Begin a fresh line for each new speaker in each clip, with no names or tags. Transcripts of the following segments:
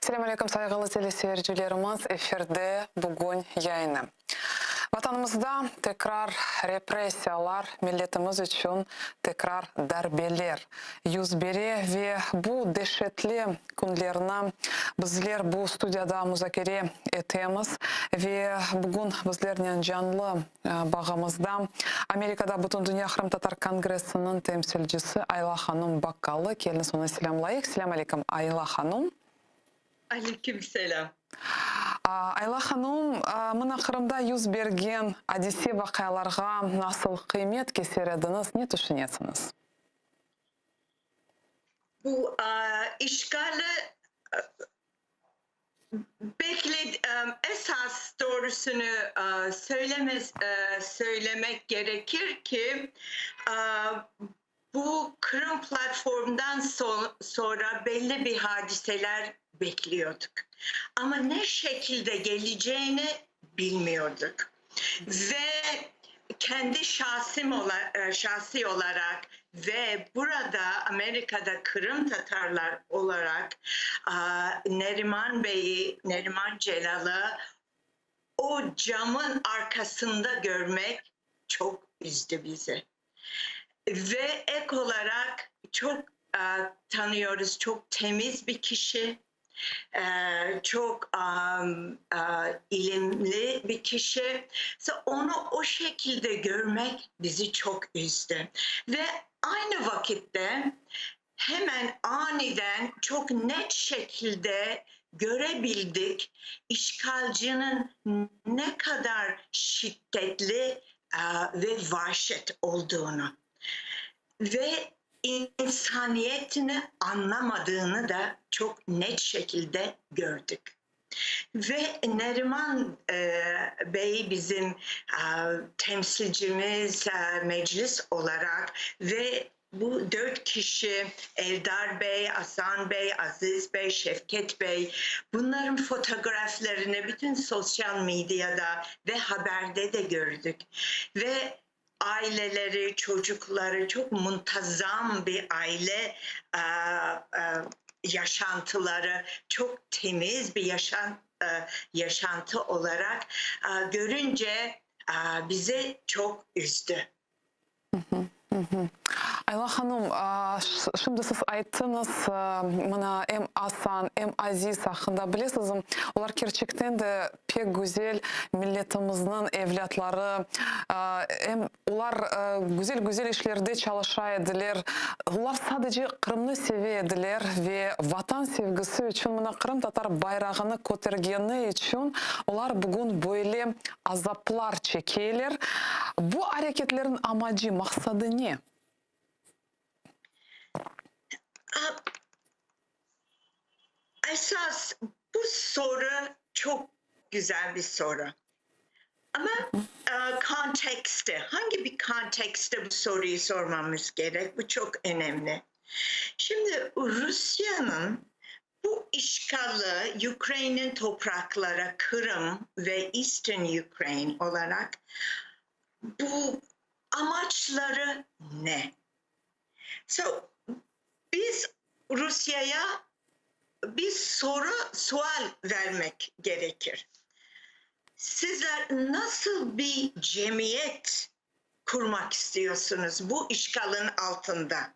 Selâm aleyküm, sayğılı teleseyircilerimiz, efirde Bugün yayını. Vatanımızda tekrar repressiyalar, milletimiz içün tekrar darbeler yüz bere ve bu deşetli künlerni bizler bu studiyada muzakere etemiz ve bugün bizlernen canlı bağımızda Amerikada Bütündünya Qırımtatar Kongressiniñ temsilcisi Ayla hanum Bakkallı. Keliñiz onı selâmlayıq. Selâm aleyküm, Ayla hanum.
Aleyküm selâm.
Ayla hanum, mına Qırımda yüz bergen adise-vaqialarğa nasıl qıymet keser ediñiz, ne tüşünesiñiz?
Bu işğali esas doğrusını söylemek gerekir ki, bu Qırım platformdan sonra belli bir hadiseler bekliyorduk. Ama ne şekilde geleceğini bilmiyorduk. Ve kendi şahsım şahsi olarak ve burada Amerikada Qırım Tatarlar olarak Neriman Bey'i, Neriman Celal'ı o camın arkasında görmek çoq üzdü bizi. Ve ek olarak çoq tanıyoruz, çoq temiz bir kişi, çoq ilimli bir kişi. Onı o şekilde görmek bizi çoq üzdü. Ve aynı vakitte hemen aniden çoq net şekilde görebildik işğalciniñ ne qadar şiddetli ve vahşet olduğunu ve insaniyetini añlamadığını da çoq net şekilde gördük. Ve Neriman bey bizim temsilcimiz meclis olaraq ve bu dört kişi, Eldar bey, Asan bey, Aziz bey, Şevket bey, bunların fotoğraflarını bütün sosyal medyada ve haberde de gördük. Ve aileleri, çocukları çoq muntazam bir aile yaşantıları, çoq temiz bir yaşantı olaraq görünce bizi çoq üzdü.
Ayla hanım, şimdi siz ayttıñız, mına em Asan, em Aziz aqqında, bilesizmi, olar kerçekten de pek güzel milletimizniñ evlâtları, em olar güzel-güzel işlerde çalışa ediler, olar sadece Qırımnı seve ediler ve Vatan sevgisi içün, mına qırımtatar bayrağını kötergeni içün olar bugün böyle azaplar çekeler. Bu areketlerniñ amacı, maqsadı ne?
Esas bu soru çoq güzel bir soru. Ama kontekste, hangi bir kontekste bu soruyu sormamız gerek, bu çoq önemli. Şimdi Rusiyanıñ bu işğali Ukrainanıñ topraqları Qırım ve Eastern Ukraine olaraq bu amaçları ne? So, biz Rusiyaya bir soru, sual vermek gerekir. Sizler nasıl bir cemiyet qurmaq istiyorsunuz bu işğalın altında?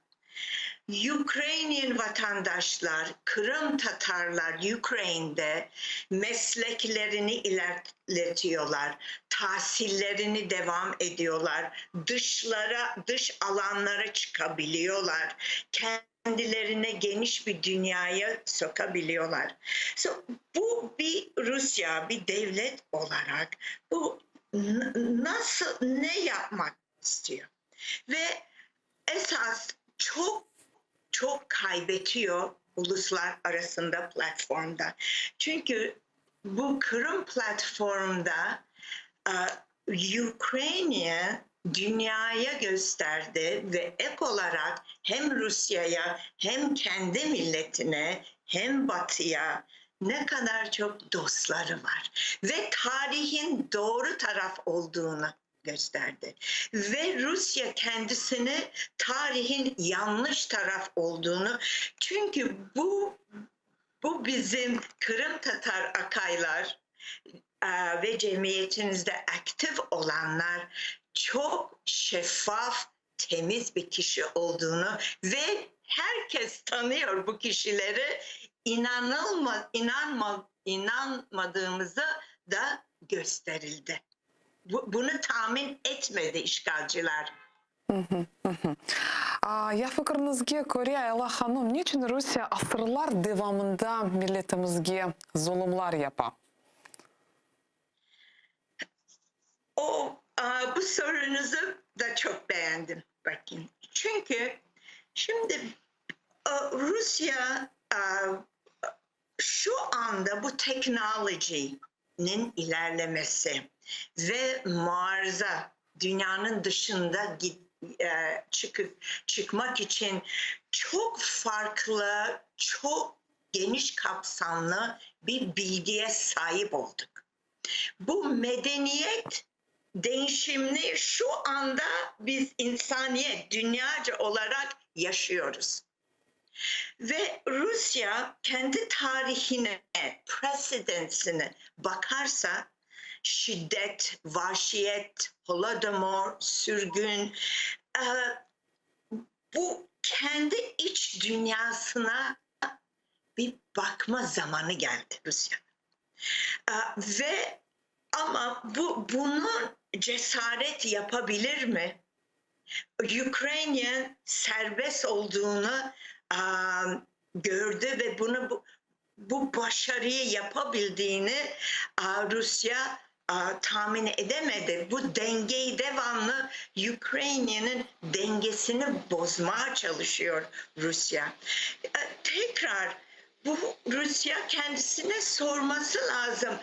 Ukrainian vatandaşlar, Qırım Tatarlar Ukrainede mesleklerini ilerletiyorlar, tahsillerini devam ediyorlar, dışlara, dış alanlara çıqabiliyorlar, kendilerine geniş bir dünyaya sokabiliyorlar. So, bu bir Rusya, bir devlet olarak bu nasıl, ne yapmak istiyor? Ve esas çoq çoq kaybetiyor uluslararasında platformda. Çünki bu Qırım platformda Ukrayna dünyaya gösterdi ve ek olarak hem Rusya'ya hem kendi milletine hem Batı'ya ne kadar çok dostları var ve tarihin doğru taraf olduğunu gösterdi. Ve Rusya kendisini tarihin yanlış taraf olduğunu çünki bu. Bu bizim Kırım Tatar akaylar ve cemiyetimizde aktif olanlar çok şeffaf, temiz bir kişi olduğunu ve herkes tanıyor bu kişileri inanılma, inanma, inanmadığımızı da gösterildi. Bunu tahmin etmedi işgalciler.
Ya fikriñizge köre, Ayla hanım, niçün Rusiye asırlar devamında milletimizge zulumlar yapa?
O, bu sorunuzu da çok beğendim. Bakın. Çünkü şimdi Rusya şu anda bu teknolojinin ilerlemesi ve Mars'a dünyanın dışında çıkıp çıkmak için çok farklı, çok geniş kapsamlı bir bilgiye sahip olduk. Bu medeniyet değişimini şu anda biz insaniyet dünyaca olarak yaşıyoruz. Ve Rusya kendi tarihine, precedents'ine bakarsa şiddet, vahşiyet, Holodomor, sürgün, bu kendi iç dünyasına bir bakma zamanı geldi Rusya. Ve ama bunu cesaret yapabilir mi? Ukrayna serbest olduğunu gördü ve bu başarıyı yapabildiğini Rusya tahmin edemedi. Bu dengeyi devamlı Ukrayna'nın dengesini bozmaya çalışıyor Rusya. Tekrar bu Rusya kendisine sorması lazım.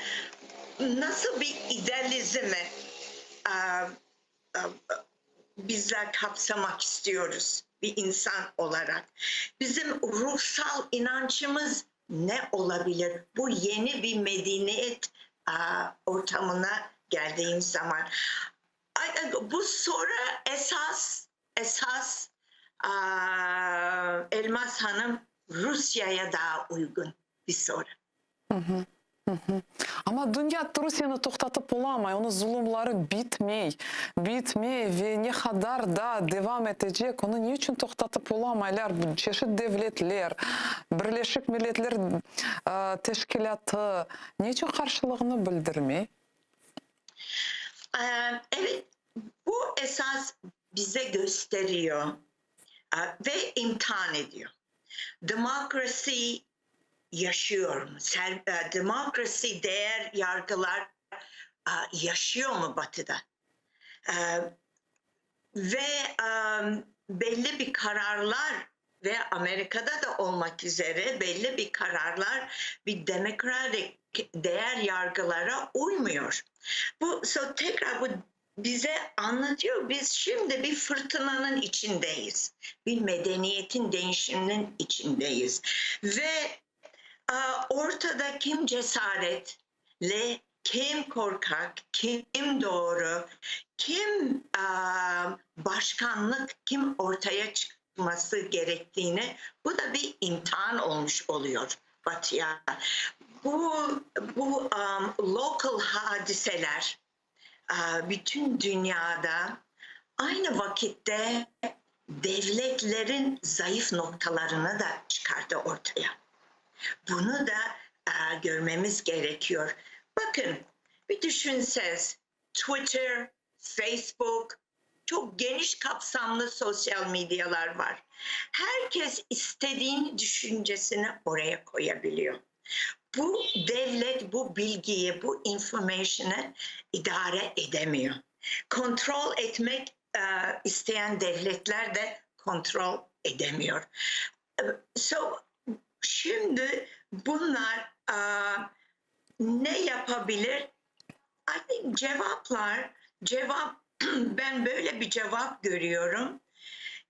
Nasıl bir idealizmi bizler kapsamak istiyoruz bir insan olarak? Bizim ruhsal inancımız ne olabilir? Bu yeni bir medeniyet ortamına geldiğim zaman. Bu soru esas Elmas Hanım Rusya'ya daha uygun bir soru.
Amma dünya Rusiyeni toqtatıp olamay, onıñ zulumları bitmey, bitmey ve ne qadar da devam etecek, onı ne içün toqtatıp olamaylar çeşit devletler, Birleşik Milletler Teşkilâtı ne içün qarşılığını bildirmey?
Evet, bu esas bize gösteriyor ve imtihan ediyor. Demokrasi yaşıyor mu? Demokrasi değer yargılar yaşıyor mu Batı'da? Ve belli bir kararlar ve Amerika'da da olmak üzere belli bir kararlar bir demokratik değer yargılara uymuyor. Tekrar bu bize anlatıyor. Biz şimdi bir fırtınanın içindeyiz. Bir medeniyetin değişiminin içindeyiz. Ve ortada kim cesaretle, kim korkak, kim doğru, kim başkanlık, kim ortaya çıkması gerektiğini, bu da bir imtihan olmuş oluyor Batı'ya. Bu local hadiseler bütün dünyada aynı vakitte devletlerin zayıf noktalarını da çıkardı ortaya. Bunu da görmemiz gerekiyor. Bakın bir düşünseniz Twitter, Facebook çok geniş kapsamlı sosyal medyalar var. Herkes istediğin düşüncesini oraya koyabiliyor. Bu devlet bu bilgiyi, bu information'ı idare edemiyor. Kontrol etmek isteyen devletler de kontrol edemiyor. So, şimdi bunlar ne yapabilir? I think cevaplar, cevap ben böyle bir cevap görüyorum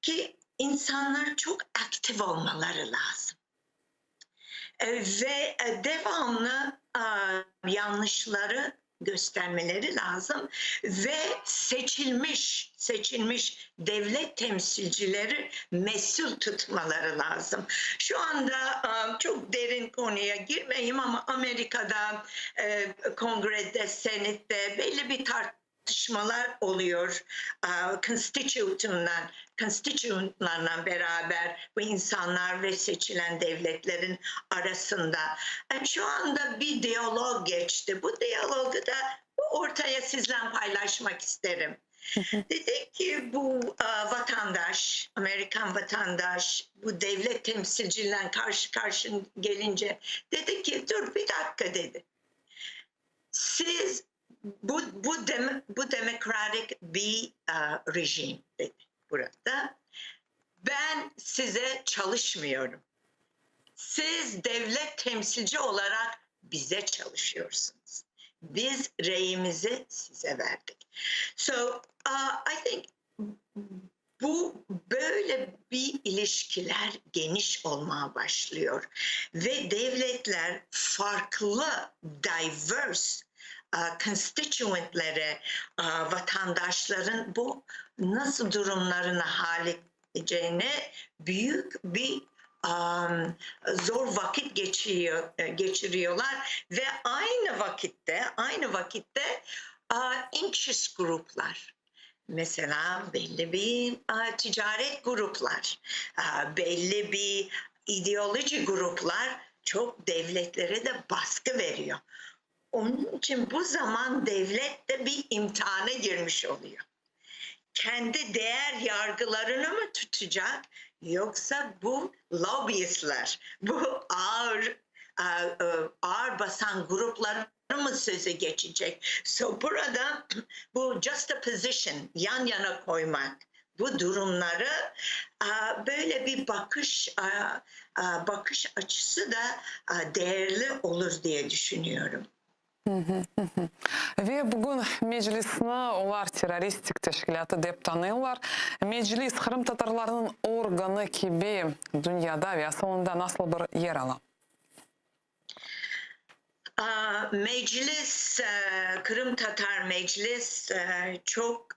ki insanlar çok aktif olmaları lazım. Ve devamlı yanlışları Göstermeleri lazım ve seçilmiş seçilmiş devlet temsilcileri mesul tutmaları lazım. Şu anda çok derin konuya girmeyeyim ama Amerika'da Kongrede, Senet'te belli bir tartışmalar oluyor. Constituent'la constituent'larla beraber bu insanlar ve seçilen devletlerin arasında. Şu anda bir diyalog geçti. Bu diyalogu da ortaya sizle paylaşmak isterim. Dedi ki bu vatandaş, Amerikan vatandaş bu devlet temsilciyle karşı karşı gelince dedi ki dur bir dakika dedi. Siz bu demokratik bir rejim dedi burada. Ben size çalışmıyorum. Siz devlet temsilci olarak bize çalışıyorsunuz. Biz reyimizi size verdik. So I think bu böyle bir ilişkiler geniş olmaya başlıyor ve devletler farklı diverse constituentlere, vatandaşların bu nasıl durumlarını halledeceğine büyük bir zor vakit geçiriyorlar ve aynı vakitte interest gruplar, mesela belli bir ticaret gruplar, belli bir ideoloji gruplar çok devletlere de baskı veriyor. Onun için bu zaman devlet de bir imtihana girmiş oluyor. Kendi değer yargılarını mı tutacak yoksa bu lobbyistler, bu ağır basan grupları mı sözü geçecek? So burada bu juxtaposition, yan yana koymak bu durumları böyle bir bakış açısı da değerli olur diye düşünüyorum.
Ve bugün Meclisni olar terroristik teşkilâtı dep tanıylar. Meclis qırımtatarlarnıñ organı kibi dünyada ve asılında nasıl bir yer ala?
Meclis, Kırım Tatar Meclis çok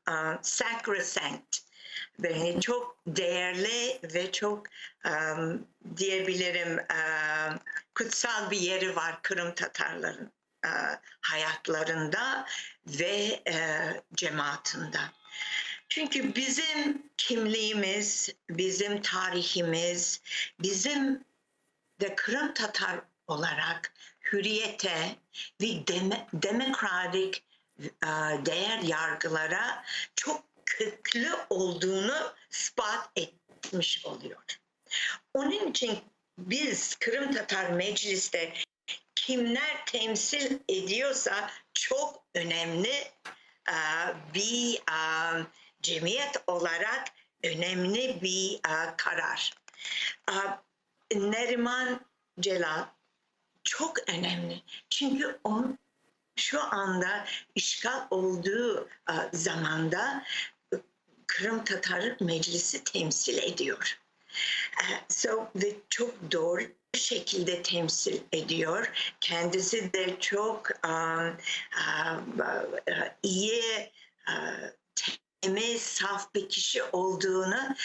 sacrosanct, yani çok değerli ve çok diyebilirim kutsal bir yeri var Kırım Tatarların hayatlarında ve cemaatinde. Çünkü bizim kimliğimiz, bizim tarihimiz, bizim de Kırım Tatar olarak hürriyete ve demokratik değer yargılara çok köklü olduğunu ispat etmiş oluyor. Onun için biz Kırım Tatar Meclis'te kimler temsil ediyorsa çok önemli bir cemiyet olarak önemli bir karar. Neriman Celal çok önemli. Çünkü o şu anda işgal olduğu zamanda Kırım Tatar Meclisi temsil ediyor. So, ve çok doğru şekilde temsil ediyor. Kendisi de çok iyi, temiz, saf bir kişi olduğunu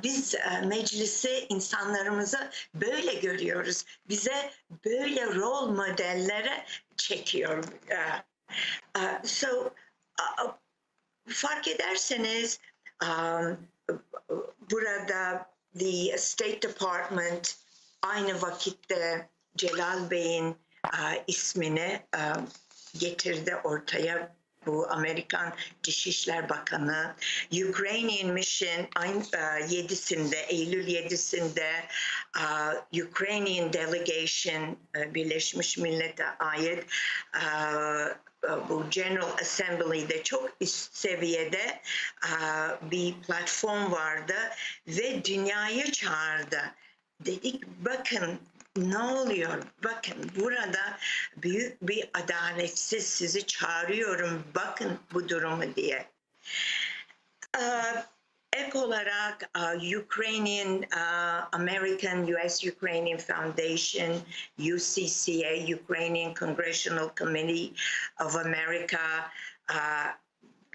biz meclisi insanlarımızı böyle görüyoruz. Bize böyle rol modellere çekiyor. So fark ederseniz burada the State Department aynı vakitte Celal Bey'in ismini getirdi ortaya, bu Amerikan Dışişler Bakanı. Ukrainian Mission aynı 7'sinde, Eylül 7'sinde Ukrainian Delegation Birleşmiş Millet'e ait bu General Assembly'de çok üst seviyede bir platform vardı ve dünyayı çağırdı. Dedik bakın ne oluyor? Bakın burada büyük bir adaletsiz, sizi çağırıyorum bakın bu durumu diye. Ek olarak Ukrainian American US Ukrainian Foundation, UCCA, Ukrainian Congressional Committee of America,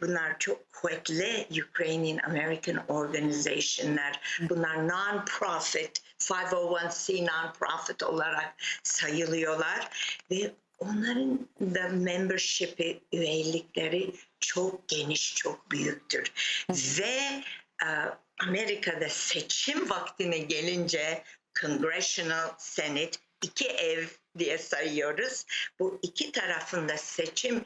bunlar çok kuvvetli Ukrainian American organizationlar. Bunlar non-profit, 501c non-profit olarak sayılıyorlar ve onların da membership'i, üyelikleri çok geniş, çok büyüktür. Ve Amerika'da seçim vaktine gelince Congressional, Senate, iki ev diye sayıyoruz. Bu iki tarafında seçim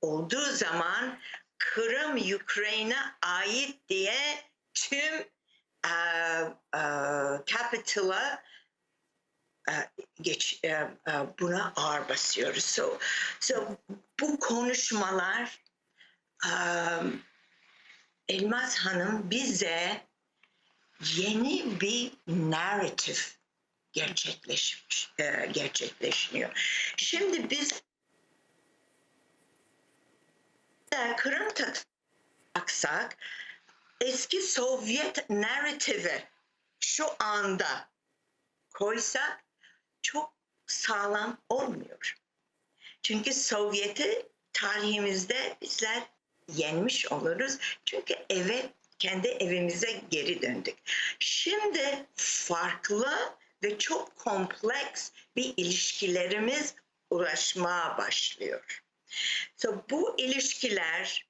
olduğu zaman Kırım Ukrayna ait diye tüm Capitol'a geç, buna ağır basıyoruz. So bu konuşmalar Elmas Hanım bize yeni bir narrative gerçekleşmiş, gerçekleşiyor. Şimdi biz Kırım Tatarsak eski Sovyet narrative'i şu anda koysak çok sağlam olmuyor. Çünkü Sovyet'i tarihimizde bizler yenmiş oluruz. Çünkü eve, kendi evimize geri döndük. Şimdi farklı ve çok kompleks bir ilişkilerimiz ulaşmaya başlıyor. So, bu ilişkiler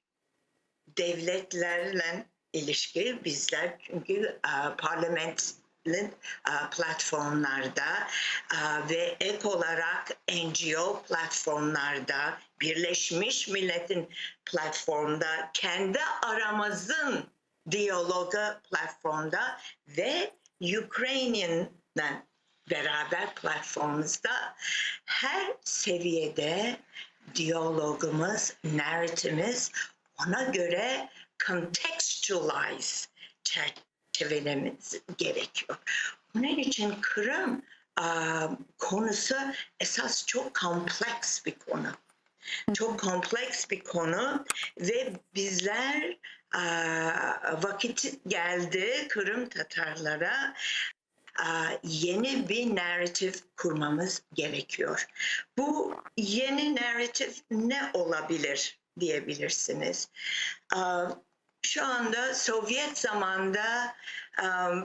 devletlerle ilişki bizler çünkü parlamentin platformlarda ve ek olarak NGO platformlarda, Birleşmiş Millet'in platformda, kendi aramızın diyalogu platformda ve Ukrainian'la beraber platformumuzda her seviyede diyalogumuz, narrative'imiz ona göre contextualize çerçevelememiz gerekiyor. Bunun için Kırım konusu esas çok kompleks bir konu. Çok kompleks bir konu ve bizler vakit geldi Kırım Tatarlara yeni bir narrative kurmamız gerekiyor. Bu yeni narrative ne olabilir diyebilirsiniz. Şu anda Sovyet zamanda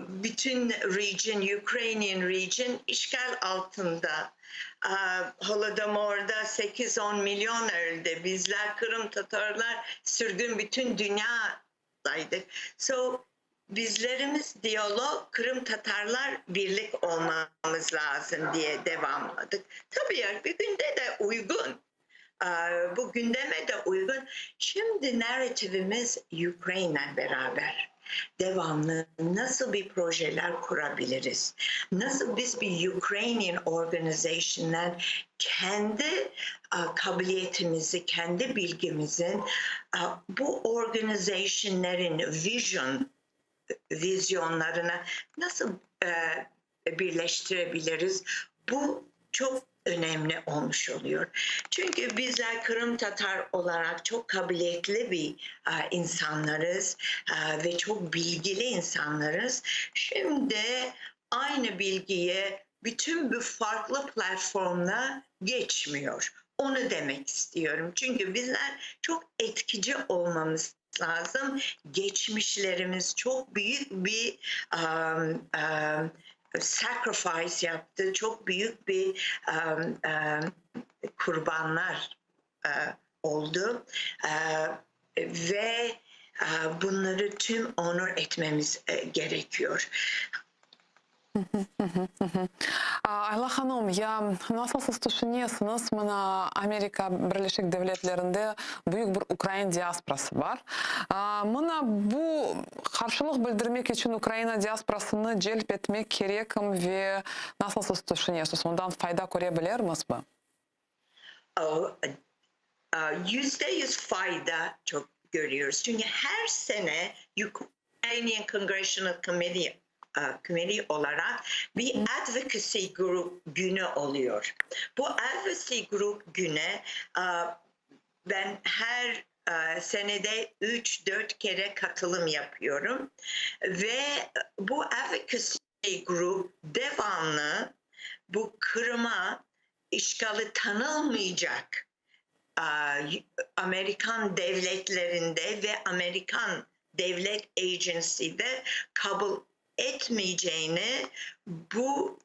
bütün region, Ukrainian region işgal altında. Holodomor'da 8-10 milyon öldü. Bizler Kırım Tatarlar sürgün bütün dünyadaydık. So bizlerimiz diyalog Kırım Tatarlar birlik olmamız lazım diye devamladık. Tabii ya bir günde de uygun. Bu gündeme de uygun. Şimdi narrative'imiz Ukrayna beraber. Devamlı nasıl bir projeler kurabiliriz? Nasıl biz bir Ukrainian organization'lar kendi kabiliyetimizi, kendi bilgimizin bu organization'lerin vision, vizyonlarına nasıl birleştirebiliriz? Bu çok önemli olmuş oluyor. Çünkü bizler Kırım Tatar olarak çok kabiliyetli bir insanlarız ve çok bilgili insanlarız. Şimdi aynı bilgiyi bütün bu farklı platformla geçmiyor. Onu demek istiyorum. Çünkü bizler çok etkici olmamız lazım. Geçmişlerimiz çok büyük bir sacrifice yaptı. Çok büyük bir kurbanlar oldu. Ve bunları tüm onur etmemiz gerekiyor.
Ayla hanım, ya nasıl siz tüşünesiñiz, mına Amerika Birleşik Devletlerinde büyük bir ukrain diasporası bar. Mına bu qarşılıq bildirmek içün Ukraina diasporasını celp etmek kerekmi ve nasıl siz tüşünesiz, ondan fayda köre bilirmiz mi?
%100 fayda çok görüyoruz. Çünkü her sene Ukrainian Congressional Committee olarak bir advocacy group günü oluyor. Bu advocacy group güne ben her Senede 3-4 kere katılım yapıyorum. Ve bu advocacy group devamlı bu Kırım'a işgali tanılmayacak Amerikan devletlerinde ve Amerikan devlet agency'de kabul etmeyeceğini bu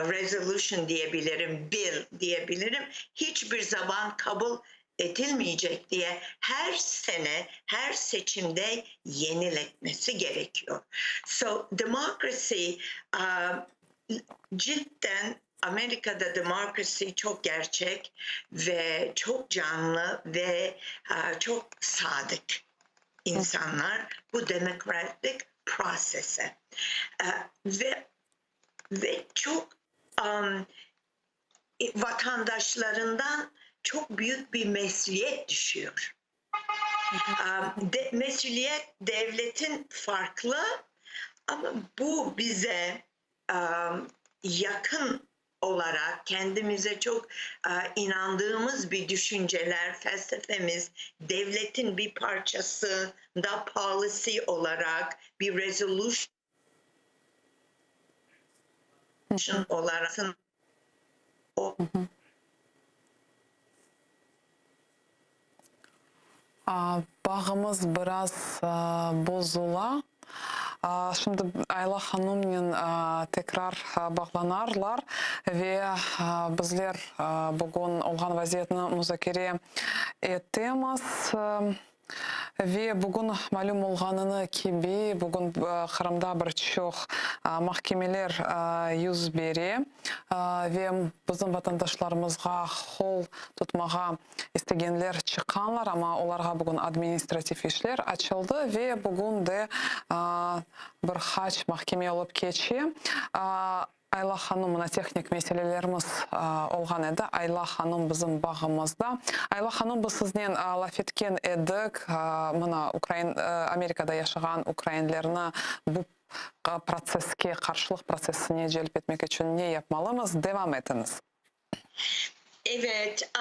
resolution diyebilirim, bill diyebilirim, hiçbir zaman kabul edilmeyecek diye her sene, her seçimde yeniletmesi gerekiyor. So democracy cidden Amerika'da demokrasi çok gerçek ve çok canlı ve çok sadık insanlar bu demokratik prosese. Ve çok vatandaşlarından çok büyük bir mesuliyet düşüyor. Mesuliyet devletin farklı ama bu bize yakın olarak kendimize çok inandığımız bir düşünceler, felsefemiz, devletin bir parçası da policy olarak bir resolution olarak o
Bağımız biraz bozula. Şimdi Ayla hanımnen tekrar bağlanarlar ve bizler bugün olğan vaziyetni muzakere etemiz. Ve bugün malüm olğanını kibi, bugün Qırımda bir çoq mahkemeler yüz bere ve bizim vatandaşlarımızğa qol tutmağa istegenler çıqqanlar, amma olarğa bugün administrativ işler açıldı ve bugün de bir qaç mahkeme olıp keçe. Ayla hanım, mına tehnik meselelerimiz olğan edi. Ayla hanım bizim bağımızda. Ayla hanım, biz siznen laf etken edik. Mına ukrain Amerikada yaşağan ukrainlerni bu protsesske, qarşılıq protsessine celp etmek içün ne yapmalımız? Devam etiñiz.
Evet,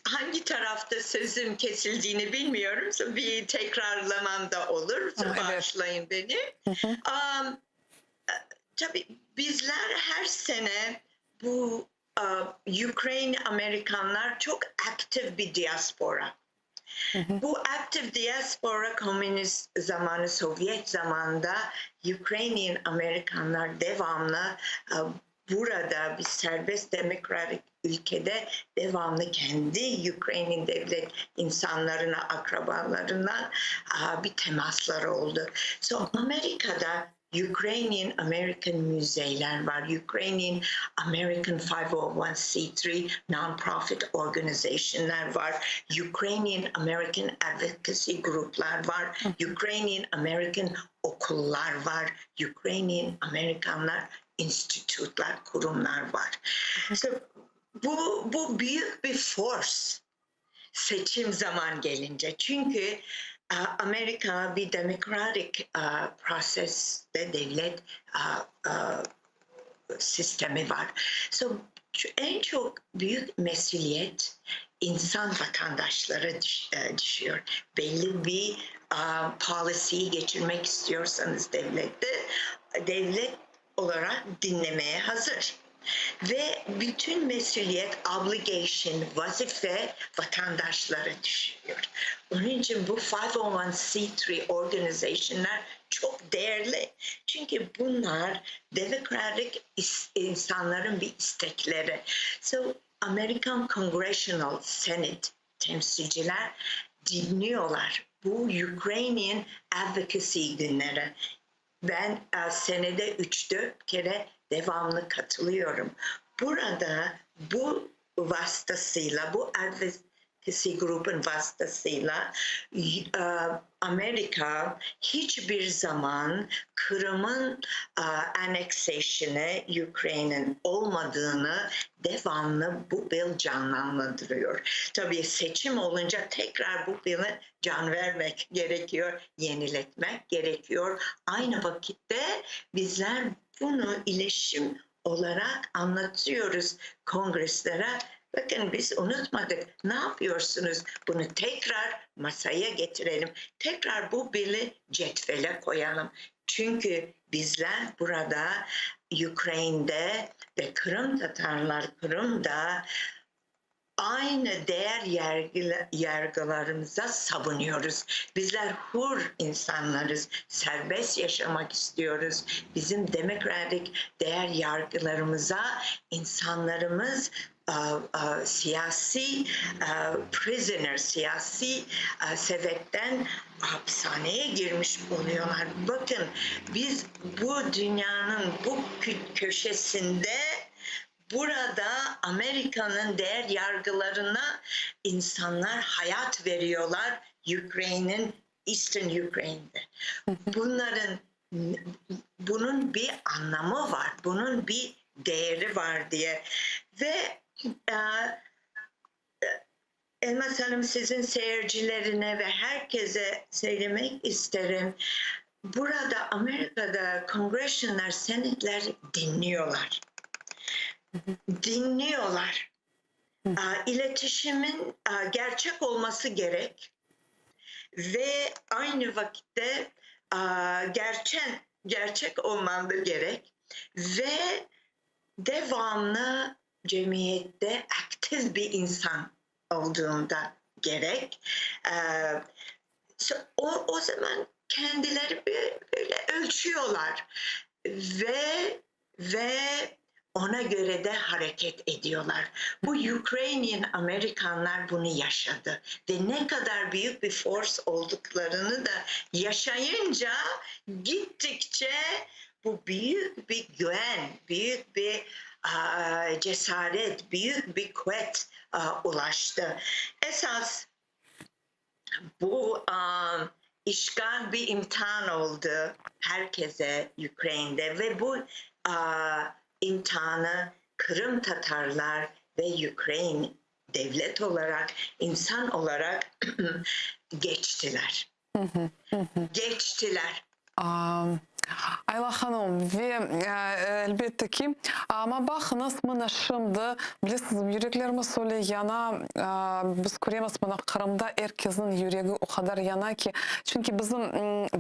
hangi tarafta sözüm kesildiğini bilmiyorum. So bir tekrarlamam da olur. So bağışlayın beni. Tabii bizler her sene bu Ukrayna Amerikanlar çok aktif bir diaspora. Bu aktif diaspora komünist zamanı, Sovyet zamanında Ukrainian Amerikanlar devamlı burada bir serbest demokratik ülkede devamlı kendi Ukrayna devlet insanlarına, akrabalarına bir temasları oldu. So Amerika'da Ukrainian American müzeler var. Ukrainian American 501c3 non-profit organization'lar var. Ukrainian American advocacy gruplar var. Ukrainian American okullar var. Ukrainian Amerikanlar institutlar, kurumlar var. So, bu büyük bir force seçim zaman gelince. Çünkü Amerika bir demokratik proseste devlet sistemi var. So, en çok büyük mesuliyet insan vatandaşlara düşüyor. Belli bir policy'yi geçirmek istiyorsanız devlette, devlet olarak dinlemeye hazır. Ve bütün mesuliyet, obligation, vazife vatandaşlara düşüyor. Onun için bu 501c3 organization'lar çok değerli. Çünkü bunlar demokratik insanların bir istekleri. So American Congressional Senate temsilciler dinliyorlar. Bu Ukrainian Advocacy günleri. Ben senede 3-4 kere devamlı katılıyorum. Burada bu vasıtasıyla, bu advocacy grubun vasıtasıyla Amerika hiçbir zaman Kırım'ın annexation'ı Ukrayna'nın olmadığını devamlı bu bill canlandırıyor. Tabii seçim olunca tekrar bu bill'e can vermek gerekiyor, yeniletmek gerekiyor. Aynı vakitte bizler bunu iletişim olarak anlatıyoruz kongreslere. Bakın biz unutmadık. Ne yapıyorsunuz? Bunu tekrar masaya getirelim. Tekrar bu bill'i cetvele koyalım. Çünkü bizler burada Ukrayna'da ve Kırım Tatarlar Kırım'da aynı değer yargılarımıza savunuyoruz. Bizler hür insanlarız. Serbest yaşamak istiyoruz. Bizim demokratik değer yargılarımıza insanlarımız siyasi prisoner, siyasi sebepten hapishaneye girmiş oluyorlar. Bakın, biz bu dünyanın bu köşesinde burada Amerika'nın değer yargılarına insanlar hayat veriyorlar Ukrayne'in, Eastern Ukraine'de. Bunun bir anlamı var. Bunun bir değeri var diye. Ve Elmas Hanım, sizin seyircilerine ve herkese söylemek isterim. Burada Amerika'da congressionlar, senate'ler dinliyorlar. Dinliyorlar. İletişimin gerçek olması gerek ve aynı vakitte gerçek olmalı gerek ve devamlı cemiyette aktif bir insan olduğunda gerek. So, o zaman kendileri böyle ölçüyorlar ve ona göre de hareket ediyorlar. Bu Ukrainian Amerikanlar bunu yaşadı ve ne kadar büyük bir force olduklarını da yaşayınca gittikçe bu büyük bir güven, büyük bir cesaret, büyük bir kuvvet ulaştı. Esas bu işgal bir imtihan oldu herkese Ukrayna'da ve bu imtihanı Kırım Tatarlar ve Ukrayna devlet olarak, insan olarak geçtiler. Geçtiler.
Ayla hanım, ve elbette ki, amma baqıñız, mına şimdi, bilesiz, yüreklerimiz öyle yana, biz köremiz, mına Qırımda er kesniñ yüregi o qadar yana ki, çünki bizim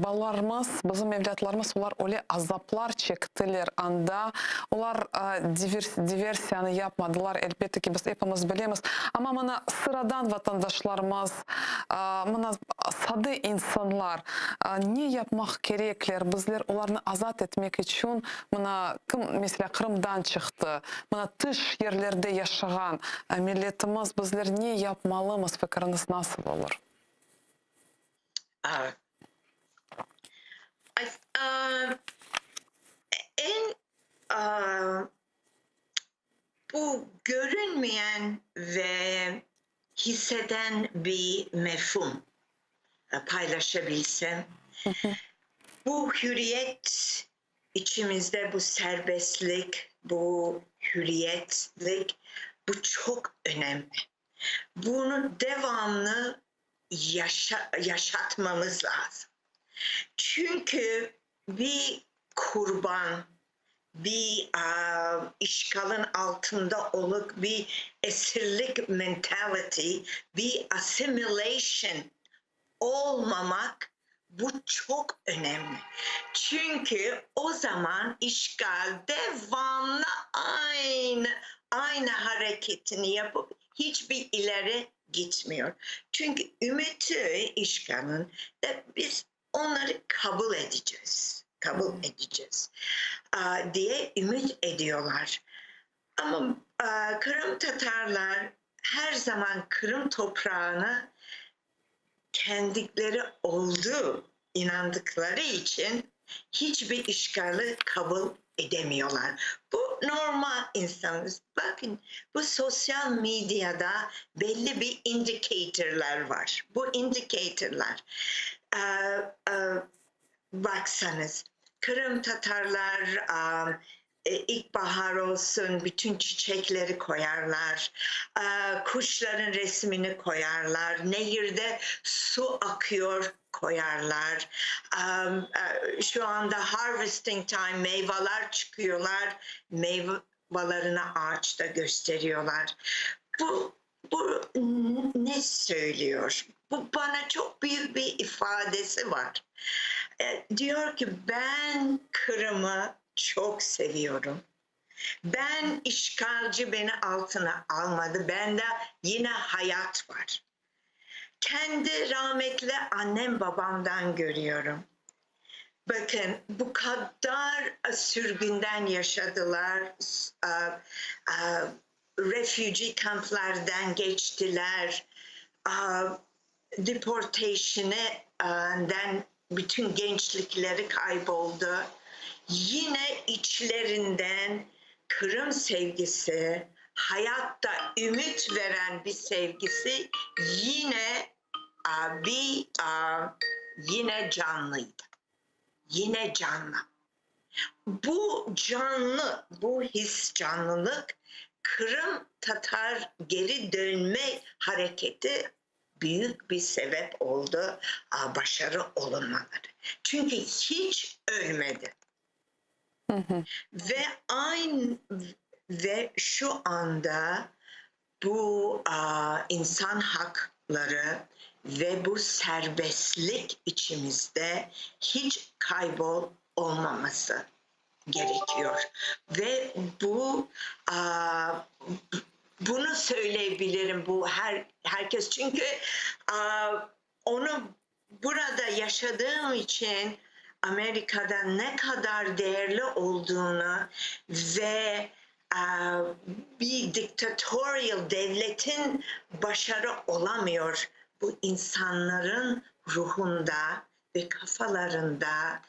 balalarımız, bizim evlâtlarımız, olar öyle azaplar çektiler anda, olar diversiyanı yapmadılar, elbette ki, biz epimiz bilemiz, amma mına sıradan vatandaşlarımız, mına sade insanlar ne yapmaq kerekler, bizler olarnı azat etmek içün, mına kim, meselâ, Qırımdan çıqtı, mına tış yerlerde yaşağan milletimiz, bizler ne yapmalımız, fikiriñiz nasıl olur?
En bu görünmeyen ve hisseden bir mefhum paylaşabilsem. Bu hürriyet içimizde, bu serbestlik, bu hürriyetlik, bu çok önemli. Bunu devamlı yaşatmamız lazım. Çünkü bir kurban, bir işgalin altında olup bir esirlik mentality, bir assimilation olmamak, bu çok önemli. Çünkü o zaman işgal devamlı aynı hareketini yapıp hiçbir ileri gitmiyor. Çünkü ümiti işgalin de biz onları kabul edeceğiz. Kabul edeceğiz diye ümit ediyorlar. Ama Kırım Tatarlar her zaman Kırım toprağını kendileri olduğu inandıkları için hiçbir işgali kabul edemiyorlar. Bu normal insanız. Bakın, bu sosyal medyada belli bir indicatorlar var. Bu indicatorlar baksanız Kırım Tatarlar ilkbahar olsun bütün çiçekleri koyarlar, kuşların resmini koyarlar, nehirde su akıyor koyarlar. Şu anda harvesting time, meyveler çıkıyorlar, meyvelerini ağaçta gösteriyorlar. Bu, bu ne söylüyor? Bu bana çok büyük bir ifadesi var. E, diyor ki ben Kırım'ı çok seviyorum. Ben işgalci beni altına almadı. Bende yine hayat var. Kendi rahmetli annem babamdan görüyorum. Bakın bu kadar sürgünden yaşadılar. Refugee kamplardan geçtiler. Deportation'dan bütün gençlikleri kayboldu. Yine içlerinden Kırım sevgisi, hayatta ümit veren bir sevgisi yine bir yine canlıydı. Yine canlı. Bu canlı, bu his canlılık Kırım Tatar geri dönme hareketi büyük bir sebep oldu başarı olunmaları. Çünkü hiç ölmedi. Ve aynı ve şu anda bu insan hakları ve bu serbestlik içimizde hiç kaybol olmaması gerekiyor. Ve bu bunu söyleyebilirim bu her herkes çünkü onu burada yaşadığım için Amerika'da ne kadar değerli olduğunu ve bir diktatorial devletin başarı olamıyor. Bu insanların ruhunda ve kafalarında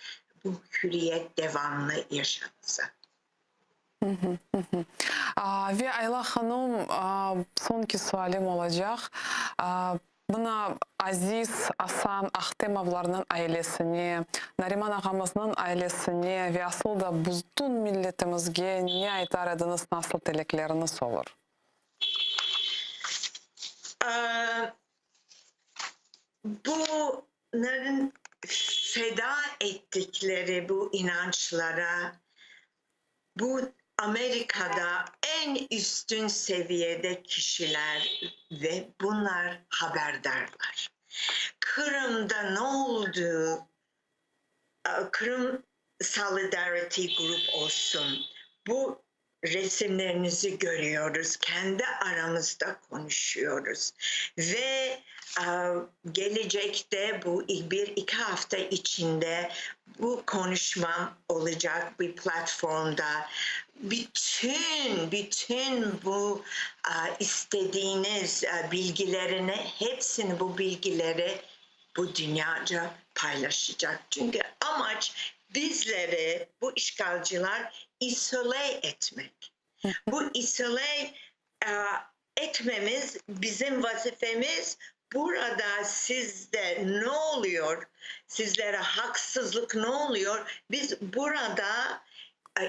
bu hürriyet devamlı yaşatsa.
Ve Ayla hanım, soñki sualim olacaq. Mına Aziz, Asan Ahtemovlarnıñ ailesine, Nariman ağamıznıñ ailesine ve asıl da bütün milletimizge ne aytar ediñiz, nasıl tilekleriñiz olur?
Bunların feda ettikleri bu inançlara, bu Amerika'da en üstün seviyede kişiler ve bunlar haberdarlar. Kırım'da ne oldu? Kırım Solidarity Group olsun. Bu resimlerinizi görüyoruz. Kendi aramızda konuşuyoruz. Ve gelecekte bu bir iki hafta içinde bu konuşmam olacak bir platformda. Bütün bütün bu istediğiniz bilgilerini hepsini bu bilgileri bu dünyaca paylaşacak. Çünkü amaç bizleri bu işgalciler izole etmek. Bu izole etmemiz bizim vazifemiz. Burada sizde ne oluyor? Sizlere haksızlık ne oluyor? Biz burada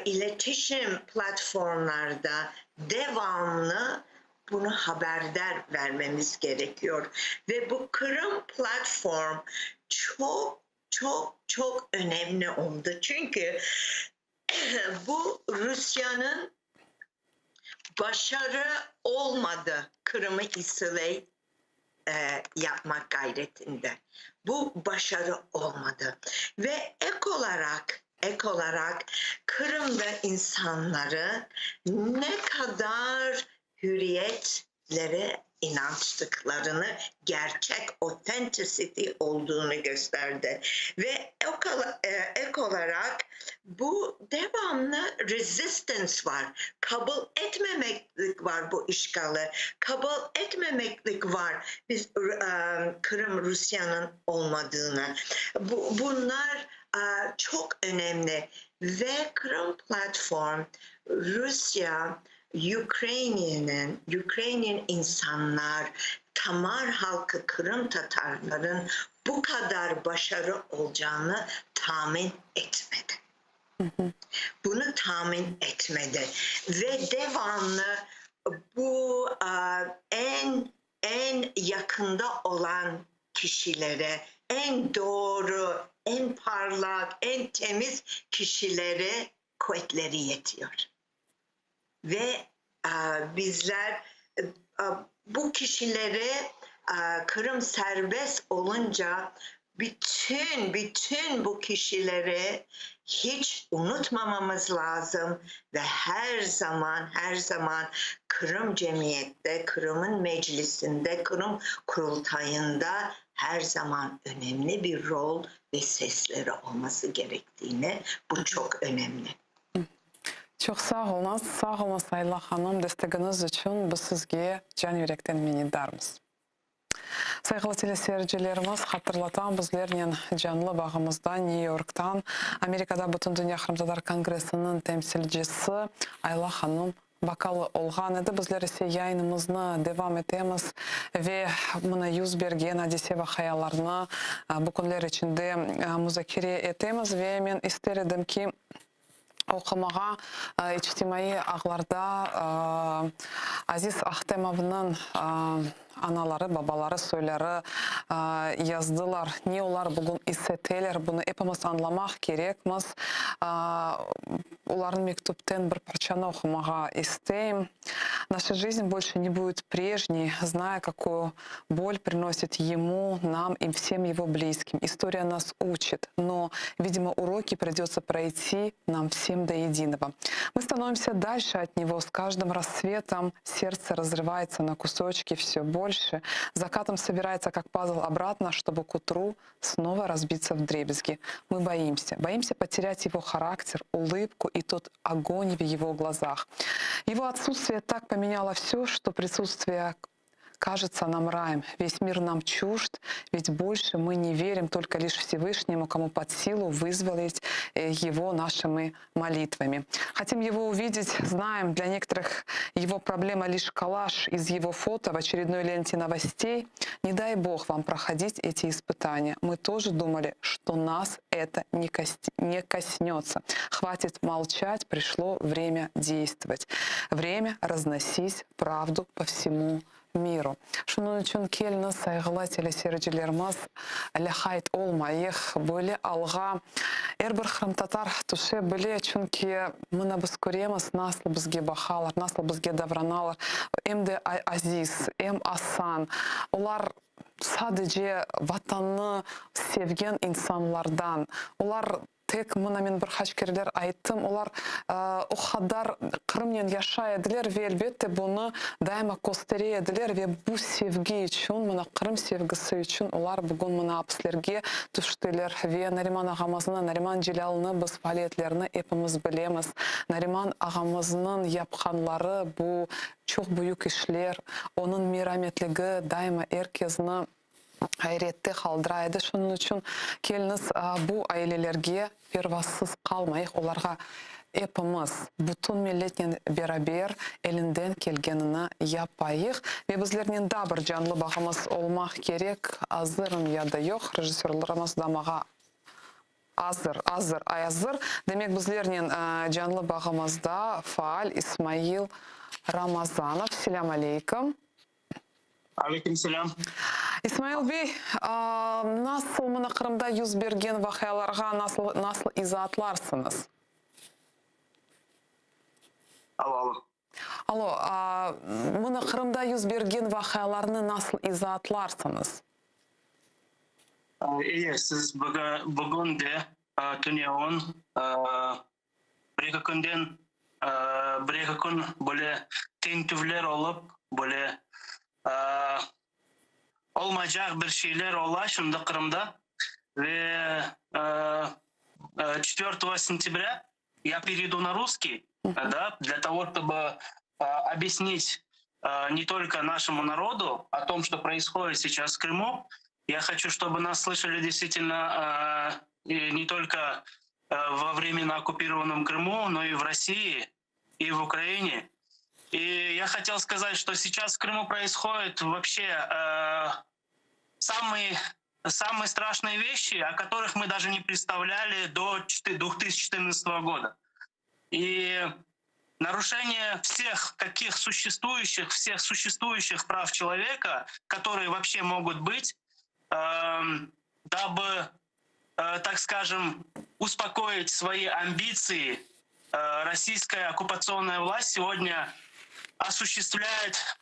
iletişim platformlarda devamlı bunu haberdar vermemiz gerekiyor. Ve bu Kırım platform çok çok çok önemli oldu. Çünkü bu Rusya'nın başarı olmadı Kırım'ı izole yapmak gayretinde. Bu başarı olmadı. Ve ek olarak Kırım'da insanları ne kadar hürriyetlere inançtıklarını, gerçek authenticity olduğunu gösterdi. Ve ek olarak bu devamlı resistance var. Kabul etmemeklik var bu işgali. Kabul etmemeklik var biz Kırım Rusya'nın olmadığını. Bunlar çok önemli. Ve Kırım Platform Rusya, Ukrayna'nın, Ukrayna insanlar, Tamar halkı, Kırım Tatarların bu kadar başarı olacağını tahmin etmedi. Bunu tahmin etmedi ve devamlı bu en en yakında olan kişilere, en doğru, en parlak, en temiz kişilere kuvvetleri yetiyor. Ve bizler. Bu kişileri Qırım serbest olunca bütün, bütün bu kişileri hiç unutmamamız lazım ve her zaman, her zaman Qırım cemiyette, Qırım'ın meclisinde, Qırım Qurultayında her zaman önemli bir rol ve sesleri olması gerektiğini, bu çok önemli.
Çoq sağ oluñız, sağ oluñız, Ayla hanım, destegiñiz içün biz sizge can yürekten minnetdarmız. Sayğılı teleseyircilerimiz, hatırlatam, bizlernen canlı bağımızda New Yorktan Amerikada Bütündünya Qırımtatar Kongressiniñ temsilcisi Ayla hanım Bakalı olğan edi. Bizler ise yayınımıznı devam etemiz ve mına yüz bergen adise-vaqialarnı bu künler içinde muzakere etemiz. Ve men ister edim ki, oqumağa içtimaiy ağlarda Aziz Ahtemovnıñ anaları, babaları, soyları yazdılar. Ne olar bugün is eteler, bunı epimiz añlamaq kerekmiz. Olarnıñ mektüpten bir parçanı oqumağa isteyim. Наша жизнь больше не будет прежней, зная, какую боль приносит ему, нам и всем его близким. История нас учит, но, видимо, уроки придется пройти нам всем до единого. Мы становимся дальше от него, с каждым рассветом сердце разрывается на кусочки все больше, закатом собирается как пазл обратно, чтобы к утру снова разбиться вдребезги. Мы боимся. Боимся потерять его характер, улыбку и тот огонь в его глазах. Его отсутствие так поменяло все, что присутствие кажется нам раем. Весь мир нам чужд, ведь больше мы не верим только лишь Всевышнему, кому под силу вызволить его нашими молитвами. Хотим его увидеть, знаем, для некоторых его проблема лишь коллаж из его фото в очередной ленте новостей. Не дай Бог вам проходить эти испытания. Мы тоже думали, что нас это не коснется. Хватит молчать, пришло время действовать. Время разносить правду по всему миру. Şunıñ içün keliñiz, sayğılı teleseyircilerimiz, lâqayt olmayıq, böyle alğa er bir qırımtatar tüşe bile, çünki mına biz köremiz, nasıl bizge baqalar, nasıl bizge davranalar, em de Aziz, em Asan, olar sadece Vatannı sevgen insanlardan, olar Tek, mına men bir qaç kereler ayttım, olar o qadar Qırımnen yaşay ediler ve, elbette, bunı daima köstere ediler ve bu sevgi içün, mına Qırım sevgisi içün olar bugün mına apislerge tüştiler. Ve Nariman ağamıznı, Nariman Celâlnı biz faaliyetlerini epimiz bilemiz. Nariman ağamıznıñ yapqanları bu çoq büyük işler, onıñ merametligi daima er kezni ayrette qaldıra edi. Şunıñ içün keliñiz, bu ailelerge pervasız qalmayıq, olarğa epimiz, bütün milletnen beraber elinden kelgenini yapayıq. Ve bizlernen daa bir canlı bağımız olmaq kerek, azırım ya da yoq, rejissörlarımız da mağa Azır, azır, azır. Demek, bizlernen canlı bağımızda faal İsmail Ramazanov. Selâm aleyküm.
Aleyküm selâm.
İsmail bey, nasıl mına Qırımda 100 bergen vaqialarğa nasıl, nasıl izaatlarsıñız?
Alo, alo.
Alo, mına Qırımda 100 bergen vaqialarnı nasıl izaatlarsıñız?
İyi, siz bugün de tünevin bir-eki künden bir-eki kün böyle tintüvler olıp, böyle olmaycaq bir şeyler ola şimdi Qırımda. Ve 4 сентября я перейду на русский, да, для того, чтобы объяснить не только нашему народу о том, что происходит сейчас в Крыму. Я хочу, чтобы нас слышали действительно не только во временно оккупированном Крыму, но и в России, и в Украине. И я хотел сказать, что сейчас в Крыму происходит вообще самые, самые страшные вещи, о которых мы даже не представляли до 2014 года. И нарушение всех каких существующих, всех существующих прав человека, которые вообще могут быть, дабы, так скажем, успокоить свои амбиции, российская оккупационная власть сегодня осуществляет.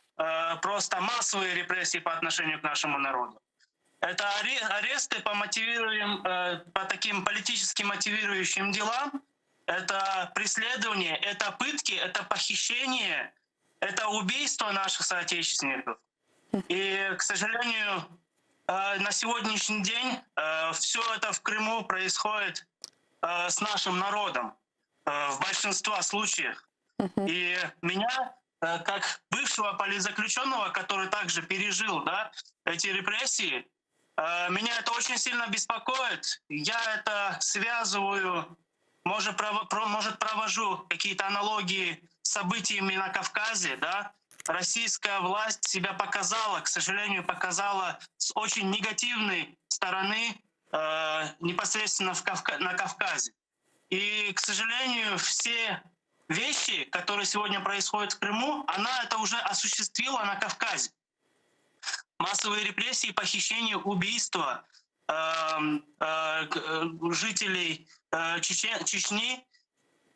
просто массовые репрессии по отношению к нашему народу. Это аресты по мотивируем, по таким политически мотивирующим делам, это преследование, это пытки, это похищение, это убийство наших соотечественников. И, к сожалению, на сегодняшний день все это в Крыму происходит с нашим народом в большинстве случаев. И меня, как бывшего политзаключенного, который также пережил да, эти репрессии, меня это очень сильно беспокоит. Я это связываю, может, может провожу какие-то аналогии с событиями на Кавказе, да, российская власть себя показала, к сожалению, показала с очень негативной стороны э, непосредственно в Кавка на Кавказе. И, к сожалению, все вещи, которые сегодня происходят в Крыму, она это уже осуществила на Кавказе. Массовые репрессии, похищения, убийства э, э, э жителей э, Чечен, Чечни,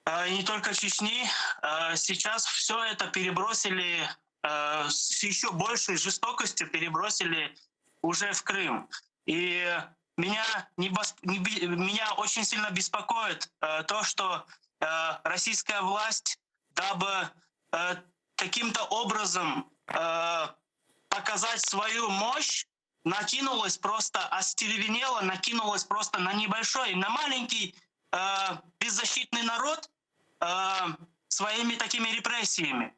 э, и не только Чечни, э, сейчас все это перебросили э, с еще большей жестокостью перебросили уже в Крым. И меня, не, не, меня очень сильно беспокоит э, то, что э, российская власть, дабы э, каким-то образом э, показать свою мощь, накинулась просто, остервенела, накинулась просто на небольшой, на маленький э, беззащитный народ э, своими такими репрессиями.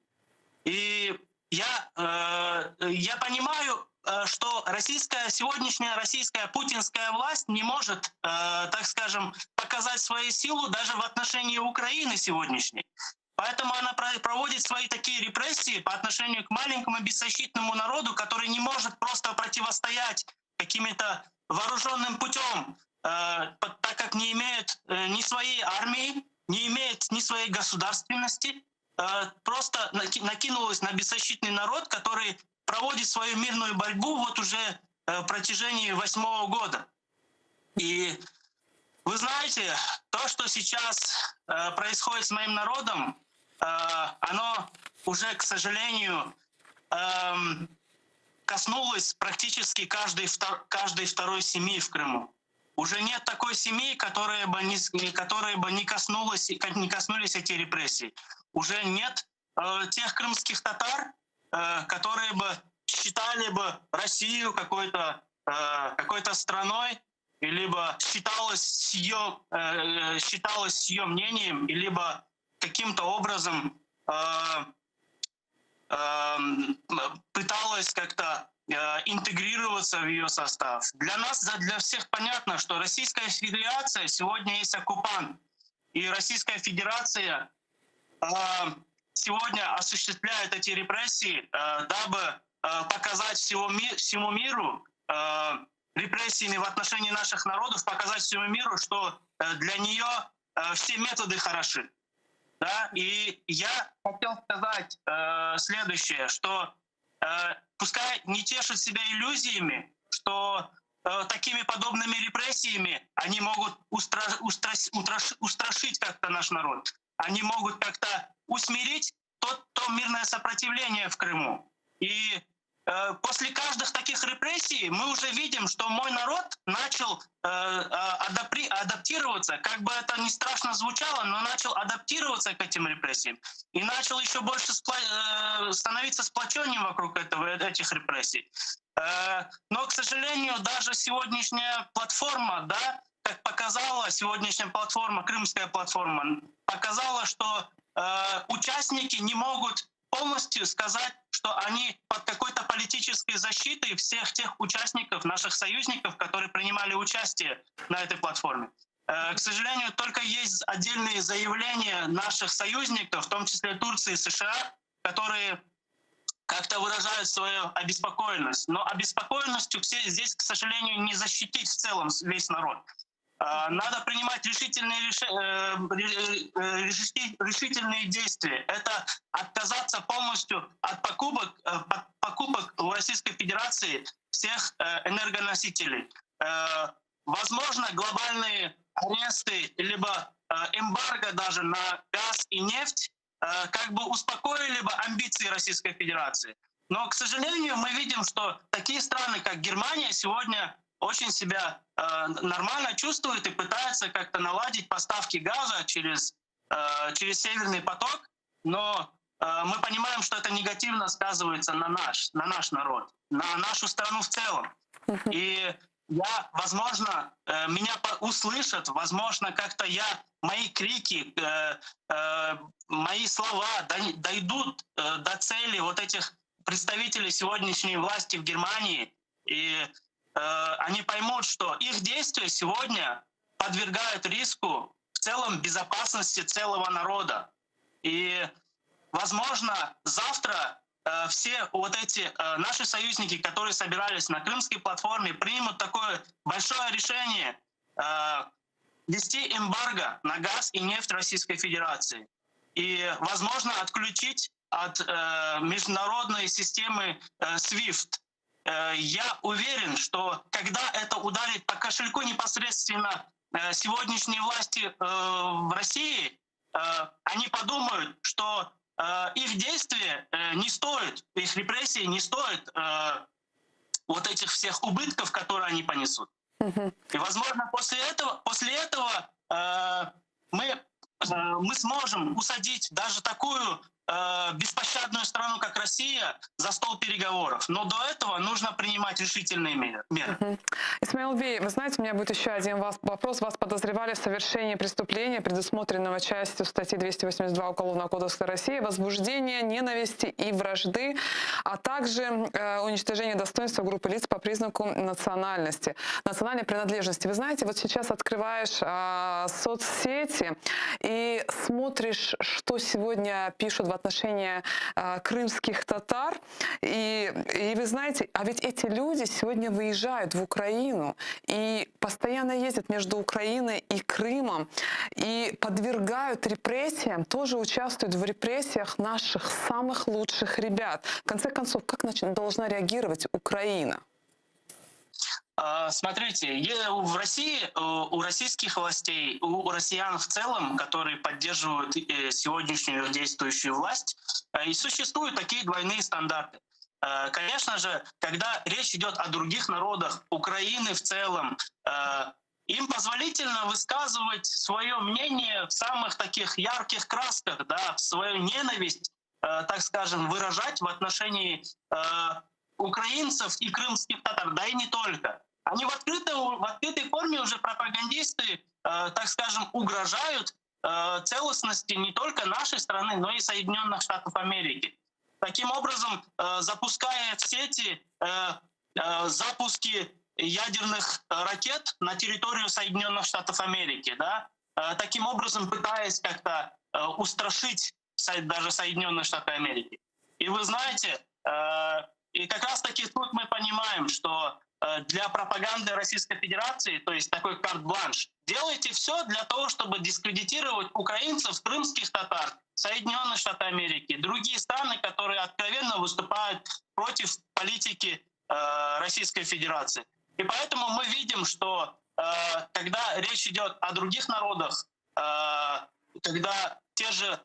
И я, э, я понимаю, э, что российская, сегодняшняя российская путинская власть не может, э, так скажем, показать свою силу даже в отношении Украины сегодняшней. Поэтому она проводит свои такие репрессии по отношению к маленькому беззащитному народу, который не может просто противостоять какими-то вооруженным путем, так как не имеет ни своей армии, не имеет ни своей государственности, просто накинулась на беззащитный народ, который проводит свою мирную борьбу вот уже в протяжении восьмого года. И вы знаете, то, что сейчас происходит с моим народом, оно уже, к сожалению, эм, коснулось практически каждой, каждой второй семьи в Крыму. Уже нет такой семьи, которая бы не, которая бы не, коснулась, не коснулись эти репрессии. Уже нет э, тех крымских татар, э, которые бы считали бы Россию какой-то э, какой-то страной, либо считалось с ее, э, считалось с ее мнением, либо каким-то образом э, э, пыталась как-то э, интегрироваться в ее состав. Для нас, для всех понятно, что Российская Федерация сегодня есть оккупант. И Российская Федерация э, сегодня осуществляет эти репрессии, э, дабы э, показать всего ми всему миру э, репрессиями в отношении наших народов, показать всему миру, что э, для нее э, все методы хороши. Да? И я хотел сказать э, следующее, что э, пускай не тешат себя иллюзиями, что э, такими подобными репрессиями они могут устра устра утраш устрашить как-то наш народ. Они могут как-то усмирить то, то мирное сопротивление в Крыму. И после каждых таких репрессий мы уже видим, что мой народ начал э, э, адаптироваться, как бы это ни страшно звучало, но начал адаптироваться к этим репрессиям и начал еще больше становиться сплоченнее вокруг этого, этих репрессий. Но, к сожалению, даже сегодняшняя платформа, да, как показала сегодняшняя платформа, крымская платформа, показала, что участники не могут полностью сказать, что они под какой-то политической защитой всех тех участников, наших союзников, которые принимали участие на этой платформе. Э, к сожалению, только есть отдельные заявления наших союзников, в том числе Турции и США, которые как-то выражают свою обеспокоенность. Но обеспокоенностью все здесь, к сожалению, не защитить в целом весь народ. Э, надо принимать решительные, э, э, решительные действия. Это отказаться полностью от покупок, покупок в Российской Федерации всех энергоносителей. Возможно, глобальные аресты, либо эмбарго даже на газ и нефть как бы успокоили бы амбиции Российской Федерации. Но, к сожалению, мы видим, что такие страны, как Германия, сегодня очень себя э, нормально чувствуют и пытаются как-то наладить поставки газа через, э, через Северный поток, но э, мы понимаем, что это негативно сказывается на наш, на наш народ, на нашу страну в целом. И я, возможно, э, меня услышат, возможно, как-то я, мои крики, э, э, мои слова дойдут до цели вот этих представителей сегодняшней власти в Германии, и они поймут, что их действия сегодня подвергают риску в целом безопасности целого народа. И, возможно, завтра э, все вот эти э, наши союзники, которые собирались на крымской платформе, примут такое большое решение э, ввести эмбарго на газ и нефть Российской Федерации. И, возможно, отключить от международной системы SWIFT. Я уверен, что когда это ударит по кошельку непосредственно сегодняшней власти в России, они подумают, что их действия э, не стоят, их репрессии не стоят э, вот этих всех убытков, которые они понесут. И, возможно, после этого, после этого мы, мы сможем усадить даже такую беспощадную страну, как Россия, за стол переговоров. Но до этого нужно принимать решительные меры.
Угу. Исмаил Бей, вы знаете, у меня будет еще один вопрос. Вас подозревали в совершении преступления, предусмотренного частью статьи 282 Уголовного кодекса России, возбуждение ненависти и вражды, а также э, уничтожение достоинства группы лиц по признаку национальности, национальной принадлежности. Вы знаете, вот сейчас открываешь э, соцсети и смотришь, что сегодня пишут в отношении э, крымских татар. И, и вы знаете, а ведь эти люди сегодня выезжают в Украину и постоянно ездят между Украиной и Крымом и подвергают репрессиям, тоже участвуют в репрессиях наших самых лучших ребят. В конце концов, как должна реагировать Украина?
А, смотрите, в России, у российских властей, у россиян в целом, которые поддерживают э, сегодняшнюю действующую власть, э, и существуют такие двойные стандарты. Э, конечно же, когда речь идет о других народах, Украины в целом, им позволительно высказывать свое мнение в самых таких ярких красках, да, свою ненависть, так скажем, выражать в отношении украинцев и крымских татар, да и не только. Они в, открытой, в открытой форме уже пропагандисты, э, так скажем, угрожают э, целостности не только нашей страны, но и Соединенных Штатов Америки. Таким образом, э, запуская в сети э, э, запуски ядерных ракет на территорию Соединенных Штатов Америки, да, э, таким образом пытаясь как-то э, устрашить даже Соединенные Штаты Америки. И вы знаете, э, и как раз-таки тут мы понимаем, что э, для пропаганды Российской Федерации, то есть такой карт-бланш, делайте все для того, чтобы дискредитировать украинцев, крымских татар, Соединенные Штаты Америки, другие страны, которые откровенно выступают против политики э, Российской Федерации. И поэтому мы видим, что э, когда речь идет о других народах, когда те же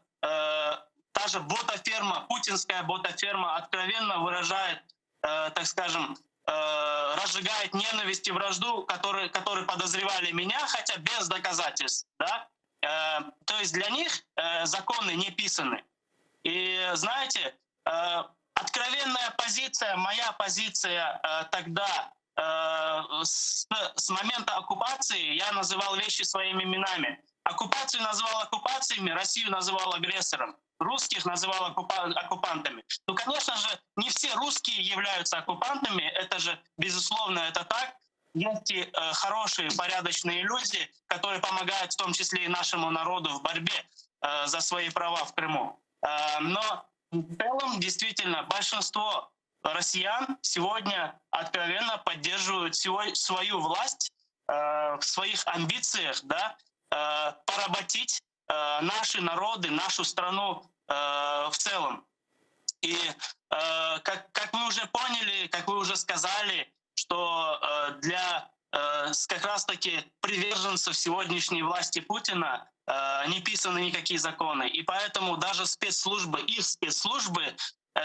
та же ботаферма, путинская ботаферма откровенно выражает, э, так скажем, э, разжигает ненависть и вражду, которые, которые подозревали меня, хотя без доказательств. Да? Э, то есть для них э, законы не писаны. И знаете, э, откровенная позиция, моя позиция э, тогда, э, с, с момента оккупации, я называл вещи своими именами. Оккупацию называл оккупациями, Россию называл агрессором русских называл оккупантами. Ну, конечно же, не все русские являются оккупантами, это же, безусловно, это так. Есть и э, хорошие, порядочные люди, которые помогают в том числе и нашему народу в борьбе э, за свои права в Крыму. Э, но в целом, действительно, большинство россиян сегодня откровенно поддерживают свою власть в своих амбициях, да, поработить наши народы, нашу страну в целом. И как, как вы уже поняли, как вы уже сказали, что для как раз-таки приверженцев сегодняшней власти Путина не писаны никакие законы. И поэтому даже спецслужбы, их спецслужбы.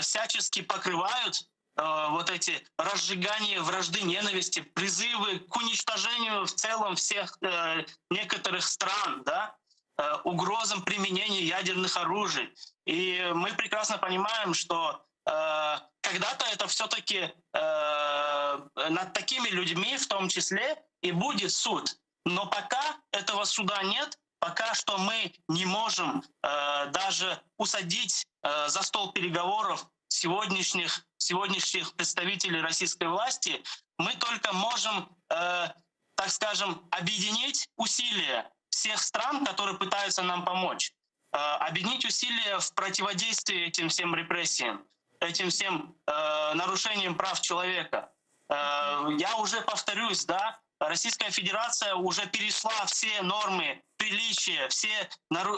всячески покрывают вот эти разжигания вражды, ненависти, призывы к уничтожению в целом всех некоторых стран, да, угрозам применения ядерных оружий. И мы прекрасно понимаем, что когда-то это все-таки над такими людьми в том числе и будет суд. Но пока этого суда нет, пока что мы не можем даже усадить за стол переговоров сегодняшних, сегодняшних представителей российской власти, мы только можем, так скажем, объединить усилия всех стран, которые пытаются нам помочь, объединить усилия в противодействии этим всем репрессиям, этим всем нарушениям прав человека. Я уже повторюсь, да, Российская Федерация уже перешла все нормы приличия, все,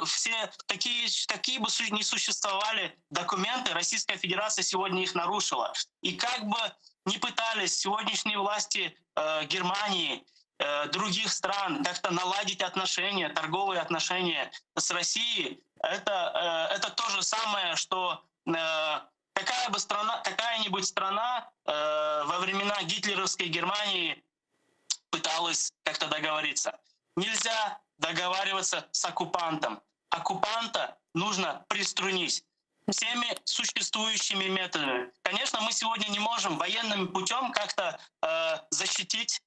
все какие, какие бы ни существовали документы, Российская Федерация сегодня их нарушила. И как бы ни пытались сегодняшние власти Германии, других стран как-то наладить отношения, торговые отношения с Россией, это то же самое, что какая бы страна, какая-нибудь страна во времена гитлеровской Германии пыталась как-то договориться. Нельзя договариваться с оккупантом. Оккупанта нужно приструнить всеми существующими методами. Конечно, мы сегодня не можем военным путем как-то защитить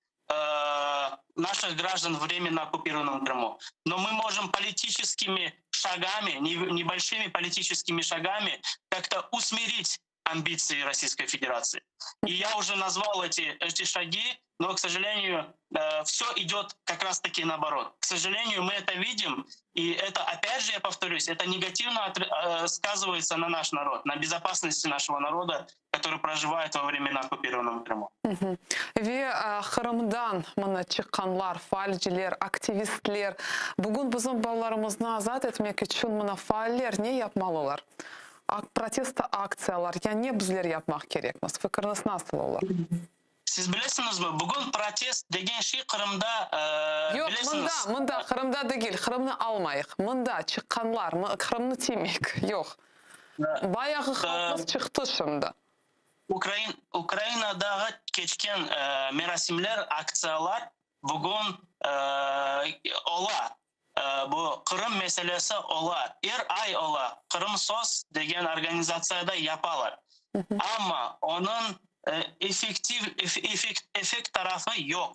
наших граждан в временно оккупированном Крыму. Но мы можем политическими шагами, небольшими политическими шагами как-то усмирить амбиции Российской Федерации. И я уже назвал эти шаги, но, к сожалению, все идет как раз-таки наоборот. К сожалению, мы это видим, и это, опять же, я повторюсь, это негативно сказывается на наш народ, на безопасности нашего народа, который проживает во временно оккупированном Крыму.
Ve Qırımdan mına çıqqanlar, faalciler, aktivistler, bugün bizim balalarımıznı azat etmek içün mına faaller ne yapmalılar? Protesto aktsiyalar, ya ne bizler yapmaq kerekmiz? Fikiriñiz nasıl olur?
Siz bilesiñizmi, bugün protest degen şey Qırımda,
Yoq, mında, mında, Qırımda degil, Qırımnı almayıq. Mında çıqqanlar, Qırımnı tiymek, yoq. Bayağı halqımız çıqtı şimdi.
Ukrainadağı keçken merasimler, aktsiyalar bugün ola. Bu Qırım meselesi ola, er ay ola, Krım.SOS degen organizatsiyada yapalar. Amma onıñ effektiv, effekt tarafı yoq.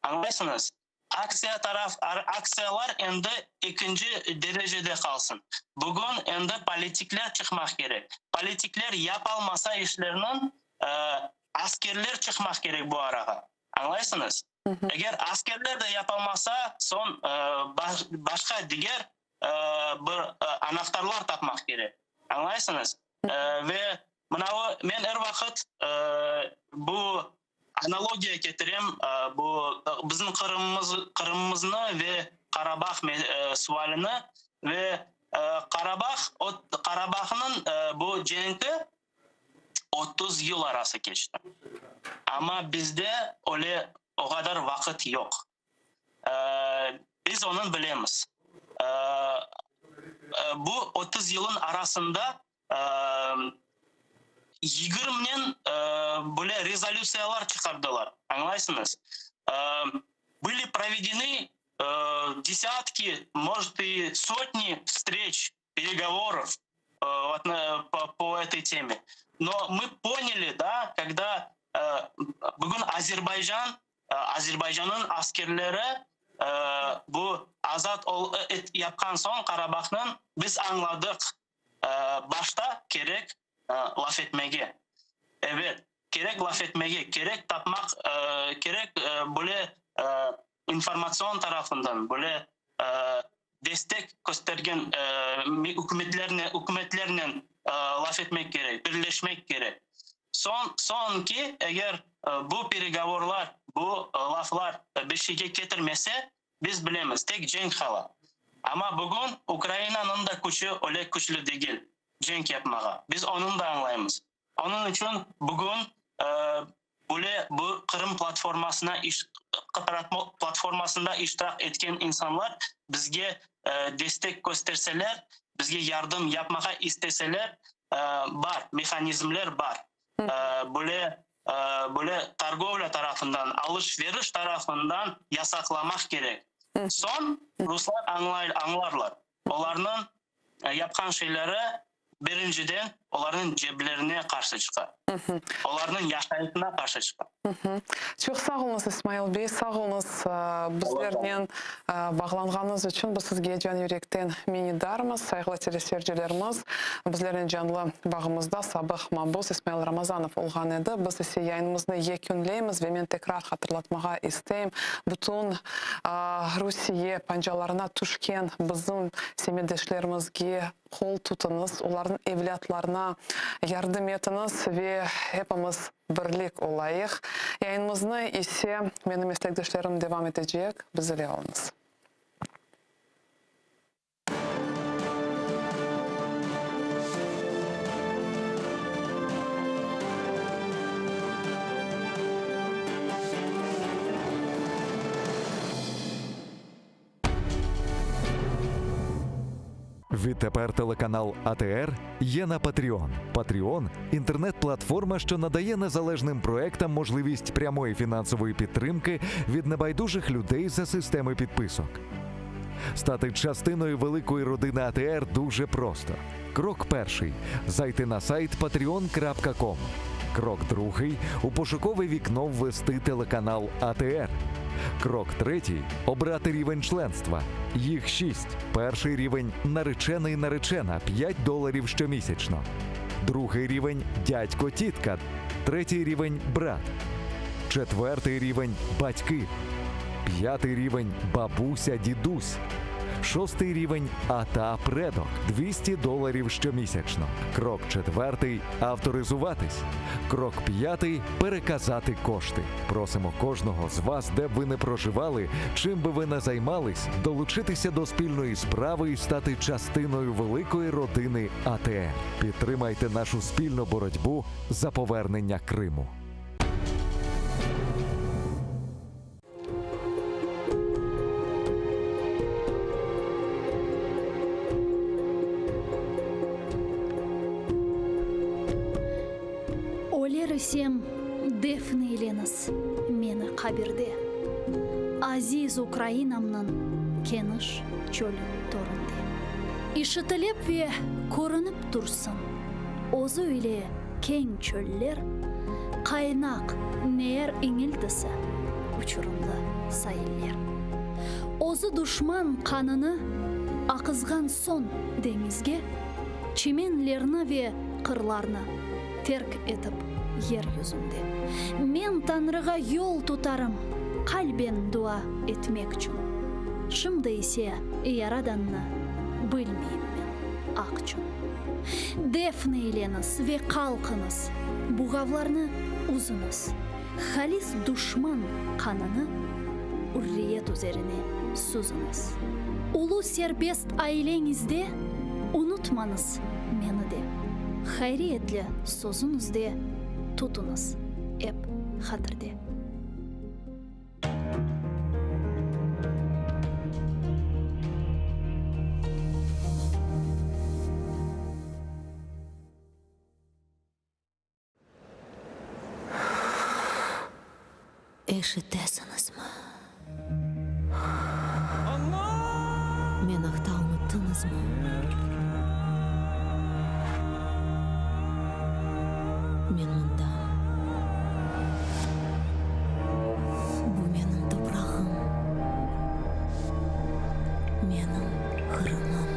Añlaysıñız? Aktsiya taraf, aktsiyalar endi ekinci derecede qalsın. Bugün endi politikler çıqmaq kerek. Politikler yapalmasa işlerniñ, askerler çıqmaq kerek bu arağa. Añlaysıñız? Eger askerler de yapalmasa, soñ başqa diger bir anahtarlar tapmaq kerek. Añlaysıñız? Ve mınavı men er vaqıt bu analogiya ketirem, bu bizim Qırımımız, Qırımımıznı ve Qarabağ sualini ve Qarabağ, Qarabağnıñ bu cenki 30 yıl arası keçti. Amma bizde öyle o qadar vaqıt yoq. Biz onıñ bilemiz. Bu 30 yılın arasında yigirminen böyle rezolütsiyalar çıqardılar, añlaysıñız? Были проведены десятки, может, и сотни встреч, переговоров по этой теме. Но мы поняли, да, когда bugün Azerbaycan, Azerbaycannıñ askerleri bu azat yapqan soñ Qarabağnıñ, biz añladıq, başta kerek laf etmege. Evet, kerek laf etmege, kerek tapmaq, kerek böyle informatsion tarafından böyle destek köstergen ükümetlernen laf etmek kerek, birleşmek kerek. Soñ, soñki, eger bu peregovorlar, bu laflar bir şeyge ketirmese, biz bilemiz, tek cenk qala. Amma bugün Ukrainanıñ da küçü öyle küçlü degil cenk yapmağa. Biz onıñ da añlaymız. Onıñ içün bugün böyle bu Qırım platformasına platformasında iştirak etken insanlar bizge destek kösterseler, bizge yardım yapmağa isteseler. Bar, mehanizmler bar. Böyle, böyle torgovlâ tarafından, alış-veriş tarafından yasaqlamaq kerek. Soñ ruslar añlarlar. Olarnıñ yapqan şeyleri, birinciden, olarnıñ ceblerine qarşı çıqa, olarnıñ yaşayışına qarşı çıqa.
Çoq sağ oluñız, İsmail bey, sağ oluñız bizlernen bağlanğanıñız içün. Biz sizge can yürekten minnetdarmız. Sayğılı teleseyircilerimiz, bizlernen canlı bağımızda sabıq mabus İsmail Ramazanov olğan edi. Biz ise yayınımıznı yekünleymiz ve men tekrar hatırlatmağa isteyim, bütün Rusiye pancalarına tüşken bizim semetdeşlerimizge qol tutıñız, olarnıñ evlâtlarına yardım etiñiz ve epimiz birlik olayıq. Yayınımıznı ise menim meslekdeşlerim devam etecek. Biz ile oluñız.
Відтепер телеканал АТР є на Patreon. Patreon – інтернет-платформа, що надає незалежним проектам можливість прямої фінансової підтримки від небайдужих людей за системи підписок. Стати частиною великої родини АТР дуже просто. Крок перший зайти на сайт patreon.com. Крок другий у пошукове вікно ввести телеканал АТР. Крок третій обрати рівень членства. Їх шість. Перший рівень наречений наречена 5 доларів щомісячно. Другий рівень дядько тітка. Третій рівень брат. Четвертий рівень батьки. П'ятий рівень бабуся дідусь. Шостий рівень ата предок 200 доларів щомісячно. Крок четвертий авторизуватись. Крок п'ятий переказати кошти. Просимо кожного з вас, де б ви не проживали, чим би ви не займались, долучитися до спільної справи і стати частиною великої родини АТР. Підтримайте нашу спільну боротьбу за повернення Криму.
Öler isem, defn eyleñiz meni qabirde, Aziz Ukrainamnıñ keniş çöl töründe. İşitilip ve körünip tursın özü ile keñ çöller, Qaynaq neer iñiltisi, uçurımlı sailler. Özü duşman qanını aqızğan soñ deñizge, Çimenlerni ve qırlarnı terk etip yer yüzünde. Men Tañrığa yol tutarım qalben dua etmekçün. Şimdi ise Yaradannı bilmeyim men, aqçün. Defn eyleñiz ve qalqıñız, buğavlarnı üzüñiz, Halis duşman qanını ürriyet üzerine süzüñiz. Ulu serbest aileñizde unutmañız meni de, Hayriyetli sözüñizde tutuñız ep hatirde.
Eşitesiñizmi? Men aqta unuttıñızmı? Men mındam. Bu menim toprağım, menim Qırımım.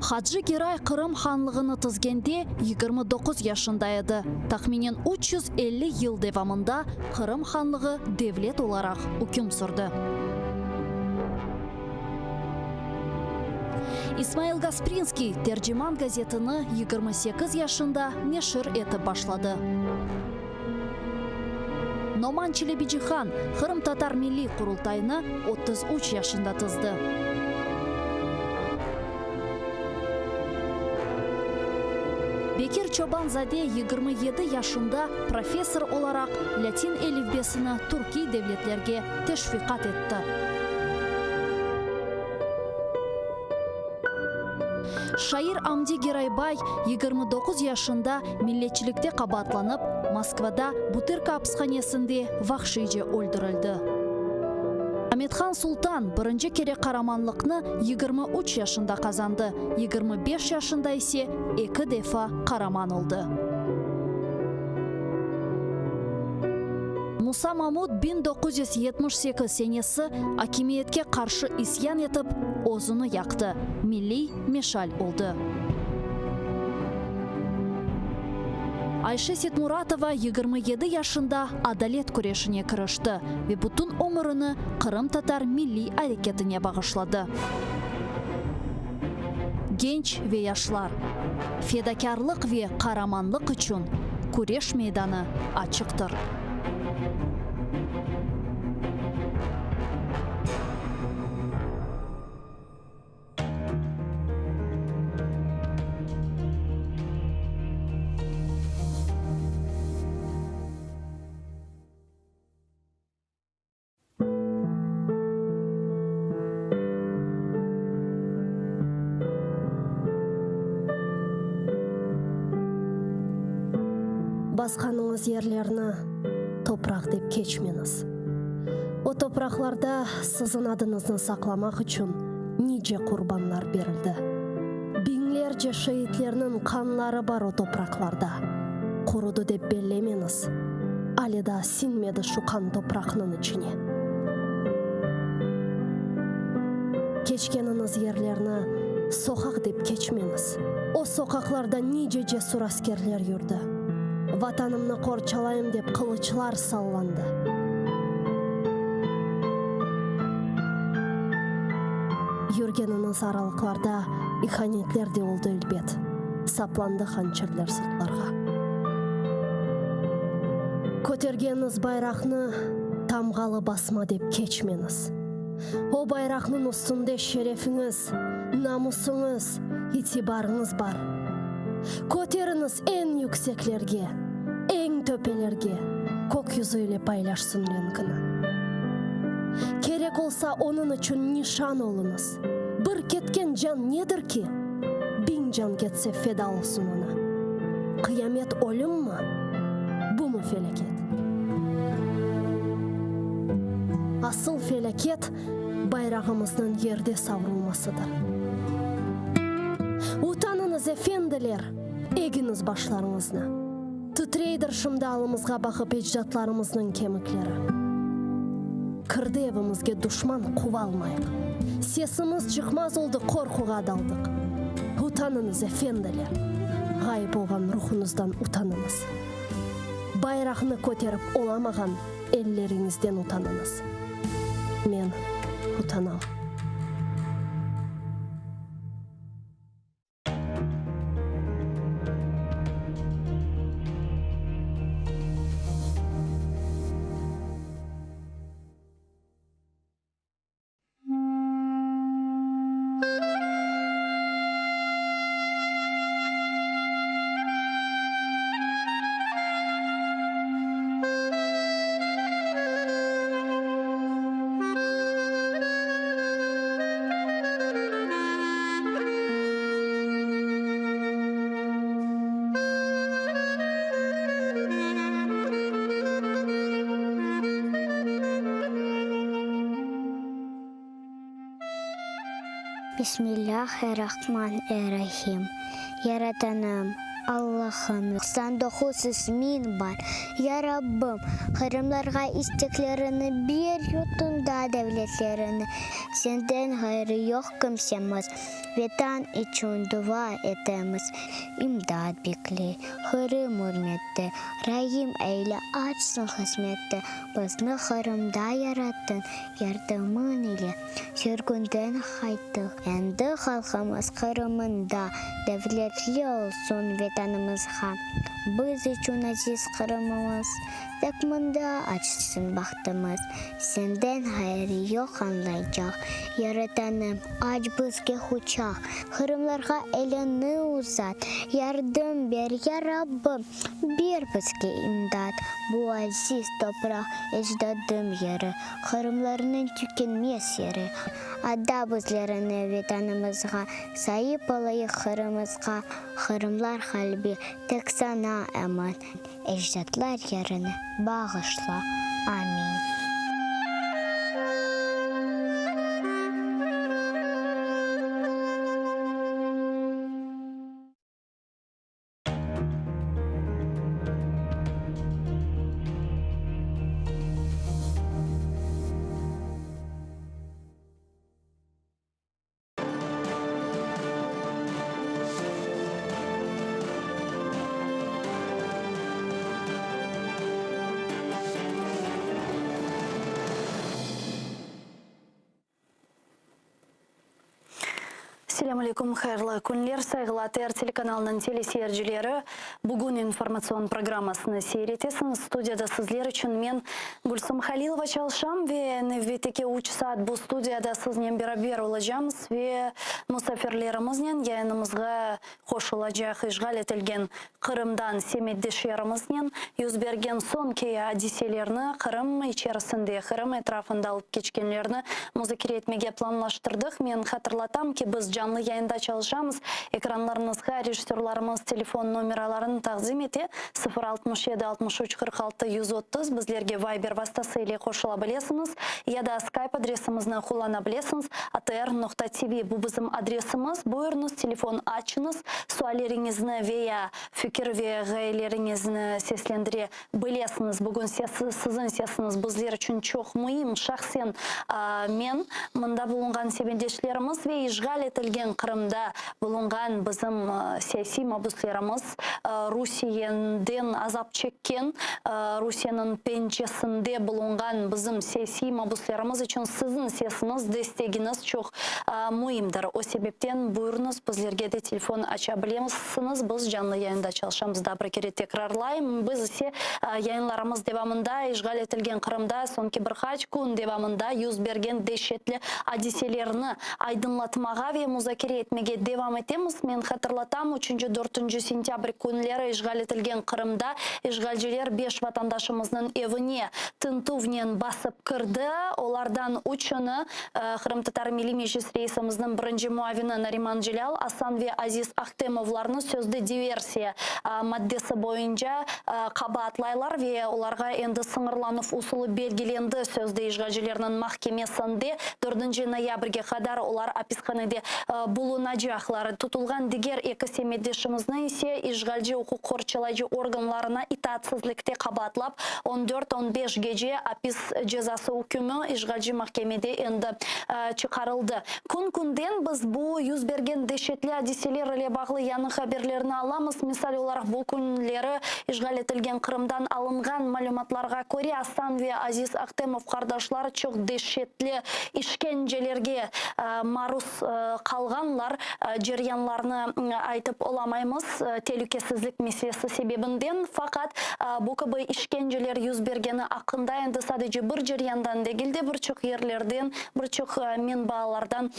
Hacı Geray Qırım hanlığını tizgende 29 yaşında edi. Tahminen 350 yıl devamında Qırım hanlığı devlet olaraq üküm sürdi. İsmail Gasprinskiy Terciman gazetini 28 yaşında neşir etip başladı. Noman Çelebicihan Qırımtatar Milliy Qurultayını 33 yaşında tizdi. Bekir Çoban-zade 27 yaşında professor olaraq lâtin elifbesini türkiy devletlerge teşviqat etti. Şair Amdi Geraybay 29 yaşında milletçilikte qabaatlanıp, Moskvada Butırka apishanesinde vahşiyce öldürildi. Amethan Sultan birinci kere qaramanlıqnı 23 yaşında qazandı, 25 yaşında ise eki defa qaraman oldı. Musa Mamut 1978 senesi akimiyetke qarşı isyan etip, özüni yaqtı, milliy meşal oldı. Ayşe Setmuratova 27 yaşında adalet küreşine kirişti ve bütün ömürini qırımtatar milliy areketine bağışladı. Genç ve yaşlar, fedakârlıq ve qaramanlıq içün küreş meydanı açıqtır.
Basqanıñız yerlerni topraq dep keçmeñiz. O topraqlarda siziñ adıñıznı saqlamaq içün nice qurbanlar berildi. Biñlerce şeitlerniñ qanları bar o topraqlarda. Qurudı dep bellemeñiz, ale daa siñmedi şu qan topraqnıñ içine. Keçkeniñiz yerlerni soqaq dep keçmeñiz. O soqaqlarda nice cesur askerler yürdi. Vatanımnı qorçalayım dep qılıçlar sallandı. Yürgeniñiz aralıqlarda ihanetler de oldı elbet, saplandı hançerler sırtlarğa. Kötergeniñiz bayraqnı tamğalı basma dep keçmeñiz. O bayraqnıñ üstünde şerefiñiz, namusıñız, itibarıñız bar. Köteriñiz eñ yükseklerge, eñ töpelerge, kök yüzü ile paylaşsın renkini. Kerek olsa, onıñ içün nişan oluñız. Bir ketken can nedir ki? Biñ can ketse feda olsun oña. Qıyamet ölümmi? Bumı felâket? Asıl felâket, bayrağımıznıñ yerde savrulmasıdır. Utanıñız, efendiler, egiñiz başlarıñıznı. Titreydir şimdi alımızğa baqıp ecdatlarımıznıñ kemikleri. Kirdi evimizge duşman, quvalmayıq. Sesimiz çıqmaz oldı, qorquğa daldıq. Utanıñız, efendiler, ğayıp olğan ruhuñızdan utanıñız. Bayraqnı köterip olamağan elleriñizden utanıñız. Men utanam.
Bismillâh-er-Rahman-er-Rahim. Yaratanım! Allahım, 99 ismiñ bar. Ya Rabbım, qırımlarğa isteklerini ber, yurtunda devletlerini. Senden ğayrı yoq kimsemiz, Vetan içün dua etemiz. İmdat bekley Qırım ürmette, Raim eyle, açsın hızmette. Bizni Qırımda yarattıñ, yardımıñ ile sürgünden qayttıq. Endi halqımız Qırımında devletli olsun Vetanımızğa. Biz içün aziz Qırımımız, tek mında açsın bahtımız. Senden ğayrı yoq añlaycaq, Yaratanım, aç bizge quçaq. Qırımlarğa eliñni uzat, yardım ber, ya Rabbim! Ber bizge imdat, bu aziz topraq, ecdadım yeri, Qırımlarnıñ tükenmez yeri. Ada bizlerini Vetanımızğa, saip olayıq Qırımızğa, Qırımlar qalbi tek saña emin, ecdatlar yerini bağışla. Amin.
Selâm aleyküm, hayırlı künler, sayğılı ATR telekanalınıñ teleseyircileri. Bugün informatsion programmasını seyir etesiñiz. Studiyada sizler içün men, Gülsüm Halilova çalışam ve nevbetteki üç saat bu studiyada siznen beraber olacamız ve musafirlerimiznen yayınımızğa qoşulacaq işğal etilgen Qırımdan semetdeşlerimiznen yüz bergen soñki adiselerni, Qırım içerisinde, Qırım etrafında olıp keçkenlerni muzakere etmege planlaştırdıq. Men hatırlatam ki, biz canlı yayında çalışamız. Ekranlarıñızğa rejissörlarımız telefon nomeralarını taqdim ete, 0 67 63 46 130, bizlerge Viber vastası ile qoşula bilesiñiz ya da Skype adresimizni qullana bilesiñiz, atr noqta tv, bu bizim adresimiz. Buyurıñız, telefon açıñız. Sualleriñizni ve ya fikir ve ğayeleriñizni seslendire bilesiñiz. Bugün siziñ sesiñiz bizler içün çoq müim. Şahsen men, mında bulunğan semetdeşlerimiz ve işğal etilgen Qırımda bulunğan bizim siyasiy mabüslerimiz, Rusiyeden azap çekken, Rusiyeniñ pençesinde bulunğan bizim siyasiy mabüslerimiz içün siziñ sesiñiz, destegiñiz çoq Müimdir. O sebepten buyurıñız, bizlerge de telefon aça bilesiñiz, biz canlı yayında çalışamız, daa bir kere tekrarlayım. Biz ise yayınlarımız devamında işğal etilgen Qırımda soñki bir qaç kün devamında yüz bergen deşetli adiselerni aydınlatmağa ve muzakere etmege devam etemiz. Men hatırlatam, üçünci, dörtünci sentâbr künleri işğal etilgen Qırımda işğalciler beş vatandaşımıznıñ evine tintüvnen basıp kirdi, olardan üçüni Qırımtatar Milliy Meclis reisimizniñ birinci muavini Nariman Celâl, Asan ve Aziz Ahtemovlarnı sözde diversiya maddesi boyunca qabaatlaylar ve olarğa endi sıñırlanuv usulı belgilendi, sözde işğalcilerniñ mahkemesinde dördünci noyabrge qadar olar apishanede bulunacaqlar. Tutulğan diger eki semetdeşimizni ise işğalci uquq qorçalayıcı organlarına itaatsizlikte qabaatlap, on dört, on beş gece apis cezası ükümi işğalci mahkemede endi çıqarıldı. Kün-künden biz bu yüz bergen deşetli adiseler ile bağlı yañı haberlerni alamız. Misal olaraq, bu künleri işğal etilgen Qırımdan alınğan malümatlarğa köre, Asan ve Aziz Ahtemov qardaşlar çoq deşetli işkencelerge maruz qalğanlar. Ceryanlarnı aytıp olamaymız, telükesizlik meselesi sebebinden, faqat bu kibi işkenceler yüz bergeni aqqında endi sadece bir ceryandan degil de, bir çoq yerlerden, bir çoq menbaalardan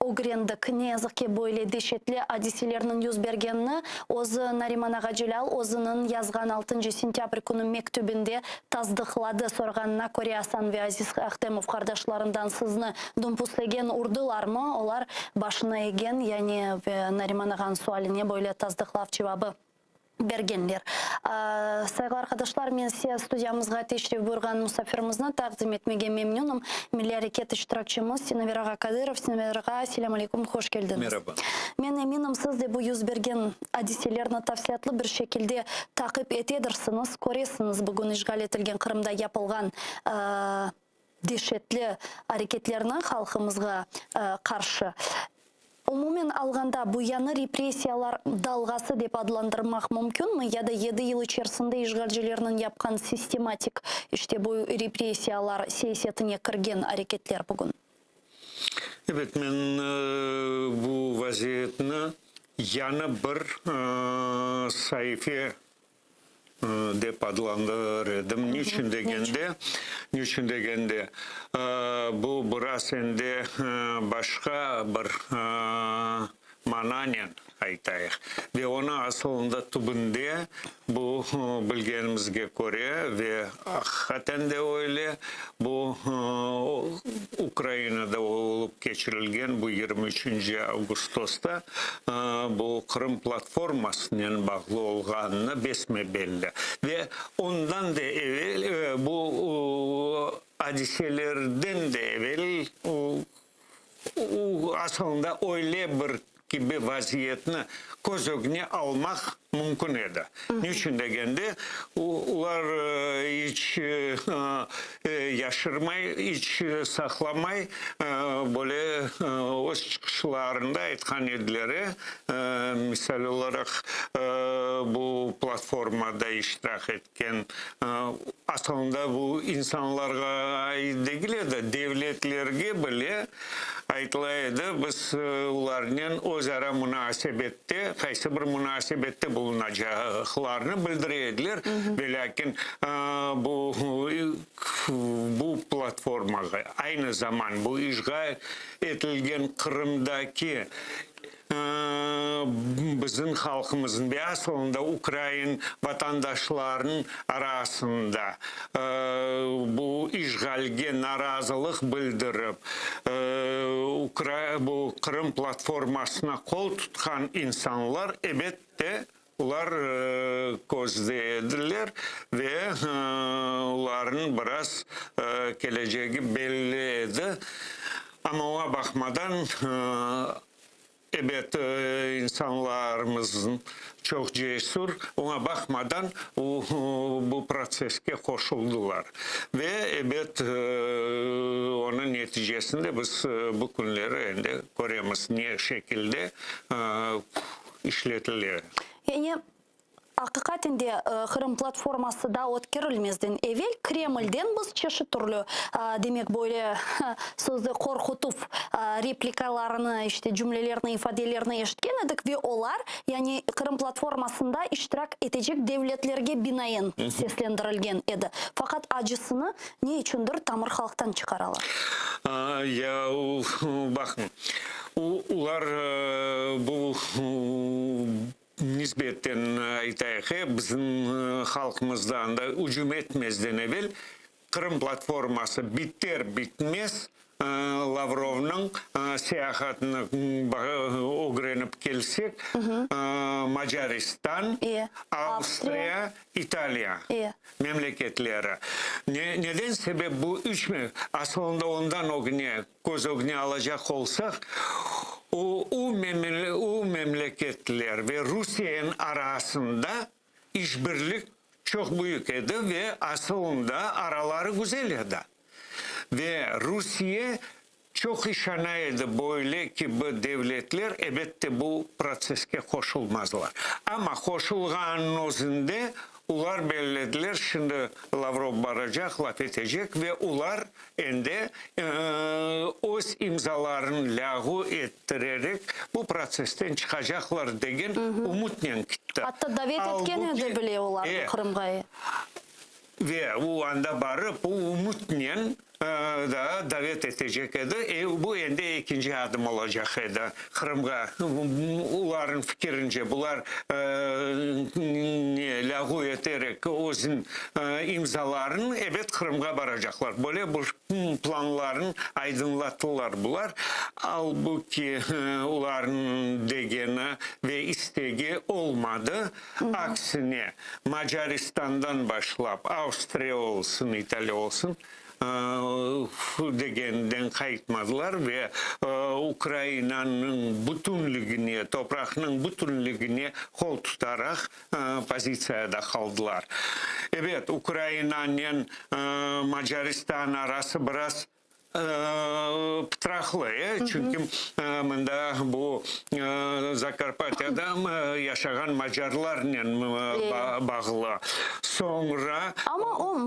ögrendik. Ne yazıq ki, böyle deşetli adiselerniñ yüz bergenini özü Nariman ağa Celâl özüniñ yazğan altıncı sentâbr künü mektübinde tasdıqladı. Sorğanına köre, Asan ve Aziz Ahtemov qardaşlarından sizni Dumpuslegen urdılarmı? Olar başını eğgen, yani Nariman ağanıñ sualine böyle tasdıqlav cevabı. Bergenler. Sayğılı arqadaşlar, men size studiyamızğa teşrif buyurğan musafirimizni taqdim etmege memnünim. Milliy areket iştirakçimiz Sinaver ağa Kadırov. Sinaver ağa, selâm aleyküm, hoş keldiñiz.
Meraba.
Men eminim, siz de bu yüz bergen adiselerni tafsilâtlı bir şekilde taqip etedirsiñiz, köresiñiz bugün işğal etilgen Qırımda yapılğan deşetli areketlerni halqımızğa qarşı. Umumen alğanda, bu yañı repressiyalar dalğası dep adlandırmaq mümkünmi ya da yedi yıl içerisinde işğalcilerniñ yapqan sistematik işte bu repressiyalar siyasetine kirgen areketler bugün?
Ebet, men bu vaziyetni yañı bir saife dep adlandırır edim. Niçün degende, niçün degende, bu biraz endi başqa bir mananen aytayıq. Ve onı asılında tübünde bu bilgenimizge köre ve aqiqaten de öyle, bu Ukrainada olıp keçirilgen bu 23 avgustosta bu Qırım platformasınen bağlı olğanını besme-belli. Ve ondan da evel, bu adiselerden de evel, asılında öyle bir kibi vaziyetni köz ögüne almaq mümkün edi. Niçün degende, olar iç yaşırmay, iç saqlamay, böyle öz çıqışlarında aytqan ediler, misal olaraq, bu platformada iştirak etken, asılında bu insanlarğa ait degil edi, devletlerge bile aytıla edi, biz olarnen öz ara munasebette, qaysı bir munasebette bulunacaqlarını bildire ediler, velâkin bu bu platformağa, aynı zaman bu işğal etilgen Qırımdaki bizim halqımıznıñ ve asılında ukrain vatandaşlarınıñ arasında bu işğalge narazılıq bildirip, bu Qırım platformasına qol tutqan insanlar, ebette, olar közde ediler ve olarnıñ biraz kelecegi belli edi. Amma oña baqmadan, Ebet, insanlarımız çoq cesür, oña baqmadan bu protsesske qoşuldılar. Ve, ebet, onıñ neticesinde biz bu künleri endi köremiz, ne şekilde işletile.
Yani, Aqiqaten de, Qırım platforması daa ötkerilmezden evel Kremlden biz çeşit türlü, demek, böyle sözde qorqutuv replikalarını, işte, cümlelerni, ifadelerni eşitken edik ve olar, yani Qırım platformasında iştirak etecek devletlerge binaen seslendirilgen edi. Faqat acısını ne içündir tamır halqtan çıqaralar.
Ya, baqıñ, olar bu Nisbeten aytayıq, e, bizim halqımızda anda ücüm etmezden evel Qırım platforması biter-bitmez Lavrovnıñ seyahatını ögrenip kelsek, Macaristan, Avstriya, İtaliya memleketleri. Neden sebep bu üç, asılında ondan ögüne Köz ögüne alacaq olsaq, o o memleketler ve Rusiyeniñ arasında işbirlik çoq büyük edi ve asılında araları güzel edi. Ve Rusiye çoq işana edi, böyle kibi devletler, ebette, bu protsesske qoşulmazlar. Amma qoşulğanınıñ özünde Olar bellediler, şimdi Lavrov baracaq, laf etecek ve olar endi öz imzalarını lâğu ettirerek bu protsessten çıqacaqlar degen ümütnen kitti.
Atta davet etken edi bile olarnı Qırımğa.
Ve o anda barıp, o ümütnen. Da davet etecek edi. E, bu endi ekinci adım olacaq edi Qırımğa. Olarnıñ fikirince, bular ne lâğu eterek özüniñ imzalarını, ebet, Qırımğa baracaqlar. Böyle bir planlarını aydınlattılar bular. Albuki, olarnıñ degeni ve istegi olmadı. Aksine, Macaristandan başlap, Avstriya olsun, İtaliya olsun, degeninden qaytmadılar ve Ukrainanıñ bütünligine, topraqnıñ bütünligine qol tutaraq pozitsiyada qaldılar. Ebet, Ukrainanen Macaristan arası biraz Pıtraqlı, e, çünki mında bu Zakarpatyada yaşağan macarlarnen bağlı. Soñra.
Amma o,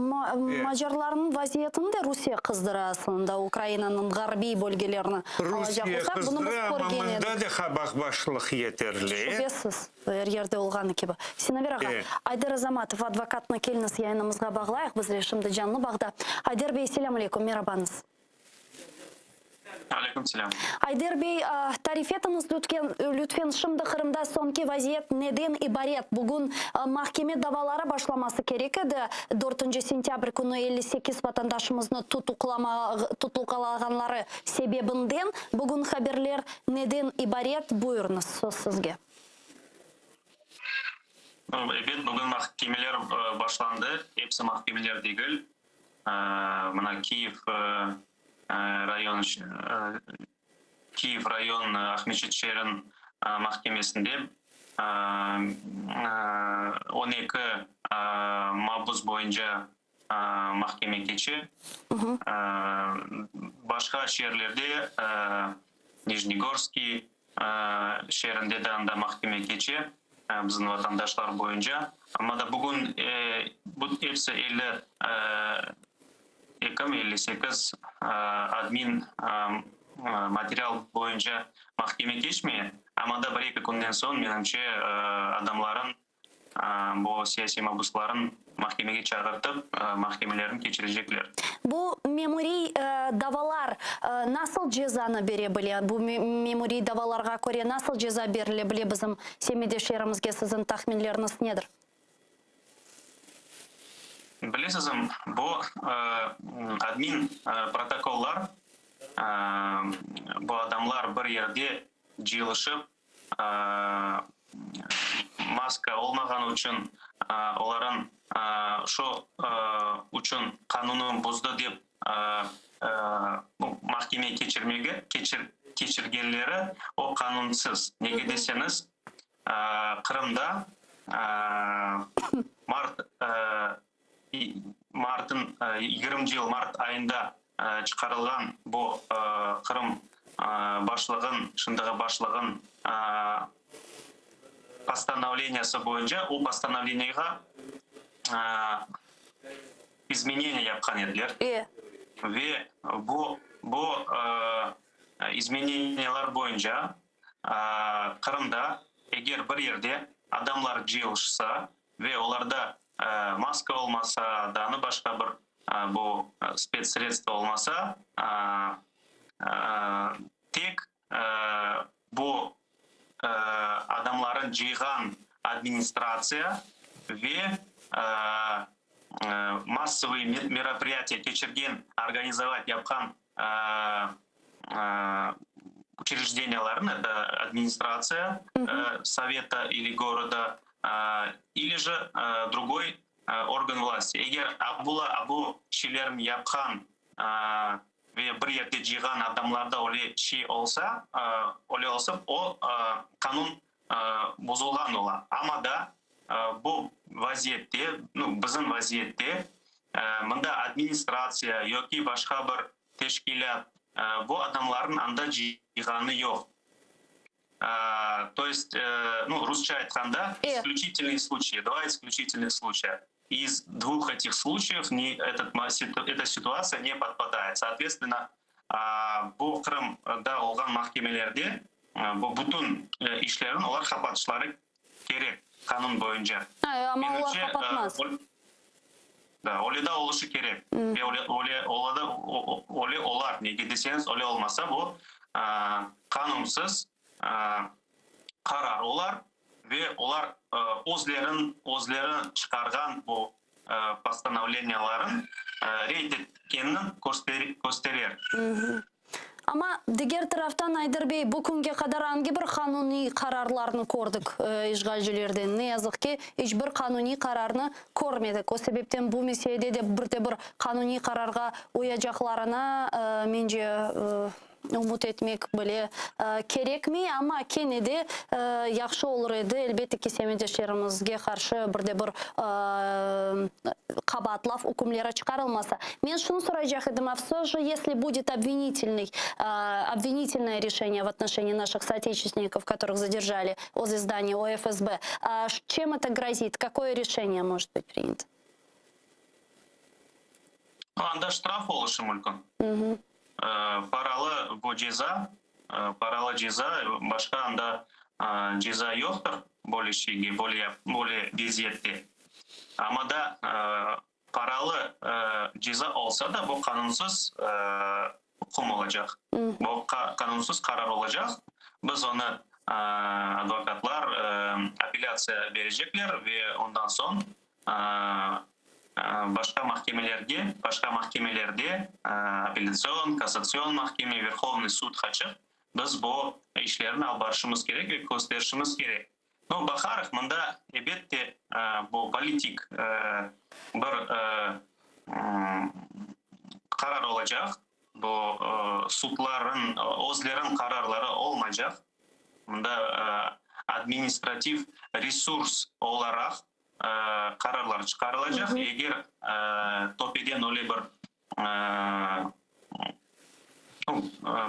macarlarnıñ vaziyetini de Rusiye qızdıra aslında, Ukrainanıñ ğarbiy bölgelerini alacaq
Rusiye
olsa, bunı biz
qızdıra, amma
körgen
mında
edik.
da qabaqbaşlıq yeterli.
Şübesiz. Er yerde olğanı kibi. Sinaver ağa, Ayder Azamatov advokatnı keliñiz yayınımızğa bağlayıq, bizle şimdi canlı bağda. Ayder bey, selâm aleyküm, merabañız.
Aleyküm selâm.
Ayder bey, tarif etiñiz lütfen, lütfen, şimdi Qırımda soñki vaziyet neden ibaret? Bugün mahkeme davaları başlaması kerek edi, dörtünci sentâbr künü 58 vatandaşımıznı tutuqlağanları sebebinden. Bugün haberler neden ibaret? Buyurıñız, söz sizge.
Ebet, bugün mahkemeler başlandı. Episi mahkemeler degil. Mına Kiyev rayon, Kiyev rayon Aqmescit şeeriniñ mahkemesinde 12 mabus boyunca mahkeme keçe. Başqa şeerlerde, Nijnegorskiy şeerinde de anda mahkeme keçe, bizim vatandaşlar boyunca. Amma da bugün bu episi 52 mi, 58 admin material boyunca mahkeme keçmey, amma da bir-eki künden soñ, menimce, adamların Bu siyasiy mabusların mahkemege çağırtıp, mahkemelerini keçirecekler.
Bu memuriy davalar nasıl cezanı bere bile? Bu memuriy davalarğa köre nasıl ceza berile bile bizim semetdeşlerimizge, siziñ tahminleriñiz nedir?
Bilesizmi, bu admin protokollar, bu adamlar bir yerde cıyılışıp, maska olmağanı içün olarıñ şu içün qanunı bozdı dep mahkeme keçirmegi keçirgenleri o qanunsız. Nege deseñiz, Qırımda mart martın yigirminci yıl mart ayında çıqarılğan bu Qırım başlığın, şimdigi başlığın postanovleniyası boyunca o postanovleniyğa izmeneniya yapqan ediler. Ve bu bu izmeneniyalar boyunca Qırımda eger bir yerde adamlar cıyılışsa ve olarda maska olmasa, daanı başqa bir bu spetssredstvo olmasa, tek bu adamların cıyğan administratsiya ve massovıy meropriyatiya keçirgen, organizovat yapqan uçrejdeniyaların, это administratsiya soveta ili goroda, ili je drugoy organ vlasti. Eger abula bu şeylerin yapqan ve bir yerde cıyğan adamlarda öyle şey olsa, öyle olsa, o qanun bozulğan ola. Amma da bu vaziyette, nu, bizim vaziyette, mında administratsiya yoki başqa bir teşkilât bu adamlarnıñ anda cıyğanı yoq. To est, nu, rusça aytqanda, isklüçitelnıy sluçay, dva isklüçitelnıh sluçaya. İz dvuh etih sluçayev ne etot eta situatsiya ne podpadayet. Sootvetstvenno, bu Qırımda olğan mahkemelerde bu bütün işlerin olar qapatışları kerek qanun boyunca.
Amma olar qapatmaz.
Da, öyle da oluşı kerek. Ve öyle, öyle, ola da, öyle olar. Nege deseñiz, öyle olmasa, bu qanunsız qarar olar ve olar özlerin, özleri çıqarğan bu postanovleniyaların red etkenini kösterer.
Amma, diger taraftan, Ayder bey, bu künge qadar angi bir qanuniy qararlarnı kördik işğalcilerden? Ne yazıq ki, iç bir qanuniy qararnı körmedik. O sebepten bu meselede de bir de bir qanuniy qararğa uyacaqlarına, mence, ümüt etmek bile kerekmey. Amma kene de yahşı olur edi, elbette ki, semetdeşlerimizge qarşı bir de bir qabaatlav ükümleri çıqarılmasa. Men şunı soraycaq edim, a vse je, esli budet obvinitelnıy, obvinitelnoye reşeniye v otnoşenii naših sootечественников, kotorıh zadержали ozle zdaniya OFSB, çem eto grozit, kakoye reşeniye možet bıt prinyato?
Anda ştraf oluşı mümkün. Paralı bu ceza, paralı ceza, başqa anda ceza yoqtır böyle şeyge, böyle böyle vaziyette. Amma da paralı ceza olsa da, bu qanunsız üküm olacaq, bu qanunsız qarar olacaq. Biz onı advokatlar apellâtsiya berecekler ve ondan soñ Başqa mahkemelerge, başqa mahkemelerde, apellâtsion, kassatsion mahkeme, Verhovnıy sudqa çıq, biz bu işlerni alıp barışımız kerek ve kösterişimiz kerek. No, baqarıq, mında, ebette, bu politik bir qarar olacaq, bu sudların özleriniñ qararları olmaycaq, mında administrativ resurs olaraq qararlar çıqarılacaq. Eger töpeden öyle bir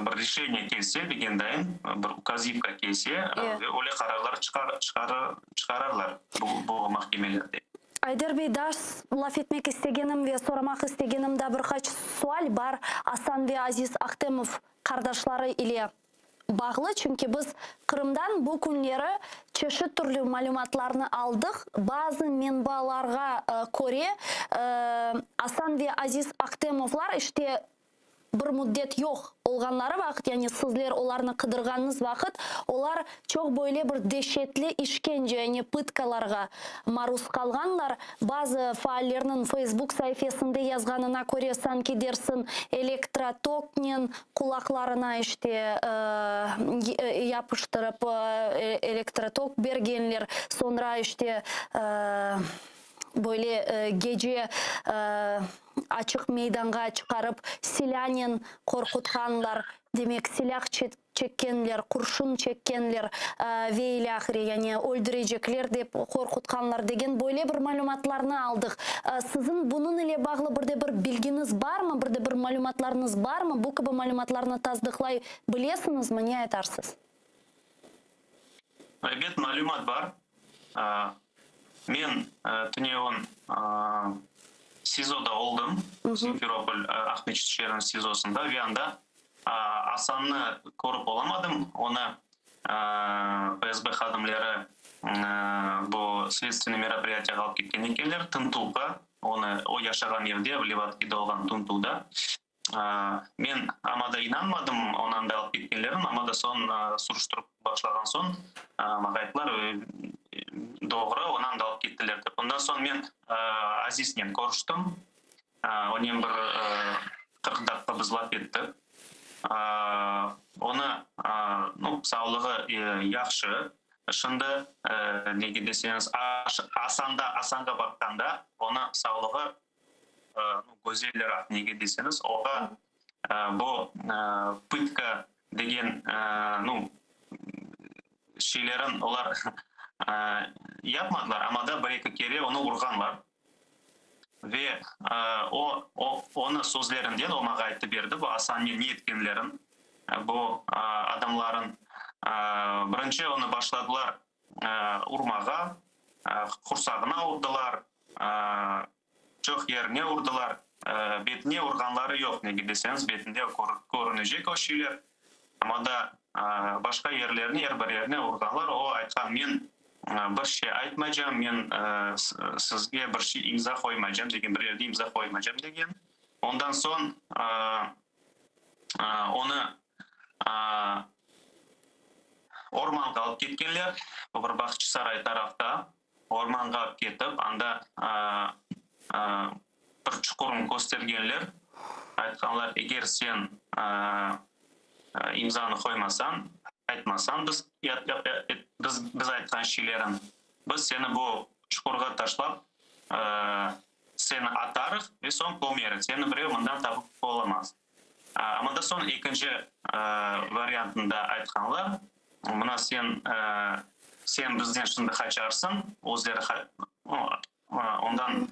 bir rişeniye kelse, degen dayın, bir ukazivka kelse, öyle qararlar çıqararlar bu mahkemelerde.
Ayder bey, daa laf etmek istegenim ve soramaq istegenim daa bir qaç sual bar Asan ve Aziz Ahtemov qardaşları ile bağlı, çünki biz Qırımdan bu künleri çeşit türlü malümatlarnı aldıq. Bazı menbalarğa köre, Asan ve Aziz Ahtemovlar işte bir müddet yoq olğanları vaqıt, yani sizler olarnı qıdırğanıñız vaqıt, olar çoq böyle bir deşetli işkence, yani pıtkalarğa maruz qalğanlar. Bazı faallerniñ Feysbuk saifesinde yazğanına köre, sanki dersiñ elektrotoknen qulaqlarına işte yapıştırıp elektrotok bergenler, soñra işte böyle gece açıq meydanğa çıqarıp silânen qorqutqanlar, demek silâh çekkenler, qurşun çekkenler ve ilâhre, yani öldürecekler dep qorqutqanlar degen böyle bir malümatlarnı aldıq. Siziñ bunıñ ile bağlı bir de bir bilgiñiz barmı, bir de bir malümatlarıñız barmı? Bu kibi malümatlarnı tasdıqlay bilesiñizmi? Ne aytarsız?
Ebet, malümat bar. Men tünevin SİZOda oldım, Simferopol, Aqmescit şeeriniñ SİZOsında ve anda Asannı körip olamadım, onı FSB hadimleri bu sledstvenniy meropriyatiyağa alıp ketken ekenler, tintuvğa, onı o yaşağan evde, Levadkide olğan tintuvda. Men amma da inanmadım onı anda alıp ketkenlerin, amma da soñ suruştırıp başlağan soñ maña ayttılar, doğru, onı anda alıp kettiler dep. Ondan soñ men Aziznen körüştim. Onen bir 40 daqqa biz laf ettik. Onı, nu, sağlığı yahşı. Şimdi, nege deseñiz, Asanda, Asanğa baqqanda, onı sağlığı, nu, güzeliraq, nege deseñiz, oğa bu pıtka degen, nu, şeylerin olar yapmadılar, amma da bir-eki kere onı urğanlar. Ve o, o, onı sözlerinden o maña ayttı berdi, bu Asannen ne etkenlerin, bu adamların, birinci onı başladılar urmağa, qursağına urdılar, çoq yerine urdılar, betine urğanları yoq, nege deseñiz, betinde körünecek o şeyler, amma da başqa yerlerine, er bir yerine urğanlar, o aytqan, men. bir şey aytmaycam, men sizge bir şey imza qoymaycam degen, bir yerde imza qoymaycam degen. Ondan soñ onı ormanğa alıp ketkenler, bir Bağçasaray tarafta ormanğa alıp ketip, anda bir çuqurın köstergenler, aytqanlar, eger sen imzanı qoymasañ, aytmasañ biz biz aytqan şeylerin, biz seni bu çuqurğa taşlap, seni atarıq ve soñ kömerik, seni birev mından tapıp olamaz. Amma da soñ ekinci variantını da aytqanlar, mına sen, sen bizden şimdi qaçarsıñ, özleri ondan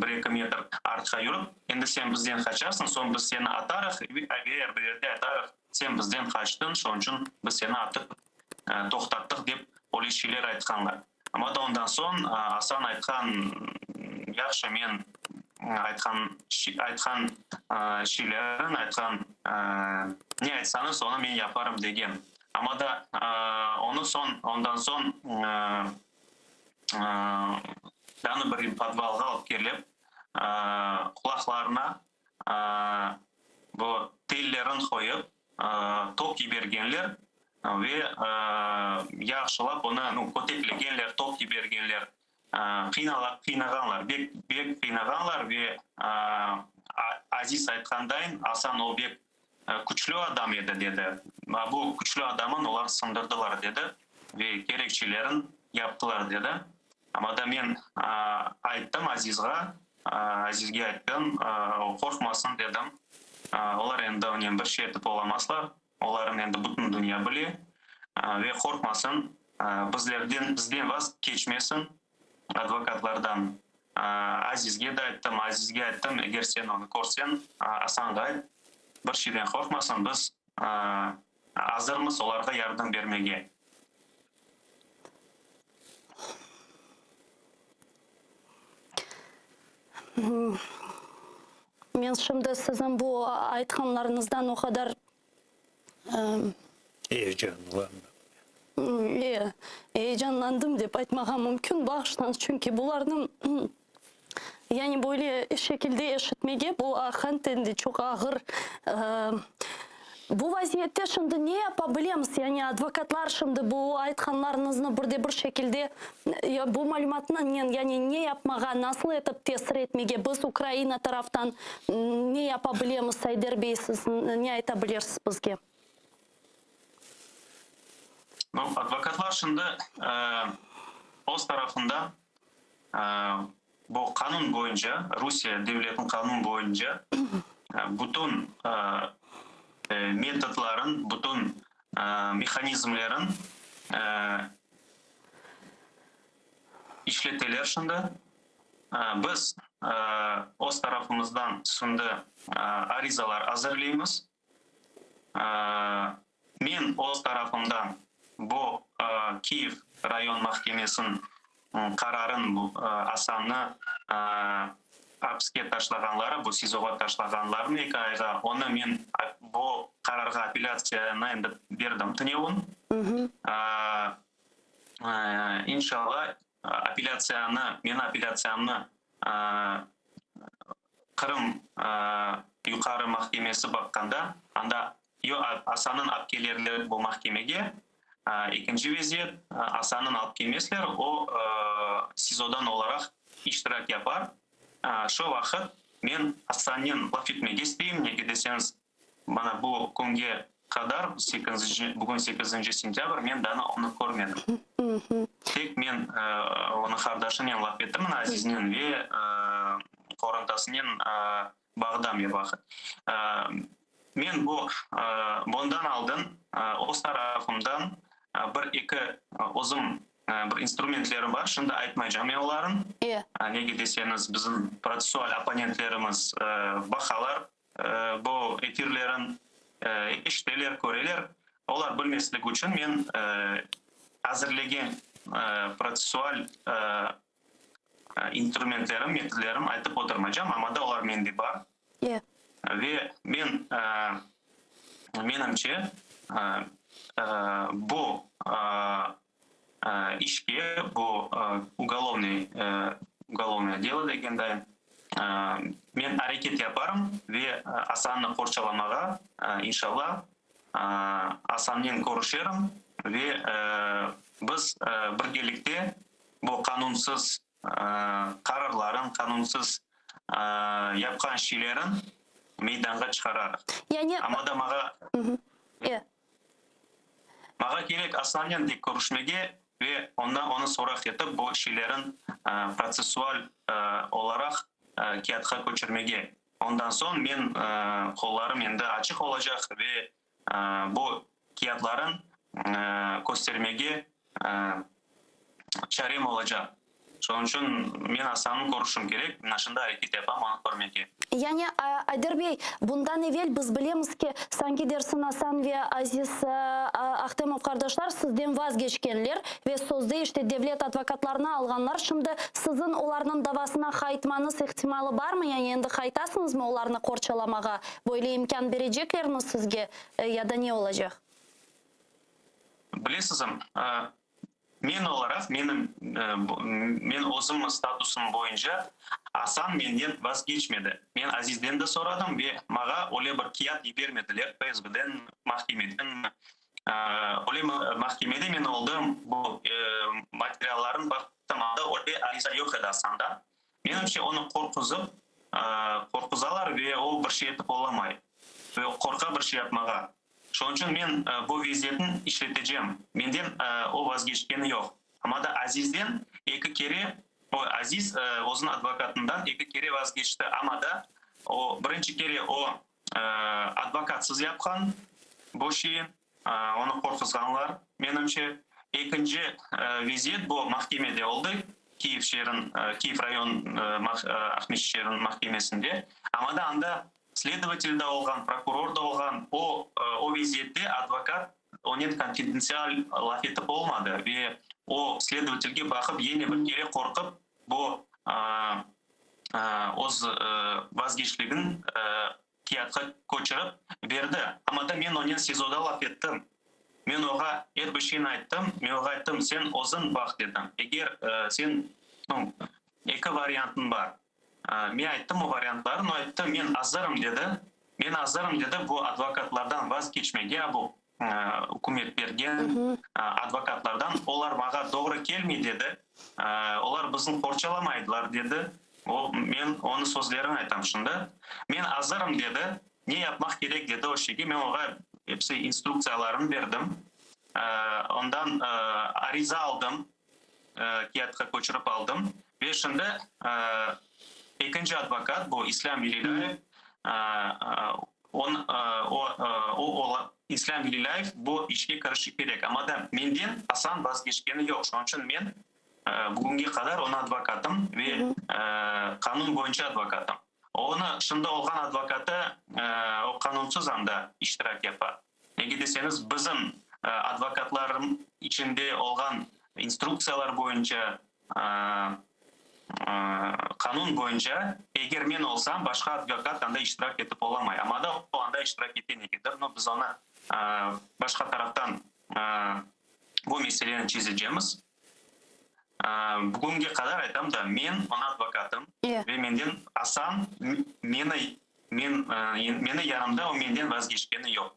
bir-eki metr artqa yürip, endi sen bizden qaçarsıñ, soñ biz seni atarıq ve er bir yerde aytarıq, sen bizden qaçtıñ, şonıñ içün biz seni atıp toqtattıq, dep öyle şeyler aytqanlar. Amma da ondan soñ Asan aytqan, yahşı, men aytqan aytqan şeylerin, aytqan ne aytsañız, onı men yaparım degen. Amma da onı soñ, ondan soñ Danı bir podvalğa alıp kelip, qulaqlarına bu tellerin qoyıp, tok yibergenler ve yahşılap onı, nu, köteklegenler, tok yibergenler, qıynağanlar, bek, bek qıynağanlar ve Aziz aytqandayın, Asan o bek Küçlü adam edi, dedi. Bu küçlü adamın olar sındırdılar, dedi, ve kerekçelerin yaptılar, dedi. Amma da men ayttım Azizğa, Azizge ayttım, o qorqmasın, dedim. Olar endi onen bir şey etip olamazlar, oların endi bütün dünya bile. Ve qorqmasın, bizlerden, bizden vaz keçmesin, advokatlardan. Azizge de ayttım, Azizge ayttım, eger sen onı körseñ, Asanğa ayt, bir şeyden qorqmasın, biz azırmız olarğa yardım bermege.
Men şimdi siziñ bu aytqanlarıñızdan o qadar
Eyecanlandım.
E, eyecanlandım dep aytmağa mümkün, bağışlañız, çünki bularnıñ, yani böyle şekilde eşitmege, bu aqiqaten de çoq ağır. Bu vaziyette şimdi ne yapa bilemiz? Yani advokatlar şimdi bu aytqanlarıñıznı bir de bir şekilde, bu malümatnen, yani ne yapmağa, nasıl etip tesir etmege, biz Ukraina taraftan Ne yapa bilemiz, Sayder bey, siz ne ayta bilirsiz bizge?
No, advokatlar şimdi öz tarafından bu qanun boyunca, Rusiye devletiniñ qanun boyunca bütün metodların, bütün mehanizmlerin işleteler şimdi. Biz öz tarafımızdan şimdi arizalar azırlıymız. Men öz tarafımdan bu Kiyev rayon mahkemesiniñ qararın, bu Asannı apiske taşlağanları, bu SİZOğa taşlağanlarını eki ayğa, onı men bu qararğa apellâtsiyanı endi berdim tünevin. İnşallah, apellâtsiyanı, menim apellâtsiyamnı Qırım Yuqarı mahkemesi baqqanda, anda yo Asannıñ alıp kelerler bu mahkemege, ekinci vaziyet, Asannıñ alıp kelmezler, o SİZOdan olaraq iştirak yapar. Şo vaqıt men Asannen laf etmege isteyim, nege deseñiz, Mana bu künge qadar, sekizinci, bugün sekizinci sentâbr, men daa onı körmedim. Tek men onıñ qardaşınen laf ettim, mına Aziznen ve qorantasınen bağdam er vaqıt. Men bu, bundan aldın öz tarafımdan bir-eki özüm bir instrumentlerim bar, şimdi aytmaycam men oların. Nege deseñiz, bizim protsessual opponentlerimiz baqalar, Bu efirlerin eşiteler, köreler. Olar bilmesligi içün men azirlegen protsessual instrumentlerim, metodlerim aytıp oturmaycam, amma da olar mende bar. Ve men, menimce, bu. işke, bu ugolovnıy, ugolovnoye delo degenday, men areket yaparım ve Asannı qorçalamağa, inşallah, Asannen körüşerim ve biz birgelikte bu qanunsız qararların, qanunsız yapqan şeylerin meydanğa çıqararıq.
Yani,
Amma da mağa mağa kerek Asannen tek körüşmege ve ondan onı soraq etip bu şeylerin protsessual olaraq kâğıtqa köçürmege. Ondan soñ men qollarım endi açıq olacaq ve bu kâğıtların köstermege çarem olacaq. Şunıñ içün men Asannı körüşim kerek, mına şimdi areket yapam onı körmege.
Yani, Ayder bey, bundan evel biz bilemiz ki, sanki dersin Asan ve Aziz Ahtemov qardaşlar sizden vazgeçkenler ve sözde işte devlet advokatlarını alğanlar. Şimdi siziñ olarnıñ davasına qaytmañız ihtimalı barmı? Yani endi qaytasıñızmı olarnı qorçalamağa? Böyle imkân bereceklermi sizge ya da ne olacaq?
Bilesizmi, Men olaraq, menim, men özüm statusım boyunca Asan menden vazgeçmedi. Men Azizden de soradım ve mağa öyle bir kâğıt yibermediler, FSBden, mahkemeden. Öyle mahkemede men oldım, bu materiallarnı baqtım, anda öyle ariza yoq edi Asandan. Menimce, onı qorquzıp, qorquzalar ve o bir şey etip olamay ve qorqa bir şey yapmağa. Şonıñ içün men bu vaziyetni işletecem. Menden o vazgeçkeni yoq. Amma da Azizden eki kere, o, Aziz özüniñ advokatından eki kere vazgeçti. Amma da o, birinci kere o, advokatsız yapqan bu şeyi, onı qorquzğanlar, menimce. Ekinci vaziyet bu mahkemede oldı, Kiyev şeeriñ, Kiyev rayon Aqmescit şeeriniñ mahkemesinde. Amma da anda Sledovatel da olğan, prokuror da olğan, o, o vaziyette advokat onen konfidentsial laf etip olmadı ve o, sledovatelge baqıp, yene bir kere qorqıp, bu öz vazgeçligin kâğıtqa köçürip berdi. Amma da men onen SİZOda laf ettim. Men oğa er bir şeyni ayttım. Men oğa ayttım, sen özüñ baq, dedim, eger sen, nu, eki variantıñ bar. Men ayttım o variantlarnı, o ayttı, men azırım, dedi. Men azırım, dedi, bu advokatlardan vazgeçmege, bu ükümet bergen advokatlardan, olar mağa doğru kelmey, dedi, olar bizni qorçalamaydılar, dedi. O, men onıñ sözlerini aytam şimdi. Men azırım, dedi, ne yapmaq kerek, dedi, o şeyge. Men oğa episi instruktsiyalarını berdim. Ondan ariza aldım. Kâğıtqa köçürip aldım. Ve şimdi ekinci advokat, bu İslâm Velilâyev, o, İslâm Velilâyev bu işke kirişi kerek. Amma da menden Asan vazgeçkeni yoq. Şunıñ içün men bugünge qadar onıñ advokatım ve qanun boyunca advokatım. Onı şimdi olğan advokatı, o qanunsız anda iştirak yapa. Nege deseñiz, bizim advokatlarım içinde olğan instruktsiyalar boyunca, qanun boyunca, eger men olsam, başqa advokat anda iştirak etip olamay. Amma da o anda iştirak ete negedir. No, biz onı başqa taraftan bu meseleni çezecemiz. Bugünge qadar aytam da, men onıñ advokatım ve menden Asan meni, men, meni yanımda o menden vazgeçkeni yoq.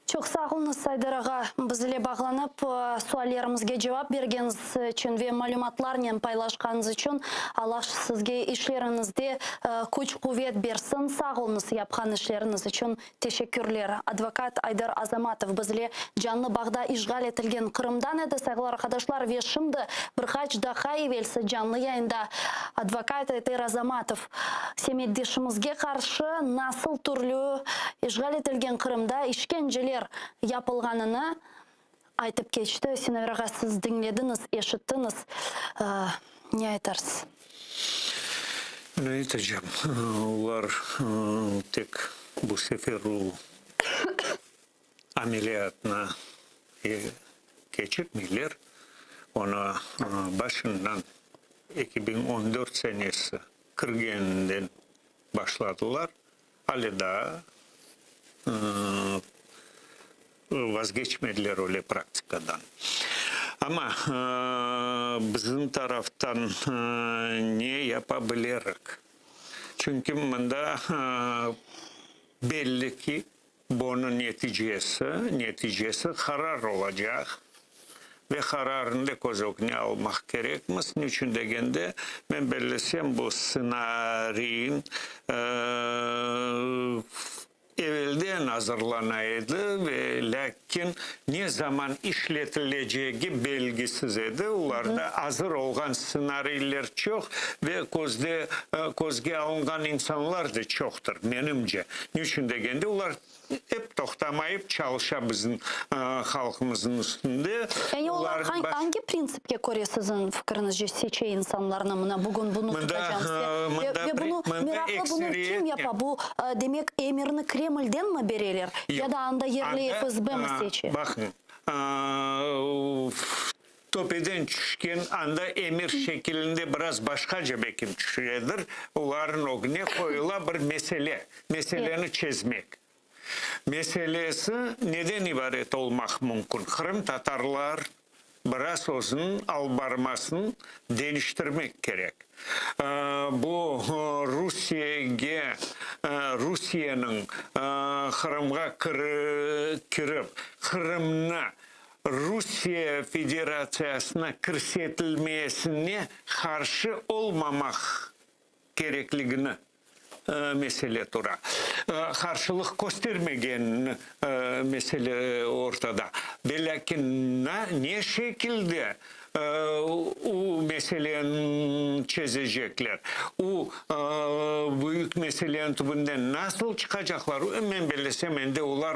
Çoq sağ oluñız, Ayder ağa, biz ile bağlanıp, suallerimizge cevap bergeniñiz içün ve malümatlarnen paylaşqanıñız içün. Allah sizge işleriñizde küç-quvet bersin. Sağ oluñız yapqan işleriñiz içün. Teşekkürler. Advokat Ayder Azamatov bizle canlı bağda işğal etilgen Qırımdan edi, sayğılı arqadaşlar, ve şimdi bir qaç daqqa evelsi canlı yayında advokat Ayder Azamatov semetdeşimizge qarşı nasıl türlü işğal etilgen Qırımda işkenceler yapılğanını aytıp keçti. Sinaver ağa, siz diñlediñiz, eşittiñiz, ne aytarsız?
Ne aytacam, olar tek bu sefer o ameliyatnı keçirmeyler, onı başından 2014 senesi kirgeninden başladılar, ale daa vazgeçmediler öyle praktikadan. Amma bizim taraftan ne yapa bilerik? Çünki mında belli ki, bunıñ neticesi, neticesi qarar olacaq ve qararnı da köz ögüne almaq kerekmiz. Niçün degende, men bellesem, bu stsenariyin evelden azırlana edi ve lâkin ne zaman işletilecegi belgisiz edi. Olarda azır olğan stsenariyler çoq ve közde közge alınğan insanlar da çoqtır, menimce. Niçün degende, olar ep toqtamayıp çalışa bizim halqımıznıñ üstünde.
Yani olar angi printsipke köre siziñ fikriñizce seçe insanlarnı, mına bugün bunı tutacam size ve bunı meraqlı bunı kim yapa, bu demek emirni Kremlden mi bereler ya da anda yerli FSB mi seçe?
Baqıñ, töpeden tüşken anda emir şekilinde biraz başqaca bekim tüşüredir, olarnıñ ögüne qoyula bir mesele, meseleni çezmek. Meselesi neden ibaret olmaq mümkün? Qırımtatarlar biraz özüniñ alıp barmasını deñiştirmek kerek. Bu Rusiyege, Rusiyeniñ Qırımğa kirip, Qırımnı Rusiye Federatsiyasına kirsetilmesine qarşı olmamaq kerekligini mesele tura. Qarşılıq köstermegenini mesele ortada. Velâkin ne şekilde o meseleni çezecekler, o büyük meseleniñ tübünden nasıl çıqacaqlar, men bellesem, endi olar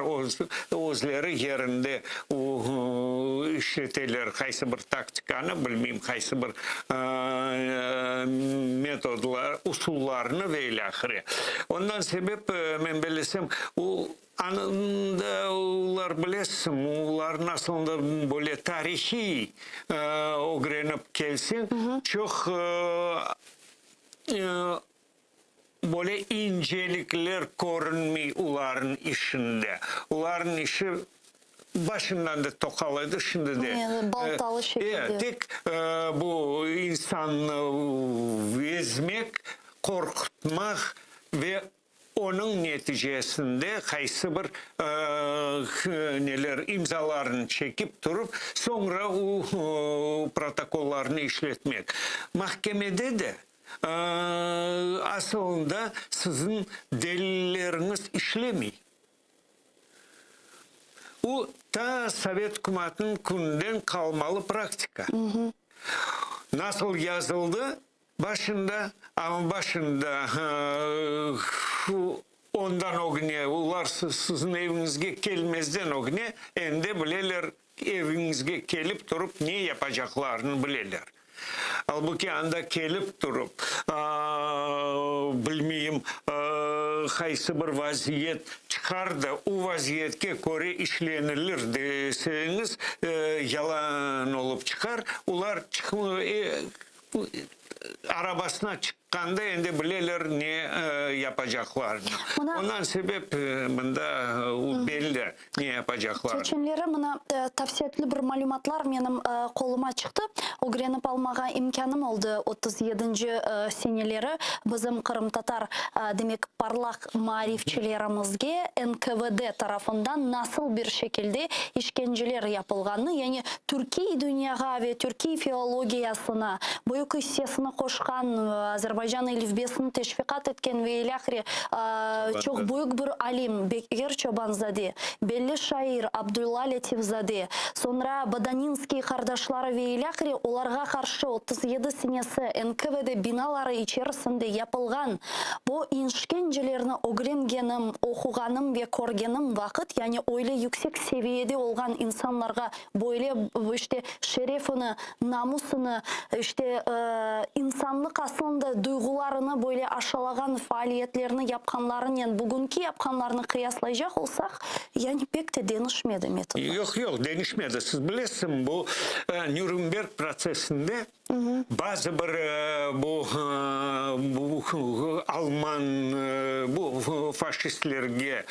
özleri yerinde o işleteler qaysı bir taktikanı, bilmeyim, qaysı bir metodlar, usullarnı ve ilâhre. Ondan sebep, men bellesem, o anda olar, bilesiñ, olarnıñ asılında böyle tarihiy ögrenip kelseñ, çoq böyle incelikler körünmey olarnıñ işinde. Olarnıñ işi başından da toqal edi, şimdi de.
Yani baltalı şekilde.
Tek bu insannı ezmek, qorqutmaq ve onıñ neticesinde qaysı bir neler imzalarını çekip turıp, soñra o protokollarnı işletmek. Mahkemede de Asılında siziñ delilleriñiz işlemey. O, ta sovet ükümetiniñ kününden qalmalı praktika. Nasıl yazıldı başında, amma başında ondan ögüne, olar siziñ eviñizge kelmezden ögüne endi bileler Eviñizge kelip turıp ne yapacaqlarını bileler. Albuki anda kelip turıp, bilmeyim, qaysı bir vaziyet çıqar da, o vaziyetke köre işlenilir deseñiz, yalan olıp çıqar. Olar arabasına çıqqanda endi bileler ne yapacaqlarını. Ondan sebep mında belli ne yapacaqlarını.
Keçenleri mına tafsilâtlı bir malümatlar menim qoluma çıqtı. Ögrenip almağa imkânım oldı. Otuz yedinci seneleri bizim qırımtatar, demek, parlaq maarifçilerimizge NKVD tarafından nasıl bir şekilde işkenceler yapılğanını, yani Türkiy dünyağa ve türkiy filologiyasına büyük issesini qoşqan, Azerbaycan elifbesini teşviqat etken ve ilâhre çoq büyük bir alim Bekir Çobanzade, belli şair Abdulla Lâtifzade, soñra Bodaninskiy qardaşları ve ilâhre olarğa qarşı 37 senesi NKVD binaları içerisinde yapılğan bu işkencelerni ögrengenim, oquğanım ve körgenim vaqıt, yani öyle yüksek seviyede olğan insanlarğa böyle, işte, şerefini, namusını, işte, insanlıq aslında duyğularını böyle aşalağan faaliyetlerni yapqanlarınen bugünki yapqanlarını qıyaslaycaq olsaq, yani pek de deñişmedi metodlar.
Yoq, yoq, deñişmedi. Siz bilesiñmi, bu Nürnberg protsessinde Bazı bir bu alman bu faşistlerge.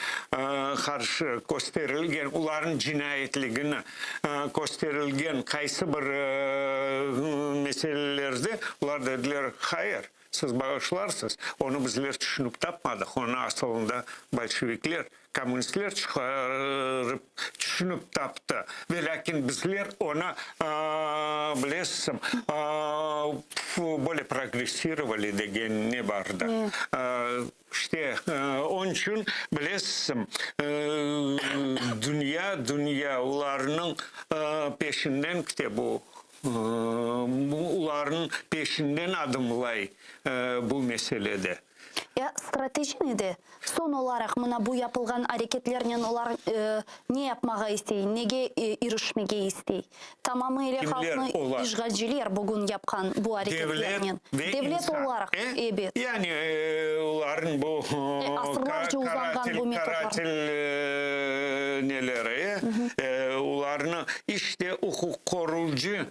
qarşı kösterilgen, olarnıñ cinayetligini kösterilgen qaysı bir meselelerde olar dediler, hayır, siz bağışlarsız, onı bizler tüşünip tapmadıq, onı asılında bolşevikler, kommunistler çıqarıp tüşünip taptı, ve lâkin bizler onı, bilesizmi, böyle progressirovali degen ne bardı. İşte, onıñ içün, bilesizmi, dünya, dünya olarnıñ peşinden kite bu, olarnıñ peşinden adımlay bu meselede.
Ya strateji nede? Soñ olaraq mına bu yapılğan areketlernen olar ne yapmağa istey, nege irişmege istey? Tamamı ile
Kimler
halqnı
olar?
işğalciler bugün yapqan bu
Devlet
areketlernen.
ve
Devlet
insan.
olaraq,
E?
ebet.
Yani olarnıñ bu
E, asırlarca uzanğan
karatil,
bu metodlar.
karatil neleri, e? Olarnı işte uquq qorucı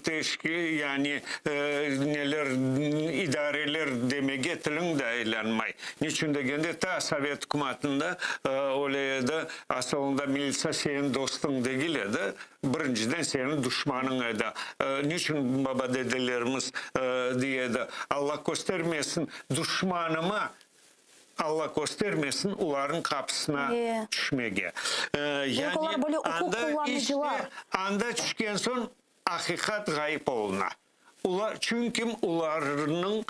Teşkil, yani neler, idareler demege tiliñ de aylanmay. Niçün degende, ta sovet ükümatında öyle edi, asılında militsiya seniñ dostuñ degil edi, birinciden seniñ duşmanıñ edi. Niçün baba-dedelerimiz dey edi, Alla köstermesin, duşmanıma Alla köstermesin, olarnıñ qapısına tüşmege.
Demek, olar böyle uquq qullanıcılar.
Anda tüşken soñ aqiqat ğayıp oluna. Olar, çünki olarnıñ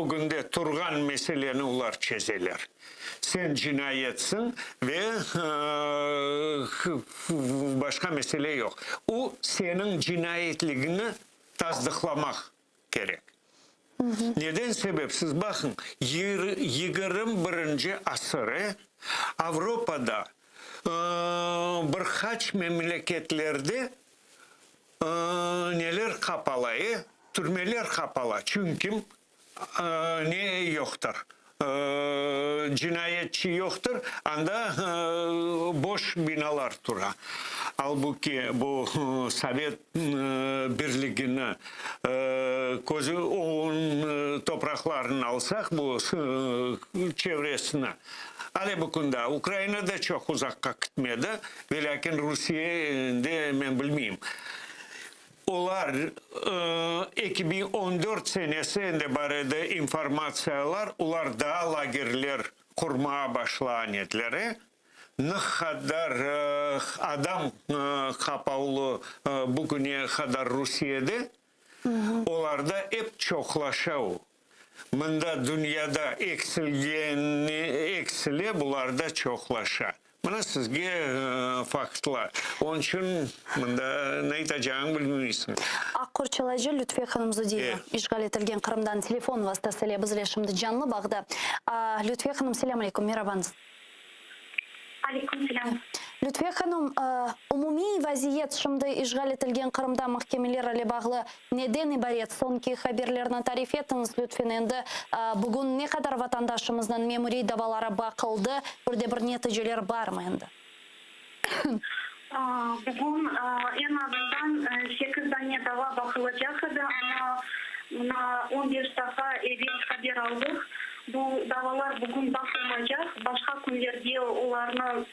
ögünde turğan meseleni olar çezeler. Sen cinayetsiñ ve başqa mesele yoq. O, seniñ cinayetligiñi tasdıqlamaq kerek. Neden sebep, siz baqıñ, 21-nci asır, e, Avropada bir qaç memleketlerde neler qapala, e, türmeler qapala, çünki ne yoqtır, Cinayetçi yoqtır, anda boş binalar tura. Albuki bu Sovet Birligini közü onıñ topraqlarını alsaq, bu çevresini, ale bu künde Ukraina da çoq uzaqqa kitmedi, velâkin Rusiye endi men bilmeyim. Olar 2014 senesi endi bar edi informatsiyalar, olar daa lagerler qurmağa başlağan ediler. Ne qadar adam qapavlı bugüne qadar Rusiyede, olarda ep çoqlaşa o. Mında dünyada eksilgeni eksile, bularda çoqlaşa. Mına sizge faktlar. Onıñ içün mında ne aytacağıñı bilmeysiñ.
Aq qorçalayıcı Lütfiye hanım Zudiyeva işğal etilgen Qırımdan telefon vastasıyla bizle şimdi canlı bağda. Lütfiye hanım, selâm aleyküm, merabañız.
Aleyküm selâm.
Lütfiye hanım, umumiy vaziyet şimdi işğal etilgen Qırımda mahkemeler ile bağlı neden ibaret? Soñki haberlerni tarif etiñiz, lütfen. Endi bugün ne qadar vatandaşımıznıñ memuriy davaları baqıldı, bir de bir neticeler barmı endi?
Bugün eñ azından sekiz dane dava baqılacaq edi, amma mına on beş daqqa evel haber aldıq, bu davalar bugün baqılmaycaq, başqa künlerge olarnı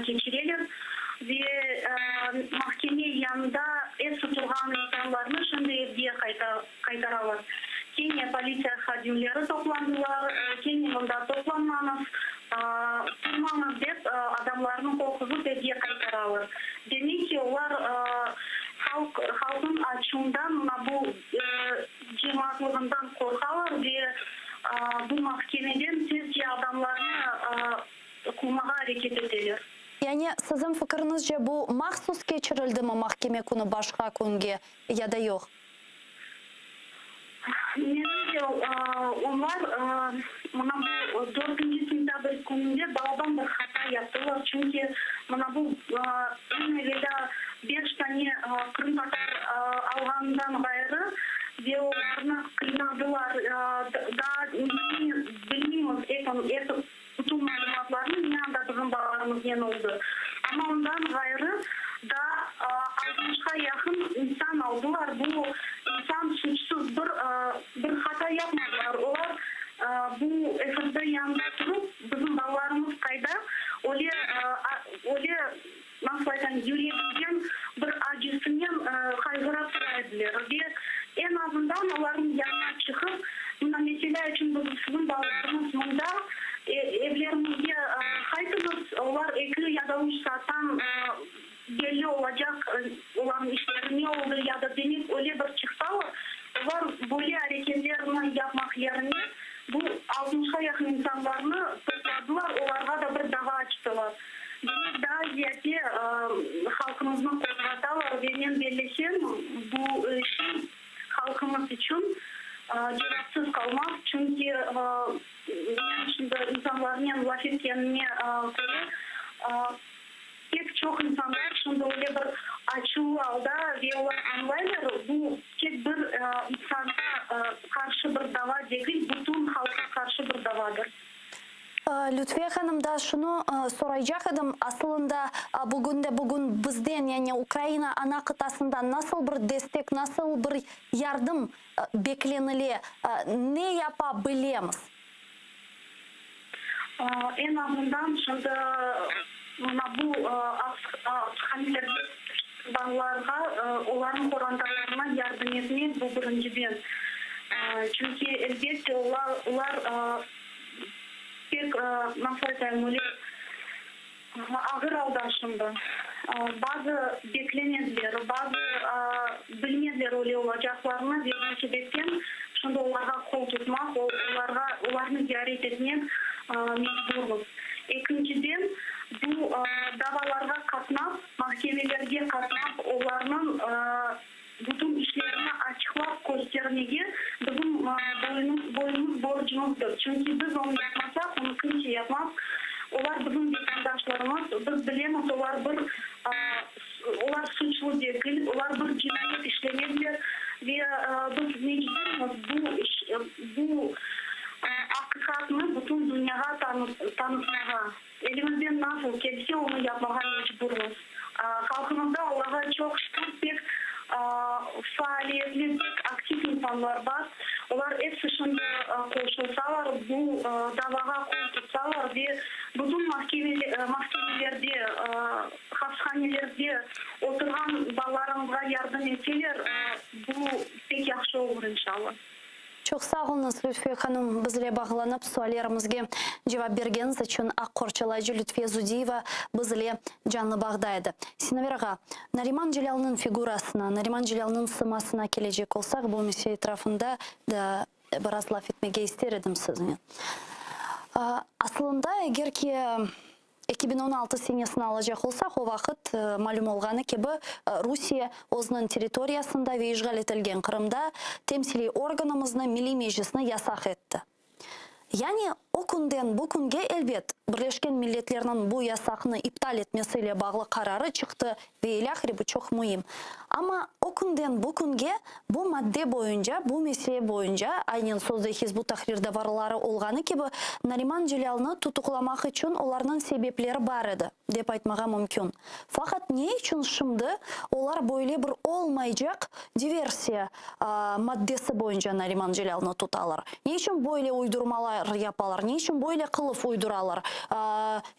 keçireler ve mahkeme yanında ep tutulğan insanlarnı şimdi evge qaytaralar. Kene politsiya hadimleri toplandılar, kene mında toplanmañız, turmañız dep adamlarnı qorquzıp evge qaytaralar. Demek ki, olar halq halqnıñ açuvından, mına bu cemaatlığından qorqalar ve bu mahkemeden tezce adamlarnı quvmağa areket eteler.
Yani, siziñ fikiriñizce, bu mahsus keçirildimi mahkeme künü başqa künge ya da yoq?
Menimce, onlar mına bu dörtünci sentâbr kününde balaban bir hata yaptılar, çünki mına bu eñ evelâ beş tane qırımtatar alğanından ğayrı ve olarnı qıynadılar, daa bilmeymiz ep bütün malümatlarnı, ne anda bizim balalarımıznen oldı. Amma ondan ğayrı daa altmışqa yaqın insan aldılar. Bu insan suçsuz, bir bir hata yapmadılar. Olar bu. bu FSB yanında turıp, bizim balalarımız qayda, öyle, öyle, nasıl aytam, yüreginden bir acısınen qayğıra tura ediler. Ve eñ azından olarnıñ yanına çıqıp, mına, meselâ içün, biz, siziñ balalarıñız mında, evleriñizge qaytıñız, olar eki ya da üç saattan belli olacaq, olarnıñ işleri ne oldı ya da demek öyle bir çıqsalar, olar böyle areketlerni yapmaq yerine bu altmışqa yaqın insanlarnı topladılar, olarğa da bir dava açtılar. Demek, daa ziyade halqımıznı qozğatalar ve men bellesem, bu şey halqımız içün cevapsız qalmaz, çünki men şimdi insanlarnen laf etkenime köre, Pek çoq insanlar şimdi öyle bir açuvlı alda ve olar añlaylar, bu tek bir insanğa qarşı bir dava degil, bütün halqqa qarşı bir davadır.
Lütfiye hanım, daa şunı soraycaq edim, asılında bugün de bugün bizden, yani Ukraina ana qıtasından nasıl bir destek, nasıl bir yardım beklenile, ne yapa bilemiz?
Eñ azından şimdi mına bu apishanelerde balalarğa, olarnıñ qorantalarına yardım etmek, bu birinciden. Çünki, elbette, olar olar pek, nasıl aytayım, öyle ağır alda şimdi. Bazı beklemediler, bazı bilmediler öyle olacaqlarını ve bu sebepten şimdi olarğa qol tutmaq, olarğa, olarnı ziyaret etmek mecburmız. Ekinciden, bu davalarğa qatnap, mahkemelerge qatnap, olarnıñ bütün işlerini açıqlap köstermege bizim boyunımız, borcumızdır. Çünki biz onı yapmasaq, onı kimse yapmaz. Olar bizim vatandaşlarımız, biz bilemiz, olar bir, olar suçlu degil, olar bir cinayet işlemediler ve biz mecburmız bu iş, bu aqiqatnı bütün dünyağa tanıtmağa. Elimizden nasıl kelse, onı yapmağa mecburmız. Halqımızda Allağa çoq şükür, pek faaliyetli, pek aktiv insanlar bar. Olar episi şimdi qoşulsalar, bu davağa qol tutsalar ve bütün mahkemelerde, hapishanelerde oturğan balalarımızğa yardım etseler, bu pek yahşı olur, inşallah.
Çoq sağ oluñız, Lütfiye hanım, bizle bağlanıp, suallerimizge cevap bergeniñiz içün. Aq qorçalayıcı Lütfiye Zudiyeva bizle canlı bağda edi. Sinaver ağa, Nariman Celâlnıñ figurasına, Nariman Celâlnıñ sımasına kelecek olsaq, bu mesele etrafında da biraz laf etmege ister edim siznen. Asılında, eger ki 2016 senesini alacaq olsaq, o vaqıt, malüm olğanı kibi, Rusiye özüniñ territoriyasında ve işğal etilgen Qırımda temsiliy organımıznı, Milliy Meclisni yasaq etti. Yani, o künden bu künge, elbet, Birleşken Milletlerniñ bu yasaqnı iptal etmesi ile bağlı qararı çıqtı ve ilâhre, bu çoq müim. Amma o künden bu künge bu madde boyunca, bu mesele boyunca, aynen sözde Hizb ut-Tahrir davarları olğanı kibi, Nariman Celâlnı tutuqlamaq içün olarnıñ sebepleri bar edi, dep aytmağa mümkün. Faqat ne içün şimdi olar böyle bir olmaycaq diversiya maddesi boyunca Nariman Celâlnı tutalar? Ne içün böyle uydurmalar yapalar? Ne içün böyle qılıf uyduralar?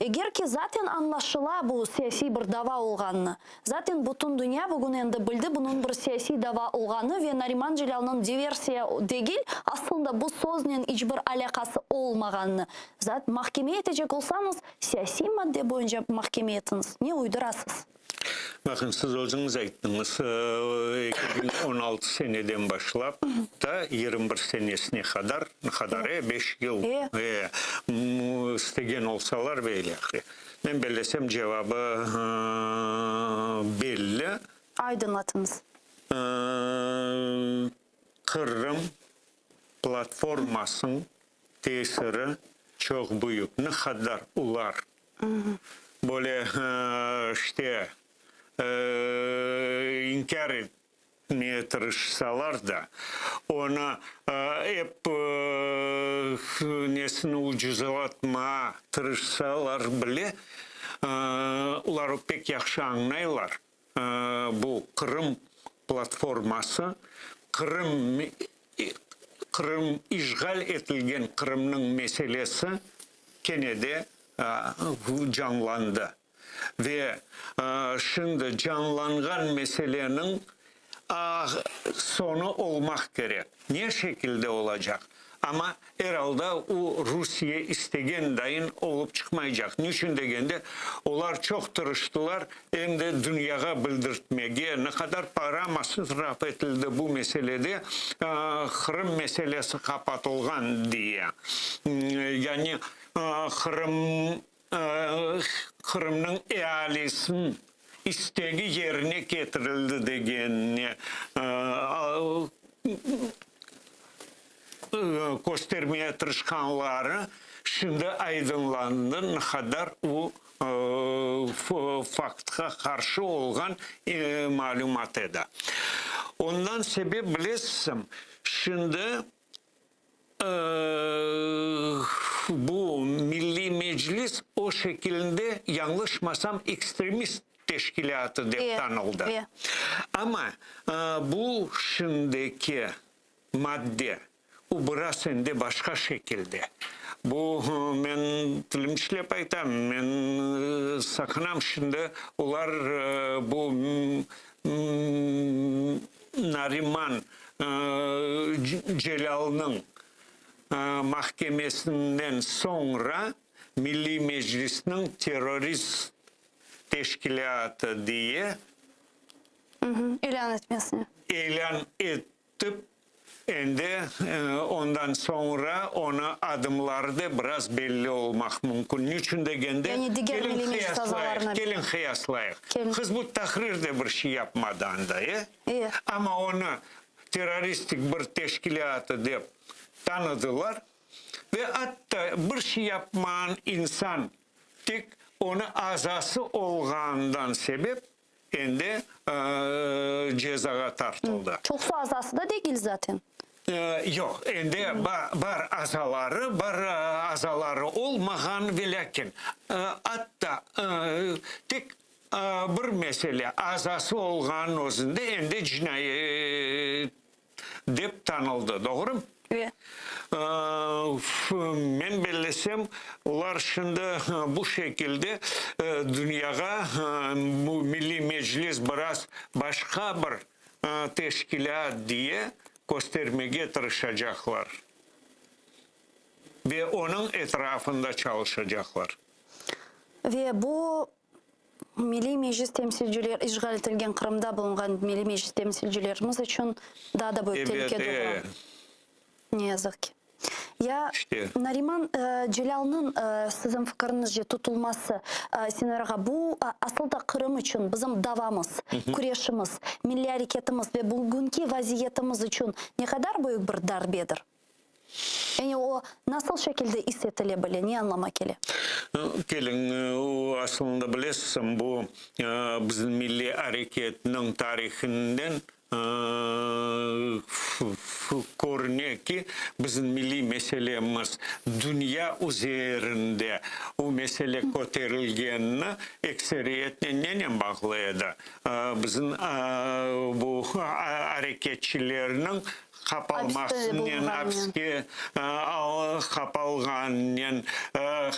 Eger ki, zaten añlaşıla bu siyasiy bir dava olğanını. Zaten bütün dünya bugün endi bildi bunıñ bir siyasiy dava olğanı ve Nariman Celâlnıñ diversiya degil, aslında bu söznen iç bir alâqası olmağanını. Zat, mahkeme etecek olsañız, siyasiy madde boyunca mahkeme etiñiz, ne uydurasız?
Baqıñ, siz özüñiz ayttıñız, 2016 seneden başlap ta 21 senesine qadar, ne qadar, e, beş yıl, e, istegen olsalar ve ilâhre. Men bellesem, cevabı belli.
Aydınlatıñız.
Qırım platformasınıñ tesiri çoq büyük. Ne qadar olar böyle işte inkâr etmeye tırışsalar da, onı ep nesini ucuzlatmağa tırışsalar bile, olar pek yahşı añlaylar, bu Qırım platforması, Qırım. Qırım, işğal etilgen Qırımnıñ meselesi kene de canlandı. Ve şimdi canlanğan meseleniñ soñu olmaq kerek. Ne şekilde olacaq? Amma er alda o Rusiye istegen dayın olıp çıqmaycaq. Niçün degende, olar çoq tırıştılar, em de dünyağa bildirtmege, ne qadar para masraf etildi bu meselede, Qırım meselesi qapatılğan diye. Yani Qırım Qırımnıñ ealisiniñ istegi yerine ketirildi degenine köstermeye tırışqanları şimdi aydınlandı, ne qadar o faktqa qarşı olğan malümat edi. Ondan sebep, bilesizmi, şimdi Bu Milliy Meclis o şekilinde, yañlışmasam, ekstremist teşkilâtı dep tanıldı. Amma bu şimdiki madde, o biraz endi başqa şekilde. Bu, men tilim tişlep aytam, men saqınam şimdi olar bu Nariman Celâlnıñ mahkemesinden soñra Milliy Meclisniñ terrorist teşkilâtı diye
ilân etmesine.
İlân etip, endi ondan soñra onı adımları da biraz belli olmaq mümkün. Niçün degende,
Yani diger
keliñ
Milliy Meclis
qıyaslayıq,
azalarına.
keliñ qıyaslayıq.
Keliñ.
Hizb ut-Tahrir de bir şey yapmadı anda, e?
E.
Amma onı terroristik bir teşkilâtı dep tanıdılar ve atta bir şey yapmağan insan tek onı azası olğanından sebep endi cezağa tartıldı.
Çoqusı azası da degil zaten.
Yoq, endi bar azaları, bar azaları olmağan, velâkin, atta tek bir mesele, azası olğanınıñ özünde endi cinayet dep tanıldı, doğrumı?
Ve.
Men bellesem, olar şimdi bu şekilde dünyağa bu Milliy Meclis biraz başqa bir teşkilât diye köstermege tırışacaqlar ve onıñ etrafında çalışacaqlar.
Ve bu Milliy Meclis temsilciler, işğal etilgen Qırımda bulunğan Milliy Meclis temsilcilerimiz içün daa da büyük telüke doğura. Ne yazıq ki. Ya, Nariman Celâlnıñ, siziñ fikiriñizce, tutulması, Senver ağa, bu asıl da Qırım içün bizim davamız, küreşimiz, milliy areketimiz ve bugünki vaziyetimiz içün ne qadar büyük bir darbedir? Yani o nasıl şekilde is etile bile, ne añlama kele?
Keliñ, o asılında bilesiñ, bu bizim milliy areketniñ tarihinden körüne ki, bizim milliy meselemiz dünya üzerinde o mesele köterilgenini ekseriyetnen nenen bağlı edi? Bizim bu areketçilerniñ qapalmasınen, apiske qapalğanınen,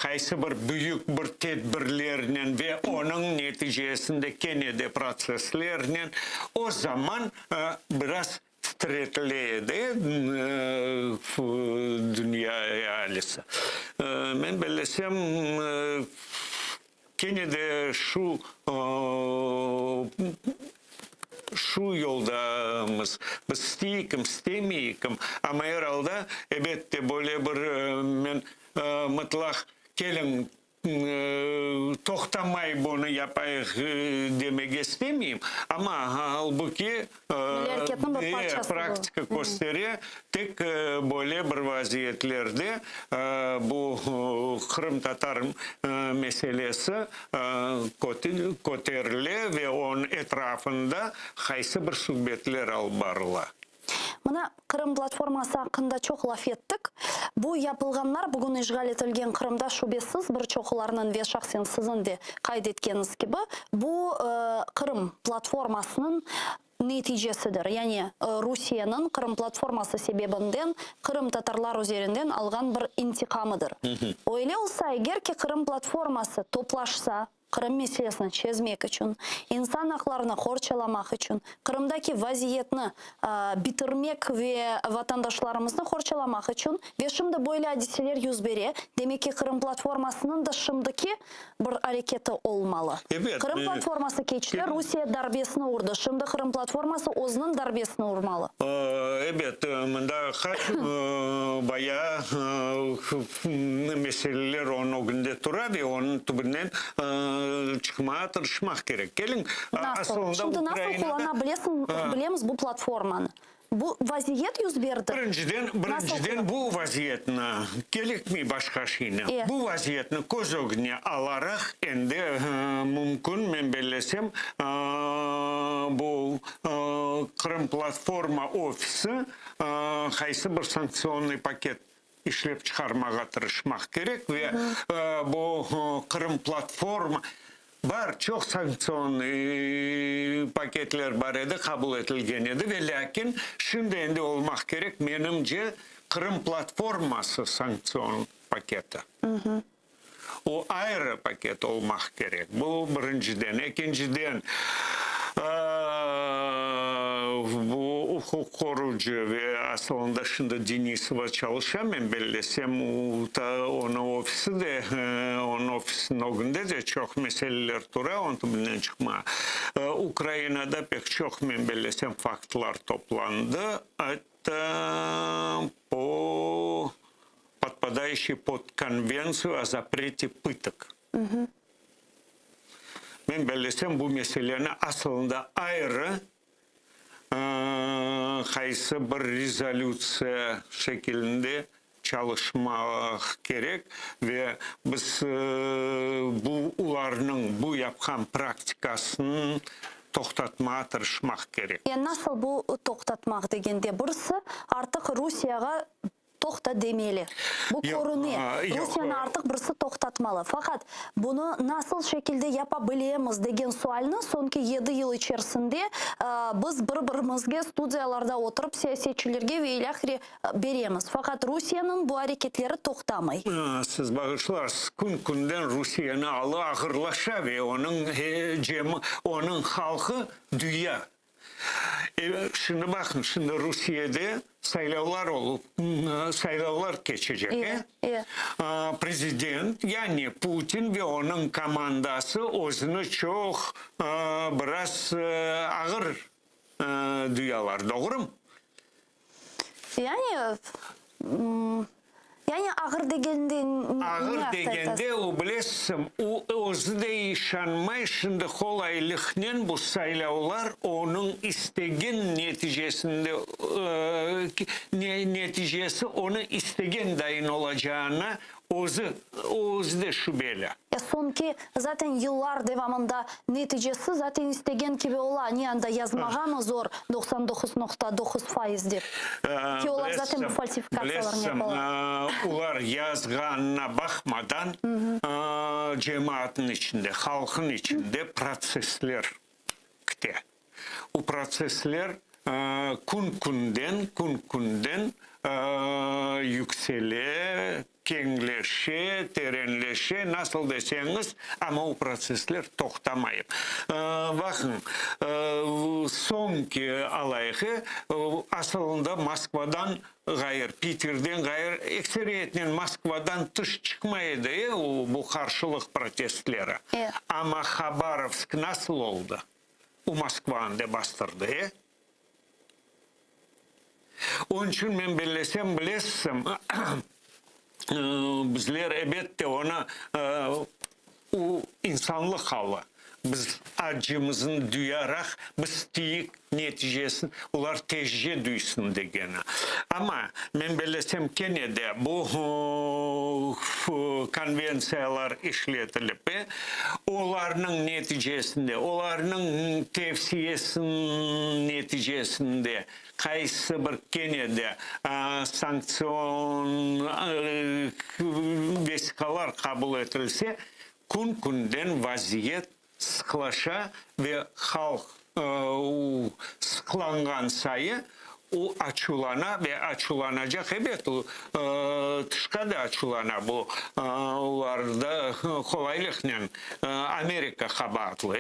qaysı bir büyük bir tedbirlernen ve onıñ neticesinde kene de protsesslernen, o zaman biraz titretile edi dünya ealisi. Men bellesem, Kene de şu şu yoldamız. Biz isteyik, istemeyik, amma er alda, ebette, böyle bir men mıtlaq keliñ, toqtamay bunı yapayıq demege istemeyim, amma albuki Praktika köstere, tek böyle bir vaziyetlerde bu qırımtatar meselesi köterile ve onıñ etrafında qaysı bir suhbetler alıp barıla.
Mına, Qırım platforması aqqında çoq laf ettik. Bu yapılğanlar bugün işğal etilgen Qırımda şübesiz bir çoqlarnıñ ve şahsen siziñ de qayd etkeniñiz kibi, bu Qırım platformasınıñ. neticesidir. Yani Rusiyeniñ Qırım platforması sebebinden qırımtatarlar üzerinden alğan bir intiqamıdır. Öyle olsa, eger ki Qırım platforması toplaşsa, Qırım meselesini çezmek içün, insan aqlarını qorçalamaq içün, Qırımdaki vaziyetni bitirmek ve vatandaşlarımıznı qorçalamaq içün, ve şimdi böyle adiseler 100 bere, demek ki, Qırım platformasınıñ da şimdiki bir areketi olmalı.
Ebet.
Qırım platforması keçti, Rusiye darbesini urdı. Şimdi Qırım platforması özüniñ darbesini urmalı.
Ebet, mında qaç bayağı meseleler onıñ ögünde tura ve onıñ tübünden çıqmağa tırışmaq kerek. Keliñ,
Nasıl? Şimdi nasıl qullana bilesiñ, bilemiz bu platformanı? Bu vaziyet 100 berdi.
Birinciden, birinciden bu vaziyetni, kerekmey başqa şeyni, bu vaziyetni köz ögüne alaraq endi mümkün, men bellesem, bu Qırım platforma ofisi qaysı bir sanktsionnıy paket işlep çıqarmağa tırışmaq kerek ve bu Qırım platforma bar, çoq sanktsionnıy paketler bar edi, qabul etilgen edi ve lâkin şimdi endi olmaq kerek, menimce, Qırım platforması sanktsion paketi. O ayrı paket olmaq kerek. Bu birinciden. Ekinciden, bu uquq qorucı ve asılında şimdi Denisova çalışa, men bellesem, onıñ ofisi de, onıñ ofisiniñ ögünde de çoq meseleler tura, onıñ tübünden çıqma. Ukrainada pek çoq, men bellesem, faktlar toplandı, atta po podpadaющие под Конвенцию о запрете пыток. Men bellesem, bu meseleni asılında ayrı qaysı bir rezolütsiya şekilinde çalışmaq kerek ve biz bu olarnıñ bu yapqan praktikasını toqtatmağa tırışmaq kerek.
Ya nasıl bu toqtatmaq degende, birisi artıq Rusiyağa toqta demeli. Bu körüne. Rusiyeni artıq birisi toqtatmalı. Faqat bunı nasıl şekilde yapa bilemiz degen sualni soñki yedi yıl içerisinde biz bir-birimizge studiyalarda oturıp siyasetçilerge ve ilâhre beremiz. Faqat Rusiyeniñ bu areketleri toqtamay.
Siz bağışlarsız, kün-künden Rusiyeniñ alı ağırlaşa ve onıñ cemi, onıñ halqı dünya Şimdi baqıñ, şimdi Rusiyede saylavlar olıp, saylavlar keçecek, e? Prezident, yani Putin ve onıñ komandası özüni çoq biraz ağır duyalar, doğrumı?
Yani, yani ağır degende ne
Ağır degende, o bilesiñ, o özü de işanmay, şimdi qolaylıqnen bu saylavlar onıñ istegen neticesinde, neticesi onı istegen dayın olacağına özü, özü de şübeli.
E, soñki zaten yıllar devamında neticesi zaten istegen kibi ola, ne anda yazmağamı zor 99.9% dep, ki olar zaten bu falsifikatsiyalarnı yapalar.
Bilesiñ, olar yazğanına baqmadan, cemaatnıñ içinde, halqnıñ içinde protsessler kite. O protsessler kün-künden, kün-künden yüksele, keñleşe, terenleşe, nasıl deseñiz, amma o protsessler toqtamayıp. Baqıñ, soñki alayğı, asılında Moskvadan ğayır, Piterden ğayır, ekseriyetnen Moskvadan tış çıqmay edi bu qarşılıq protestleri. Amma Habarovsk nasıl oldı? O Moskvanı da bastırdı, e? Onıñ içün men bellesem, bilesiñ, bizler ebette onı, o insanlıq alı, biz acımıznı duyaraq, biz tiyik neticesini olar tezce duysın degeni. Amma men bellesem, kene de bu konventsiyalar işletilip, olarnıñ neticesinde, olarnıñ tevsiyesiniñ neticesinde qaysı bir kene de sanktsion vesiqalar qabul etilse, kün-künden vaziyet sıqlaşa ve halq. Sıqlanğan sayı o açuvlana ve açuvlanacaq, ebet, o tışqa da açuvlana, bu olarda qolaylıqnen Amerika qabaatlı,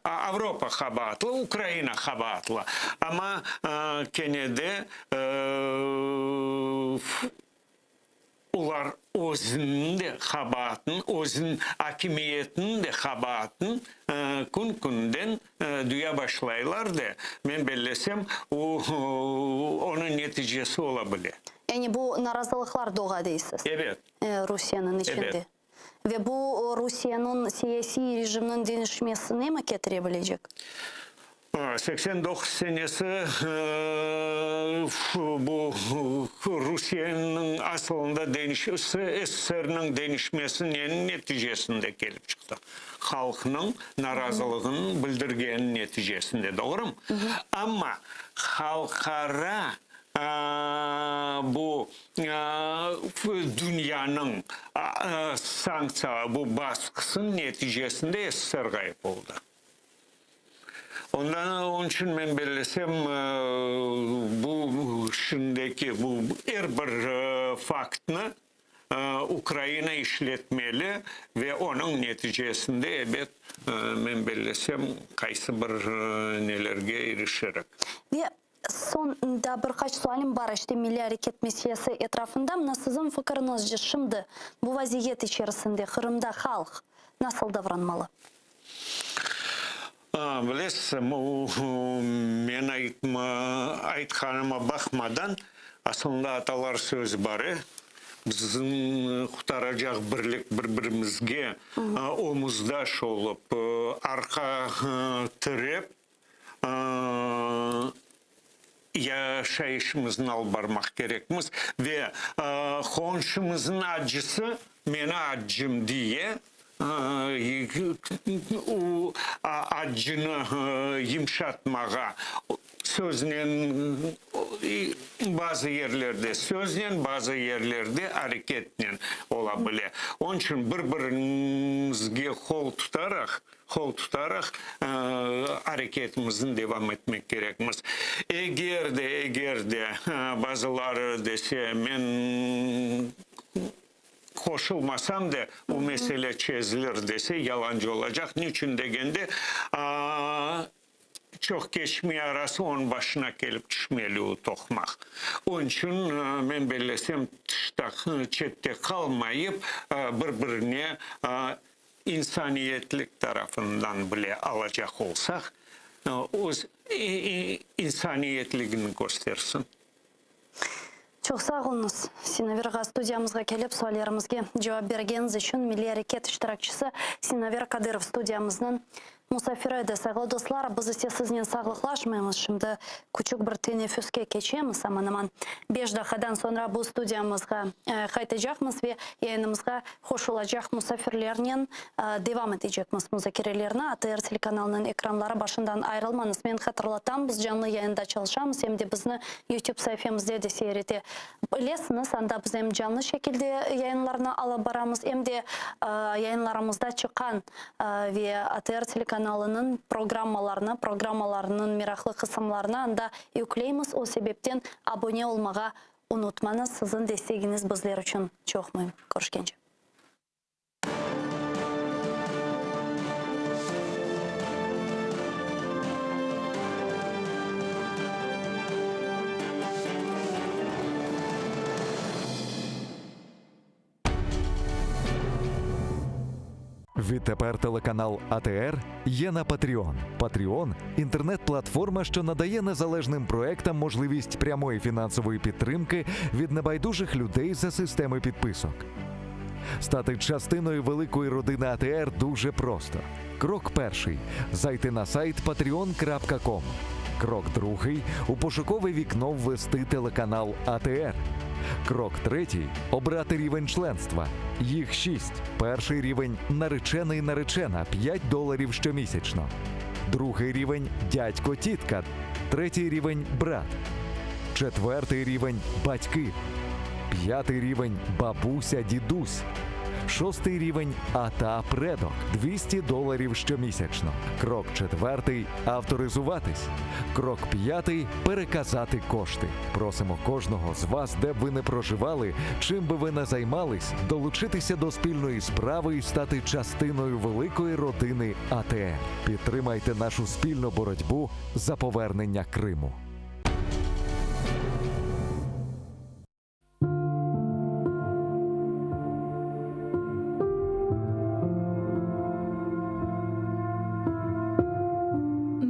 Avropa qabaatlı, Ukraina qabaatlı, amma kene de Olar özüniñ de qabaatın, özüniñ akimiyetiniñ de qabaatın kün-künden duya başlaylar de, men bellesem, o, onıñ neticesi ola bile.
Yani bu narazılıqlar doğa deysiz?
Ebet.
Rusiyeniñ içinde.
Ebet.
Ve bu Rusiyeniñ siyasiy rejimniñ deñişmesine mi ketire bilecek?
89 senesi bu Rusiyeniñ asılında SSRniñ deñişmesi neniñ neticesinde kelip çıqtı? Halqnıñ narazılığını bildirgeni neticesinde, doğrumı? Amma halqara bu dünyanıñ sanktsiya, bu basqısınıñ neticesinde SSR ğayıp oldı. Ondan, onıñ içün men bellesem, bu şimdiki bu er bir faktnı Ukraina işletmeli ve onıñ neticesinde, ebet, men bellesem, qaysı bir nelerge irişirik.
Ve soñ daa bir qaç sualim bar, işte milliy areket meselesi etrafında. Mına siziñ fikiriñizce, şimdi bu vaziyet içerisinde Qırımda halq nasıl davranmalı?
Bilesiz, men aytqanıma baqmadan, aslında atalar sözü bar, e, bizni qurtaracaq birlik, bir-birimizge omuzdaş olıp, arqa tirep, yaşayışımıznı alıp barmaq kerekmiz ve qonşumıznıñ accısı meni accım diye o accını yımşatmağa söznen bazı yerlerde söznen, bazı yerlerde areketnen ola bile. Onıñ içün bir-birimizge qol tutaraq Qol tutaraq areketimizni devam etmek kerekmiz. Eger de, eger de bazıları dese, men qoşulmasam da, bu mesele çezilir dese, yalancı olacaq. Niçün degende, çoq keçmey arası onıñ başına kelip tüşmeli o toqmaq. Onıñ içün, men bellesem, tışta, çette qalmayıp, bir-birine İnsaniyetlik tarafından bile alacaq olsaq, öz insaniyetligini köstersin.
Çoq sağ oluñız, Sinaver ağa, studiyamızğa kelip suallerimizge cevap bergeniñiz içün. Milliy areket iştirakçisi Sinaver Kadırov studiyamıznıñ musafiri edi. Sayğılı dostlar, biz ise siznen sağlıqlaşmaymız, şimdi küçük bir teneffüske keçemiz, aman-aman beş daqqadan soñra bu studiyamızğa qaytacaqmız ve yayınımızğa Qoşulacaq musafirlernen devam etecekmiz muzakerelerni. ATR telekanalınıñ ekranları başından ayırılmañız. Men hatırlatam, biz canlı yayında çalışamız, em de bizni YouTube saifemizde de seyir ete bilesiñiz. Anda biz em canlı şekilde yayınlarnı alıp baramız, em de yayınlarımızda çıqqan ve ATR telekanalınıñ programmalarını, programmalarınıñ meraqlı qısımlarını anda yükleymiz. O sebepten abone olmağa Unutmañız, siziñ destegiñiz bizler içün çoq müim. Körüşkence.
Відтепер телеканал АТР є на Patreon. Patreon – інтернет-платформа, що надає незалежним проектам можливість прямої фінансової підтримки від небайдужих людей за системи підписок. Стати частиною великої родини АТР дуже просто. Крок перший зайти на сайт patreon.com. Крок другий у пошукове вікно ввести телеканал АТР. Крок третій обрати рівень членства. Їх шість. Перший рівень наречений наречена 5 доларів щомісячно. Другий рівень дядько тітка. Третій рівень брат. Четвертий рівень батьки. П'ятий рівень бабуся дідусь. Шостий рівень АТА Предок 200 доларів щомісячно. Крок четвертий авторизуватись. Крок п'ятий переказати кошти. Просимо кожного з вас, де б ви не проживали, чим би ви не займались, долучитися до спільної справи і стати частиною великої родини АТР. Підтримайте нашу спільну боротьбу за повернення Криму.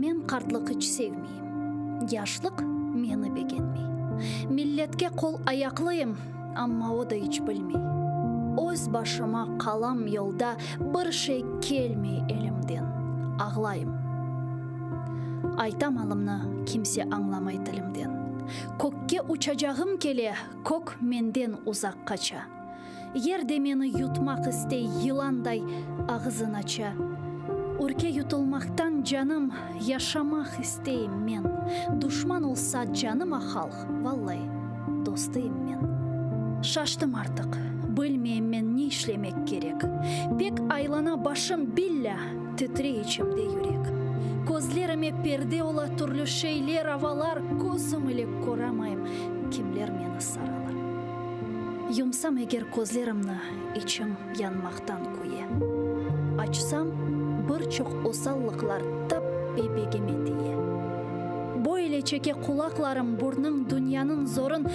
Men qartlıq iç sevmeyim, Yaşlıq meni begenmey. Milletke qol-ayaqlıyım, Amma o da iç bilmey. Öz başıma qalam yolda, Bir şey kelmey elimden, Ağlayım. Aytam alımnı, kimse añlamay tilimden. Kökke uçacağım kele, Kök menden uzaq qaça. Yer de meni yutmaq istey, Yılanday ağızın aça. Ürke yutulmaqtan canım, Yaşamaq isteyim men. Duşman olsa canıma halq, Vallai, dostıyım men. Şaştım artıq, bilmeyim men ne işlemek kerek. Pek aylana başım, billâ, titrey içimde yürek. Közlerime perde ola türlü şeyler, avalar, Közüm ile köramayım, kimler meni saralar. Yumsam eger közlerimni, içim yanmaqtan küye. Açsam, bir çoq osallıqlar tap bebegime tiye. Böyle çeke qulaqlarım burnıñ dünyanıñ zorun,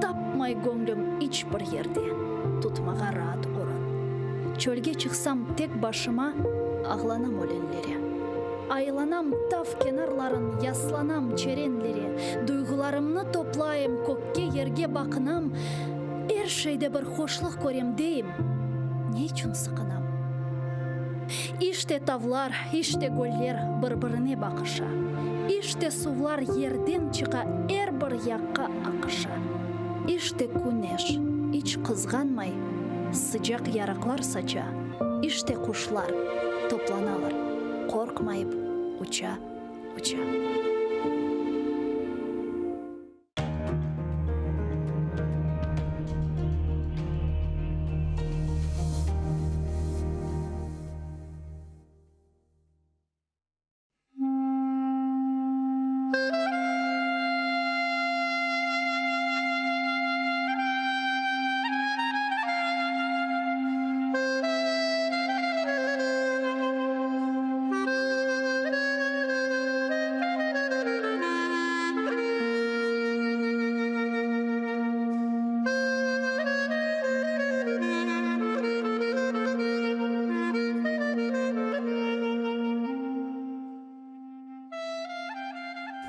Tapmay göñlüm iç bir yerde tutmağa raat orun. Çölge çıqsam tek başıma, ağlanam ölenlere. Aylanam tav kenarların, yaslanam çerenlere, Duyğularımnı toplayım, kökke, yerge baqınam, Er şeyde bir hoşluq körem deyim, ne içün sıqınam? İşte tavlar, işte göller bir-birine baqışa, İşte suvlar yerden çıqa, er bir yaqqa aqışa. İşte küneş, iç qızğanmay, sıcaq yarıqlar saça, İşte quşlar toplanalar, qorqmayıp uça, uça.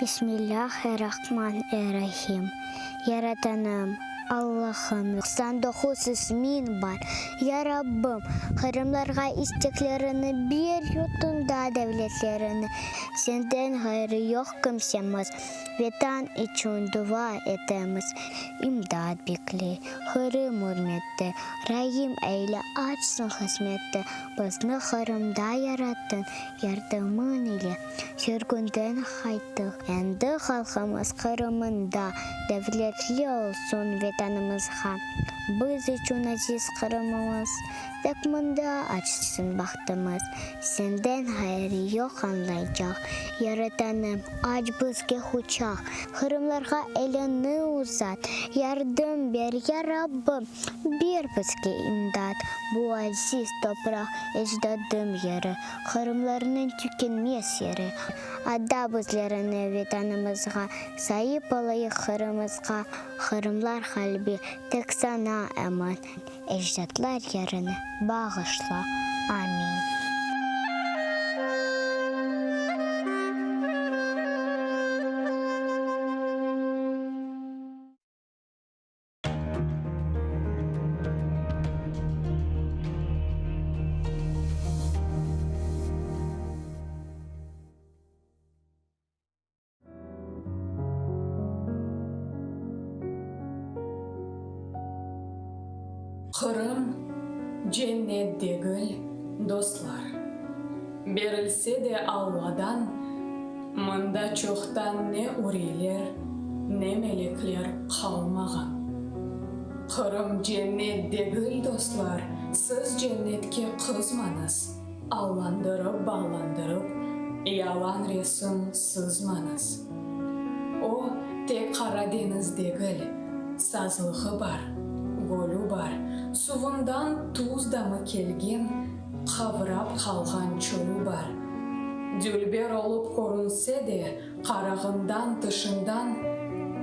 Bismillâh-er-Rahman-er-Rahim. Yaratanım, Allahım, 9900 miñ bar. Ya Rabbim, qırımlarğa isteklerini ber, yurtunda devletlerini, Senden ğayrı yoq kimsemiz, Vetan içün dua etemiz. İmdat bekley, Qırım ürmette, Raim eyle, açsın hızmette, Bizni Qırımda yarattıñ, Yardımıñ ile sürgünden qayttıq. Endi halqımız Qırımında devletli olsun Vetanımızğa. Biz içün aziz Qırımımız, Tek mında açsın bahtımız. Senden ğayrı yoq añlaycaq. Yaratanım, aç bizge quçaq, Qırımlarğa eliñni uzat. Yardım ber, ya Rabbim, ber bizge imdat. Bu aziz topraq ecdadım yeri, Qırımlarnıñ tükenmez yeri. Ada bizlerni Vetanımızğa, Saip olayıq Qırımızğa. Qırımlar qalbi tek saña emin. Ecdatlar yerini bağışla. Amin.
Qırım cennet degil, dostlar. Berilse de Alladan, mında çoqtan ne uriyler, ne melekler qalmağan. Qırım cennet degil, dostlar. Siz cennetke qızmañız, Allandırıp, ballandırıp, Yalan resim sızmañız. O, tek Qara deñiz degil, Sazlığı bar, gölü bar, Suvundan tuz damı kelgen, Qavrap qalğan çölü bar. Dülber olıp körünse de, Qarağından, tışından,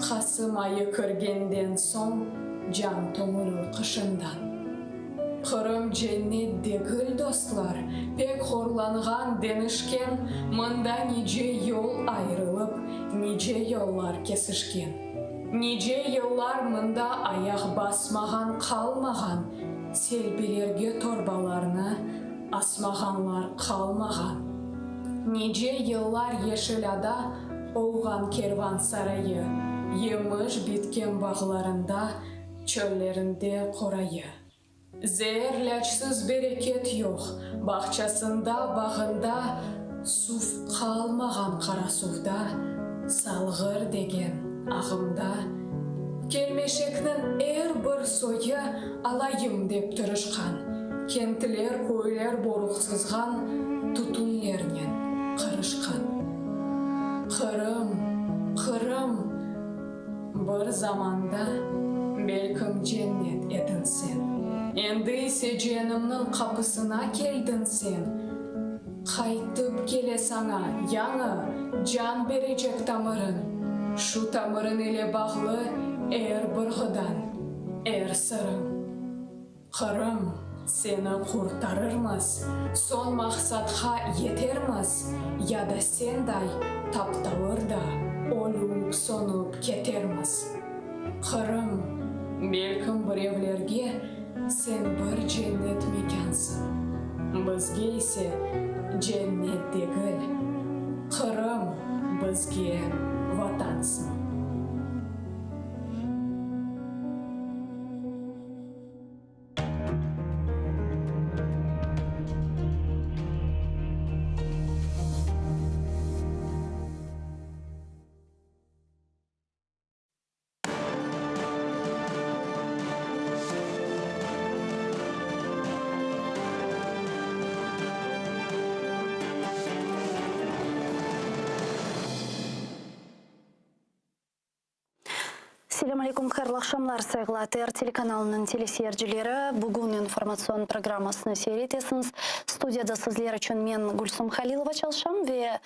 Qasım ayı kirgenden soñ, Can toñurır qışından. Qırım cennet degil, dostlar, Pek horlanğan, denişken, Mında nice yol ayrılıp, Nice yollar kesişken. Nice yıllar mında ayaq basmağan qalmağan, Selbilerge torbalarnı asmağanlar qalmağan. Nice yıllar yeşil ada olğan kervan sarayı, Yemiş bitken bağlarında, çöllerinde qorayı. Zeer lâcsız bereket yoq, bağçasında, bağında, Suv qalmağan Qarasuvda, Salğır degen ağımda. Kelmeşekniñ er bir soyı alayım dep tırışqan, Kentler, köyler boruqsızğan tütünlernen qırışqan. Qırım, Qırım! Bir zamanda belkim cennet ediñ sen, Endi ise ceenimniñ qapısına keldiñ sen. Qaytıp kele saña yañı can berecek tamırıñ, Şu tamırıñ ile bağlı er bir ğıdañ, er sırıñ. Qırım, seni qurtarırmız, soñ maqsatqa yetermiz, ya da senday taptalır da ölüp sönüp ketermiz. Qırım, belkim birevlerge sen bir cennet mekânsıñ, bizge ise cennet degil, Qırım bizge Vatansıñ.
Selâm aleyküm, hayırlı aqşamlar, sayğılı ATR telekanalınıñ teleseyircileri. Bugün informatsion programmasını seyir etesiñiz. Studiyada sizler içün men, Gülsum Halilova çalışam ve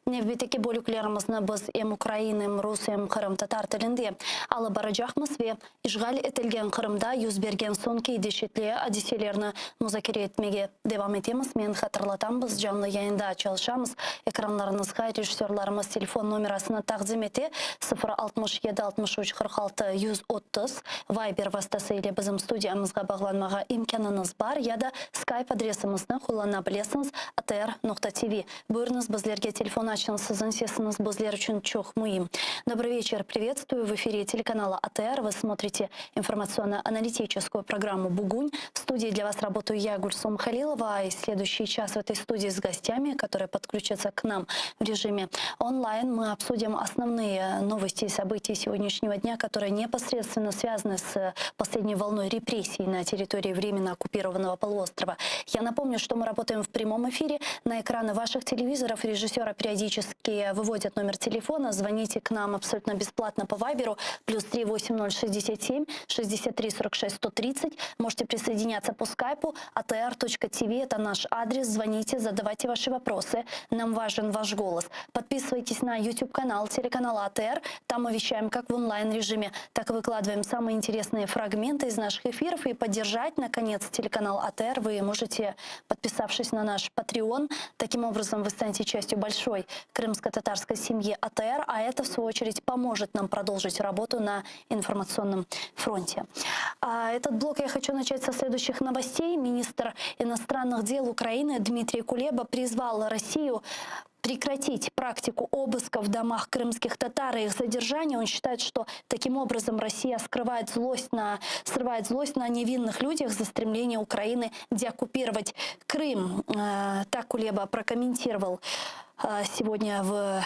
nevbetteki bölüklerimizni biz em ukrain, em rus, em qırımtatar tilinde alıp baracaqmız ve İşğal etilgen Qırımda yüz bergen soñki deşetli adiselerni muzakere etmege devam etemiz. Men hatırlatam, biz canlı yayında çalışamız. Ekranlarıñızğa rejissörlarımız telefon nomerasını taqdim ete, 0 67 63 46 130. Viber vastası ile bizim studiyamızğa bağlanmağa imkânıñız bar ya da Skype adresimizni qullana bilesiñiz, atr noqta tv. Buyurıñız, bizlerge telefon açıñız, siziñ sesiñiz bizler içün çoq müim. Dobrıy veçer, privetstvuyu, v efire telekanala ATR, vı smotrite informatsionno-analitiçeskuyu programmu Bugün. V studii для вас работаю я, Гульсум Халилова, и следующий час в этой студии с гостями, которые подключатся к нам в режиме онлайн, мы обсудим основные новости и события сегодняшнего дня, которые непосредственно связаны с последней волной репрессий на территории временно оккупированного полуострова. Я напомню, что мы работаем в прямом эфире. На экраны ваших телевизоров режиссера периодически выводят номер телефона. Звоните к нам абсолютно бесплатно по Вайберу. Плюс 3 8067 63 46 130. Можете присоединяться по скайпу atr.tv. Это наш адрес. Звоните, задавайте ваши вопросы. Нам важен ваш голос. Подписывайтесь на YouTube-канал телеканала АТР. Там мы вещаем как в онлайн-режиме, так и выкладываем самые интересные фрагменты из наших эфиров. И поддержать, наконец, телеканал АТР вы можете, подписавшись на наш Patreon. Таким образом, вы станете частью большой крымско-татарской семьи АТР, а это, в свою очередь, поможет нам продолжить работу на информационном фронте. А этот блок я хочу начать со следующих новостей. Министр иностранных дел Украины Дмитрий Кулеба призвал Россию прекратить практику обыска в домах крымских татар и их задержания. Он считает, что таким образом Россия скрывает злость на, срывает злость на невинных людях за стремление Украины деоккупировать Крым. Э, так Кулеба прокомментировал. Сегодня в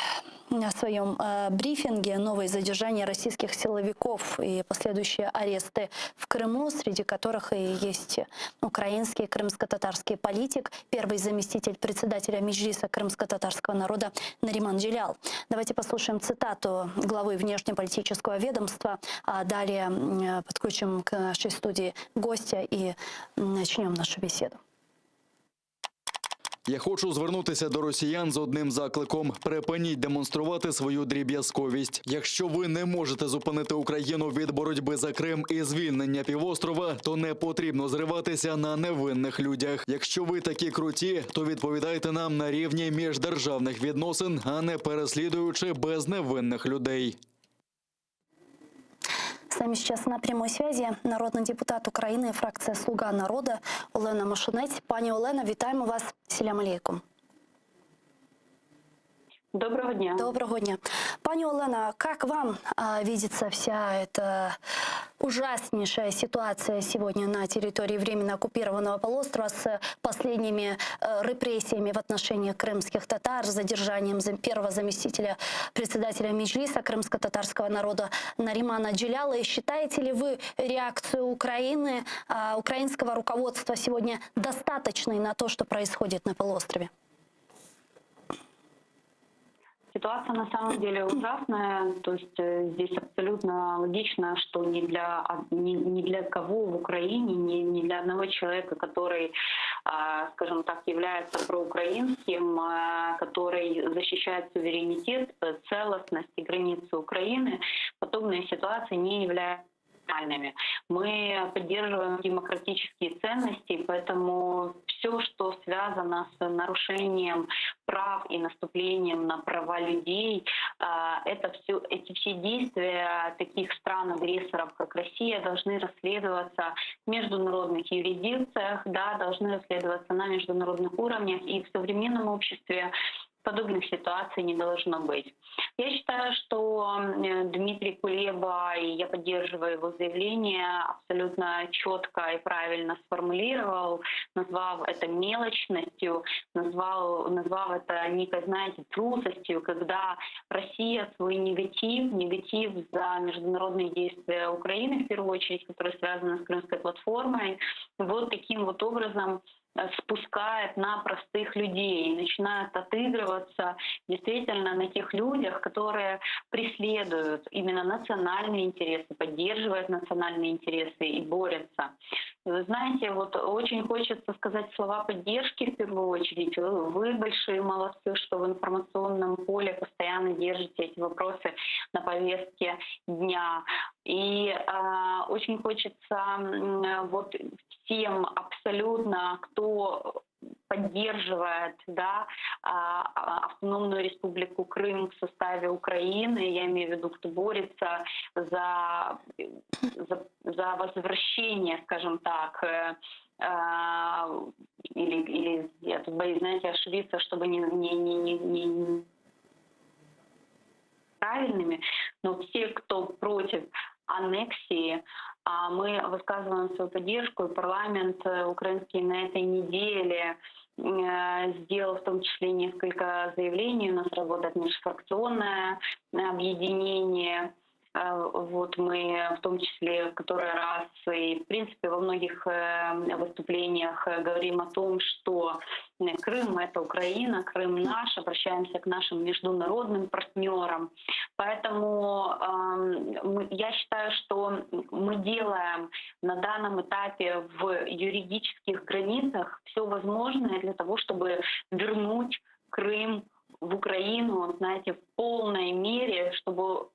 своем брифинге новые задержания российских силовиков и последующие аресты в Крыму, среди которых и есть украинский крымско-татарский политик, первый заместитель председателя Меджлиса крымско-татарского народа Нариман Джелял. Давайте послушаем цитату главы внешнеполитического ведомства, а далее подключим к нашей студии гостя и начнем нашу беседу.
Я хочу звернутися до росіян з одним закликом: припиніть демонструвати свою дріб'язковість. Якщо ви не можете зупинити Україну від боротьби за Крим і звільнення півострова, то не потрібно зриватися на невинних людях. Якщо ви такі круті, то відповідайте нам на рівні міждержавних відносин, а не переслідуючи безневинних людей.
С нами сейчас на прямой связи народный депутат Украины, фракция «Слуга народа» Олена Мошенець. Пані Олена, вітаємо вас. Селям алейкум.
Доброго дня.
Доброго дня. Пані Олена, как вам а, видится вся эта ужаснейшая ситуация сегодня на территории временно оккупированного полуострова с последними э, репрессиями в отношении крымских татар, задержанием первого заместителя председателя Меджлиса крымско-татарского народа Наримана Джеляла? И считаете ли вы реакцию Украины, а, украинского руководства сегодня достаточной на то, что происходит на полуострове?
Ситуация на самом деле ужасная. То есть э, здесь абсолютно логично, что ни для, ни, ни для кого в Украине, ни, ни для одного человека, который, а, скажем так, является проукраинским, а, который защищает суверенитет, целостность и границы Украины, подобные ситуации не являются нормальными. Мы поддерживаем демократические ценности, поэтому все, что связано с нарушением прав и наступлением на права людей, а, это все, эти все действия таких стран-агрессоров, как Россия, должны расследоваться в международных юрисдикциях, да, должны расследоваться на международных уровнях. И в современном обществе подобных ситуаций не должно быть. Я считаю, что Дмитрий Кулеба, и я поддерживаю его заявление, абсолютно четко и правильно сформулировал, назвав это мелочностью, назвал, назвав это некой, знаете, трусостью, когда Россия свой негатив, негатив за международные действия Украины, в первую очередь, которые связаны с Крымской платформой, вот таким вот образом Э, спускает на простых людей, начинает отыгрываться действительно на тех людях, которые преследуют именно национальные интересы, поддерживают национальные интересы и борются. Вы знаете, вот очень хочется сказать слова поддержки в первую очередь. Вы большие молодцы, что в информационном поле постоянно держите эти вопросы на повестке дня. И э, очень хочется вот всем абсолютно, кто поддерживает да, а, а, Автономную Республику Крым в составе Украины, я имею в виду, кто борется за, за, за возвращение, скажем так, э, а, или, или я тут боюсь, знаете, ошибиться, чтобы не, не, не, не, не правильными, но все, кто против аннексии, а мы высказываем свою поддержку, и парламент э, украинский на этой неделе э, сделал в том числе несколько заявлений. У нас работает межфракционное объединение. Э, вот мы в том числе в который раз и в принципе во многих выступлениях говорим о том, что Крым — это Украина, Крым наш, обращаемся к нашим международным партнерам. Поэтому э, я считаю, что мы делаем на данном этапе в юридических границах все возможное для того, чтобы вернуть Крым в Украину, знаете, в полной мере, чтобы,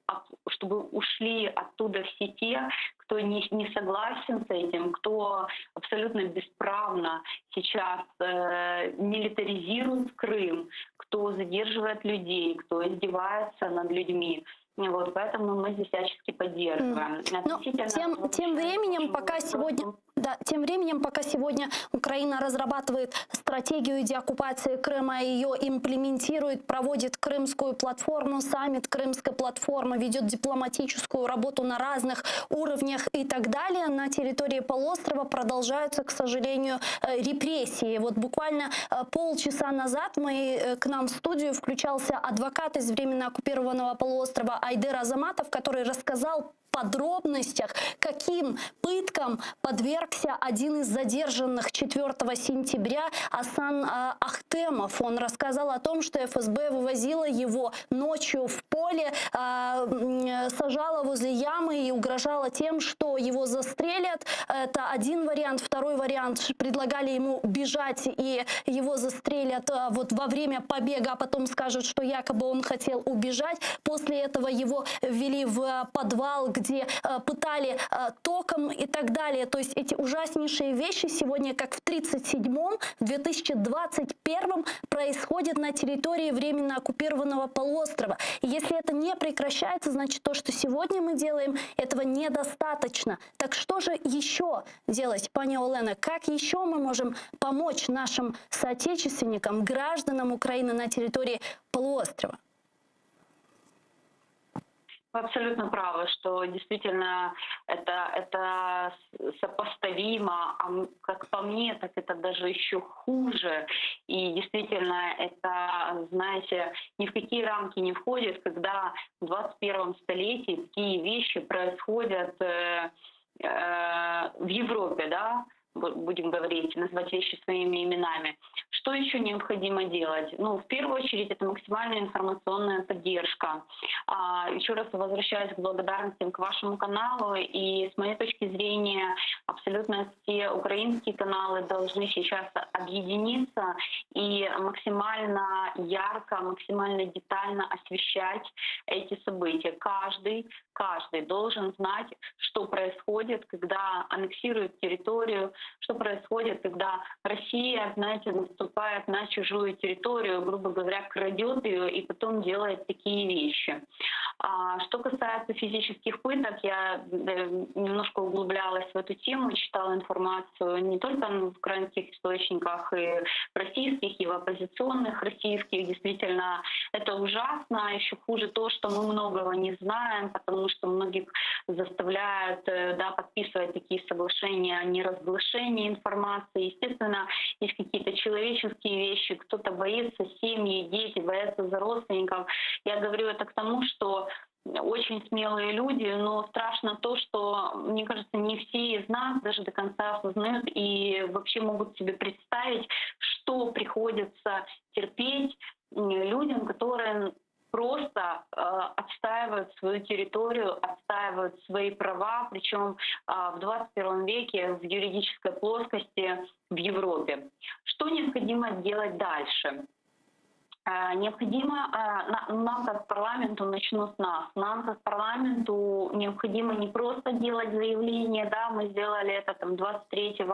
чтобы ушли оттуда все те, кто не, не согласен с этим, кто абсолютно бесправно сейчас э, милитаризирует Крым, кто задерживает людей, кто издевается над людьми. Вот, поэтому мы здесь всячески поддерживаем.
Но тем, тем временем, пока сегодня... Да, тем временем, пока сегодня Украина разрабатывает стратегию деоккупации Крыма, ее имплементирует, проводит крымскую платформу, саммит крымской платформы, ведет дипломатическую работу на разных уровнях и так далее, на территории полуострова продолжаются, к сожалению, э, репрессии. Вот буквально э, полчаса назад мы, э, к нам в студию включался адвокат из временно оккупированного полуострова Айдер Азаматов, который рассказал подробностях, каким пыткам подвергся один из задержанных 4 сентября Асан э, Ахтемов. Он рассказал о том, что ФСБ вывозила его ночью в поле, э, сажала возле ямы и угрожала тем, что его застрелят. Это один вариант. Второй вариант предлагали ему бежать и его застрелят э, вот во время побега, а потом скажут, что якобы он хотел убежать. После этого его ввели в подвал, где э, пытали э, током и так далее. То есть эти ужаснейшие вещи сегодня, как в 1937-м, в 2021 происходят на территории временно оккупированного полуострова. И если это не прекращается, значит то, что сегодня мы делаем, этого недостаточно. Так что же еще делать, пани Олена? Как еще мы можем помочь нашим соотечественникам, гражданам Украины на территории полуострова?
Вы абсолютно правы, что действительно это, это сопоставимо, а как по мне, так это даже еще хуже. И действительно это, знаете, ни в какие рамки не входит, когда в 21 столетии такие вещи происходят э, э, в Европе, да, будем говорить, назвать вещи своими именами. Что еще необходимо делать? Ну, в первую очередь, это максимальная информационная поддержка. А, еще раз возвращаюсь к благодарностям к вашему каналу. И с моей точки зрения, абсолютно все украинские каналы должны сейчас объединиться и максимально ярко, максимально детально освещать эти события. Каждый, каждый должен знать, что происходит, когда аннексируют территорию, что происходит, когда Россия, знаете, наступает на чужую территорию, грубо говоря, крадет ее и потом делает такие вещи. А, что касается физических пыток, я э, немножко углублялась в эту тему, читала информацию не только в украинских источниках, и в российских, и в оппозиционных российских. Действительно, это ужасно. Еще хуже то, что мы многого не знаем, потому что многих заставляют э, да, подписывать такие соглашения о неразглашении информации. Естественно, есть какие-то человеческие вещи, кто-то боится семьи, дети боятся за родственников. Я говорю это к тому, что очень смелые люди, но страшно то, что, мне кажется, не все из нас даже до конца осознают и вообще могут себе представить, что приходится терпеть людям, которые просто э, отстаивают свою территорию, отстаивают свои права, причем э, в 21 веке в юридической плоскости в Европе. Что необходимо делать дальше? Э, необходимо э, нам как парламенту, начну с нас, нам как парламенту необходимо не просто делать заявление, да, мы сделали это там 23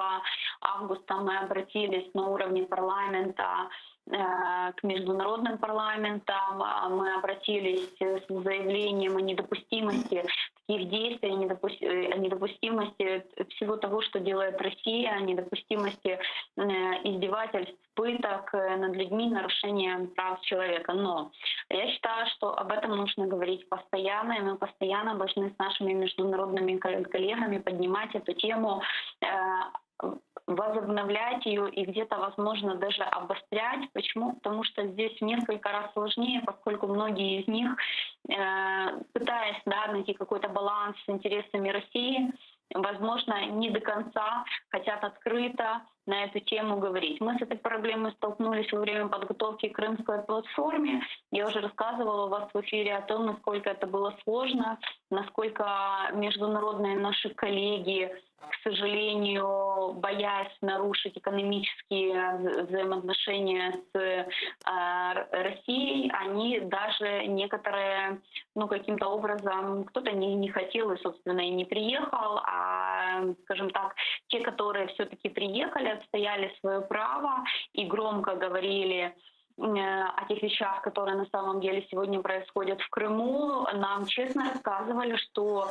августа, мы обратились на уровне парламента э, к международным парламентам, а мы обратились с заявлением о недопустимости таких действий, о недопустимости всего того, что делает Россия, о недопустимости издевательств, пыток над людьми, нарушения прав человека. Но я считаю, что об этом нужно говорить постоянно, и мы постоянно должны с нашими международными коллегами поднимать эту тему, э, возобновлять ее и где-то, возможно, даже обострять. Почему? Потому что здесь в несколько раз сложнее, поскольку многие из них, э, пытаясь да, найти какой-то баланс с интересами России, возможно, не до конца хотят открыто на эту тему говорить. Мы с этой проблемой столкнулись во время подготовки к Крымской платформе. Я уже рассказывала у вас в эфире о том, насколько это было сложно, насколько международные наши коллеги, к сожалению, боясь нарушить экономические взаимоотношения с э, Россией, они даже некоторые, ну, каким-то образом, кто-то не, не хотел и, собственно, и не приехал, а, скажем так, те, которые все-таки приехали, отстояли свое право и громко говорили э, о тех вещах, которые на самом деле сегодня происходят в Крыму, нам честно рассказывали, что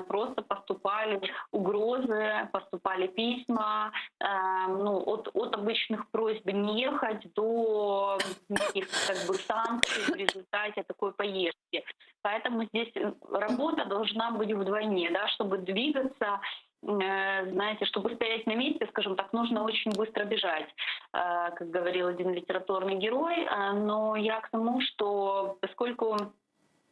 Просто поступали угрозы, поступали письма, ну, от, от обычных просьб не ехать до неких как бы санкций в результате такой поездки. Поэтому здесь работа должна быть вдвойне, да, чтобы двигаться, знаете, чтобы стоять на месте, скажем так, нужно очень быстро бежать, как говорил один литературный герой. Но я к тому, что поскольку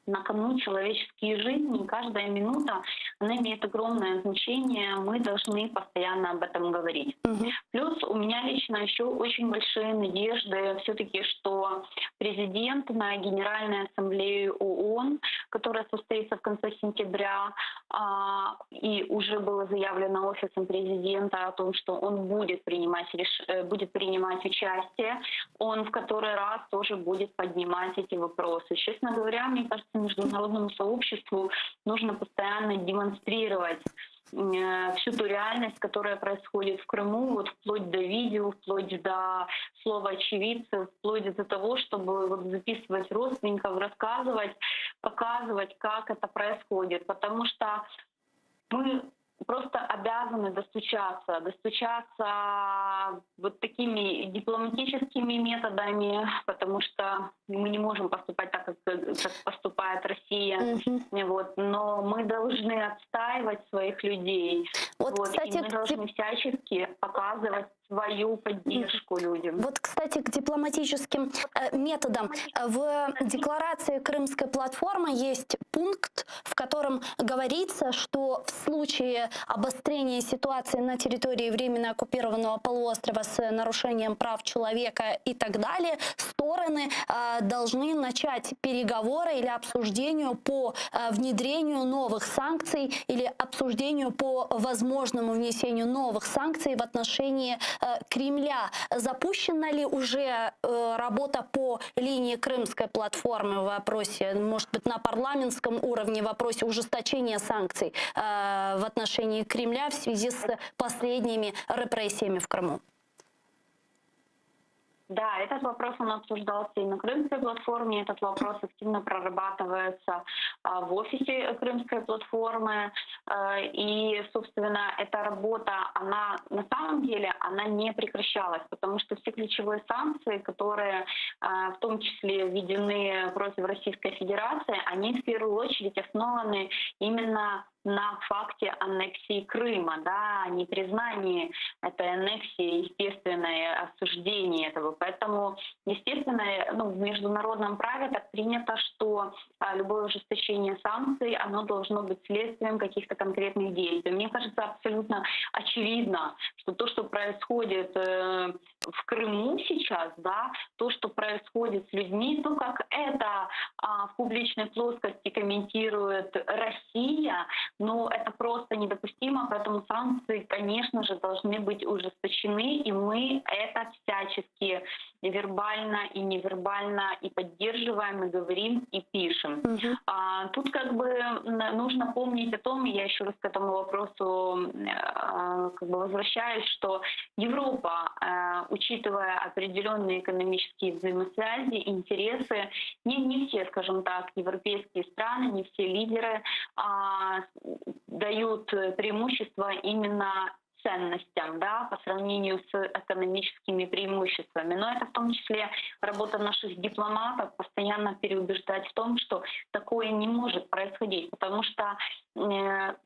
на кону человеческие жизни, каждая минута, она имеет огромное значение, мы должны постоянно об этом говорить. Угу. Плюс у меня лично еще очень большие надежды все-таки, что президент на Генеральной Ассамблее ООН, которая состоится в конце сентября, и уже было заявлено офисом президента о том, что он будет принимать, будет принимать участие, он в который раз тоже будет поднимать эти вопросы. Честно говоря, мне кажется, международному сообществу нужно постоянно демонстрировать всю ту реальность, которая происходит в Крыму, вот вплоть до видео, вплоть до слова очевидцев, вплоть до того, чтобы вот записывать родственников, рассказывать, показывать, как это происходит. Потому что мы просто обязаны достучаться, достучаться вот такими дипломатическими методами, потому что мы не можем поступать так, как, как поступает Россия. Mm-hmm. Вот, но мы должны отстаивать своих людей.
Вот,
вот,
кстати,
и мы должны всячески показывать свою поддержку людям.
Вот, кстати, к дипломатическим методам. В декларации Крымской платформы есть пункт, в котором говорится, что в случае обострения ситуации на территории временно оккупированного полуострова с нарушением прав человека и так далее, стороны должны начать переговоры или обсуждению по внедрению новых санкций или обсуждению по возможному внесению новых санкций в отношении Кремля. Запущена ли уже работа по линии Крымской платформы в вопросе, может быть, на парламентском уровне, в вопросе ужесточения санкций в отношении Кремля в связи с последними репрессиями в Крыму?
Да, этот вопрос он обсуждался и на Крымской платформе, этот вопрос активно прорабатывается в офисе Крымской платформы. И, собственно, эта работа, она на самом деле, она не прекращалась, потому что все ключевые санкции, которые в том числе введены против Российской Федерации, они в первую очередь основаны именно на факте аннексии Крыма, да, не признании этой аннексии, естественное осуждение этого. Поэтому, естественно, ну, в международном праве так принято, что любое ужесточение санкций, оно должно быть следствием каких-то конкретных действий. Мне кажется, абсолютно очевидно, что то, что происходит в Крыму сейчас, да, то, что происходит с людьми, то, как это в публичной плоскости комментирует Россия, ну, это просто недопустимо, поэтому санкции, конечно же, должны быть ужесточены, и мы это всячески вербально и невербально и поддерживаем, и говорим, и пишем.
Mm-hmm.
Тут как бы нужно помнить о том, я еще раз к этому вопросу как бы возвращаюсь, что Европа, учитывая определенные экономические взаимосвязи, интересы, не, не все, скажем так, европейские страны, не все лидеры дают преимущество именно ценностям, да, по сравнению с экономическими преимуществами. Но это в том числе работа наших дипломатов, постоянно переубеждать в том, что такое не может происходить, потому что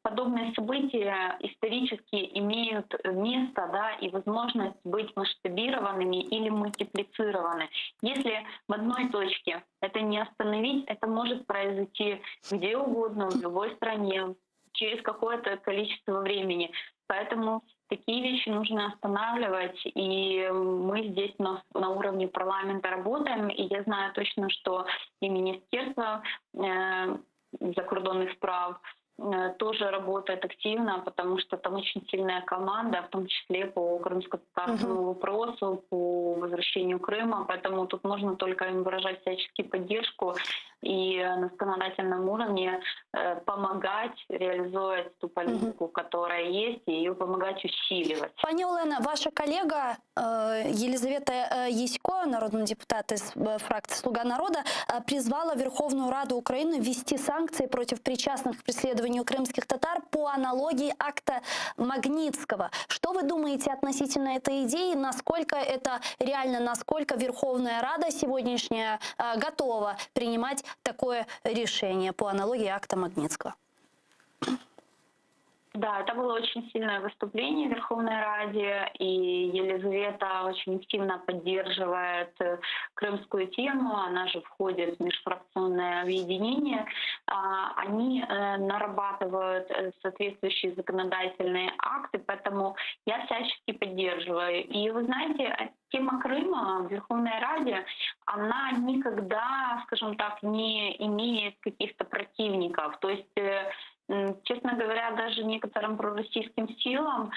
подобные события исторически имеют место, да, и возможность быть масштабированными или мультиплицированы. Если в одной точке это не остановить, это может произойти где угодно, в любой стране, через какое-то количество времени. Поэтому такие вещи нужно останавливать, и мы здесь на, на уровне парламента работаем, и я знаю точно, что и Министерство закордонных справ тоже работает активно, потому что там очень сильная команда, в том числе по крымско-татарскому mm-hmm. вопросу, по возвращению Крыма, поэтому тут можно только им выражать всячески поддержку и на законодательном уровне помогать реализовать ту политику, mm-hmm. которая есть, и ее помогать усиливать.
Пани Олена, ваша коллега Елизавета Ясько, народный депутат из фракции «Слуга народа», призвала Верховную Раду Украины ввести санкции против причастных к преследованию. преследованию крымских татар по аналогии акта Магнитского. Что вы думаете относительно этой идеи? Насколько это реально, насколько Верховная Рада сегодняшняя э, готова принимать такое решение по аналогии акта Магнитского?
Да, это было очень сильное выступление в Верховной Раде, и Елизавета очень активно поддерживает э, крымскую тему, она же входит в межфракционное объединение. А, они э, нарабатывают э, соответствующие законодательные акты, поэтому я всячески поддерживаю. И вы знаете, тема Крыма в Верховной Раде, она никогда, скажем так, не имеет каких-то противников. То есть честно говоря, даже некоторым пророссийским силам,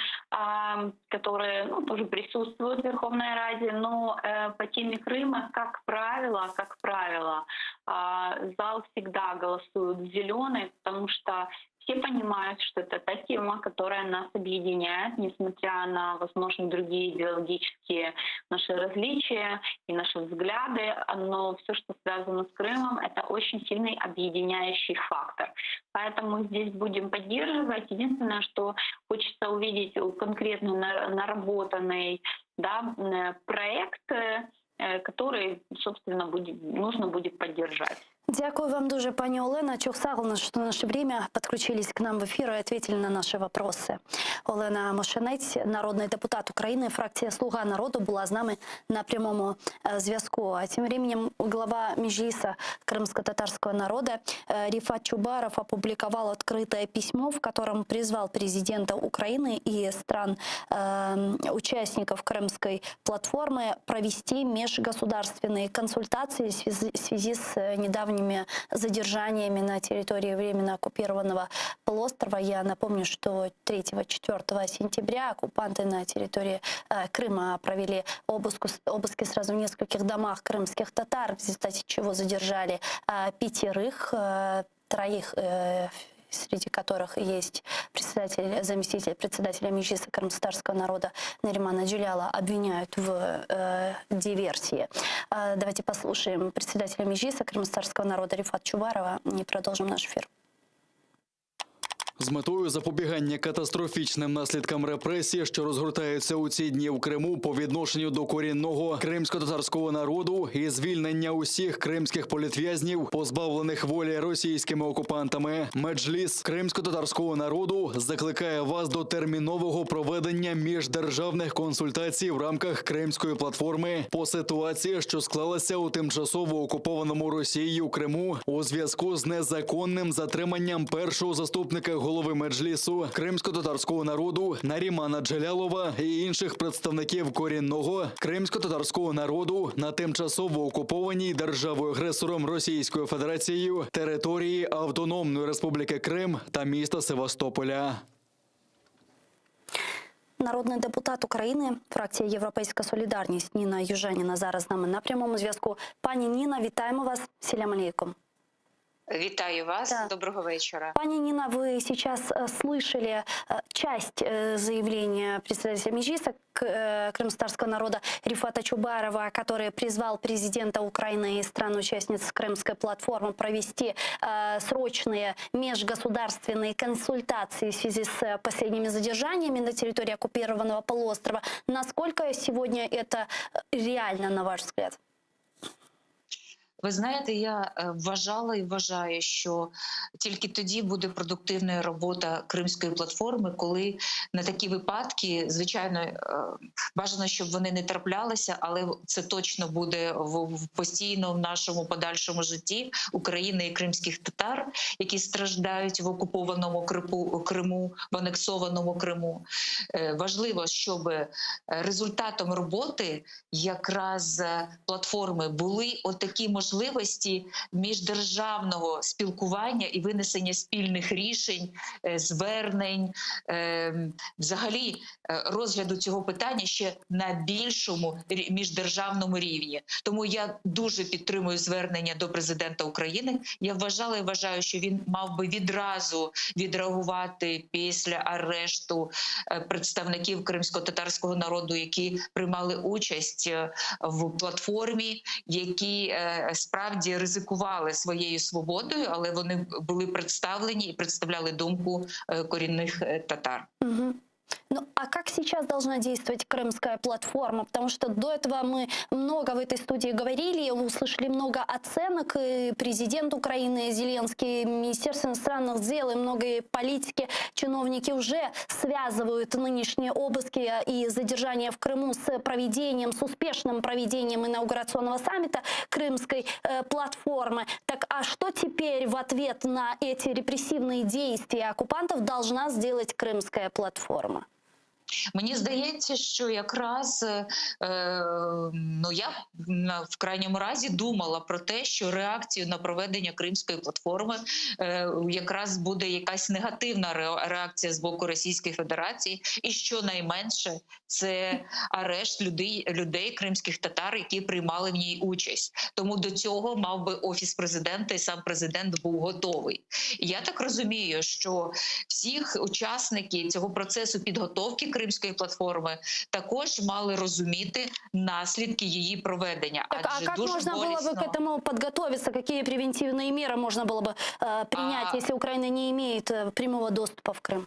которые ну, тоже присутствуют в Верховной Раде, но э, по теме Крыма, как правило, как правило, а, зал всегда голосует зеленый, потому что все понимают, что это та тема, которая нас объединяет, несмотря на, возможно, другие идеологические наши различия и наши взгляды, но все, что связано с Крымом, это очень сильный объединяющий фактор. Поэтому здесь будем поддерживать. Единственное, что хочется увидеть конкретно наработанный да, проект, э, который, собственно, будет, нужно будет поддержать.
Дякую вам дуже, пані Олена. Çoq sağ oluñ, что наше время подключились к нам в эфир и ответили на наши вопросы. Олена Мошенець, народний депутат України, фракція «Слуга народу» була з нами на прямому э, зв'язку. А тем временем глава Меджлиса крымско-татарского народа э, Рифат Чубаров опубликовал открытое письмо, в котором призвал президента Украины и стран э, участников Крымской платформы провести межгосударственные консультации в связи, в связи с недавними задержаниями на территории временно оккупированного полуострова. Я напомню, что 3-4 сентября оккупанты на территории э, Крыма провели обыску, обыски сразу в нескольких домах крымских татар, в результате чего задержали э, пятерых, э, троих среди которых есть председатель, заместитель председателя Меджлиса крымско-татарского народа Наримана Джеляла, обвиняют в э, диверсии. Э, давайте послушаем председателя Меджлиса крымско-татарского народа Рифат Чубарова и продолжим наш эфир.
З метою запобігання катастрофічним наслідкам репресій, що розгортаються у ці дні в Криму по відношенню до корінного кримсько-татарського народу і звільнення усіх кримських політв'язнів, позбавлених волі російськими окупантами, Меджліс кримсько-татарського народу закликає вас до термінового проведення міждержавних консультацій в рамках Кримської платформи по ситуації, що склалася у тимчасово окупованому Росією Криму у зв'язку з незаконним затриманням першого заступника голови Меджлісу кримсько-татарського народу Нарімана Джелялова і інших представників корінного кримсько-татарського народу на тимчасово окупованій державою-агресором Російською Федерацією території Автономної Республіки Крим та міста Севастополя.
Народний депутат України, фракція Європейська Солідарність Ніна Южаніна зараз з нами на прямому зв'язку. Пані Ніна, вітаємо вас. Селям алейкум.
Вітаю вас,
Да.
доброго вечора.
Пані Нина, вы сейчас э, слышали э, часть э, заявления председателя Меджлиса к- крымскотатарского народа Рифата Чубарова, который призвал президента Украины и стран-участниц Крымской платформы провести э, срочные межгосударственные консультации в связи с э, последними задержаниями на территории оккупированного полуострова. Насколько сегодня это э, реально, на ваш взгляд?
Ви знаєте, я е, вважала і вважаю, що тільки тоді буде продуктивною робота Кримської платформи, коли на такі випадки, звичайно, е, бажано, щоб вони не траплялися, але це точно буде в, в постійно в нашому подальшому житті України і кримських татар, які страждають в окупованому Крипу, Криму, в анексованому Криму. Е, Важливо, щоб результатом роботи якраз платформи були отакі можливості міждержавного спілкування і винесення спільних рішень, е, звернень, е, взагалі е, розгляду цього питання ще на більшому міждержавному рівні. Тому я дуже підтримую звернення до президента України. Я вважала і вважаю, що він мав би відразу відреагувати після арешту представників кримсько-татарського народу, які приймали участь в платформі, які е, справді ризикували своєю свободою, але вони були представлені і представляли думку е, корінних е, татар.
Мгм. Ну, а как сейчас должна действовать крымская платформа? Потому что до этого мы много в этой студии говорили, услышали много оценок. И президент Украины Зеленский, Министерство иностранных дел и многие политики, чиновники уже связывают нынешние обыски и задержания в Крыму с проведением, с успешным проведением инаугурационного саммита крымской э, платформы. Так а что теперь в ответ на эти репрессивные действия оккупантов должна сделать крымская платформа?
Мені здається, що якраз е, ну я на- в крайньому разі думала про те, що реакцією на проведення кримської платформи е, якраз буде якась негативна ре- реакція з боку Російської Федерації, і щонайменше це арешт людей, людей кримських татар, які приймали в ній участь. Тому до цього мав би офіс президента і сам президент був готовий. І я так розумію, що всіх учасників цього процесу підготовки кримської платформи також мали розуміти наслідки її проведення.
Так, а
Адже
как
дуже
можно было бы
болісно-
к этому подготовиться? Какие превентивные меры можно было бы э, принять,
А-
если Украина не имеет э, прямого доступа в Крым?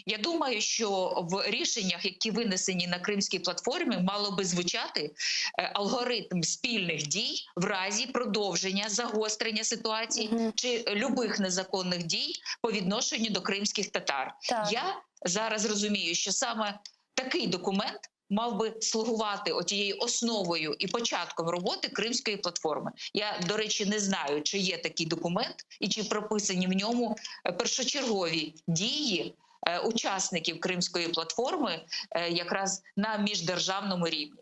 Я думаю, що в рішеннях, які винесені на кримській платформі, мало би звучати е, алгоритм спільних дій в разі продовження загострення ситуації
Мгм.
чи любих незаконних дій по відношенню до кримських татар.
Так.
Я зараз розумію, що саме такий документ мав би слугувати отією основою і початком роботи кримської платформи. Я, до речі, не знаю, чи є такий документ і чи прописані в ньому е, першочергові дії е, учасників кримської платформи е, якраз на міждержавному рівні.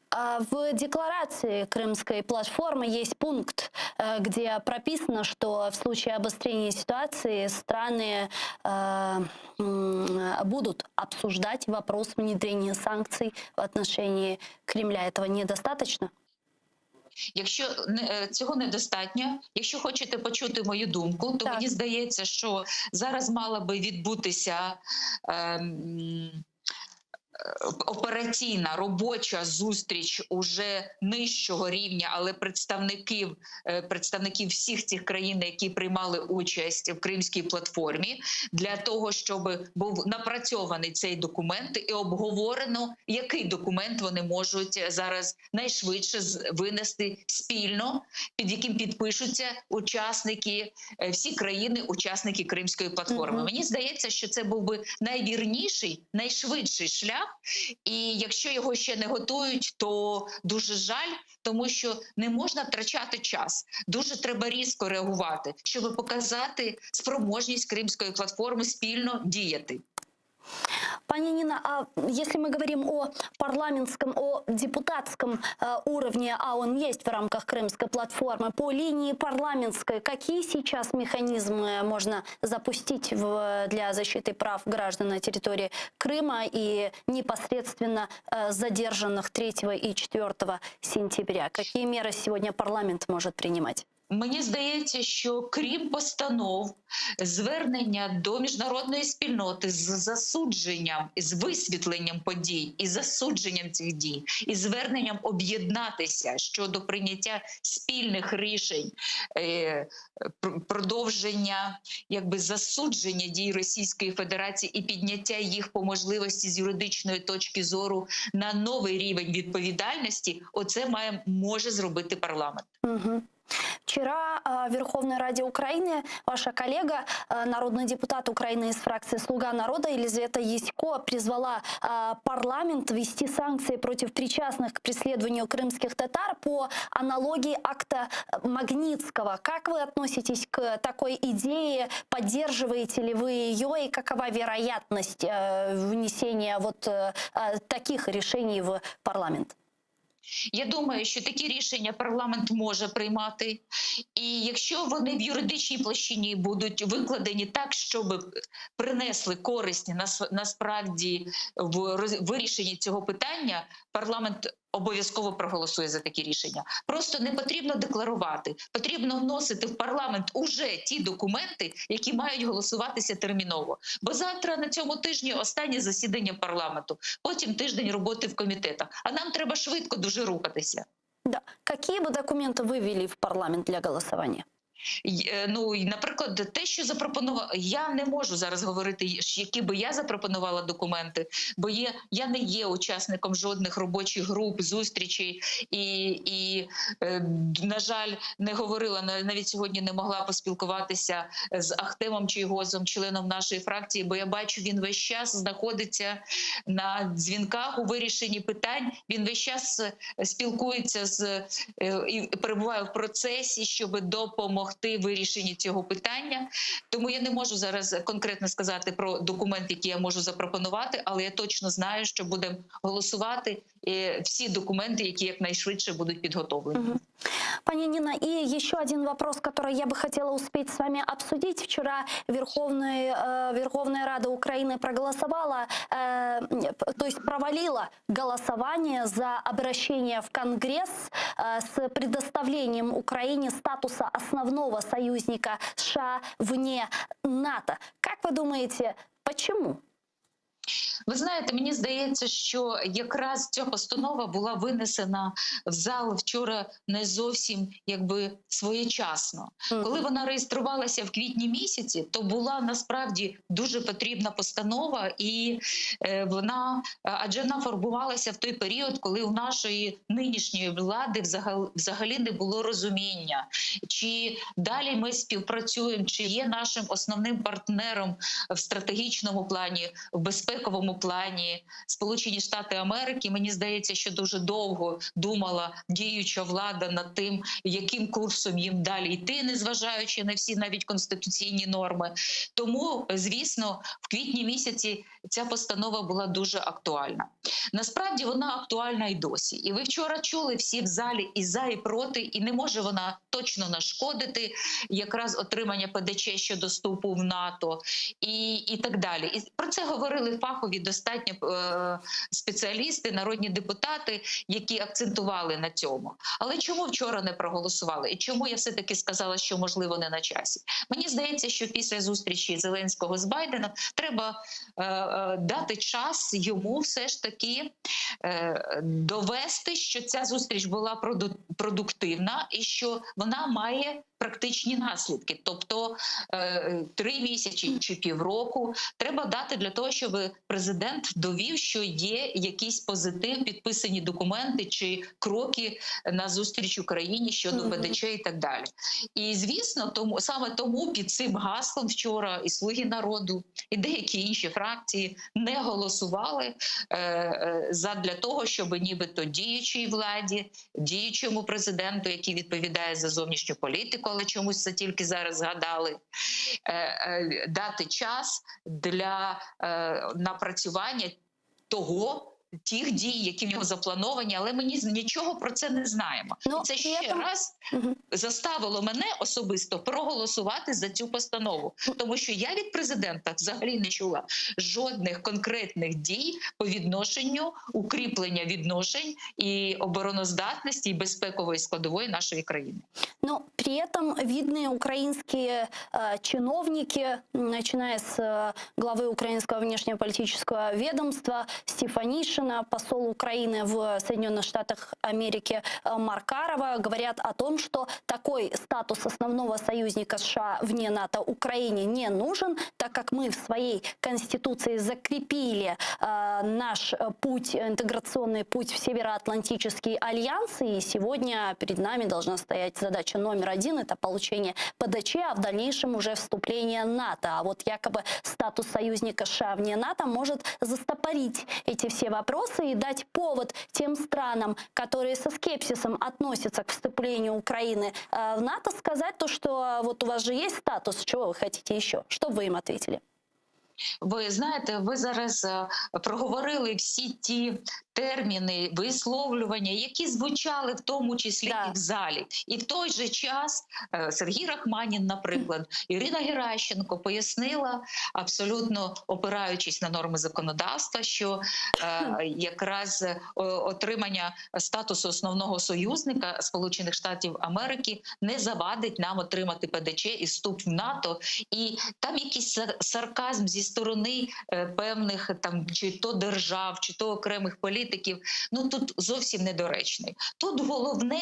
А В декларации Крымской платформы есть пункт, э, где прописано, что в случае обострения ситуации страны э, м, будут обсуждать вопрос внедрения санкций в отношении Кремля. Этого недостаточно?
Якщо не- е, цього недостатньо, якщо хочете почути мою думку, то
Так.
мені здається, що зараз мала би відбутися. ем, е, Операційна робоча зустріч уже нижчого рівня, але представників е, представників всіх цих країн, які приймали участь в кримській платформі, для того, щоб був напрацьований цей документ і обговорено, який документ вони можуть зараз найшвидше з- винести спільно, під яким підпишуться учасники е, всі країни, учасники кримської платформи.
Мгм.
Мені здається, що це був би найвірніший, найшвидший шлях. І якщо його ще не готують, то дуже жаль, тому що не можна втрачати час. Дуже треба різко реагувати, щоб показати спроможність кримської платформи спільно діяти.
Пані Нина, а если мы говорим о парламентском, о депутатском э, уровне, а он есть в рамках Крымской платформы, по линии парламентской, какие сейчас механизмы можно запустить в- для защиты прав граждан на территории Крыма и непосредственно э, задержанных 3 и 4 сентября? Какие меры сегодня парламент может принимать?
Мені здається, що крім постанов, звернення до міжнародної спільноти з засудженням, з висвітленням подій і засудженням цих дій, і зверненням об'єднатися щодо прийняття спільних рішень, е, пр- продовження якби засудження дій Російської Федерації і підняття їх по можливості з юридичної точки зору на новий рівень відповідальності, оце має може зробити парламент.
Мгм. Вчера э, в Верховной Раде Украины ваша коллега, э, народный депутат Украины из фракции «Слуга народа» Елизавета Ясько призвала э, парламент ввести санкции против причастных к преследованию крымских татар по аналогии акта Магнитского. Как вы относитесь к такой идее? Поддерживаете ли вы ее и какова вероятность э, внесения вот э, э, таких решений в парламент?
Я думаю, що такі рішення парламент може приймати, і якщо вони в юридичній площині будуть викладені так, щоб принесли користь нас- насправді в роз- вирішенні цього питання, парламент обов'язково проголосує за такі рішення. Просто не потрібно декларувати, потрібно вносити в парламент уже ті документи, які мають голосуватися терміново. Бо завтра на цьому тижні останнє засідання парламенту, потім тиждень роботи в комітетах. А нам треба швидко дуже рухатися.
Да. Какие бы документы вы ввели в парламент для голосования?
Е, Ну, і, наприклад, те, що запропонувала, я не можу зараз говорити, які би я запропонувала документи, бо є, я не є учасником жодних робочих груп, зустрічей і, і е, на жаль, не говорила навіть сьогодні не могла поспілкуватися з Ахтемом Чийгозом, членом нашої фракції, бо я бачу, він весь час знаходиться на дзвінках у вирішенні питань. Він весь час е, спілкується з і перебуває в процесі, щоб допомогти вирішенні цього питання. Тому я не можу зараз конкретно сказати про документ, який я можу запропонувати, але я точно знаю, що будемо голосувати е, всі документи, які якнайшвидше будуть підготовлені.
Пани Нина, и еще один вопрос, который я бы хотела успеть с вами обсудить. Вчера Верховная, э, Верховная Рада Украины проголосовала, э, то есть провалила голосование за обращение в Конгресс э, с предоставлением Украине статуса основного союзника США вне НАТО. Как вы думаете, почему?
Ви знаєте, мені здається, що якраз ця постанова була винесена в зал вчора не зовсім якби своєчасно. Коли вона реєструвалася в квітні місяці, то була насправді дуже потрібна постанова, і е, вона адже вона формувалася в той період, коли у нашої нинішньої влади взагалі не було розуміння, чи далі ми співпрацюємо, чи є нашим основним партнером в стратегічному плані, в безпековому плані Сполучені Штати Америки. Мені здається, що дуже довго думала діюча влада над тим, яким курсом їм далі йти, незважаючи на всі навіть конституційні норми. Тому, звісно, в квітні місяці ця постанова була дуже актуальна. Насправді вона актуальна і досі. І ви вчора чули всі в залі і за, і проти, і не може вона точно нашкодити якраз отримання ПДЧ щодо вступу в НАТО і, і так далі. І про це говорили фахові достатньо е, спеціалісти, народні депутати, які акцентували на цьому. Але чому вчора не проголосували? І чому я все-таки сказала, що можливо не на часі? Мені здається, що після зустрічі Зеленського з Байденом треба е, е, дати час йому все ж таки довести, що ця зустріч була продуктивна і що вона має практичні наслідки. Тобто три місяці чи півроку треба дати для того, щоб президент довів, що є якийсь позитив, підписані документи чи кроки на зустріч Україні щодо ПДЧ і так далі. І звісно, тому саме тому під цим гаслом вчора і Слуги народу, і деякі інші фракції не голосували е, е, задля того, щоб нібито діючій владі, діючому президенту, який відповідає за зовнішню політику, але чомусь це тільки зараз згадали, е, е, дати час для е, напрацювання того. Тих дій, які в нього заплановані, але ми ні, нічого про це не знаємо. І це ще раз заставило мене особисто проголосувати за цю постанову, тому що я від президента взагалі не чула жодних конкретних дій по відношенню укріплення відношень і обороноздатності і безпекової складової нашої країни.
Но при этом видные украинские э, чиновники, начиная с э, главы украинского внешнеполитического ведомства Стефанишина, посол Украины в Соединенных Штатах Америки э, Маркарова, говорят о том, что такой статус основного союзника США вне НАТО Украине не нужен, так как мы в своей конституции закрепили э, наш э, путь, интеграционный путь в Североатлантический альянс, и сегодня перед нами должна стоять задача номер один – это получение ПДЧ, а в дальнейшем уже вступление НАТО. А вот якобы статус союзника США вне НАТО может застопорить эти все вопросы и дать повод тем странам, которые со скепсисом относятся к вступлению Украины э, в НАТО, сказать то, что вот у вас же есть статус, чего вы хотите еще? Что бы вы им ответили?
Ви знаєте, ви зараз е, проговорили всі ті терміни, висловлювання, які звучали в тому числі і в залі. І в той же час е, Сергій Рахманін, наприклад, Ірина Геращенко пояснила, абсолютно опираючись на норми законодавства, що е, якраз отримання статусу основного союзника Сполучених Штатів Америки не завадить нам отримати ПДЧ і вступ в НАТО. І там якийсь сарказм зі сторони е, певних там чи то держав, чи то окремих політиків. політиків, ну тут зовсім недоречний. Тут головне.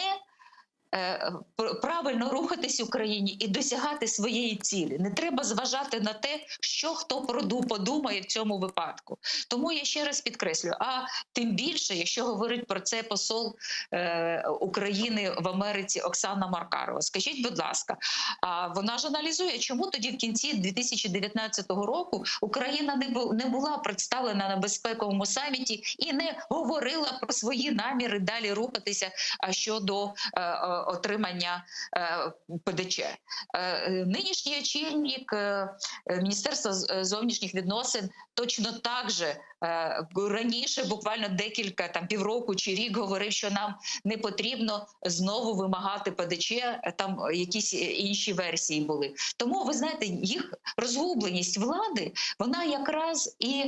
е, пр- Правильно рухатись Україні і досягати своєї цілі. Не треба зважати на те, що хто проду- подумає в цьому випадку. Тому я ще раз підкреслю: а тим більше, якщо говорить про це посол е, України в Америці Оксана Маркарова. Скажіть, будь ласка, а вона ж аналізує, чому тоді в кінці 2019 року Україна не бу- не була представлена на безпековому саміті і не говорила про свої наміри далі рухатися а, щодо е, е, отримання е, ПДЧ. Е, е, Нинішній очільник е, е, Міністерства з- е, зовнішніх відносин точно так же е, раніше, буквально декілька там півроку чи рік, говорив, що нам не потрібно знову вимагати ПДЧ, е, там якісь інші версії були. Тому ви знаєте, їх розгубленість влади вона якраз і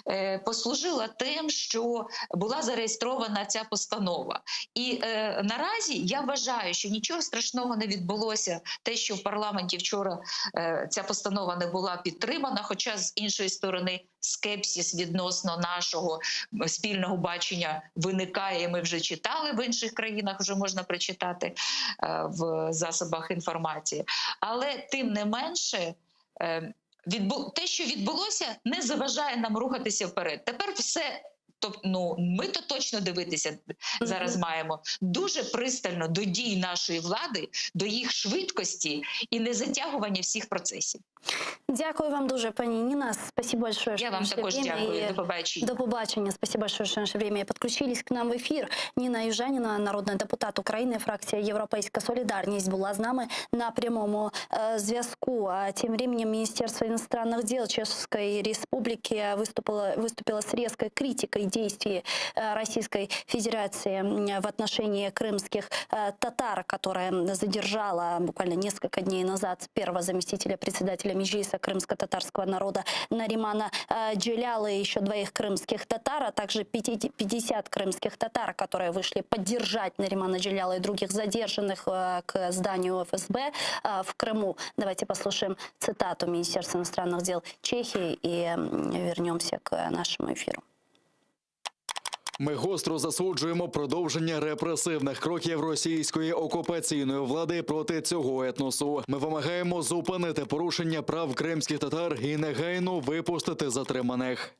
е, послужила тим, що була зареєстрована ця постанова. І е, наразі я вважаю, що нічого страшного не відбулося. Те, що в парламенті вчора е, ця постанова не була підтримана, хоча з іншої сторони скепсис відносно нашого спільного бачення виникає. і Ми вже читали в інших країнах, вже можна прочитати е, в засобах інформації. Але тим не менше. е, Відбу... Те, що відбулося, не заважає нам рухатися вперед. Тепер все. Тобто, ну ми то точно дивитися зараз маємо дуже пристально до дій нашої влади, до їх швидкості і не затягування всіх процесів.
Дякую вам дуже, пані Ніна. Спасибо большое,
Я
что
вам
нашли
також
время
дякую.
и
До побачення.
До побачення. Спасибо большое, что нашли время и подключились к нам в эфир. Ніна Южаніна, народний депутат України, фракція Європейська Солідарність була з нами на прямому э, зв'язку. А тем временем Министерство иностранных дел Чешской Республики выступило, выступило с резкой критикой действий э, Российской Федерации м, в отношении крымских э, татар, которая задержала буквально несколько дней назад первого заместителя председателя Меджлиса крымско-татарского народа Наримана э, Джеляла и еще двоих крымских татар, а также 50 50 крымских татар, которые вышли поддержать Наримана Джеляла и других задержанных э, к зданию ФСБ э, в Крыму. Давайте послушаем цитату Министерства иностранных дел Чехии и м, вернемся к нашему эфиру.
Ми гостро засуджуємо продовження репресивних кроків російської окупаційної влади проти цього етносу. Ми вимагаємо зупинити порушення прав кримських татар і негайно випустити затриманих.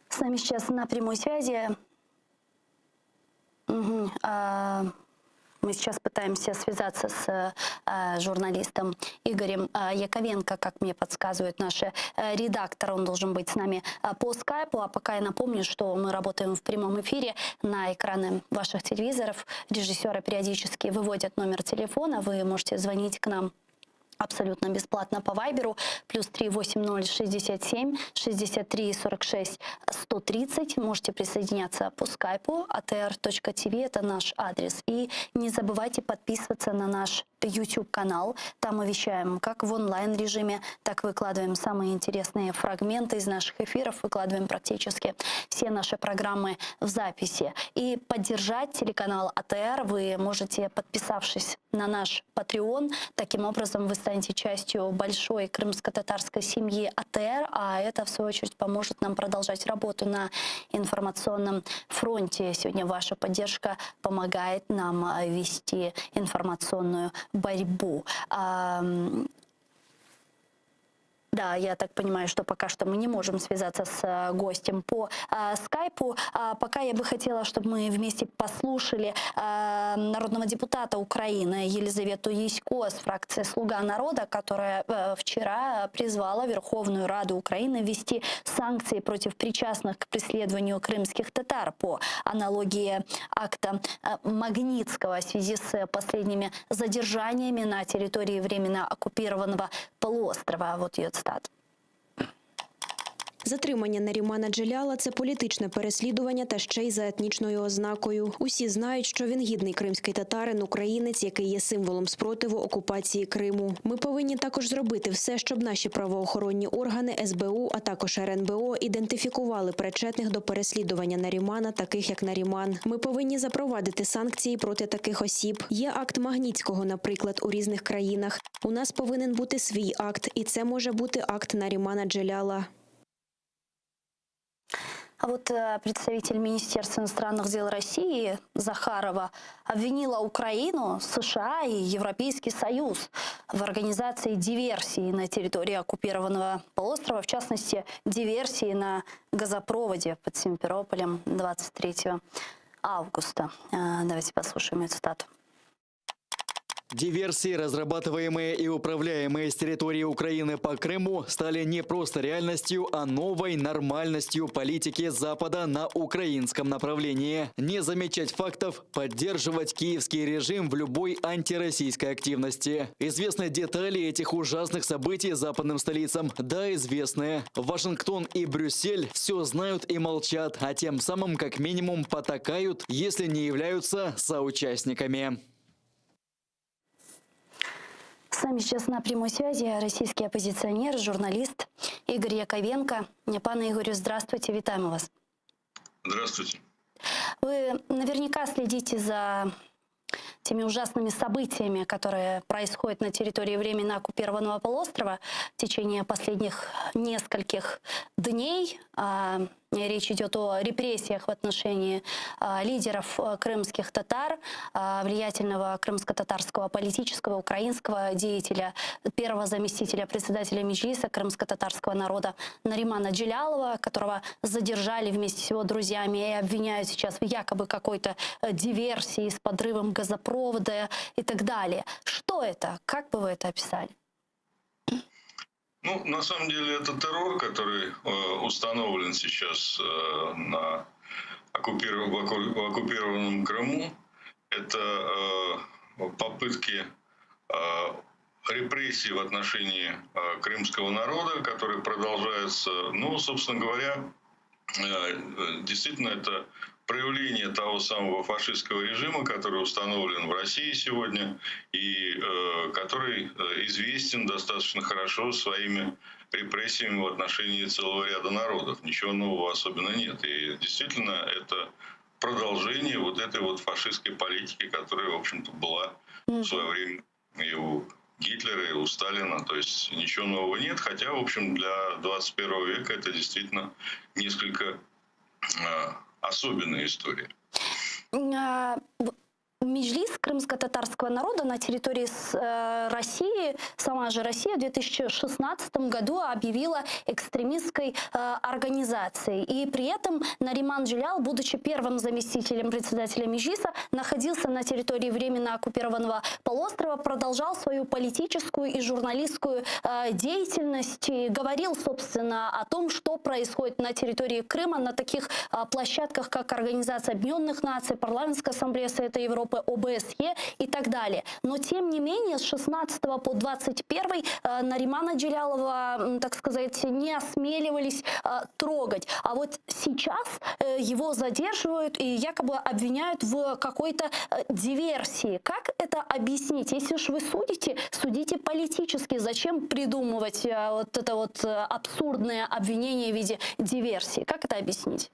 С нами сейчас на прямой связи. Мгм. А, Мы сейчас пытаемся связаться с э, журналистом Игорем э, Яковенко, как мне подсказывает наш э, редактор. Он должен быть с нами э, по скайпу. А пока я напомню, что мы работаем в прямом эфире на экраны ваших телевизоров. Режиссеры периодически выводят номер телефона. Вы можете звонить к нам абсолютно бесплатно по Вайберу. Плюс 380 67 63 46 130. Можете присоединяться по скайпу atr.tv, это наш адрес. И не забывайте подписываться на наш YouTube-канал. Там мы вещаем как в онлайн-режиме, так выкладываем самые интересные фрагменты из наших эфиров, выкладываем практически все наши программы в записи. И поддержать телеканал АТР вы можете, подписавшись на наш Patreon. Таким образом, вы станете частью большой крымско-татарской семьи АТР, а это, в свою очередь, поможет нам продолжать работу на информационном фронте. Сегодня ваша поддержка помогает нам э, вести информационную борьбу. А, м, Да, я так понимаю, что пока что мы не можем связаться с э, гостем по э, скайпу. А пока я бы хотела, чтобы мы вместе послушали э, народного депутата Украины Елизавету Ясько с фракции «Слуга народа», которая э, вчера призвала Верховную Раду Украины ввести санкции против причастных к преследованию крымских татар по аналогии акта э, Магнитского в связи с последними задержаниями на территории временно оккупированного полуострова. Вот ее цитата.
Затримання Нарімана Джеляла – це політичне переслідування та ще й за етнічною ознакою. Усі знають, що він гідний кримський татарин, українець, який є символом спротиву окупації Криму. Ми повинні також зробити все, щоб наші правоохоронні органи СБУ, а також РНБО ідентифікували причетних до переслідування Нарімана, таких як Наріман. Ми повинні запровадити санкції проти таких осіб. Є акт Магнітського, наприклад, у різних країнах. У нас повинен бути свій акт, і це може бути акт Нарімана Джеляла.
А вот э, представитель Министерства иностранных дел России Захарова обвинила Украину, США и Европейский Союз в организации диверсии на территории оккупированного полуострова, в частности, диверсии на газопроводе под Симферополем 23 августа. Э, давайте послушаем ее цитату.
Диверсии, разрабатываемые и управляемые с территории Украины по Крыму, стали не просто реальностью, а новой нормальностью политики Запада на украинском направлении. Не замечать фактов, поддерживать киевский режим в любой антироссийской активности. Известны детали этих ужасных событий западным столицам. Да, известны. Вашингтон и Брюссель все знают и молчат, а тем самым как минимум потакают, если не являются соучастниками.
С нами сейчас на прямой связи российский оппозиционер, журналист Игорь Яковенко. Пане Игорю, здравствуйте, вітаємо вас.
Здравствуйте.
Вы наверняка следите за теми ужасными событиями, которые происходят на территории временно оккупированного полуострова в течение последних нескольких дней. А, речь идет о репрессиях в отношении а, лидеров э, крымских татар, а, влиятельного крымско-татарского политического, украинского деятеля, первого заместителя председателя Меджлиса крымско-татарского народа Наримана Джелялова, которого задержали вместе с его друзьями и обвиняют сейчас в якобы какой-то э, диверсии с подрывом газопровода и так далее. Что это? Как бы вы это описали?
Ну, на самом деле это террор, который э, установлен сейчас э, на оккупиров... в оккупированном Крыму. Это э, попытки репрессий в отношении крымского народа, которые продолжаются. Ну, собственно говоря, действительно, это проявление того самого фашистского режима, который установлен в России сегодня и э, который э, известен достаточно хорошо своими репрессиями в отношении целого ряда народов. Ничего нового особенно нет. И действительно это продолжение вот этой вот фашистской политики, которая, в общем-то, была в свое время и у Гитлера, и у Сталина. То есть ничего нового нет, хотя, в общем, для 21 века это действительно несколько э, особенная история.
А, Меджлис крымско-татарского народа на территории э, России, сама же Россия в 2016 году объявила экстремистской э, организацией. И при этом Нариман Джелял, будучи первым заместителем председателя Меджлиса, находился на территории временно оккупированного полуострова, продолжал свою политическую и журналистскую э, деятельность и говорил, собственно, о том, что происходит на территории Крыма, на таких площадках, как Организация Объединенных Наций, Парламентская Ассамблея Совета Европы, ОБСЕ и так далее. Но, тем не менее, с 16 по 21 э, Наримана Джелялова, так сказать, не осмеливались э, трогать. А вот сейчас э, его задерживают и якобы обвиняют в какой-то диверсии. Как это объяснить? Если уж вы судите, судите политически. Зачем придумывать вот это вот абсурдное обвинение в виде диверсии? Как это объяснить?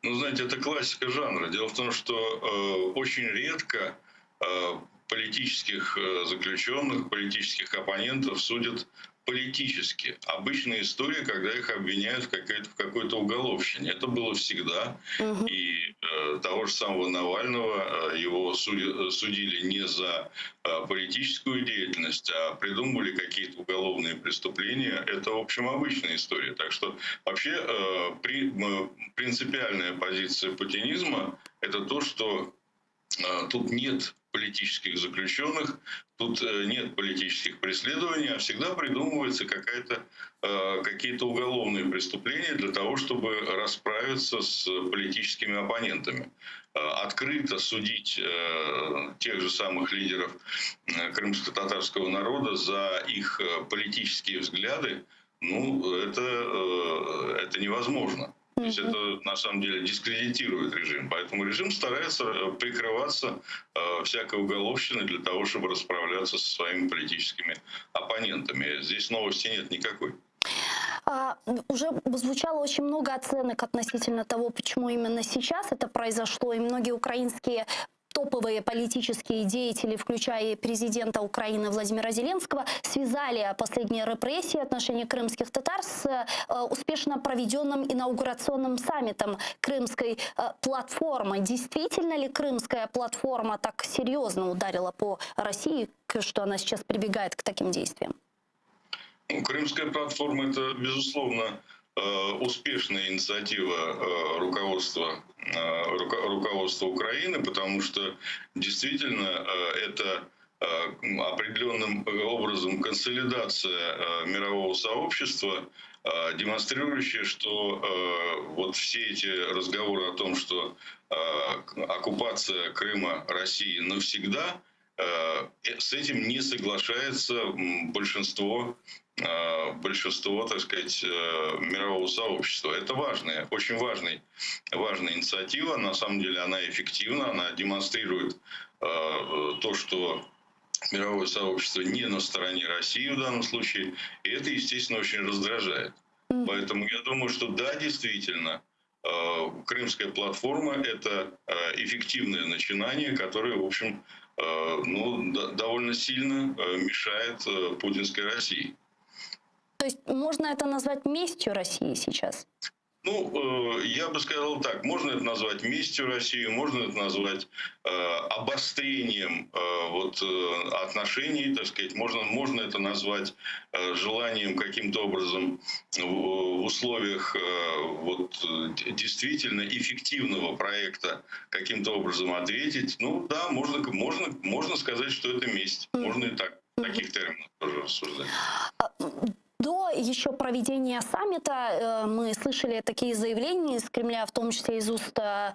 Ну, знаете, это классика жанра. Дело в том, что э, очень редко э, политических э, заключенных, политических оппонентов судят политически. Обычная история, когда их обвиняют в какой-то, в какой-то уголовщине. Это было всегда. Угу. И э, того же самого Навального э, его суди, судили не за э, политическую деятельность, а придумывали какие-то уголовные преступления. Это, в общем, обычная история. Так что вообще э, при, э, принципиальная позиция путинизма – это то, что э, тут нет политических заключенных, тут э, нет политических преследований, а всегда придумываются какая-то, э, какие-то уголовные преступления для того, чтобы расправиться с политическими оппонентами. Э, открыто судить тех же самых лидеров крымско-татарского народа за их политические взгляды, ну, это, это невозможно. То есть это на самом деле дискредитирует режим. Поэтому режим старается э, прикрываться э, всякой уголовщиной для того, чтобы расправляться со своими политическими оппонентами. Здесь новости нет никакой.
А, уже звучало очень много оценок относительно того, почему именно сейчас это произошло, и многие украинские... топовые политические деятели, включая и президента Украины Владимира Зеленского, связали последние репрессии в отношении крымских татар с э, успешно проведенным инаугурационным саммитом Крымской э, платформы. Действительно ли Крымская платформа так серьезно ударила по России, что она сейчас прибегает к таким действиям?
Ну, Крымская платформа – это, безусловно, э, успешная инициатива э, руководства, э, руководства Украины, потому что действительно это определенным образом консолидация мирового сообщества, демонстрирующая, что вот все эти разговоры о том, что оккупация Крыма России навсегда, с этим не соглашается большинство большинство, так сказать, э, мирового сообщества. Это важная, очень важный, важная инициатива. На самом деле она эффективна, она демонстрирует э, то, что мировое сообщество не на стороне России в данном случае. И это, естественно, очень раздражает. Поэтому я думаю, что да, действительно, Крымская платформа – это эффективное начинание, которое, в общем, ну, довольно сильно мешает путинской России.
То есть можно это назвать местью России сейчас?
Ну, э, я бы сказал так, можно это назвать местью России, можно это назвать э, обострением э, вот, отношений, так сказать, можно, можно это назвать желанием каким-то образом в условиях вот, действительно эффективного проекта каким-то образом ответить. Ну да, можно, можно, можно сказать, что это месть. Можно и так, в таких терминах тоже рассуждать.
А, до еще проведения саммита э, мы слышали такие заявления из Кремля, в том числе из уст э,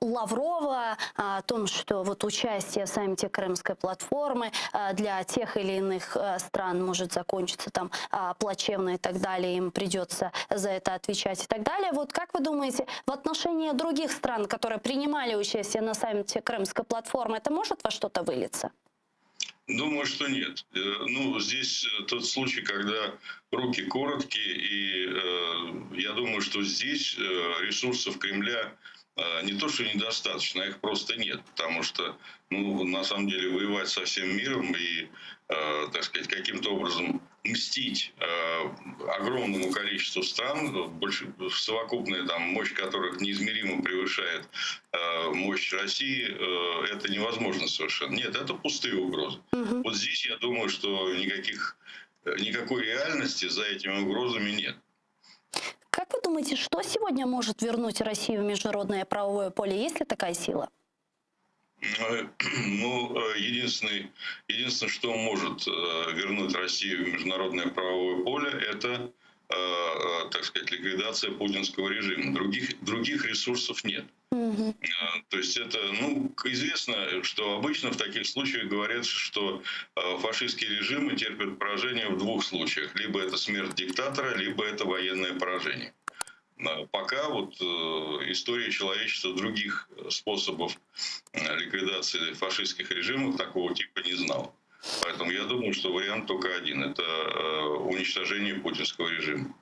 Лаврова, о том, что вот участие в саммите Крымской платформы э, для тех или иных стран может закончиться там плачевно и так далее, им придется за это отвечать и так далее. Вот как вы думаете, в отношении других стран, которые принимали участие на саммите Крымской платформы, это может во что-то вылиться?
Думаю, что нет. Э, ну, здесь э, тот случай, когда руки короткие, и э, я думаю, что здесь э, ресурсов Кремля не то, что недостаточно, а их просто нет, потому что, ну, на самом деле, воевать со всем миром и, э, так сказать, каким-то образом мстить э, огромному количеству стран, больше, совокупная там, мощь которых неизмеримо превышает э, мощь России, э, это невозможно совершенно. Нет, это пустые угрозы. Угу. Вот здесь я думаю, что никаких, никакой реальности за этими угрозами нет.
Как вы думаете, что сегодня может вернуть Россию в международное правовое поле? Есть ли такая сила?
Ну, э, единственный, единственное, что может э, вернуть Россию в международное правовое поле, это, э, так сказать, ликвидация путинского режима. Других, других ресурсов нет. Угу. То есть это, ну, известно, что обычно в таких случаях говорят, что фашистские режимы терпят поражение в двух случаях. Либо это смерть диктатора, либо это военное поражение. Пока вот э, история человечества других способов э, ликвидации фашистских режимов такого типа не знала. Поэтому я думаю, что вариант только один – это э, уничтожение путинского режима.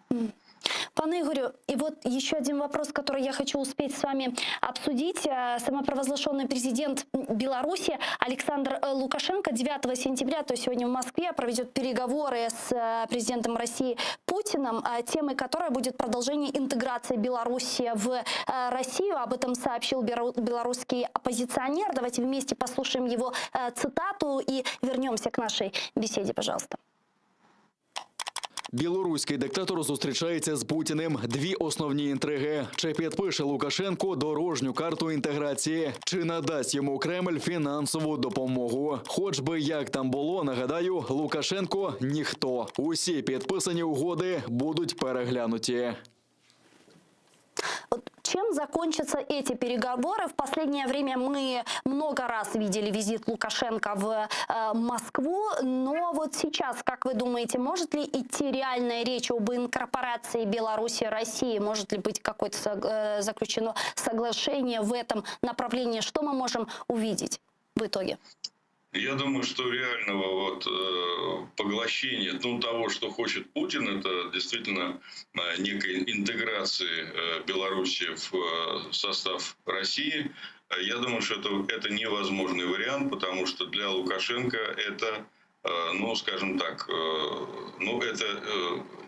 Пане Игорю, и вот еще один вопрос, который я хочу успеть с вами обсудить. Э, самопровозглашенный президент Беларуси Александр э, Лукашенко 9 сентября, то есть сегодня в Москве, проведет переговоры с э, президентом России Путиным, темой которой будет продолжение интеграции Беларуси в Россию. Об этом сообщил белорусский оппозиционер. Давайте вместе послушаем его цитату и вернемся к нашей беседе, пожалуйста.
Білоруський диктатор зустрічається з Путіним. Дві основні інтриги: чи підпише Лукашенко дорожню карту інтеграції, чи надасть йому Кремль фінансову допомогу. Хоч би як там було, нагадаю, Лукашенко ніхто. Усі підписані угоди будуть переглянуті.
Вот чем закончатся эти переговоры? В последнее время мы много раз видели визит Лукашенко в э, Москву, но вот сейчас, как вы думаете, может ли идти реальная речь об инкорпорации Беларуси России? Может ли быть какое-то э, заключено соглашение в этом направлении? Что мы можем увидеть в итоге?
Я думаю, что реального вот, э, поглощения ну, того, что хочет Путин, это действительно э, некой интеграции э, Беларуси в состав России. Я думаю, что это, это невозможный вариант, потому что для Лукашенко это, ну, скажем так, ну, это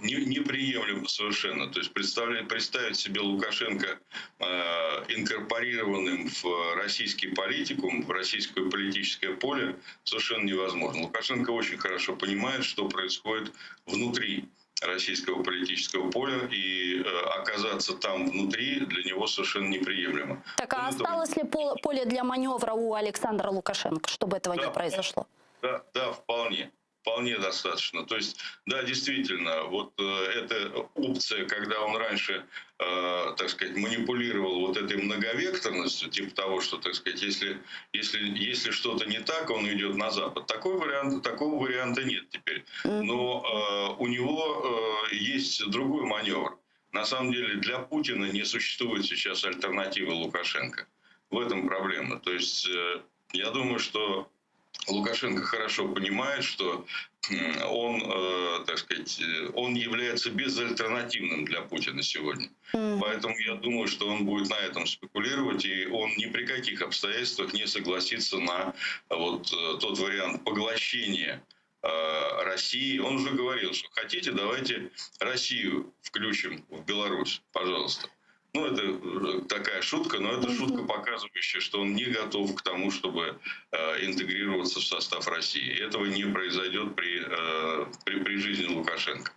неприемлемо совершенно. То есть представлять, представить себе Лукашенко инкорпорированным в российский политикум, в российское политическое поле совершенно невозможно. Лукашенко очень хорошо понимает, что происходит внутри российского политического поля, и оказаться там внутри для него совершенно неприемлемо.
Так а Он осталось этого... ли поле для маневра у Александра Лукашенко, чтобы этого да, не произошло?
Да, да, вполне. Вполне достаточно. То есть, да, действительно, вот э, эта опция, когда он раньше, э, так сказать, манипулировал вот этой многовекторностью, типа того, что, так сказать, если, если, если что-то не так, он идет на Запад. Такой вариант, такого варианта нет теперь. Но э, у него э, есть другой маневр. На самом деле для Путина не существует сейчас альтернативы Лукашенко. В этом проблема. То есть э, я думаю, что Лукашенко хорошо понимает, что он, э, так сказать, он является безальтернативным для Путина сегодня. Поэтому я думаю, что он будет на этом спекулировать, и он ни при каких обстоятельствах не согласится на вот э, тот вариант поглощения э, России. Он уже говорил, что хотите, давайте Россию включим в Беларусь, пожалуйста. Ну, это э, такая шутка, но это шутка, показывающая, что он не готов к тому, чтобы э, интегрироваться в состав России. Этого не произойдет при, э, при, при жизни Лукашенко.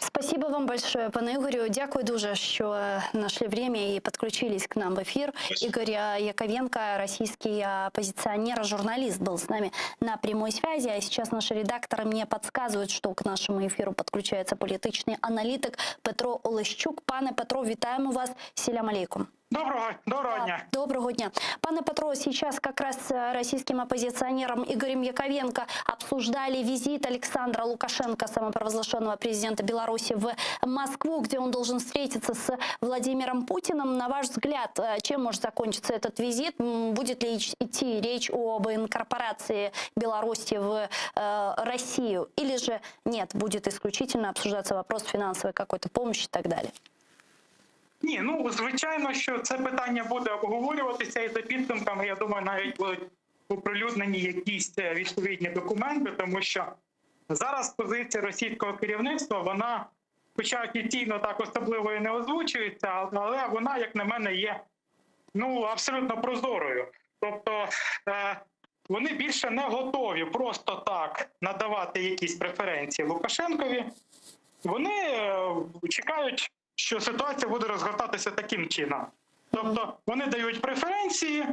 Спасибо вам большое, пане Ігорю. Дякую дуже, що нашли время и подключились к нам в эфир. Спасибо. Игорь Яковенко, российский оппозиционер, журналист, был с нами на прямой связи. А сейчас наши редакторы мне подсказывают, что к нашему эфиру подключается політичний аналітик Петро Олещук. Пане Петро, вітаємо вас. Селям алейкум.
Доброго, доброго дня.
Доброго дня. Пане Петро, сейчас как раз с российским оппозиционером Игорем Яковенко обсуждали визит Александра Лукашенко, самопровозглашенного президента Беларуси, в Москву, где он должен встретиться с Владимиром Путиным. На ваш взгляд, э, чем может закончиться этот визит? Будет ли идти речь об инкорпорации Беларуси в э, Россию? Или же нет, будет исключительно обсуждаться вопрос финансовой какой-то помощи и так далее?
Ні, ну звичайно, що це питання буде обговорюватися, і за підсумками, я думаю, навіть будуть оприлюднені якісь е, відповідні документи, тому що зараз позиція російського керівництва, вона, хоча офіційно так особливо і не озвучується, але вона, як на мене, є ну абсолютно прозорою. Тобто е, вони більше не готові просто так надавати якісь преференції Лукашенкові. Вони е, чекають, що ситуація буде розгортатися таким чином. Тобто вони дають преференції,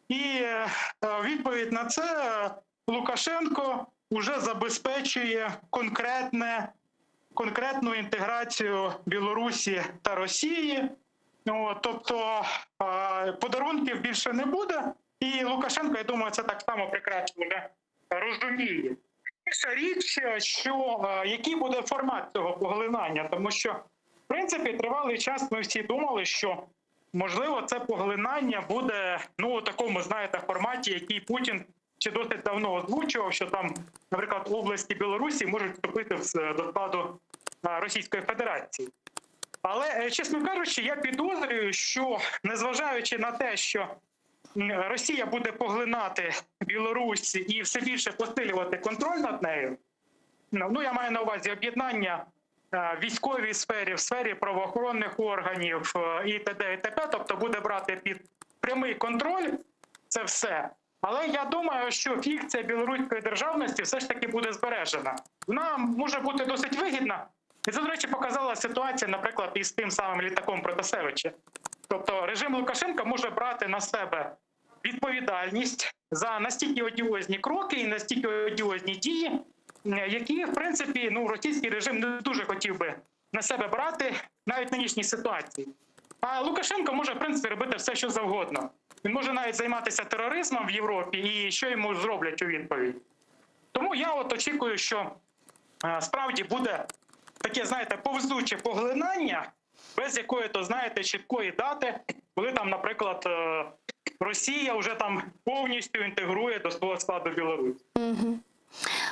і е, відповідь на це Лукашенко вже забезпечує конкретне, конкретну інтеграцію Білорусі та Росії. От, тобто е, подарунків більше не буде, і Лукашенко, я думаю, це так само прекрасно вже розуміє. Інша річ, що е, який буде формат цього поглинання, тому що в принципі тривалий час ми всі думали, що можливо це поглинання буде ну у такому, знаєте, форматі, який Путін ще досить давно озвучував, що там, наприклад, області Білорусі можуть вступити до складу Російської Федерації. Але, е, чесно кажучи, я підозрюю, що незважаючи на те, що Росія буде поглинати Білорусь і все більше посилювати контроль над нею, ну я маю на увазі об'єднання в військовій сфері, в сфері правоохоронних органів е, і т.д. і т.п., тобто буде брати під прямий контроль це все. Але я думаю, що фікція білоруської державності все ж таки буде збережена. Вона може бути досить вигідна. І це, до речі, показала ситуація, наприклад, із тим самим літаком Протасевича. Тобто режим Лукашенка може брати на себе відповідальність за настільки одіозні кроки і настільки одіозні дії, які, в принципі, ну, російський режим не дуже хотів би на себе брати навіть в нинішній ситуації. А Лукашенко може, в принципі, робити все, що завгодно. Він може навіть займатися тероризмом в Європі, і що йому зроблять у відповідь. Тому я от очікую, що е, справді буде таке, знаєте, повзуче поглинання, без якої то, знаєте, чіткої дати, коли там, наприклад, е, Росія вже там повністю інтегрує до свого складу Білорусь.
Угу.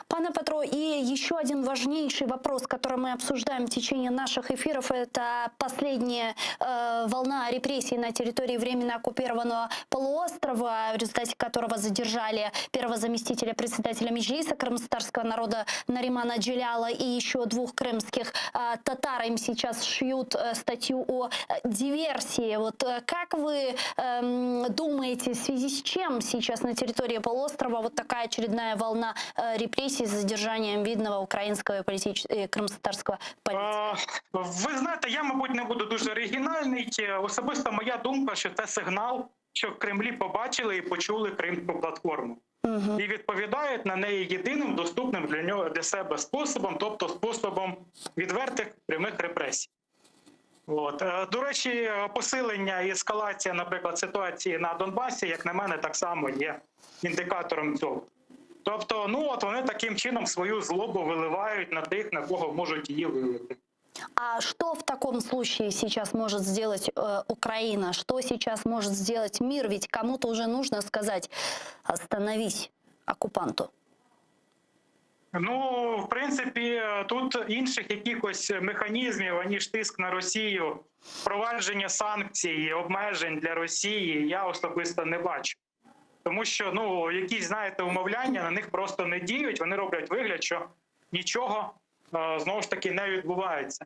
Пане Петро, и еще один важнейший вопрос, который мы обсуждаем в течение наших эфиров, это последняя э, волна репрессий на территории временно оккупированного полуострова, в результате которого задержали первого заместителя председателя Меджлиса крымско-татарского народа Наримана Джеляла и еще двух крымских э, татар. Им сейчас шьют э, статью о э, диверсии. Вот э, как вы э, думаете, в связи с чем сейчас на территории полуострова вот такая очередная волна э, репрессий с задержанием видного украинского и политич... Э, крымско-татарского политика?
Ви знаєте, я, мабуть, не буду дуже оригінальний. Особисто моя думка, що це сигнал, що в Кремлі побачили і почули Кримську платформу. Угу. І відповідають на неї єдиним доступним для нього для себе способом, тобто способом відвертих прямих репресій. От до речі, посилення і ескалація, наприклад, ситуації на Донбасі, як на мене, так само є індикатором цього. Тобто, ну от вони таким чином свою злобу виливають на тих, на кого можуть її вилити.
А что в таком случае сейчас может сделать э, Украина? Что сейчас может сделать мир? Ведь кому-то уже нужно сказать остановись оккупанту.
Ну, в принципі, тут інших якихось механізмів, аніж тиск на Росію, впровадження санкцій, обмежень для Росії, я особисто не бачу. Тому що ну, якісь, знаєте, умовляння на них просто не діють. Вони роблять вигляд, що нічого знову ж таки не відбувається.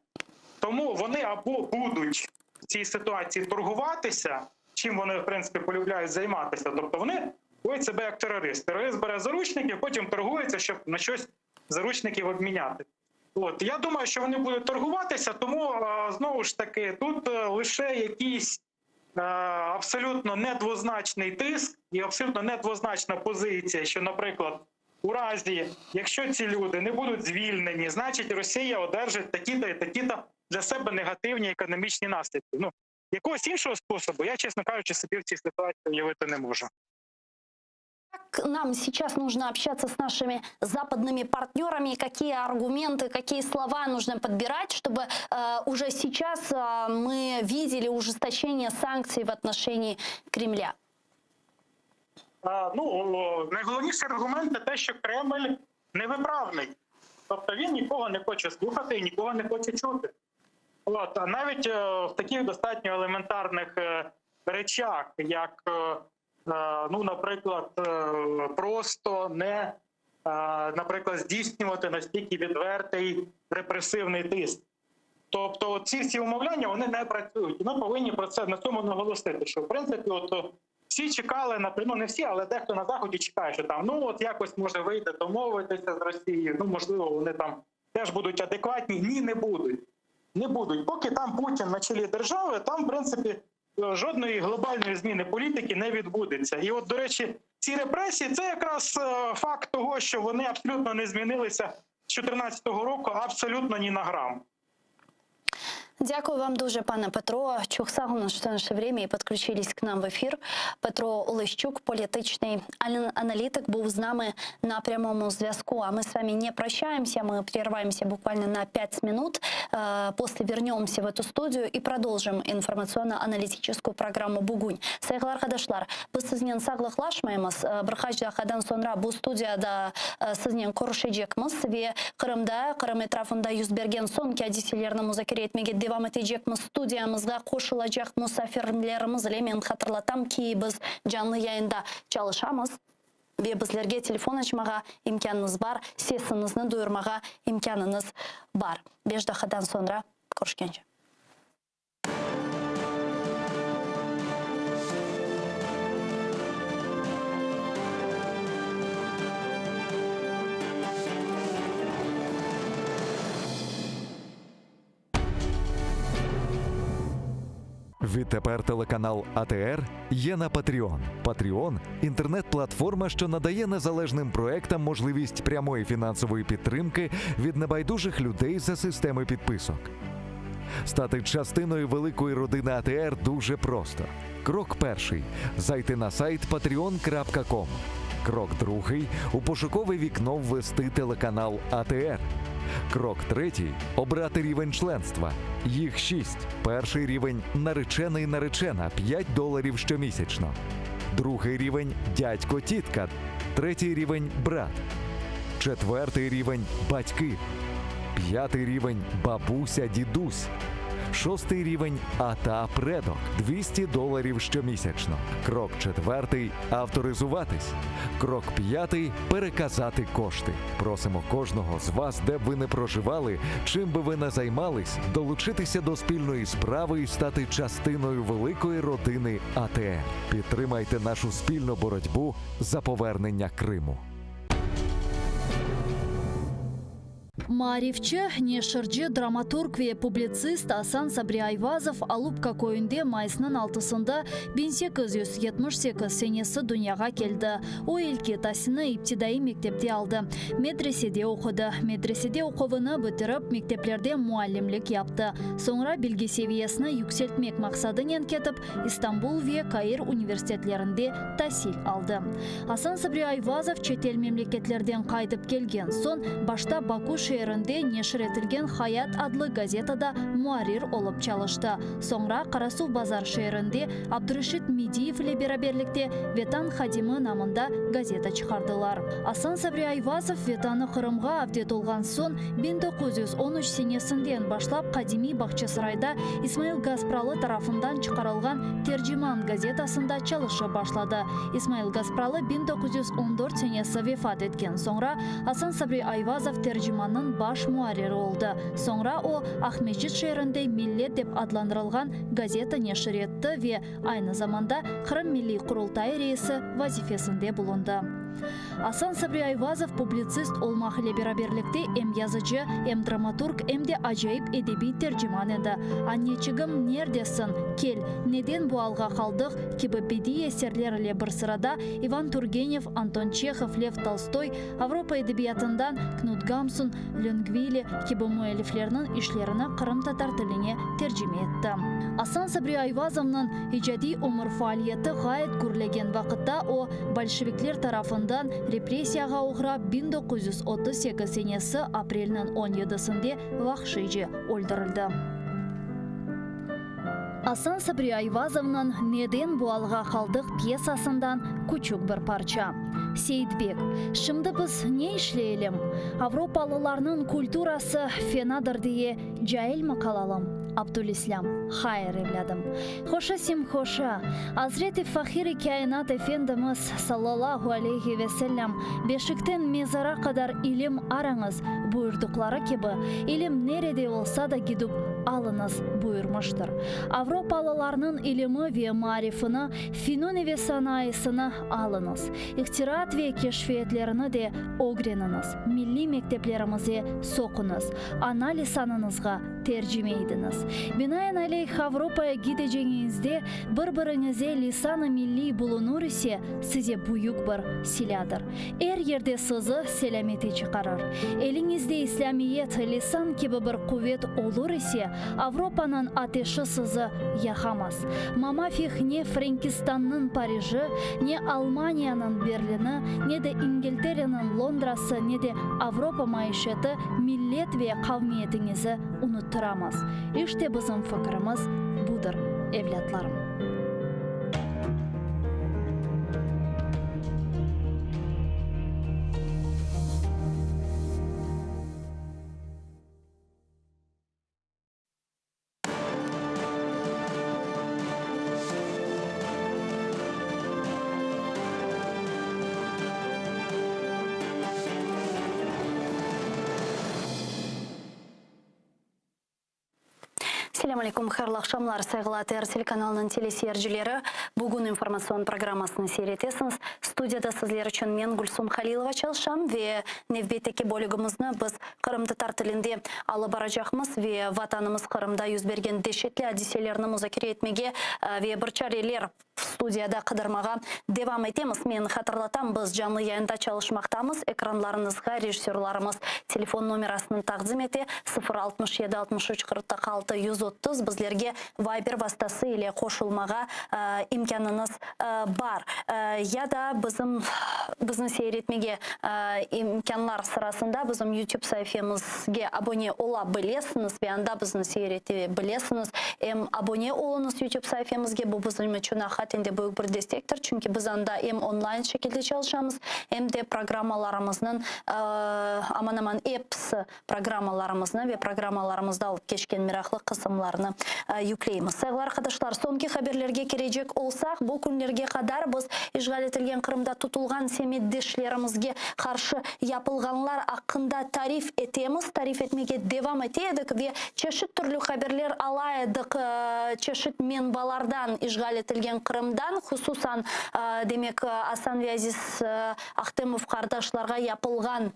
Тому вони або будуть в цій ситуації торгуватися, чим вони в принципі полюбляють займатися. Тобто вони ведуть себе як терорист. Терорист бере заручників, потім торгується, щоб на щось заручників обміняти. От я думаю, що вони будуть торгуватися, тому знову ж таки тут лише якийсь абсолютно недвозначний тиск і абсолютно недвозначна позиція, що, наприклад, у разі, якщо ці люди не будуть звільнені, значить Росія одержить такі-то і такі-то для себе негативні економічні наслідки. Ну якогось іншого способу, я, чесно кажучи, собі в цій ситуації уявити не можу.
Как нам сейчас нужно общаться с нашими западными партнерами, какие аргументы, какие слова нужно подбирать, чтобы э, уже сейчас э, мы видели ужесточение санкций в отношении Кремля?
А, ну, найголовніший аргумент це те, що Кремль невиправний. Тобто він нікого не хоче слухати і нікого не хоче чути. От, а навіть е, в таких достатньо елементарних е, речах, як, е, ну, наприклад, просто не, наприклад, здійснювати настільки відвертий репресивний тиск. Тобто ці всі умовляння вони не працюють. І ми повинні про це на цьому наголосити, що в принципі, от всі чекали на ну не всі, але дехто на заході чекає, що там ну от якось може вийти домовитися з Росією. Ну можливо, вони там теж будуть адекватні. Ні, не будуть. Не будуть. Поки там Путін на чолі держави, там в принципі жодної глобальної зміни політики не відбудеться. І от, до речі, ці репресії це якраз факт того, що вони абсолютно не змінилися з 2014 року, абсолютно ні на грам.
Дякую вам дуже, пане Петро. Çoq sağ oluñ, что нашли время и подключились к нам в эфир. Петро Олещук, політичний аналітик, був з нами на прямому зв'язку. А мы с вами не прощаемся, мы прерываемся буквально на 5 минут. После вернемся в эту студию и продолжим информационно-аналитическую программу «Bugün». Sayğılı arqadaşlar, biz siznen sağlıqlaşmaymız. Bir qaç daqiqadan soñra bu studiyada siznen körüşecekmiz ve Qırımda, Qırım etrafında yüz bergen soñki adiselerni muzakere etmege devam etecekmiz. Studiyamızğa qoşulacaq musafirlerimiz ile men hatırlatam ki, biz canlı yayında çalışamız ve bizlerge telefon açmağa imkânıñız bar, sesiñizni duyurmağa imkânıñız bar. Beş daqiqadan soñra körüşkence.
Відтепер телеканал АТР є на Patreon. Patreon – інтернет-платформа, що надає незалежним проектам можливість прямої фінансової підтримки від небайдужих людей за системи підписок. Стати частиною великої родини АТР дуже просто. Крок перший зайти на сайт patreon.com. Крок другий у пошукове вікно ввести телеканал АТР. Крок третій обрати рівень членства. Їх шість. Перший рівень наречений наречена 5 доларів щомісячно. Другий рівень дядько тітка. Третій рівень брат. Четвертий рівень батьки. П'ятий рівень бабуся, дідусь. Шостий рівень ата предок 200 доларів щомісячно. Крок четвертий авторизуватись. Крок п'ятий переказати кошти. Просимо кожного з вас, де б ви не проживали, чим би ви не займались, долучитися до спільної справи і стати частиною великої родини АТР. Підтримайте нашу спільну боротьбу за повернення Криму.
Maarifçi, neşirci, dramaturg ve publitsist Asan Sabri Ayvazov Alupka köyünde mayısnıñ altısında 1878 senesi dünyağa keldi. O ilki tasilni iptidaiy mektepte aldı. Medresede oqudı. Medresede oquvını bitirip, mekteplerde muallimlik yaptı. Soñra bilgi seviyesini yükseltmek maqsadınen ketip, İstanbul ve Kair universitetlerinde tasil aldı. Asan Sabri Ayvazov çetel memleketlerden qaytıp kelgen soñ, başta Baku şeerinde neşir etilgen Hayat adlı gazetada muarrir olıp çalıştı. Soñra Qarasuvbazar şeerinde Abdureşit Mediyev ile beraberlikte Vetan hadimi namında gazeta çıqardılar. Asan Sabri Ayvazov Vetanı Qırımğa avdet olğan soñ, 1913 senesinden başlap qadimiy Bağçasarayda İsmail Gaspralı tarafından çıqarılğan Terciman gazetasında çalışıp başladı. İsmail Gaspralı 1914 senesi vefat etken soñra, Asan Sabri Ayvazov Tercimannıñ baş muarriri oldı. Soñra o, Aqmescit şeerinde Millet dep adlandırılğan gazeta neşir etti ve aynı zamanda Qırım Milliy Qurultayı reisi vazifesinde bulundı. Asan Sabri Ayvazov publitsist olmaq ile beraberlikte em yazıcı, em dramaturg, em de acayip edebiy terciman edi. Anneçigim, nerdesiñ? Kel, neden bu alğa qaldıq? kibi bediiy eserler ile bir sırada İvan Turgenev, Anton Çehov, Lev Tolstoy, Avropa edebiyatından Knut Gamsun, Löngvili kibi müelliflerniñ işlerini qırımtatar tiline tercime etti. Asan Sabri Ayvazovnıñ icadiy ömür faaliyeti ğayet gürlegen vaqıtta o, bolşevikler tarafından repressiyağa oğrap 1938 senesi aprelniñ on yedisinde vahşiyce öldürildi. Asan Sabri Ayvazovnıñ Neden bu alğa qaldıq pyesasından küçük bir parça. Seyitbek, Şimdi biz ne işleyelim? Avropalılarnıñ kulturası fenadır diye cailmi qalalım? Abdülislâm, Hayır, evlâdım. Hoşa simhoşa, Azret-i Fahir-i Kâinat Efendimiz, sallallahu aleyhi ve sellem, Beşikten mezara qadar ilim arañız, buyurdıqları kibi, ilim nerede olsa da gidip alıñız, buyurmıştır. Avropalılarnıñ ilimi ve maarifini, finuni ve sanayısını alıñız. İhtiraat ve keşfiyetlerini de ögreniñiz, milliy mekteplerimize soquñız, ana lisanıñızğa tercime idiñiz. Binaenaleyh, Avropaya gidecegiñizde bir-biriñize lisan-ı milliy bulunur ise, size büyük bir silâdır. Er yerde sizi selâmete çıqarır. Eliñizde İslâmiyet, lisan kibi bir quvet olur ise, Avropanıñ ateşi sizi yaqamaz. Mamafih ne Frenkistannıñ Pariji, ne Almaniyanıñ Berlini, ne de İngiltereniñ Londrası, ne de Avropa maişeti millet ve qavmiyetiñizi unuttıramaz. İşte bizim fikirimiz budır, evlâtlarım.
Selâm aleyküm, hayırlı aqşamlar, sayğılı ATR telekanalınıñ teleseyircileri. Bugün informatsion programmasını seyir etesiñiz. Studiyada sizler içün men, Gülsum Halilova çalışam ve nevbetteki bölügimizni biz qırımtatar tilinde alıp baracaqmız ve Vatanımız Qırımda yüz bergen deşetli adiselerni muzakere etmege ve bir çareler studiyada qıdırmağa devam etemiz. Men hatırlatam, biz canlı yayında çalışmaqtamız. Ekranlarıñızğa rejissörlarımız telefon nomerasını taqdim ete, 0 67 63 46 130. 30 bizlerge Viber vastası ile qoşulmağa imkânıñız bar. Ya da bizim bizni seyir etmege imkânlar sırasında bizim YouTube saifemizge abone ola bilesiñiz ve anda bizni seyir ete bilesiñiz. Em abone oluñız YouTube saifemizge, bu bizim içün aqiqaten de büyük bir destektir, çünki biz anda em online şekilde çalışamız, em de programmalarımıznıñ aman-aman episi programmalarımıznı ve programmalarımızda olıp keçken meraqlı qısımlarnı yükleymiz. Sayğılı arqadaşlar, soñki haberlerge kirecek olsaq, bu künlerge qadar biz işğal etilgen Qırımda tutulğan semetdeşlerimizge qarşı yapılğanlar aqqında tarif etemiz, tarif etmege devam ete edik ve çeşit türlü haberler ala edik çeşit menbalardan işğal etilgen Qırımdan, hususan, demek, Asan ve Aziz Ahtemov qardaşlarğa yapılğan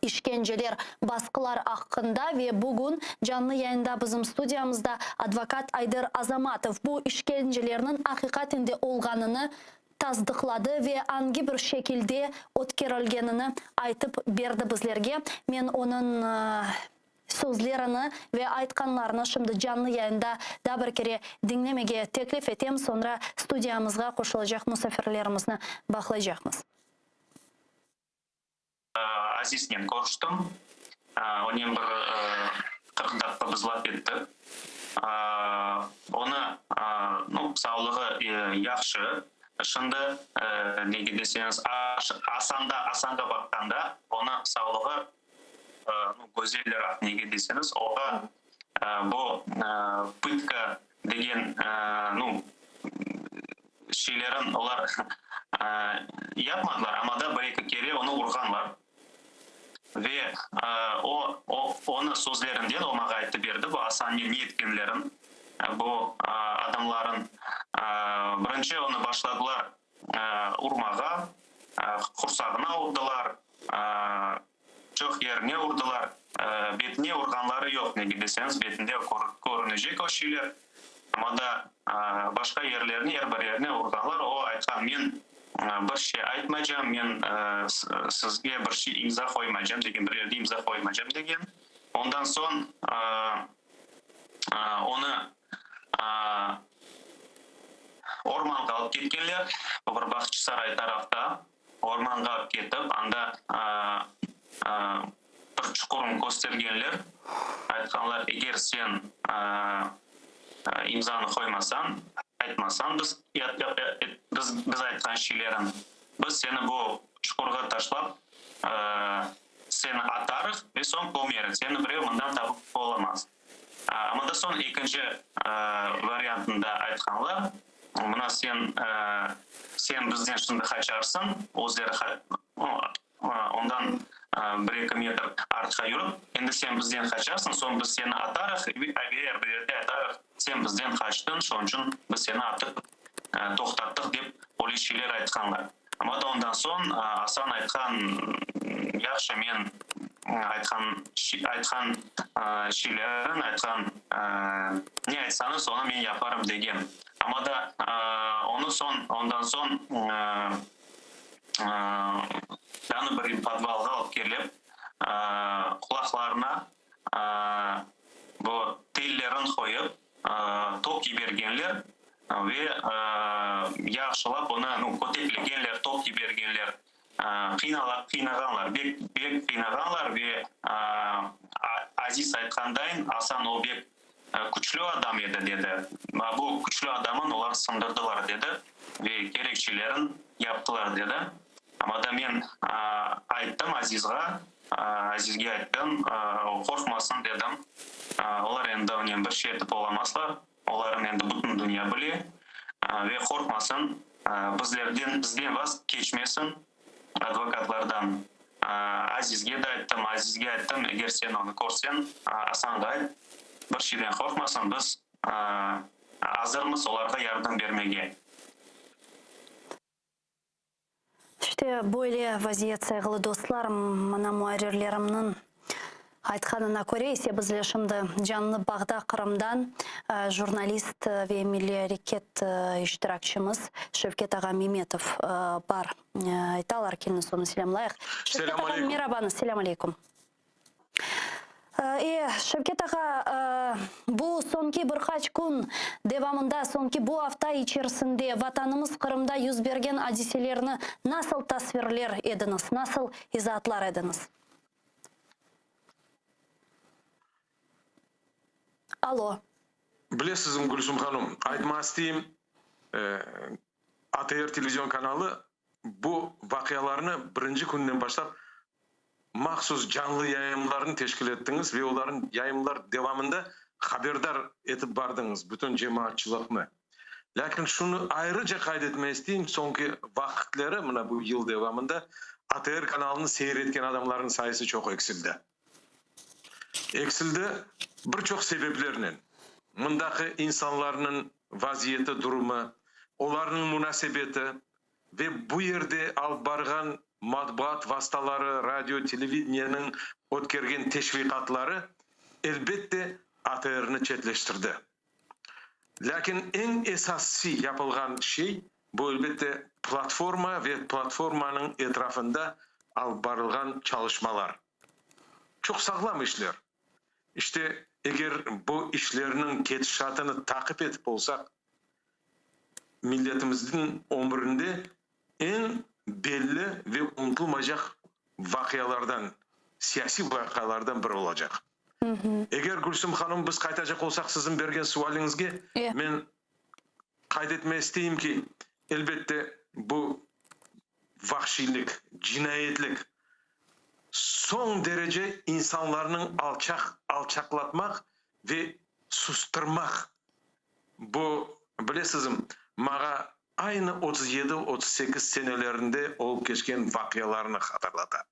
işkenceler, basqılar aqqında ve bugün canlı yayında bizim studiyamızda advokat Ayder Azamatov bu işkencelerniñ aqiqaten de olğanını tasdıqladı ve angi bir şekilde ötkerilgenini aytıp berdi bizlerge. Men onıñ sözlerini ve aytqanlarını şimdi canlı yayında daa bir kere diñlemege teklif etem, soñra studiyamızğa qoşulacaq musafirlerimizni bağlaycaqmız.
Aziznen körüştim. Onen bir 40 daqqa biz laf ettik. Onı, nu, sağlığı yahşı. Şimdi, nege deseñiz, Asanda, Asanğa baqqanda, onıñ sağlığı, nu, güzeliraq, nege deseñiz, oğa bu pıtka degen, nu, şeylerin olar yapmadılar, amma da bir-eki kere onı urğanlar. Ve o, o, onı sözlerinden o maña ayttı berdi, bu Asannen ne etkenlerin, bu adamların. Birinci onı başladılar urmağa, qursağına urdılar, çoq yerine urdılar. Betine urğanları yoq, nege deseñiz, betinde körünecek o şeyler. Amma da başqa yerlerine, er bir yerine urğanlar. O aytqan, men bir şey aytmaycam, men sizge bir şey imza qoymaycam degen, bir yerde imza qoymaycam degen. Ondan soñ onı ormanğa alıp ketkenler, bir Bağçasaray tarafta. Ormanğa ketip, anda bir çuqurın köstergenler, aytqanlar, eger sen imzanı qoymasañ, aytmasañ biz biz aytqan şeylerin, biz seni bu çuqurğa taşlap, seni atarıq ve soñ kömerik, seni birev mından tapıp olamaz. Amma da soñ ekinci variantında aytqanlar, mına sen, sen bizden şimdi qaçarsıñ, özleri ondan bir-eki metr artqa yürip, endi sen bizden qaçarsıñ, soñ biz seni atarıq ve er bir yerde aytarıq, sen bizden qaçtıñ, şonıñ içün biz seni atıp toqtattıq, dep öyle şeyler aytqanlar. Amma da ondan soñ Asan aytqan, Yahşı, men aytqan aytqan şeylerin, aytqan ne aytsañız, onı men yaparım, degen. Amma da onı soñ, ondan soñ yañı bir podvalğa alıp kelip, qulaqlarına bu tellerin qoyıp, tok yibergenler ve yahşılap onı, nu, köteklegenler, tok yibergenler, qıynala, qıynağanlar, bek, bek qıynağanlar ve Aziz aytqandayın, Asan o bek küçlü adam edi, dedi. Bu küçlü adamın olar sındırdılar, dedi, ve kerekçelerin yaptılar, dedi. Amma da men ayttım Azizğa, Azizge ayttım, o qorqmasın, dedim. Olar endi onen bir şey etip olamazlar, olarnı endi bütün dünya bile. Ve qorqmasın, bizlerden, bizden vaz keçmesin, advokatlardan. Azizge de ayttım, Azizge ayttım, eger sen onı körseñ, Asanğa ayt, bir şeyden qorqmasın, biz azırmız olarğa yardım bermege.
İşte, böyle vaziyet, sayğılı dostlar, mına muarrirlerimniñ aytqanına köre ise bizle şimdi canlı bağda Qırımdan jurnalist ve milliy areket iştirakçimiz Şevket ağa Memetov bar. Aytalar, keliñiz onı selâmlayıq. Şevket ağa, merabañız, selâm aleyküm. E, Şevket ağa, bu soñki bir qaç kün devamında, soñki bu afta içerisinde Vatanımız Qırımda yüz bergen adiselerni nasıl tasvirler ediñiz, nasıl izaatlar ediñiz? Alo.
Bilesizmi, Gülsüm hanım, aytmağa isteyim, ATR televizion kanalı bu vaqialarnı birinci künden başlap mahsus canlı yayınlarnı teşkil ettiñiz ve olarnıñ yayınlar devamında haberdar etip bardıñız bütün cemaatçılıqnı. Lâkin şunı ayrıca qayd etmege isteyim, soñki vaqıtları, mına bu yıl devamında ATR kanalını seyir etken adamlarnıñ sayısı çoq eksildi. Eksildi bir çoq sebeplernen, mındaki insanlarnıñ vaziyeti, durumı, olarnıñ munasebeti ve bu yerde alıp barğan matbuat vastaları, radio, televidenieniñ ötkergen teşviqatları, elbette, ATRni çetleştirdi. Lâkin eñ esasıy yapılğan şey, bu, elbette, platforma ve platformanıñ etrafında alıp barılğan çalışmalar. Çoq sağlam işler. İşte, eger bu işlerniñ ketişatını taqip etip olsaq, milletimizniñ ömründe eñ belli ve unutılmaycaq vaqialardan, siyasiy vaqialardan biri olacaq. Eger, Gülsüm hanım, biz qaytacaq olsaq siziñ bergen sualiñizge, men qayd etmege isteyim ki, elbette, bu vahşiylik, cinayetlik, soñ derece insanlarnıñ alçaq, alçaqlatmaq ve sustırmaq, bu, bilesizmi, maña aynı 37, 38 senelerinde olıp keçken vaqialarnı hatırlata.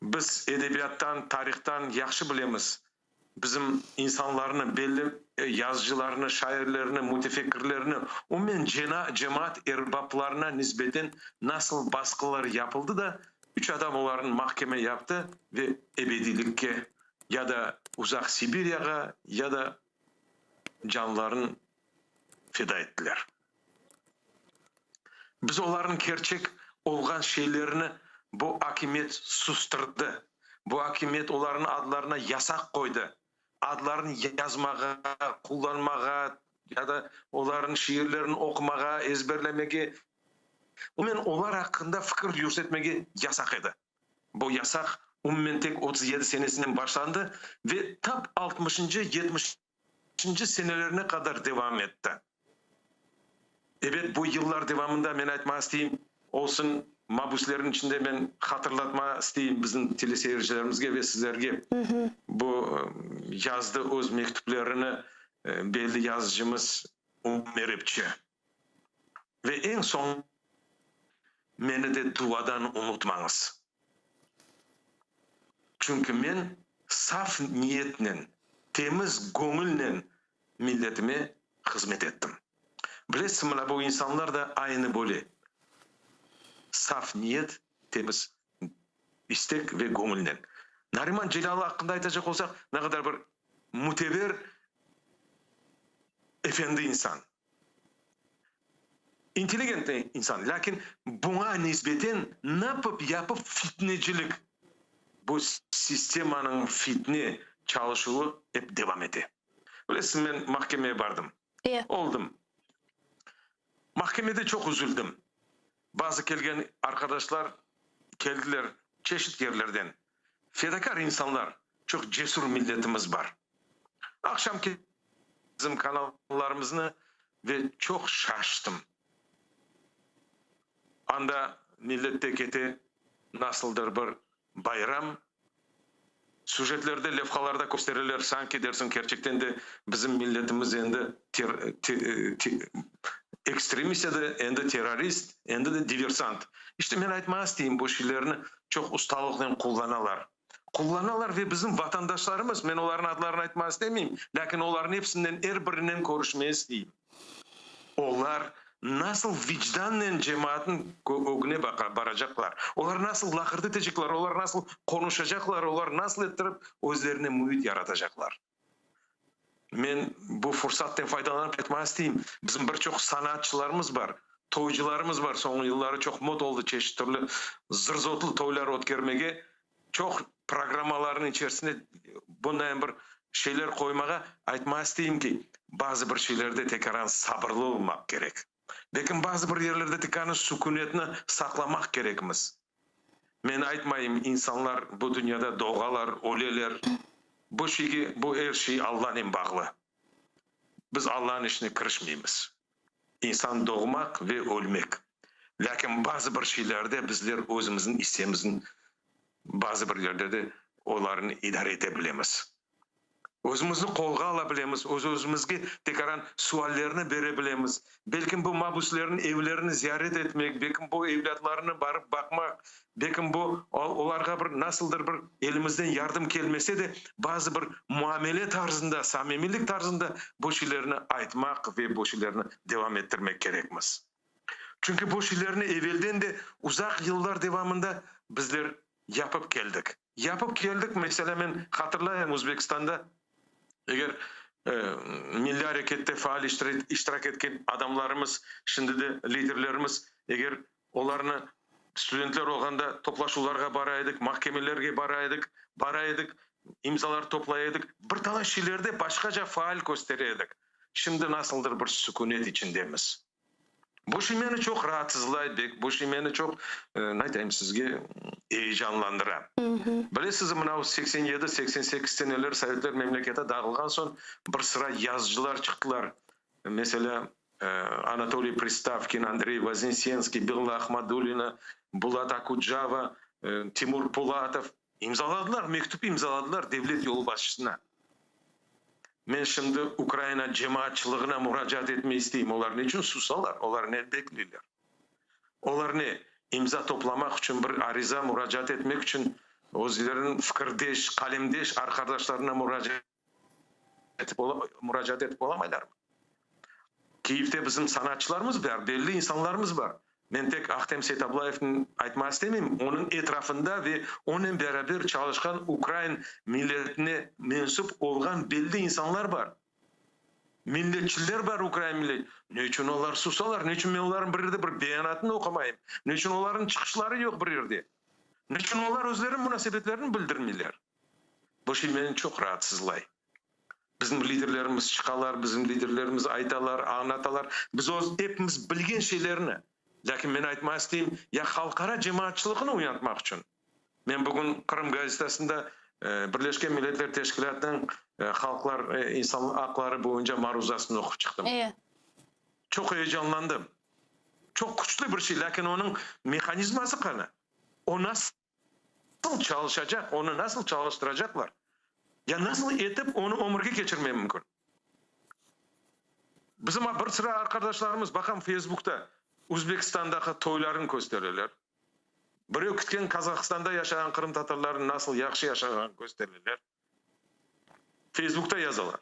Biz edebiyattan, tarihtan yahşı bilemiz, bizim insanlarnı, belli yazıcılarnı, şairlerni, mütefekkirlerni, umumen cemaat erbaplarına nisbeten nasıl basqılar yapıldı da, üç adam olarnı mahkeme yaptı ve ebediylikke, ya da uzaq Sibiryağa, ya da canlarını feda ettiler. Biz olarnıñ kerçek olğan şeylerini bu akimiyet sustırdı. Bu akimiyet olarnıñ adlarına yasaq qoydı. Adlarını yazmağa, qullanmağa ya da olarnıñ şiirlerini oqumağa, ezberlemege, umumen olar aqqında fikir yürsetmege yasaq edi. Bu yasaq umumen tek 37 senesinen başlandı ve tap altmışıncı, yetmişinci senelerine qadar devam etti. Ebet, bu yıllar devamında, men aytmağa isteyim, olsun mabüslerniñ içinde men hatırlatmağa isteyim bizim teleseyircilerimizge ve sizlerge, bu yazdı öz mektüplerini belli yazıcımız Ümer Epçi. Ve eñ soñ meni de duadan unutmañız. Çünki men saf niyetnen, temiz göñülnen milletime hızmet ettim. Bilesiz, mına bu insanlar da aynı böyle saf niyet, temiz istek ve göñülnen. Nariman Celâl aqqında aytacaq olsaq, ne qadar bir müteber efendi insan. İntelligent insan, lâkin buña nisbeten napıp yapıp fitnecilik, bu sistemanıñ fitne çalışuvı ep devam ete. Bilesiz, men mahkemeye bardım. Oldım. Mahkemede çoq üzüldim. Bazı kelgen arqadaşlar keldiler çeşit yerlerden. Fedakâr insanlar, çoq cesur milletimiz bar. Aqşamki bizim kanallarımıznı ve çoq şaştım. Anda millette kete nasıldır bir bayram, süjetlerde, levhalarda köstereler, sanki dersiñ kerçekten de bizim milletimiz endi ekstremist edi, endi terrorist, endi de diversant. İşte men aytmağa isteyim, bu şeylerni çoq ustalıqnen qullanalar. Qullanalar ve bizim vatandaşlarımız, men olarnıñ adlarını aytmağa istemeyim, lâkin olarnıñ episinden er birinen körüşmege isteyim. Olar nasıl vicdannen cemaatnıñ ögüne baracaqlar, olar nasıl laqırdı etecekler, olar nasıl qonuşacaqlar, olar nasıl ettirip özlerine müit yaratacaqlar? Men bu fursatten faydalanıp aytmağa isteyim, bizim bir çoq sanatçılarımız bar, toycılarımız bar, soñu yılları çoq mod oldı çeşit türlü zır-zotlu toylar ötkermege, çoq. programmalarnıñ içerisinde bunday bir şeyler qoymağa aytmağa isteyim ki, bazı bir şeylerde tekaran sabırlı olmaq kerek. Lâkin bazı bir yerlerde tekaran sükünetni saqlamaq kerekmiz. Men aytmayım, insanlar bu dünyada doğalar, öleler. Bu şeyge, bu er şey Allanen bağlı. Biz Allanıñ işine kirişmeymiz. İnsan doğmaq ve ölmek. Lâkin bazı bir şeylerde bizler özümizniñ issemizni bazı bir yerlerde olarnı idare ete bilemiz. Özümizni qolğa ala bilemiz, öz-özümizge tekaran suallerni bere bilemiz. Belkim bu mabüslerniñ evlerini ziyaret etmek, belkim bu evlâtlarını barıp baqmaq, belkim bu olarğa bir nasıldır bir elimizden yardım kelmese de, bazı bir muamele tarzında, samimiylik tarzında bu şeylerni aytmaq ve bu şeylerni devam ettirmek kerekmiz. Çünki bu şeylerni evelden de uzaq yıllar devamında bizler yapıp keldik. Yapıp keldik, meselâ, men hatırlayım, Özbekistanda eger milliy arekette faal iştirak etken adamlarımız, şimdi de liderlerimiz, eger olarnı studentler olğanda toplaşuvlarğa bara edik, mahkemelerge bara edik, bara edik, imzalar toplay edik, bir talay şeylerde başqaca faal köstere edik. Şimdi nasıldır bir sükünet içindemiz. Bu şey meni çoq raatsızlay bek, bu şey meni çoq, ne aytayım sizge, eyecanlandıra. Bilesiz, mına 87, 88 seneler Sovetler memleketi dağılğan soñ bir sıra yazıcılar çıqtılar. Meselâ, Anatoliy Pristavkin, Andrey Voznesenskiy, Bella Ahmadulina, Bulat Okucava, Timur Pulatov imzaladılar, mektüp imzaladılar devlet yolbaşçısına. Men şimdi Ukraina cemaatçılığına muracaat etmey isteyim, olar ne içün susalar, olar ne bekleyler? Olar ne, imza toplamaq içün bir ariza muracaat etmek içün özleriniñ fikirdeş, qalemdeş arqadaşlarına muracaat muracaat etip olamaylarmı? Kiyevde bizim sanatçılarımız bar, belli insanlarımız bar. Men tek Ahtem Seytablayevni aytmağa istemeyim, onıñ etrafında ve onen beraber çalışqan ukrain milletine mensüp olğan belli insanlar bar. Milletçiler bar, ukrain millet. Ne içün olar susalar? Ne içün men olarnıñ bir yerde bir beyanatını oqumayım? Ne içün olarnıñ çıqışları yoq bir yerde? Ne içün olar özleriniñ munasebetlerini bildirmeyler? Bu şey meni çoq raatsızlay. Bizim liderlerimiz çıqalar, bizim liderlerimiz aytalar, añlatalar, biz öz epimiz bilgen şeylerni. Lâkin men aytmağa isteyim, ya halqara cemaatçılığını uyantmaq içün. Men bugün Qırım gazetasında Birleşken Milletler Teşkilâtınıñ halqlar insan aqları boyunca maruzasını oqup çıqtım. Çoq eyecanlandım. Çoq küçlü bir şey, lâkin onıñ mehanizması qana? O nasıl çalışacaq, onı nasıl çalıştıracaqlar? Ya nasıl etip onı ömürge keçirmek mümkün? Bizim bir sıra arqadaşlarımız, baqam, Feysbukta Özbekistandaki toylarını köstereler. Birev ketken Qazahistanda yaşağan qırımtatarlarnıñ nasıl yahşı yaşağanını köstereler. Feysbukta yazalar.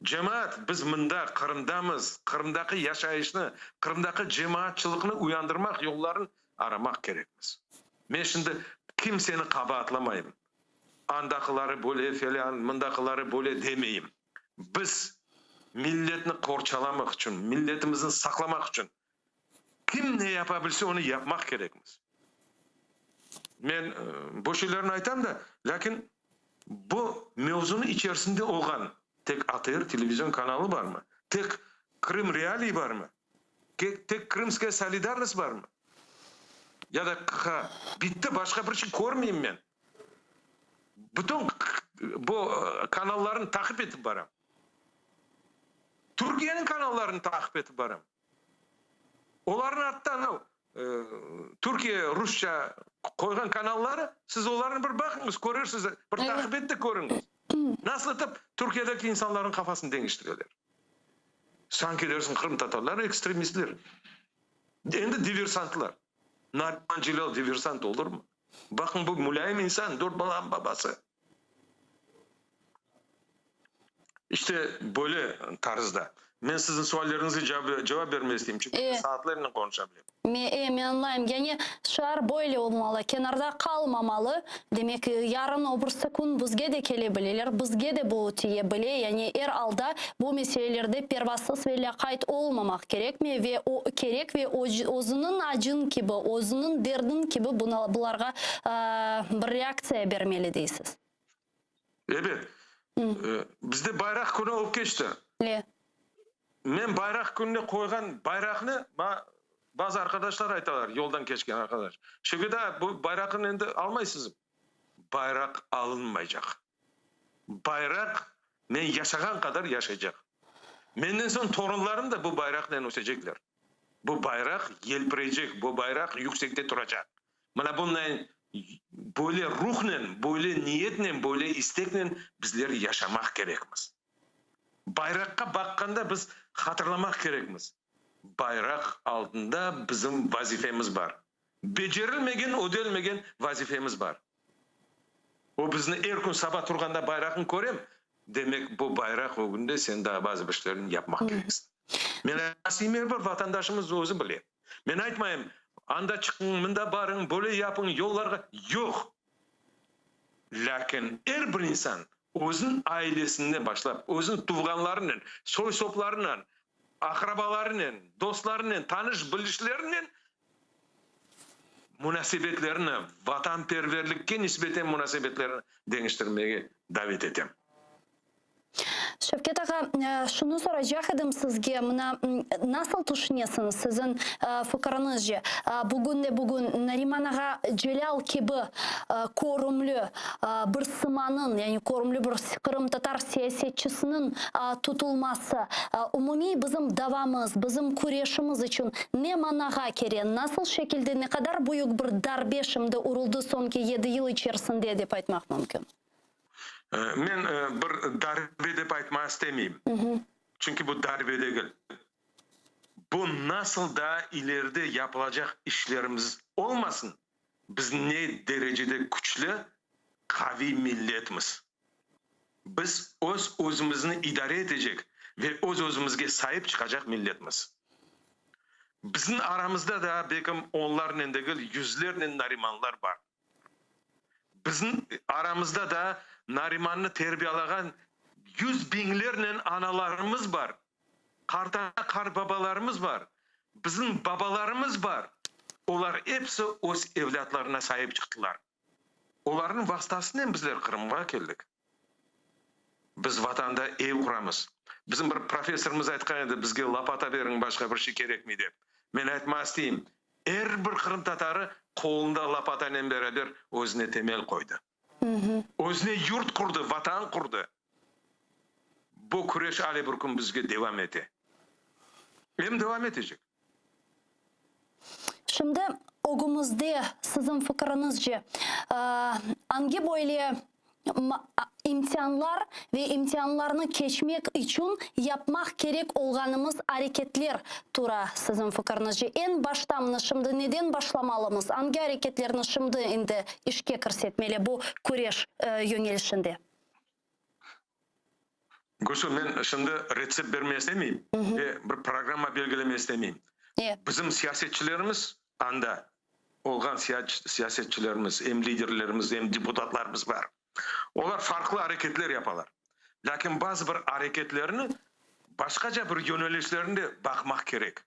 Cemaat, biz mında, Qırımdamız, Qırımdaki yaşayışnı, Qırımdaki cemaatçılıqnı uyandırmaq yolların aramaq kerekmiz. Men şimdi kimseni qabaatlamayım, andaqıları böyle, felân, mındaqıları böyle demeyim. Biz milletni qorçalamaq içün, milletimizni saqlamaq içün kim ne yapa bilse, onı yapmaq kerekmiz. Men bu şeylerni aytam da, lâkin bu mevzunıñ içerisinde olğan tek ATR televizion kanalı barmı? Tek Krım Realii barmı? Tek Krımskaya solidarnost barmı? Ya da QH? Bitti, başqa bir şey körmeyim men. Bütün bu kanallarnı taqip etip baram. Türkiyeniñ kanallarını taqip etip baram. Olarnıñ atta anav Türkiye rusça qoyğan kanalları, siz olarnı bir baqıñız, körersiz, bir taqip et de körüñiz. Nasıl etip Türkiyedeki insanlarnıñ qafasını deñiştireler. Sanki dersiñ qırımtatarlar ekstremistler, endi diversantlar. Nariman Celâl diversant olurmı? Baqıñ, bu mulâyim insan, dört balanıñ babası. İşte böyle tarzda. Men siziñ sualleriñizge cevap bermege isteyim, çünki men saatlernen qonuşa bilem.
Me, e, men añlayım. Yani şiar böyle olmalı, kenarda qalmamalı. Demek, yarın, o birisi kün bizge de kele bileler, bizge de bu tiye bile. Yani er alda bu meselelerde pervasız ve lâqayt olmamaq kerekmi ve o, kerek ve özüniñ acıñ kibi, özüniñ derdiñ kibi buna, bularğa bir reaktsiya bermeli deysiz.
Ebet. Bizde Bayraq künü olıp keçti.
E.
Men Bayraq kününe qoyğan bayraqnı maña bazı arqadaşlar aytalar, yoldan keçken arqadaş. Şevket ağa, bu bayraqnı endi almaysızmı? Bayraq alınmaycaq. Bayraq men yaşağan qadar yaşaycaq. Menden soñ torunlarım da bu bayraqnen ösecekler. Bu bayraq yelpireycek, bu bayraq yüksekte turacaq. Mına bunday, böyle ruhnen, böyle niyetnen, böyle isteknen bizler yaşamaq kerekmiz. Bayraqqa baqqanda biz hatırlamaq kerekmiz, bayraq altında bizim vazifemiz bar. Becerilmegen, ödelmegen vazifemiz bar. O bizni er kün saba turğanda bayraqnı körem, demek bu bayraq ögünde sen daa bazı bir şeylerni yapmaq kereksiñ. Men aytmasam, er bir vatandaşımız özü bile. Men aytmayım, anda çıqıñ, mında barıñ, böyle yapıñ, yollarğa. Yoq! Lâkin er bir insan özüniñ ailesinden başlap, özüniñ tuvğanlarınen, soy-soplarınen, aqrabalarınen, dostlarınen, tanış-bilişlerinen munasebetlerini, vatanperverlikke nisbeten munasebetlerini deñiştirmege davet etem.
Şevket ağa, şunı soracaq edim sizge, mına, nasıl tüşünesiñiz, siziñ fikiriñizce, bugün de bugün Nariman ağa Celâl kibi körümli bir sımanıñ, yani körümli bir qırımtatar siyasetçisiniñ tutulması umumiy bizim davamız, bizim küreşimiz içün ne manağa kere, nasıl şekilde, ne qadar büyük bir darbe şimdi uruldı soñki yedi yıl içerisinde dep aytmaq mümkün?
Men bir darbe dep aytmağa istemeyim, çünki bu darbe degil. Bu nasıl daa ileride yapılacaq işlerimiz olmasın, biz ne derecede küçlü, qaviy milletmiz. Biz öz-özümizni idare etecek ve öz-özümizge saip çıqacaq milletmiz. Bizim aramızda daa belkim onlarnen degil, yüzlernen Narimanlar bar. Bizim aramızda da Narimannı terbiyalağan yüz biñlernen analarımız bar, qartana, qartbabalarımız bar, bizim babalarımız bar. Olar episi öz evlâtlarına saip çıqtılar. Olarnıñ vastasınen bizler Qırımğa keldik. Biz Vatanda ev quramız. Bizim bir professorımız aytqan edi, bizge lopata beriñ, başqa bir şey kerekmey dep. Men aytmağa isteyim, er bir qırımtatarı qolunda lopatanen beraber özüne temel qoydı. Özüne yurt qurdı, Vatan qurdı. Bu küreş ale bir kün bizge devam ete. Em devam etecek.
Şimdi ögümizde, siziñ fikiriñizce, angi böyle imtianlar ve imtianlarnı keçmek içün yapmaq kerek olğanımız areketler tura, siziñ fikiriñizce? Eñ başta mına şimdi neden başlamalımız, angi areketlerni şimdi endi işke kirsetmeli bu küreş yöñelişinde?
Gülsüm, men şimdi retsept bermege istemeyim ve bir programma belgilemege istemeyim. Bizim siyasetçilerimiz, anda olğan siyasetçilerimiz, em liderlerimiz, em deputatlarımız bar. Olar farqlı areketler yapalar. Lâkin bazı bir areketlerni başqaca bir yönelişlerini de baqmaq kerek.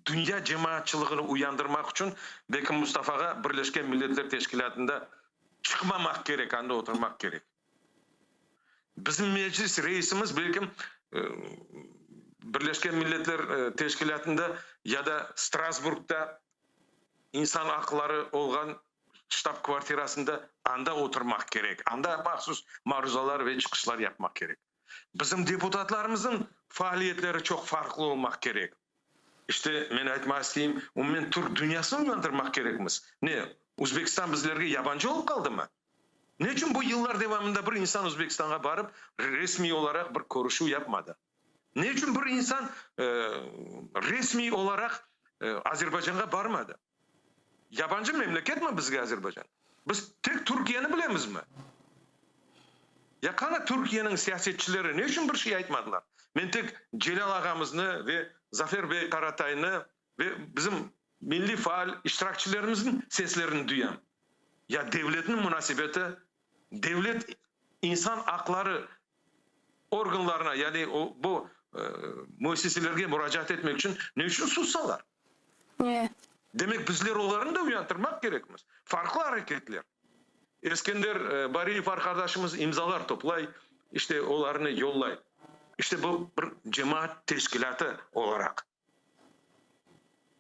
Dünya cemaatçılığını uyandırmaq içün belki Mustafağa Birleşken Milletler Teşkilâtında çıqmamaq kerek, anda oturmaq kerek. Bizim Meclis reisimiz belkim Birleşken Milletler Teşkilâtında ya da Strasburgda insan aqları olğan ştab-kvartirasında anda oturmaq kerek, anda mahsus maruzalar ve çıqışlar yapmaq kerek. Bizim deputatlarımıznıñ faaliyetleri çoq farqlı olmaq kerek. İşte, men aytmağa isteyim, umumen türk dünyasını uyandırmaq kerekmiz. Ne, Özbekistan bizlerge yabancı olıp qaldımı? Ne içün bu yıllar devamında bir insan Özbekistanğa barıp, resmiy olaraq bir körüşüv yapmadı? Ne içün bir insan resmiy olaraq Azerbaycanğa barmadı? Yabancı memleketmi bizge Azerbaycan? Biz tek Türkiyeni bilemizmi? Ya qana Türkiyeniñ siyasetçileri ne içün bir şey aytmadılar? Men tek Celâl ağamıznı ve Zafer bey Qarataynı ve bizim milliy faal iştirakçilerimizniñ seslerini duyam. Ya devletniñ munasebeti, devlet insan aqları organlarına, yani bu müessiselerge muracaat etmek içün ne içün susalar? Demek, bizler olarnı da uyantırmaq kerekmiz. Farqlı areketler. Eskender Bariyev arqadaşımız imzalar toplay, işte olarnı yollay. İşte bu bir cemaat teşkilâtı olaraq.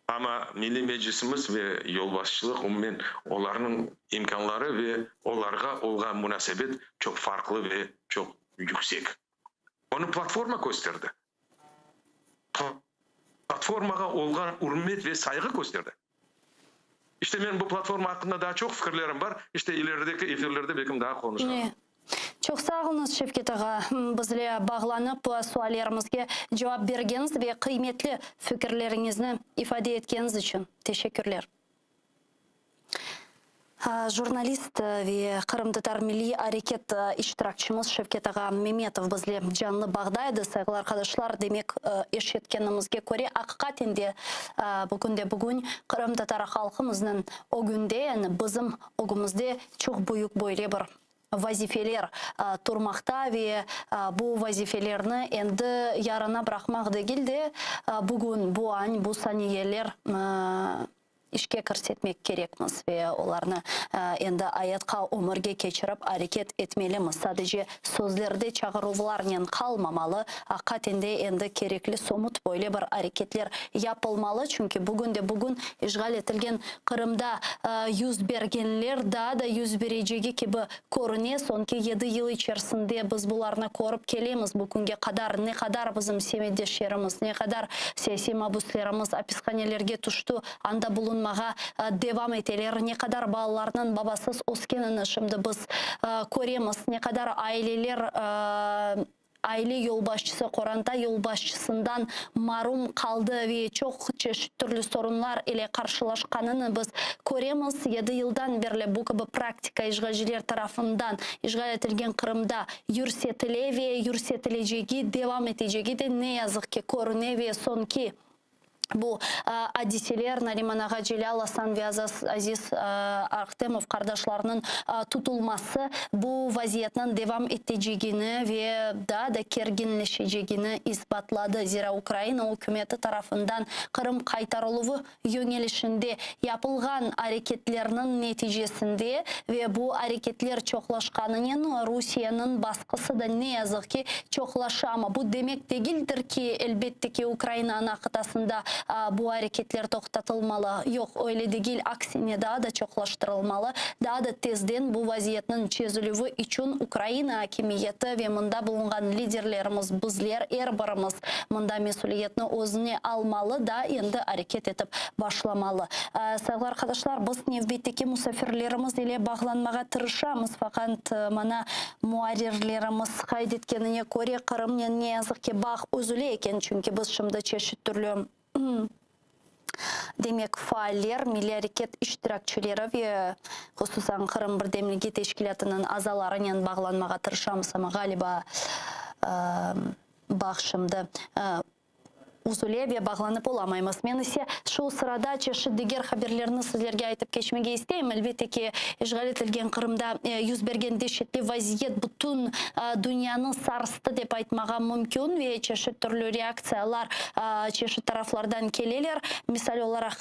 Amma Milliy Meclisimiz ve yolbaşçılıq, umumen olarnıñ imkânları ve olarğa olğan munasebet çoq farqlı ve çoq yüksek. Onı platforma kösterdi. Platformağa olğan ürmet ve sayğı kösterdi. İşte men bu platforma aqqında daa çoq fikirlerim bar, işte ilerideki efirlerde belkim daa qonuşarım.
Çoq sağ oluñız, Şevket ağa, bizle bağlanıp, suallerimizge cevap bergeniñiz ve qıymetli fikirleriñizni ifade etkeniñiz içün teşekkürler. Jurnalist ve qırımtatar milliy areket iştirakçimiz Şevket ağa Memetov bizle canlı bağda edi. Sayğılı arqadaşlar, demek, eşitkenimizge köre, aqiqaten de bugün de bugün qırımtatar halqımıznıñ ögünde, yani bizim ögümizde çoq büyük böyle bir vazifeler turmaqta ve bu vazifelerni endi yarına bıraqmaq degil de, bugün, bu añ, bu saniyeler işke kirsetmek kerekmiz ve olarnı endi ayatqa, ömürge keçirip areket etmelimiz. Sadece sözlerde çağıruvlarnen qalmamalı, aqaten de endi kerekli somut böyle bir areketler yapılmalı, çünki bugün de bugün işğal etilgen Qırımda yüz bergenler daa da yüz berecegi kibi körüne. Soñki yedi yıl içerisinde biz bularnı körip kelemiz, bu künge qadar ne qadar bizim semetdeşlerimiz, ne qadar siyasiy mabüslerimiz apishanelerge tüşti, anda bulunmağa devam eteler, ne qadar balalarnıñ babasız öskenini şimdi biz köremiz, ne qadar aileler aile yolbaşçısı, qoranta yolbaşçısından marum qaldı ve çoq çeşit türlü sorunlar ile qarşılaşqanını biz köremiz. Yedi yıldan berli bu kibi praktika işğalciler tarafından işğal etilgen Qırımda yürsetile ve yürsetilecegi, devam etecegi de ne yazıq ki körüne ve soñki Bu adiseler Nariman ağa Celâl, Asan ve Aziz Ahtemov qardaşlarınıñ tutulması bu vaziyetniñ devam etecegini ve daa da kerginleşecegini isbatladı. Zira Ukraina ükümeti tarafından Qırım qaytarıluvı yöñelişinde yapılğan areketlerniñ neticesinde ve bu areketler çoqlaşqanınen Rusiyeniñ basqısı da ne yazıq ki çoqlaşa. Amma bu demek degildir ki, elbette ki, Ukraina ana qıtasında bu areketler toqtatılmalı. Yoq, öyle degil, aksine daa da çoqlaştırılmalı. Daa da tezden bu vaziyetniñ çezilüvi içün Ukraina akimiyeti ve mında bulunğan liderlerimiz, bizler, er birimiz mında mesüliyetni özüne almalı da endi areket etip başlamalı. Sayğılı arqadaşlar, biz nevbetteki musafirlerimiz ile bağlanmağa tırışamız, faqat mana Muarrirlerimiz qayd etkenine köre, Qırımnen ne yazıq ki, bağ üzüle eken, çünki biz şimdi çeşit türlü, demek, faaller, milliy areket iştirakçileri ve hususan Qırım birdemligi teşkilâtınıñ azalarınen bağlanmağa tırışamız, amma, ğaliba, bağ şimdi üzüle ve bağlanıp olamaymız. Men ise şu sırada çeşit diger haberlerni sizlerge aytıp keçmege isteyim. Elbette ki, işğal etilgen Qırımda yüz bergen deşetli vaziyet bütün dünyanı sarstı dep aytmağa mümkün ve çeşit türlü reaktsiyalar çeşit taraflardan keleler. Misal olaraq,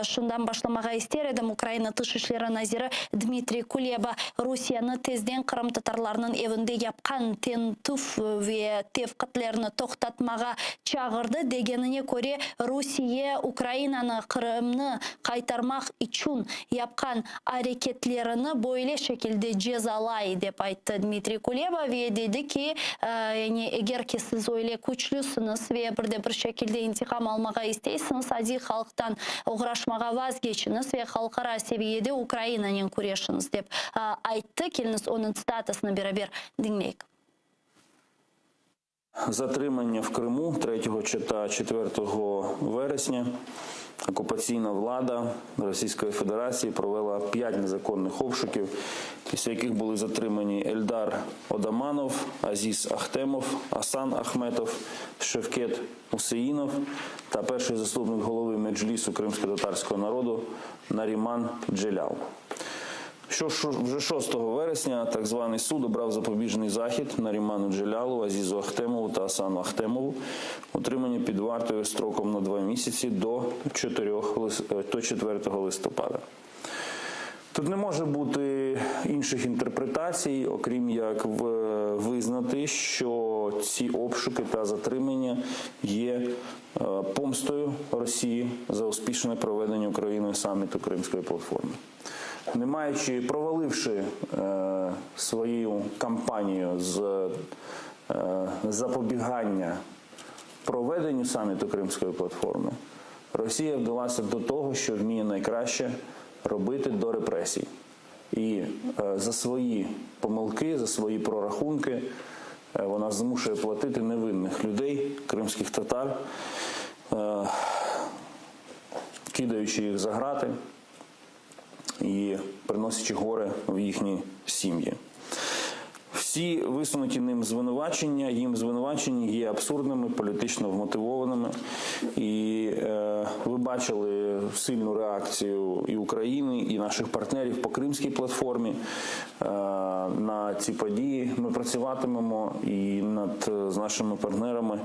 şundan başlamağa ister edim, Ukraina Tış işleri naziri Dmitriy Kuleba Rusiyeni tezden qırımtatarlarnıñ evinde yapqan tintüv ve tevqitlerni toqtatmağa çağırdı, degenine köre, Rusiye Ukrainanı Qırımnı qaytarmaq içün yapqan areketlerini böyle şekilde cezalay, dep ayttı Dmitriy Kuleba ve dedi ki, yani eger ki siz öyle küçlüsiñiz ve bir de bir şekilde intiqam almağa isteysiñiz, adiy halqtan oğraşmağa vazgeçiñiz ve halqara seviyede Ukrainanen küreşiñiz, dep ayttı. Keliñiz, onıñ tsitatasını beraber diñleyik.
Затримання в Криму 3 та 4 вересня. Окупаційна влада Російської Федерації провела 5 незаконних обшуків, після яких були затримані Ельдар Одаманов, Азіз Ахтемов, Асан Ахметов, Шевкет Усеїнов та перший заступник голови Меджлісу кримськотатарського народу Наріман Джелял. Що ж, вже 6 вересня так званий суд обрав запобіжний захід Наріману Джелялу, Азізу Ахтемову та Асану Ахтемову, утримані під вартою строком на 2 місяці до 4, до 4 листопада. Тут не може бути інших інтерпретацій, окрім як визнати, що ці обшуки та затримання є помстою Росії за успішне проведення Україною саміту Кримської платформи. Не маючи, проваливши е, свою кампанію з е, запобігання проведенню саміту Кримської платформи, Росія вдалася до того, що вміє найкраще робити до репресій. І е, за свої помилки, за свої прорахунки е, вона змушує платити невинних людей, кримських татар, е, кидаючи їх за грати і приносячи горе в їхні сім'ї. Всі висунуті ним звинувачення, їм звинувачення є абсурдними, політично вмотивованими. І е, ви бачили сильну реакцію і України, і наших партнерів по Кримській платформі е, на ці події. Ми працюватимемо і над, з нашими партнерами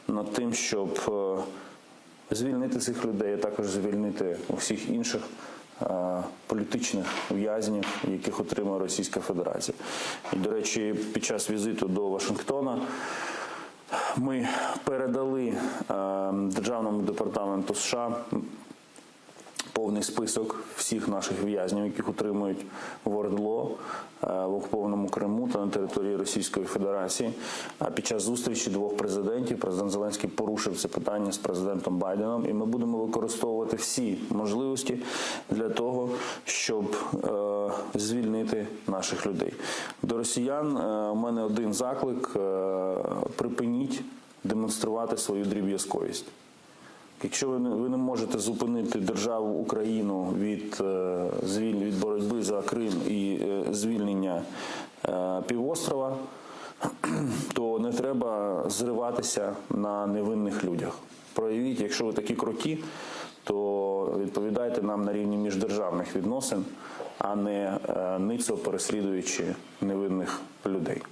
над тим, щоб е, звільнити цих людей, а також звільнити усіх інших політичних в'язнів, яких отримує Російська Федерація. І, до речі, під час візиту до Вашингтона ми передали е, Державному департаменту США повний список всіх наших в'язнів, яких утримують в ОРДЛО, е, в окупованому Криму та на території Російської Федерації. А під час зустрічі двох президентів президент Зеленський порушив це питання з президентом Байденом, і ми будемо використовувати всі можливості для того, щоб е, звільнити наших людей. До росіян е, у мене один заклик: припиніть демонструвати свою дріб'язковість. Якщо ви не, ви не можете зупинити державу Україну від, е, від боротьби за Крим і е, звільнення е, півострова, то не треба зриватися на невинних людях. Проявіть, якщо ви такі круті, то відповідайте нам на рівні міждержавних відносин, а не ницо переслідуючи невинних людей.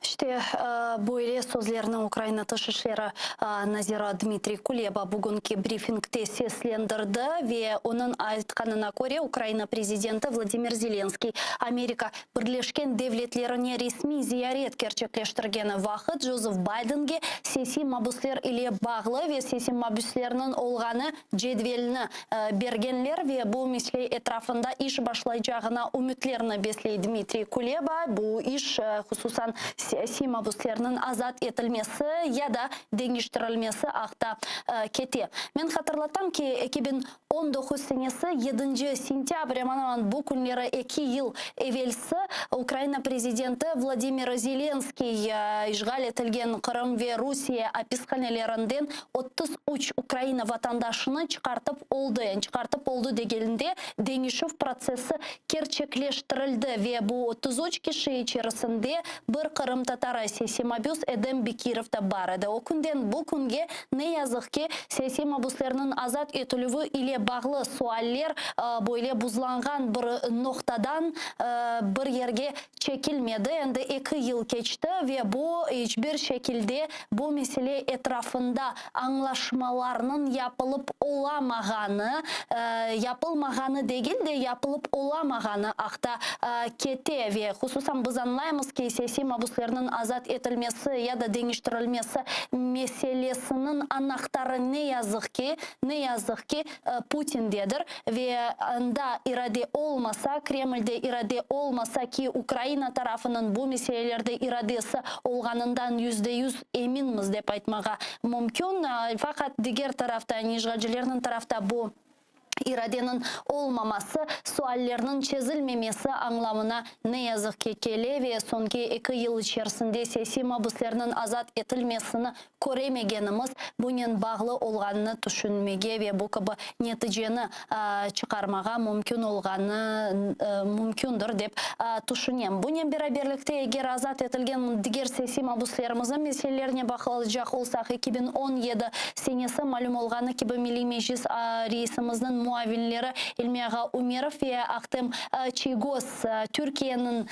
İşte böyle sözlerni Ukraina Tış işleri naziri Dmitriy Kuleba bugünki brifingte seslendirdi ve onıñ aytqanına köre, Ukraina prezidenti Vladimir Zelenskiy Amerika Birleşken Devletlerine resmiy ziyaret kerçekleştirgeni vaqıt Jozef Baydenge siyasiy mabüsler ile bağlı ve siyasiy mabüslerniñ olğanı cedvelni bergenler ve bu mesele etrafında iş başlaycağına ümütlerni besley Dmitriy Kuleba. Bu iş, hususan, siyasiy mabüslerniñ azat etilmesi ya da deñiştirilmesi aqta kete. Men hatırlatam ki, 2019 senesi yedinci sentâbr, aman-aman bu künleri eki yıl evelsi Ukraina prezidenti Vladimir Zelenskiy işğal etilgen Qırım ve Rusiye apishanelerinden 33 Ukraina vatandaşını çıqartıp oldı. Yani çıqartıp oldı degeninde deñişüv protsessi kerçekleştirildi ve bu 33 kişi içerisinde bir qırımtatarı, siyasiy mabüs Edem Bekirov da bar edi. O künden bu künge, ne yazıq ki, siyasiy mabüslerniñ azat etilüvi ile bağlı sualler böyle buzlanğan bir noqtadan bir yerge çekilmedi. Endi eki yıl keçti ve bu iç bir şekilde bu mesele etrafında añlaşmalarnıñ yapılıp olamağanı, yapılmağanı degil de, yapılıp olamağanı aqta kete ve hususan biz añlaymız ki, siyasiy mabüslerniñ azat etilmesi ya da deñiştirilmesi meselesiniñ anahtarı ne yazıq ki, ne yazıq ki, Putindedir ve anda irade olmasa, Kremlde irade olmasa ki, Ukraina tarafınıñ bu meselelerde iradesi olğanından %100 eminmiz dep aytmağa mümkün. Faqat diger tarafta, yani işğalcilerniñ tarafta bu. İradeniñ olmaması, suallerniñ çezilmemesi añlamına ne yazıq ki kele ve soñki eki yıl içerisinde siyasiy mabüslerniñ azat etilmesini köremegenimiz bunen bağlı olğanını tüşünmege ve bu kibi neticeni çıqarmağa mümkün olğanı mümkündir dep tüşünem. Bunen beraberlikte eger azat etilgen diger siyasiy mabüslerimizniñ meselelerine baqılacaq olsaq, 2017 senesi malüm olğanı kibi Milliy Meclis reisimizniñ muavinleri İlmi ağa Ümerov ve Ahtem Çiygoz Türkiyeniñ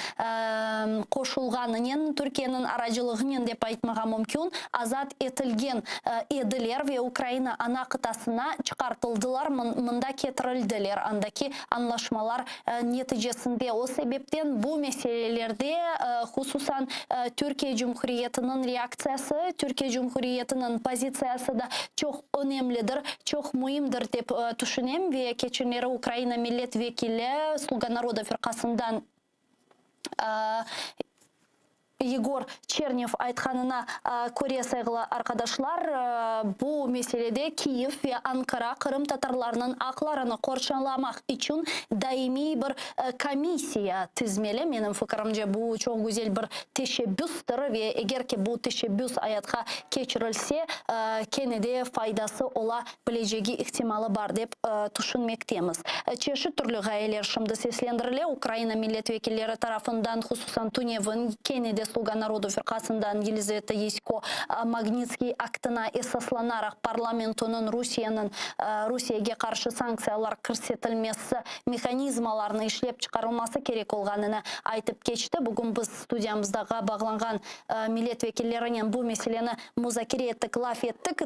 qoşulğanınen, Türkiyeniñ aracılığınen dep aytmağa mümkün, azat etilgen ediler ve Ukraina ana qıtasına çıqartıldılar, mında ketirildiler, andaki añlaşmalar neticesinde. O sebepten bu meselelerde hususan Türkiye Cumhuriyetiniñ reaktsiyası, Türkiye Cumhuriyetiniñ pozitsiyası da çoq önemlidir, çoq müimdir dep tüşünem ve keçenleri Ukraina millet vekili, Sluga naroda firqasından Yegor Çernev aytqanına köre, sayğılı arqadaşlar, bu meselede Kiyev ve Ankara qırımtatarlarnıñ aqlarını qorçalamaq içün daimiy bir komissiya tizmeli. Menim fikirimce, bu çoq güzel bir teşebbüstir ve eger ki bu teşebbüs ayatqa keçirilse, kene de faydası ola bilecegi ihtimalı bar dep tüşünmektemiz. Çeşit türlü ğayeler şimdi seslendirile, Ukraina millet vekilleri tarafından, hususan tünevin kene de Sluga narodu firqasından Yelizaveta Yesko Magnitskiy aktına esaslanaraq parlamentonıñ Rusiyeniñ Rusiyege qarşı sanktsiyalar kirsetilmesi mehanizmalarını işlep çıqarılması kerek olğanını aytıp keçti. Bugün biz studiyamızdağa bağlanğan millet vekillerinen bu meseleni muzakere ettik, laf ettik,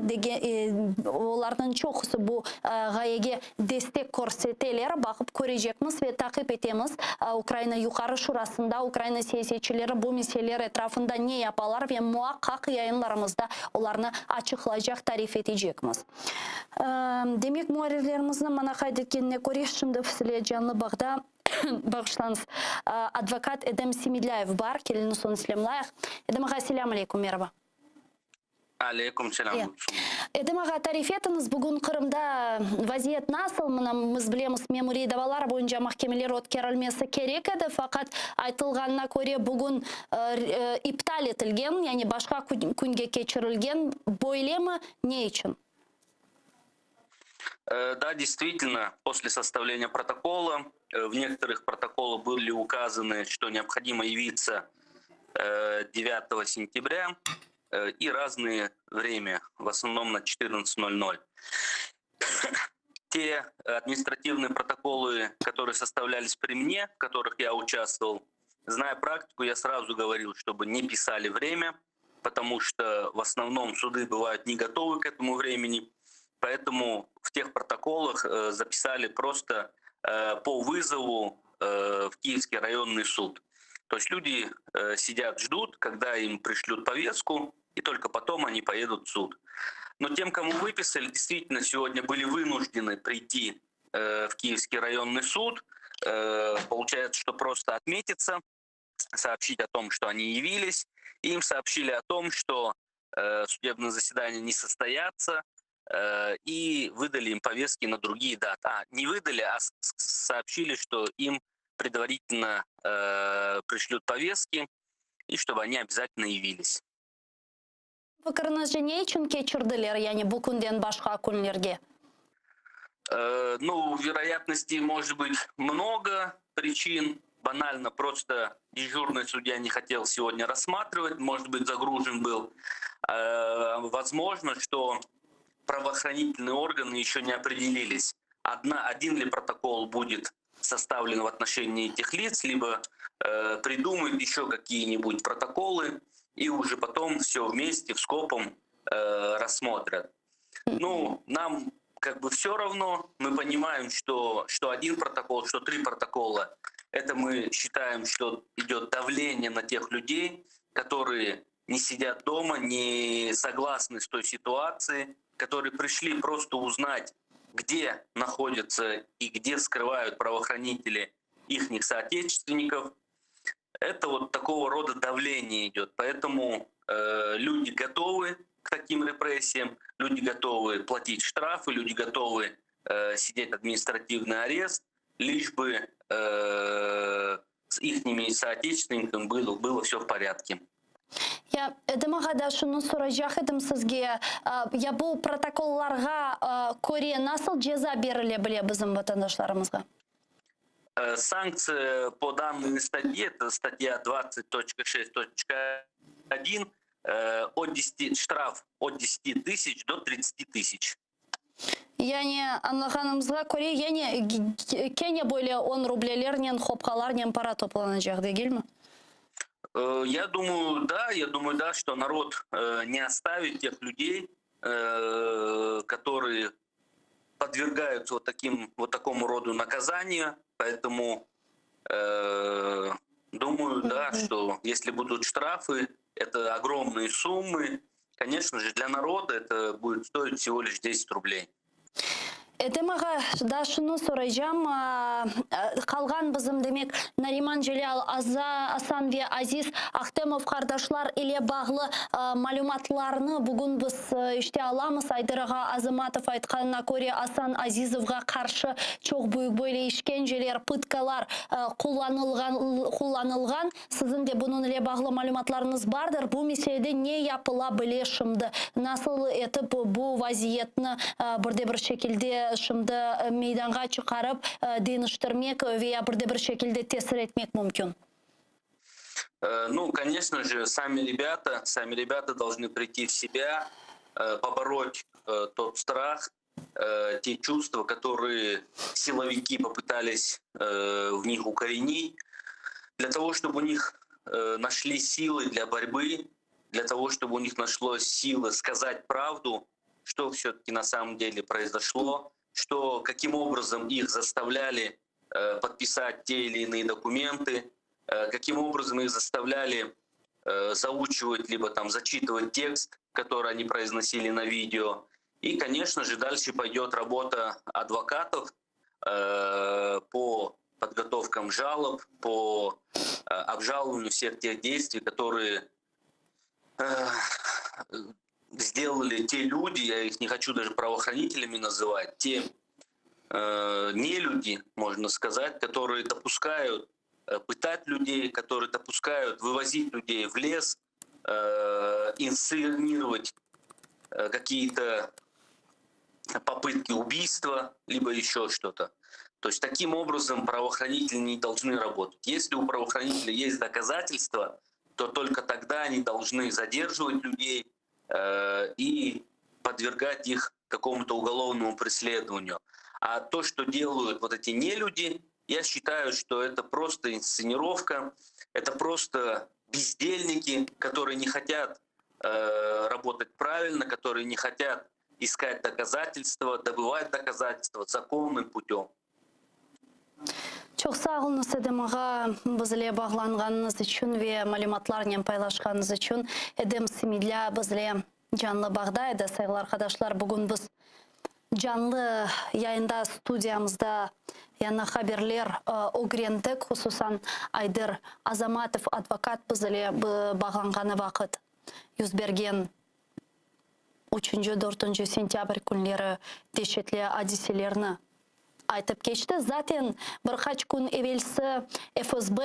olarnıñ çoqusı bu ğayege destek körseteler. Baqıp körecekmiz ve taqip etemiz, Ukraina Yuqarı Şurasında Ukraina siyasetçileri bu meseleler etrafında ne yapalar ve muaqqaq yayınlarımızda olarnı açıqlaycaq, tarif etecekmiz. Demek, muarrirlerimizniñ maña qayd etkenine köre, şimdi sizle canlı bağda, bağışlañız, advokat Edem Semedlâyev bar. Keliñiz, onı selâmlayıq. Edem ağa, selâm aleyküm, meraba.
Aleyküm selâm.
Edem ağa, tarif etiñiz, bugün Qırımda vaziyet nasıl? Mına, biz bilemiz, memuriy davalar boyunca mahkemeler ötkerilmesi kerek edi, faqat, aytılğanına köre, bugün iptal etilgen, yani başqa künge keçirilgen. Böylemi? Ne içün?
Да, действительно, после составления протокола, в некоторых протоколах были указаны, что необходимо явиться 9 сентября и разные время, в основном на 14.00. Те административные протоколы, которые составлялись при мне, в которых я участвовал, зная практику, я сразу говорил, чтобы не писали время, потому что в основном суды бывают не готовы к этому времени. Поэтому в тех протоколах записали просто по вызову в Киевский районный суд. То есть люди сидят, ждут, когда им пришлют повестку, и только потом они поедут в суд. Но тем, кому выписали, действительно сегодня были вынуждены прийти в Киевский районный суд. Получается, что просто отметиться, сообщить о том, что они явились. Им сообщили о том, что судебное заседание не состоятся, и выдали им повестки на другие даты. А, не выдали, а сообщили, что им предварительно пришлют повестки, и чтобы они обязательно явились.
Fikiriñizce ne içün keçirdiler, yani bu künden başqa künlerge?
Ну, вероятностей может быть много причин. Банально просто дежурный судья не хотел сегодня рассматривать, может быть, загружен был. Возможно, что правоохранительные органы еще не определились, одна, один ли протокол будет составлен в отношении этих лиц, либо э, придумают еще какие-нибудь протоколы и уже потом все вместе, вскопом э, рассмотрят. Ну, нам как бы все равно, мы понимаем, что, что один протокол, что три протокола, это мы считаем, что идет давление на тех людей, которые не сидят дома, не согласны с той ситуацией, которые пришли просто узнать, где находятся и где скрывают правоохранители ихних соотечественников. Это вот такого рода давление идет. Поэтому э, люди готовы к таким репрессиям, люди готовы платить штрафы, люди готовы сидеть административный арест, лишь бы с ихними соотечественниками было, было все в порядке.
Ya, Edem ağa, da şunı soracaq edim sizge, ya bu protokollarğa köre nasıl ceza berile bile bizim vatandaşlarımızğa?
Sanktsiya po dannoy statye, это statya 20.6.1, от 10, ştraf ot 10 tısyaç do 30 tısyaç.
Yani, añlağanımızğa köre, yani kene böyle on rublelernen, hopqalarnen para toplanacaq, degilmi?
Ya думаю, da, ya думаю, da, что народ не оставит тех людей, которые подвергаются вот таким, вот такому роду наказания, поэтому думаю, да, что если будут штрафы, это огромные суммы, конечно же, для народа это будет стоить всего лишь 10 рублей.
Edem ağa, daa şunı soraycam, qalğan bizim, demek, Nariman Celâl, Asan ve Aziz Ahtemov qardaşlar ile bağlı malümatlarnı bugün biz işte alamız. Aydır ağa Azamatov aytqanına köre, Asan Azizovğa qarşı çoq büyük böyle işkenceler, pıtkalar qullanılğan. Siziñ de bunıñ ile bağlı malümatlarıñız bardır. Bu meselede ne yapıla bile şimdi? Nasıl etip bu vaziyetni bir de bir şekilde şimdi meydanğa çıqarıp deñiştirmek ve ya bir de bir şekilde tesir etmek mümkün?
Nu, конечно же, sami rebâta, sami rebâta должны прийти в себя, побороть тот страх, те чувства, которые силовики попытались в них укоренить, для того, чтобы у них нашли силы для борьбы, для того, чтобы у них нашлось силы сказать правду, что все-таки на самом деле произошло, что, каким образом их заставляли подписать те или иные документы, каким образом их заставляли заучивать либо там зачитывать текст, который они произносили на видео. И, конечно же, дальше пойдет работа адвокатов по подготовкам жалоб, по обжалованию всех тех действий, которые сделали те люди, я их не хочу даже правоохранителями называть, те нелюди, можно сказать, которые допускают пытать людей, которые допускают вывозить людей в лес, инсценировать какие-то попытки убийства, либо еще что-то. То есть таким образом правоохранители не должны работать. Если у правоохранителя есть доказательства, то только тогда они должны задерживать людей и подвергать их какому-то уголовному преследованию. А то, что делают вот эти нелюди, я считаю, что это просто инсценировка, это просто бездельники, которые не хотят работать правильно, которые не хотят искать доказательства, добывать доказательства законным путем.
Çoq sağ oluñız, Edem ağa, bizle bağlanğanıñız içün ve malümatlarnen paylaşqanıñız içün. Edem Smedlâ bizle canlı bağda edi. Sayğılı arqadaşlar, bugün biz canlı yayında studiyamızda yañı haberler ögrendik, hususan Ayder Azamatov advokat bizle bağlanğanı vaqıt yüz bergen üçünci, dörtünci sentâbr künleri deşetli adiselerni aytıp keçti. Zaten, bir qaç kün evelsi FSB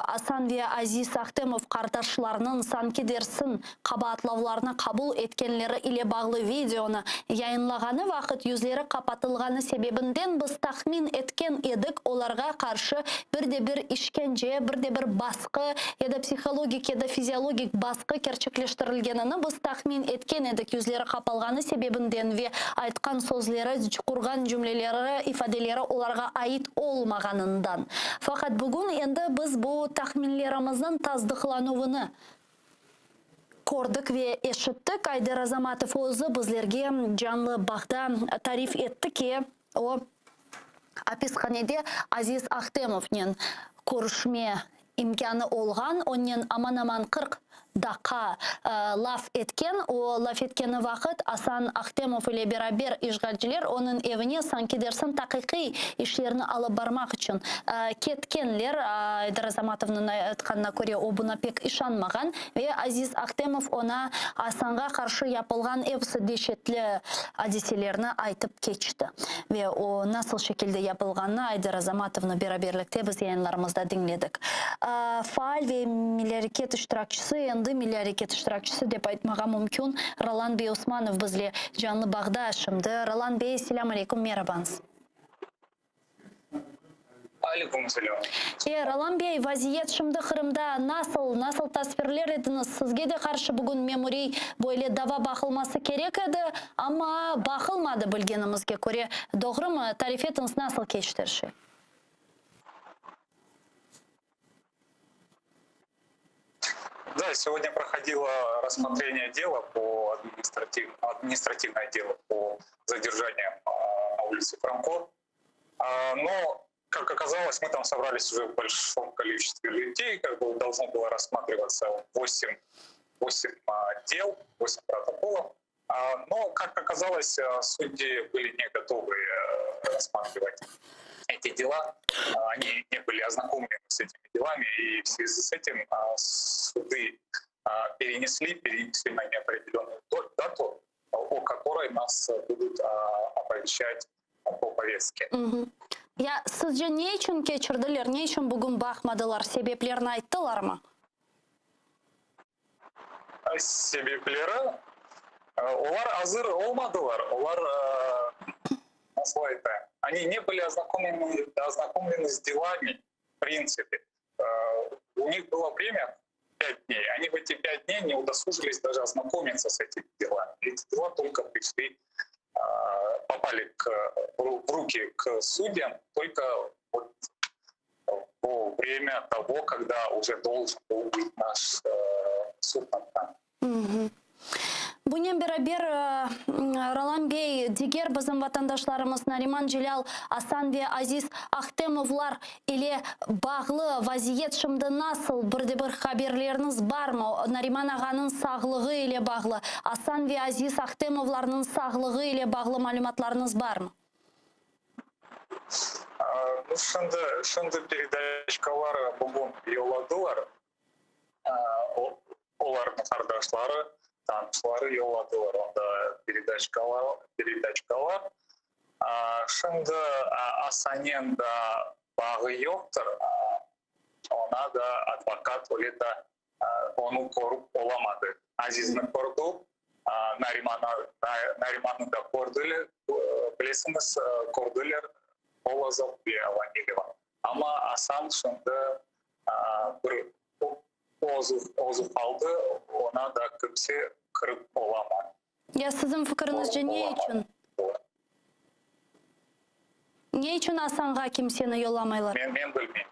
Asan ve Aziz Ahtemov qardaşlarınıñ sanki dersin qabaatlavlarını qabul etkenleri ile bağlı videonı yayınlağanı vaqıt yüzleri qapatılğanı sebebinden biz tahmin etken edik, olarğa qarşı bir de bir işkence, bir de bir basqı ya da psihologik ya da fiziologik basqı kerçekleştirilgenini biz tahmin etken edik, yüzleri qapalğanı sebebinden ve aytqan sözleri, qurğan cümleleri, ifadeleri olarğa ait olmağanından. Faqat bugün endi biz bu tahminlerimizniñ tasdıqlanuvını kördik ve eşittik. Ayder Azamatov özü bizlerge canlı bağda tarif etti ki, o, apishanede Aziz Ahtemovnen körüşme imkânı olğan, onnen aman-aman 40. Daqqa laf etken. O, laf etkeni vaqıt Asan Ahtemov ile beraber işğalciler onıñ evine sanki dersiñ taqiqiy işlerni alıp barmaq içün ketkenler. Ayder Azamatovnıñ aytqanına köre, o, buna pek işanmağan ve Aziz Ahtemov oña Asanğa qarşı yapılğan episi deşetli adiselerni aytıp keçti. Ve o, nasıl şekilde yapılğanını Ayder Azamatovnı beraberlikte biz yayınlarımızda diñledik. Faal ve milliy areket iştirakçisi, endi milliy areket iştirakçisi dep aytmağa mümkün, Rolan bey Osmanov bizle canlı bağda şimdi. Rolan bey, selâm aleyküm, merabañız.
Aleyküm selâm.
E, Rolan bey, vaziyet şimdi Qırımda nasıl, nasıl tasvirler ediñiz? Sizge de qarşı bugün memuriy böyle dava baqılması kerek edi, amma baqılmadı bilgenimizge köre. Doğrumı? Tarif etiñiz, nasıl keçti er şey?
Да, сегодня проходило рассмотрение дела по административ... административное дело по задержаниям на улице Франко. Но, как оказалось, мы там собрались уже в большом количестве людей, как бы должно было рассматриваться 8, 8 дел, 8 протоколов. Но, как оказалось, судьи были не готовы э, рассматривать эти дела, они не были ознакомлены с этими делами, и в связи с этим суды перенесли, перенесли на неопределенную дату, о которой нас будут оповещать по повестке.
Ya sizce ne içün keçirdiler, ne içün bugün baqmadılar, sebeplerini ayttılarmı?
Sebepleri, olar azır olmadılar, olar, nasıl aytayım, oni ne были ознакомлены, ознакомлены с делами, в принципе. У них было время пять дней. Они в эти пять дней не удосужились даже ознакомиться с этими делами. Эти дела только пришли, попали к, в руки к судьям только вот во время того, когда уже должен был быть наш суд над нами.
Bunen beraber, Rolan bey, diger bizim vatandaşlarımız Nariman Celâl, Asan ve Aziz Ahtemovlar ile bağlı vaziyet şimdi nasıl, bir de bir haberleriñiz barmı? Nariman ağanıñ sağlığı ile bağlı, Asan ve Aziz Ahtemovlarnıñ sağlığı ile bağlı malümatlarıñız barmı?
Nu, şimdi, şimdi peredaçkalar bugün yolladılar. Olarnıñ qardaşları, tanışları yolladılar onda peredaçkalar, peredaçkalar. Şimdi Asanen da bağı yoqtır, oña da advokat öyle da onı körip olamadı. Azizni kördi, Narimanı da kördiler, bilesiñiz, kördiler Polozov ve Avamileva. Amma Asan şimdi bir özü, özü qaldı, oña da kimse kirip olamay.
Ya siziñ fikiriñizce ne içün? Ne içün Asanğa kimseni yollamaylar?
Men, men bilmeyim.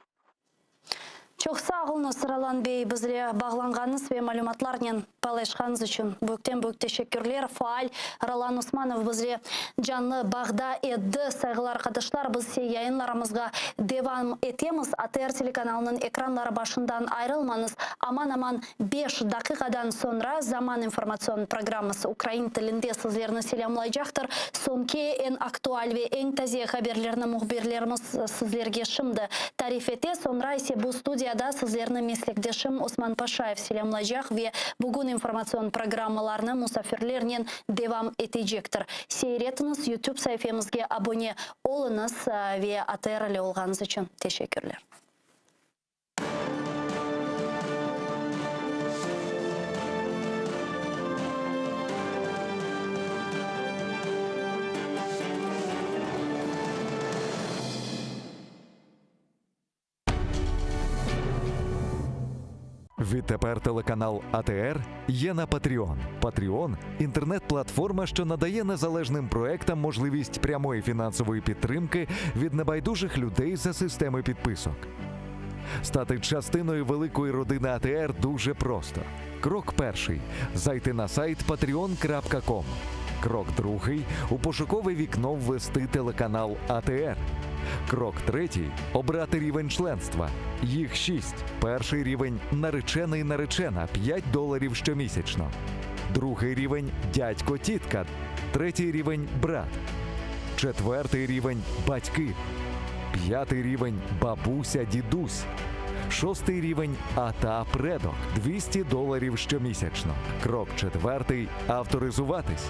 Çoq sağ oluñız, Rolan bey, bizle bağlanğanıñız ve malümatlarnen paylaşqanıñız içün büyükten-büyük teşekkürler. Faal Rolan Osmanov bizle canlı bağda edi. Sayğılı arqadaşlar, biz ise yayınlarımızğa devam etemiz. ATR telekanalınıñ ekranları başından ayrılmañız. Aman-aman beş daqiqadan soñra Zaman informatsion programması ukrain tilinde sizlerni selâmlaycaqtır. Soñki eñ aktual ve eñ taze haberlerni mühbirlerimiz sizlerge şimdi tarif ete. Soñra ise bu studiyada sizlerni meslekdeşim Osman Paşayev selâmlaycaq ve bugün informatsion programmalarnı musafirlernen devam etecektir. Seyir etiñiz, YouTube saifemizge abone oluñız ve ATR ile olğanıñız içün teşekkürler.
Відтепер телеканал АТР є на Patreon. Patreon – інтернет-платформа, що надає незалежним проектам можливість прямої фінансової підтримки від небайдужих людей за системи підписок. Стати частиною великої родини АТР дуже просто. Крок перший зайти на сайт patreon.com. Крок другий у пошукове вікно ввести телеканал АТР. Крок третій обрати рівень членства. Їх шість. Перший рівень наречений наречена 5 доларів щомісячно. Другий рівень дядько тітка. Третій рівень брат. Четвертий рівень батьки. П'ятий рівень бабуся дідусь. Шостий рівень ата предок 200 доларів щомісячно. Крок четвертий авторизуватись.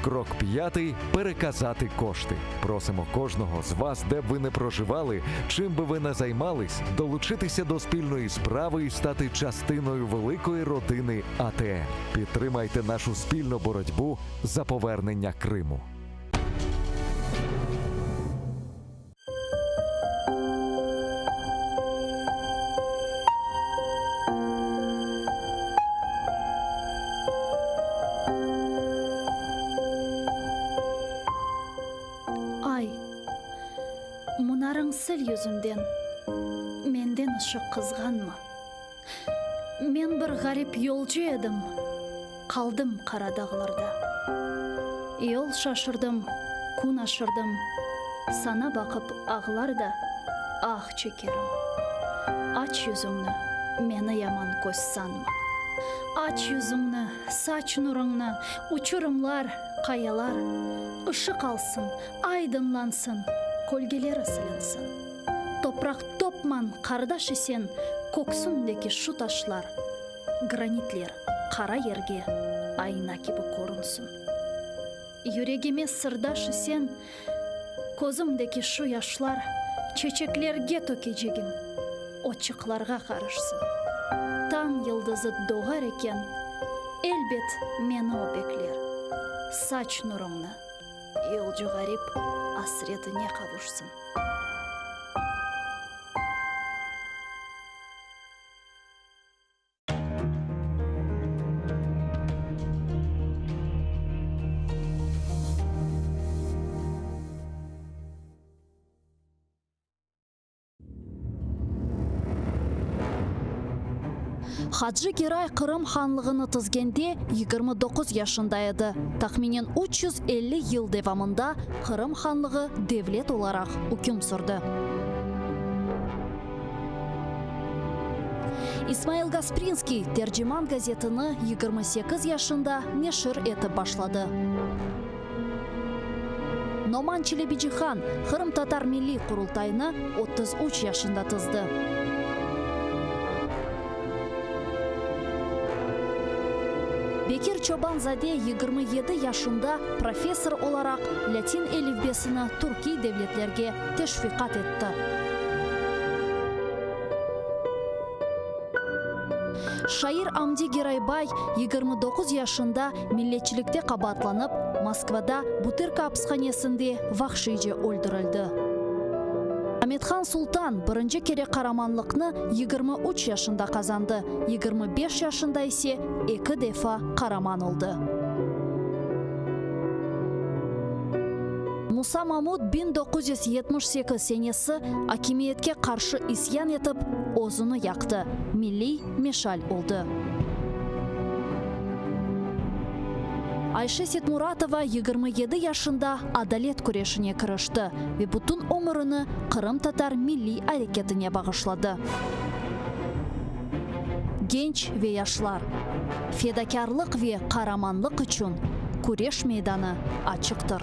Крок п'ятий переказати кошти. Просимо кожного з вас, де б ви не проживали, чим би ви не займались, долучитися до спільної справи і стати частиною великої родини АТР. Підтримайте нашу спільну боротьбу за повернення Криму.
Ay, munarıñ sil yüzünden, Menden ışıq qızğanma. Men bir ğarip yolcu edim, Qaldım qara dağlarda. Yol şaşırdım, kün aşırdım, Saña baqıp ağlar da, ah çekerim. Aç yüzüñni, meni yaman köz sanma. Aç yüzüñni, saç nurıñnı, Uçurımlar, qayalar Işıq alsın, aydınlansın, Kölgeleri silinsin. Topraq topman, qardaş isen, Köksündeki şu taşlar, Granitler qara yerge Ayna kibi körünsin. Yüregime sırdaş isen, Közümdeki şu yaşlar Çeçeklerge tökecegim, Otçıqlarğa qarışsın. Tañ yıldızı doğar eken, Elbet meni o bekler. Saç nurıñnı, yolcu ğarip Asretine qavuşsın. Hacı Geray Qırım hanlığını tizgende 29 yaşında edi. Tahminen 350 yıl devamında Qırım hanlığı devlet olaraq üküm sürdi. İsmail Gasprinskiy Terciman gazetini 28 yaşında neşir etip başladı. Noman Çelebicihan Qırımtatar Milliy Qurultaynı 33 yaşında tizdi. Bekir Çoban-zade 27 yaşında professor olaraq lâtin elifbesini türkiy devletlerge teşviqat etti. Şair Amdi Geraybay 29 yaşında milletçilikte qabaatlanıp, Moskvada Butırka apishanesinde vahşiyce öldürildi. Amethan Sultan birinci kere qaramanlıqnı 23 yaşında qazandı, 25 yaşında ise eki defa qaraman oldı. Musa Mamut 1978 senesi akimiyetke qarşı isyan etip, özüni yaqtı, milliy meşal oldı. Ayşe Setmuratova 27 yaşında adalet küreşine kirişti ve bütün ömürini qırımtatar milliy areketine bağışladı. Genç ve yaşlar, fedakârlıq ve qaramanlıq içün küreş meydanı açıqtır.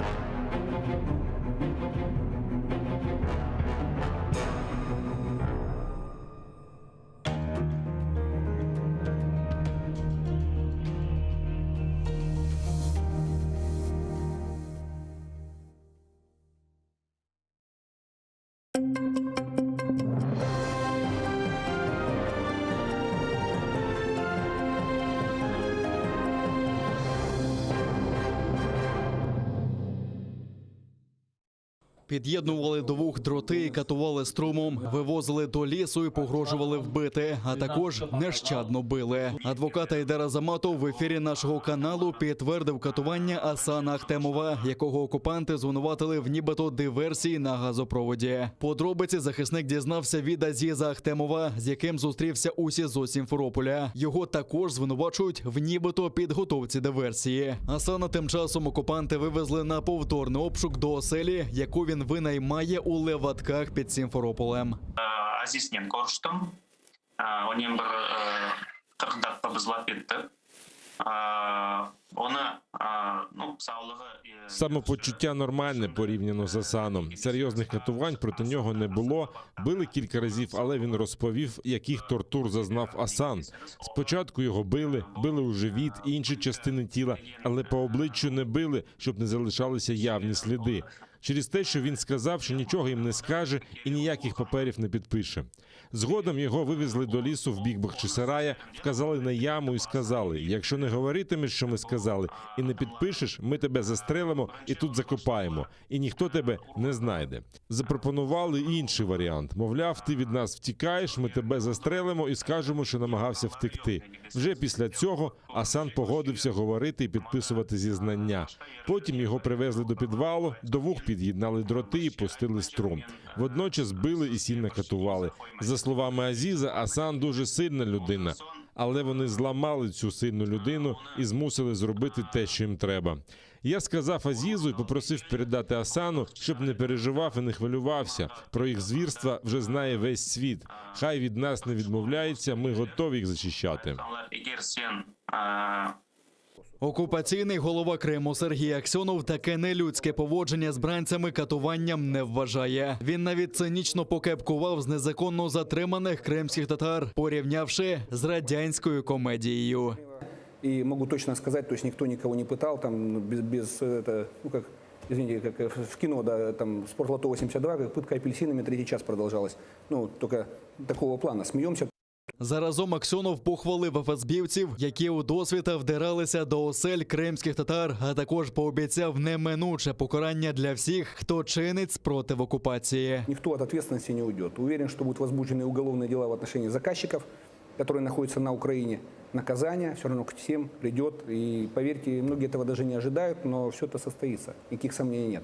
Під'єднували до вух дроти і катували струмом, вивозили до лісу і погрожували вбити, а також нещадно били. Адвокат Айдар Азаматов в ефірі нашого каналу підтвердив катування Асана Ахтемова, якого окупанти звинуватили в нібито диверсії на газопроводі. Подробиці захисник дізнався від Азіза Ахтемова, з яким зустрівся у СІЗО Сімферополя. Його також звинувачують в нібито підготовці диверсії. Асана тим часом окупанти вивезли на повторний обшук до оселі, яку він. він винаймає у Леватках під Сімферополем.
Aziznen körüştim. Onen bir 40 daqqa biz laf ettik. Onı, nu, sağlığı.
Самопочуття нормальне порівняно з Асаном. Серйозних катувань проти нього не було. Били кілька разів, але він розповів, яких тортур зазнав Асан. Спочатку його били, били у живіт, інші частини тіла, але по обличчю не били, щоб не залишалися явні сліди. Через те, що він сказав, що нічого їм не скаже і ніяких паперів не підпише. Згодом його вивезли до лісу в бік Бахчисарая, вказали на яму і сказали: якщо не говоритимеш, що ми сказали, і не підпишеш, ми тебе застрелимо і тут закопаємо, і ніхто тебе не знайде. Запропонували інший варіант. Мовляв, ти від нас втікаєш, ми тебе застрелимо і скажемо, що намагався втекти. Вже після цього Асан погодився говорити і підписувати зізнання. Потім його привезли до підвалу, до вух під'єднали дроти і пустили струм. Водночас били і сильно катували. За словами Азіза, Асан дуже сильна людина. Але вони зламали цю сильну людину і змусили зробити те, що їм треба. Я сказав Азізу і попросив передати Асану, щоб не переживав і не хвилювався. Про їх звірства вже знає весь світ. Хай від нас не відмовляється, ми готові їх захищати.
Eger sen
Окупаційний голова Криму Сергій Аксьонов таке нелюдське поводження з бранцями катуванням не вважає. Він навіть цинічно покепкував з незаконно затриманих кримських татар, порівнявши з радянською комедією.
И могу точно сказать, то есть никто никого не пытал, там, ну, без, без это, ну, как, извините, как э, в кино, да, там, Спортлото 82, как пытка апельсинами третий час продолжалась. Ну, только такого плана. Смеемся.
Заразом Аксьонов похвалив ФСБівців, які удосвіта вдиралися до осель кримських татар, а також пообіцяв неминуче покарання для всіх, хто чинить спротив окупації.
Никто от ответственности не уйдет. Уверен, что будут возбуждены уголовные дела в отношении заказчиков, которые находятся на Украине. Наказание все равно к всем придет. И поверьте, многие этого даже не ожидают, но все это состоится. Никаких сомнений нет.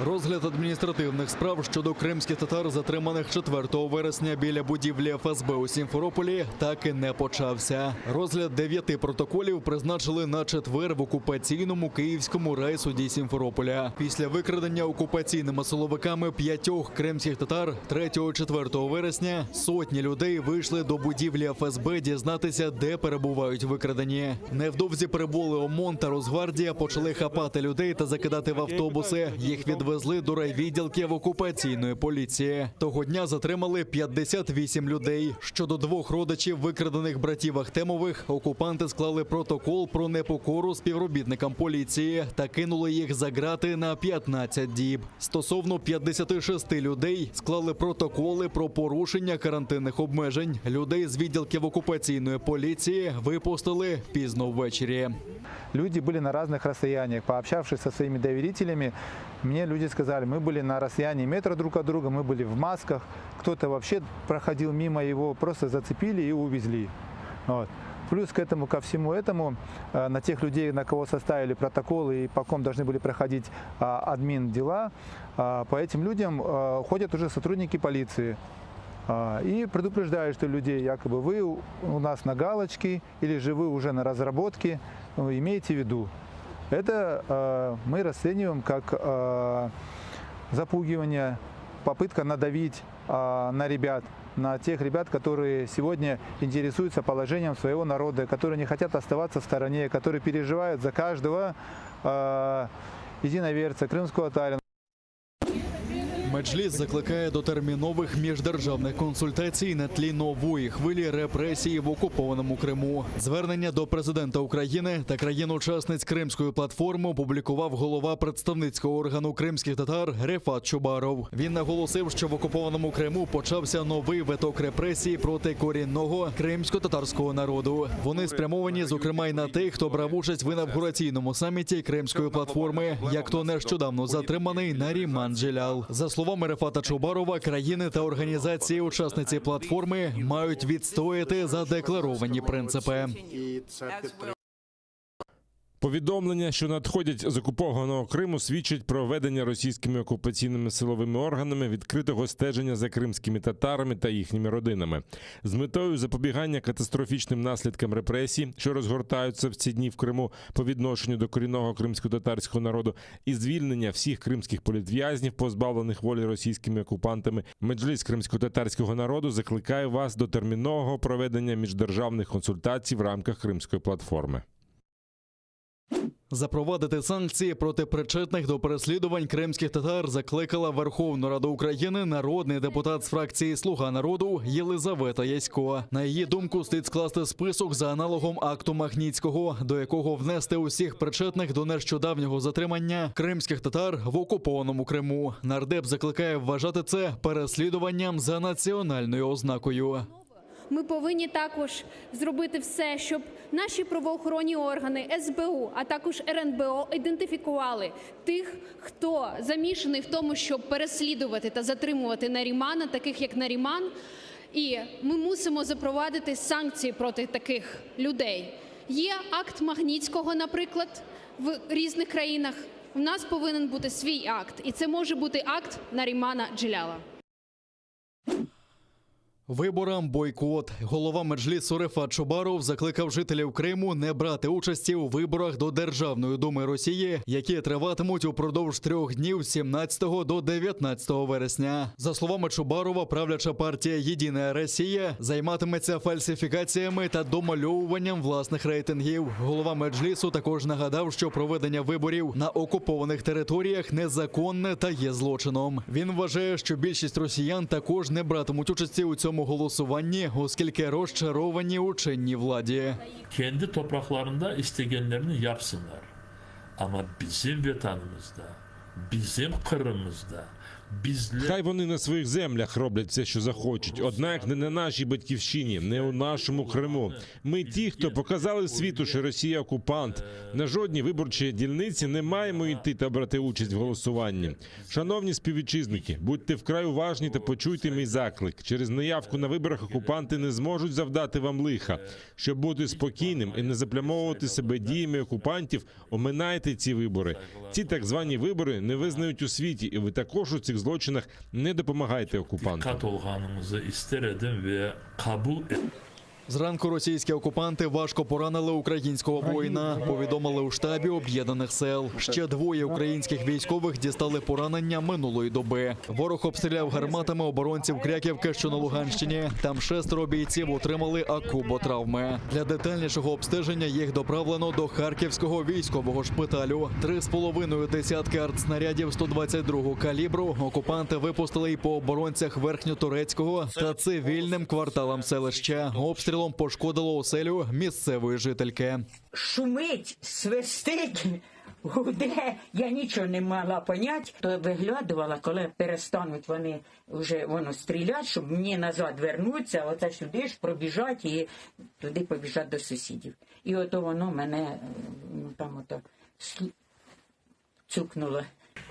Розгляд адміністративних справ щодо кримських татар, затриманих 4 вересня біля будівлі ФСБ у Сімферополі, так і не почався. Розгляд дев'яти протоколів призначили на четвер в окупаційному київському райсуді Сімферополя. Після викрадення окупаційними силовиками п'ятьох кримських татар 3-4 вересня сотні людей вийшли до будівлі ФСБ дізнатися, де перебувають викрадені. Невдовзі прибули ОМОН та Росгвардія, почали хапати людей та закидати в автобуси. Їх відвезли до райвідділків окупаційної поліції. Того дня затримали 58 людей. Щодо двох родичів викрадених братів Ахтемових, окупанти склали протокол про непокору співробітникам поліції та кинули їх за грати на 15 діб. Стосовно 56 людей склали протоколи про порушення карантинних обмежень. Людей з відділків окупаційної поліції випустили пізно ввечері.
Люди были на разных расстояниях. Пообщавшись со своими доверителями, мне люди сказали, мы были на расстоянии метра друг от друга, мы были в масках, кто-то вообще проходил мимо, его просто зацепили и увезли. Вот. Плюс к этому, ко всему этому, э, на тех людей, на кого составили протоколы и по ком должны были проходить а, админ дела, а, по этим людям э, ходят уже сотрудники полиции. А, И предупреждают, что людей якобы вы у у нас на галочке или же вы уже на разработке, ну, имейте в виду. Это э, мы расцениваем как э, запугивание, попытка надавить э, на ребят, на тех ребят, которые сегодня интересуются положением своего народа, которые не хотят оставаться в стороне, которые переживают за каждого э, единоверца, крымского татарина.
Меджліс закликає до термінових міждержавних консультацій на тлі нової хвилі репресій в окупованому Криму. Звернення до президента України та країн-учасниць Кримської платформи опублікував голова представницького органу кримських татар Рефат Чубаров. Він наголосив, що в окупованому Криму почався новий виток репресій проти корінного кримсько-татарського народу. Вони спрямовані, зокрема, й на тих, хто брав участь в інавгураційному саміті Кримської платформи, як то нещодавно затриманий Наріман Джелял. За словами Рефата Чубарова, країни та організації учасниці платформи мають відстояти задекларовані принципи.
Повідомлення, що надходять з окупованого Криму, свідчать про ведення російськими окупаційними силовими органами відкритого стеження за кримськими татарами та їхніми родинами з метою запобігання катастрофічним наслідкам репресій, що розгортаються в ці дні в Криму по відношенню до корінного кримсько-татарського народу, і звільнення всіх кримських політв'язнів, позбавлених волі російськими окупантами. Меджліс кримсько-татарського народу закликає вас до термінового проведення міждержавних консультацій в рамках Кримської платформи.
Запровадити санкції проти причетних до переслідувань кримських татар закликала Верховну Раду України народний депутат з фракції Слуга народу Єлизавета Ясько. На її думку, слід скласти список за аналогом акту Магнітського, до якого внести усіх причетних до нещодавнього затримання кримських татар в окупованому Криму. Нардеп закликає вважати це переслідуванням за національною ознакою.
Ми повинні також зробити все, щоб наші правоохоронні органи СБУ, а також РНБО ідентифікували тих, хто замішаний в тому, щоб переслідувати та затримувати Нарімана, таких як Наріман. І ми мусимо запровадити санкції проти таких людей. Є акт Магнітського, наприклад, в різних країнах. У нас повинен бути свій акт, і це може бути акт Нарімана Джеляла.
Виборам бойкот. Голова Меджлісу Рефат Чубаров закликав жителів Криму не брати участі у виборах до Державної думи Росії, які триватимуть упродовж трьох днів з 17 до 19 вересня. За словами Чубарова, правляча партія Єдина Росія займатиметься фальсифікаціями та домальовуванням власних рейтингів. Голова Меджлісу також нагадав, що проведення виборів на окупованих територіях незаконне та є злочином. Він вважає, що більшість росіян також не братимуть участі у цьому голосуванні, оскільки розчаровані у чинній владі.
Kendi topraqlarında istegenlerini yapsınlar. Ama bizim Vetanımızda, bizim Qırımımızda, bizler
Хай вони на своїх землях роблять все, що захочуть. Однак не на нашій батьківщині, не у нашому Криму. Ми ті, хто показали світу, що Росія окупант. На жодній виборчій дільниці не маємо йти та брати участь в голосуванні. Шановні співвітчизники, будьте вкрай уважні та почуйте мій заклик. Через неявку на виборах окупанти не зможуть завдати вам лиха. Щоб бути спокійним і не заплямовувати себе діями окупантів, оминайте ці вибори. Ці так звані вибори не визнають у світі, і ви також у цих злочинах не допомагайте окупантам.
dikkat olğanıñızı ister edim ve qabul
Зранку російські окупанти важко поранили українського воїна. Повідомили у штабі об'єднаних сел. Ще двоє українських військових дістали поранення минулої доби. Ворог обстріляв гарматами оборонців Кряківки, що на Луганщині. Там шестеро бійців отримали акуботравми. Для детальнішого обстеження їх доправлено до Харківського військового шпиталю. Три з половиною десятки артснарядів 122-го калібру окупанти випустили й по оборонцях Верхньоторецького та цивільним кварталам селища. Обстрілом пошкодило оселю місцевої жительки.
Шумить, свистить, гуде. Я нічого не могла понять. То виглядувала, коли перестануть вони вже воно стріляти, щоб мені назад вернуться, оце сюди ж пробіжать і туди побіжать до сусідів. І ото воно мене ну, там ото цукнуло.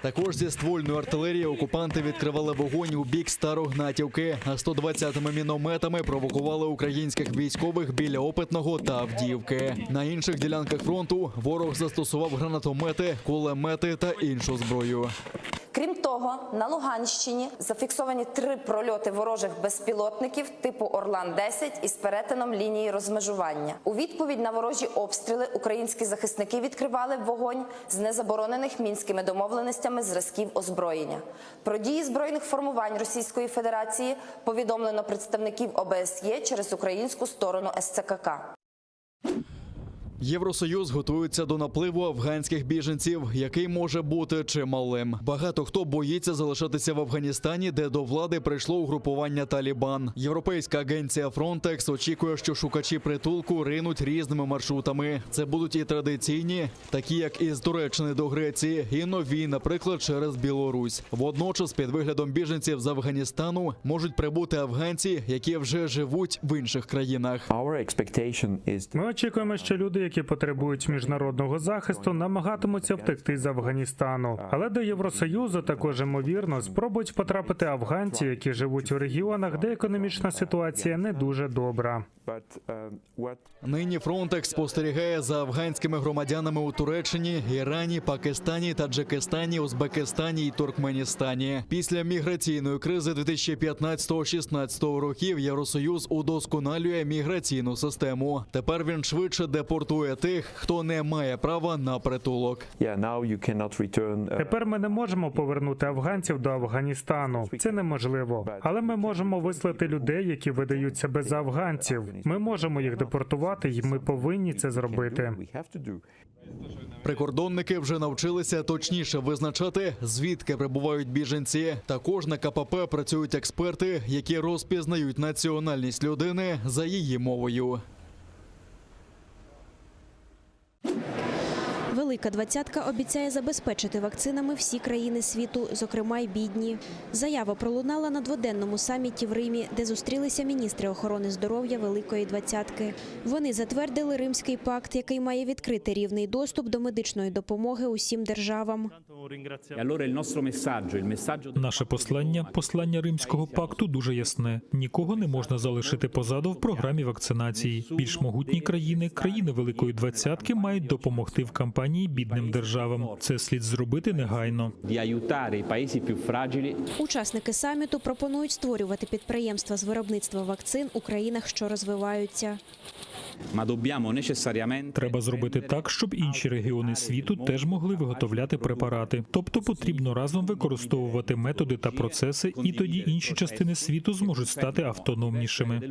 Також зі ствольної артилерії окупанти відкривали вогонь у бік Старогнатівки, а 120-ми мінометами провокували українських військових біля Опитного та Авдіївки. На інших ділянках фронту ворог застосував гранатомети, кулемети та іншу зброю.
Крім того, на Луганщині зафіксовані три прольоти ворожих безпілотників типу Орлан-10 із перетином лінії розмежування. У відповідь на ворожі обстріли українські захисники відкривали вогонь з незаборонених мінськими домовленостями зразків озброєння. Про дії збройних формувань Російської Федерації повідомлено представників ОБСЄ через українську сторону СЦКК.
Євросоюз готується до напливу афганських біженців, який може бути чималим. Багато хто боїться залишатися в Афганістані, де до влади прийшло угрупування Талібан. Європейська агенція Frontex очікує, що шукачі притулку ринуть різними маршрутами. Це будуть і традиційні, такі як із Туреччини до Греції, і нові, наприклад, через Білорусь. Водночас, під виглядом біженців з Афганістану можуть прибути афганці, які вже живуть в інших країнах.
Ми очікуємо, що люди, які.
які потребують міжнародного захисту, намагатимуться втекти з Афганістану. Але до Євросоюзу також ймовірно спробують потрапити афганці, які живуть у регіонах, де економічна ситуація не дуже добра.
Нині Фронтекс спостерігає за афганськими громадянами у Туреччині, Ірані, Пакистані, Таджикистані, Узбекистані і Туркменістані. Після міграційної кризи 2015-16 років Євросоюз удосконалює міграційну систему. Тепер він швидше депортує тих, хто не має права на притулок.
Тепер ми не можемо повернути афганців до Афганістану. Це неможливо. Але ми можемо вислати людей, які видають себе за афганців. Ми можемо їх депортувати, і ми повинні це зробити.
Прикордонники вже навчилися точніше визначати, звідки прибувають біженці. Також на КПП працюють експерти, які розпізнають національність людини за її мовою.
Велика двадцятка обіцяє забезпечити вакцинами всі країни світу, зокрема й бідні. Заява пролунала на дводенному саміті в Римі, де зустрілися міністри охорони здоров'я Великої двадцятки. Вони затвердили Римський пакт, який має відкрити рівний доступ до медичної допомоги усім державам.
Наше послання, послання Римського пакту, дуже ясне: нікого не можна залишити позаду в програмі вакцинації. Більш могутні країни, країни Великої Двадцятки, мають допомогти в кампанії бідним державам. Це слід зробити негайно.
Учасники саміту пропонують створювати підприємства з виробництва вакцин у країнах, що розвиваються.
Треба зробити так, щоб інші регіони світу теж могли виготовляти препарати. Тобто потрібно разом використовувати методи та процеси, і тоді інші частини світу зможуть стати автономнішими.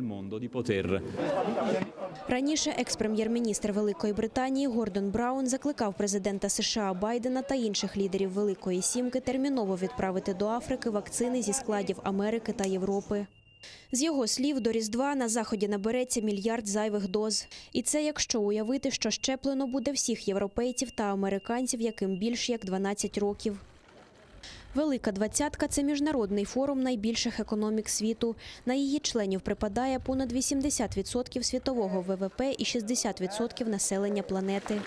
Раніше екс-прем'єр-міністр Великої Британії Гордон Браун закликав президента США Байдена та інших лідерів Великої Сімки терміново відправити до Африки вакцини зі складів Америки та Європи. З його слів, до Різдва на Заході набереться мільярд зайвих доз. І це якщо уявити, що щеплено буде всіх європейців та американців, яким більш як 12 років. Велика двадцятка – це міжнародний форум найбільших економік світу. На її членів припадає понад 80% світового ВВП і 60% населення планети.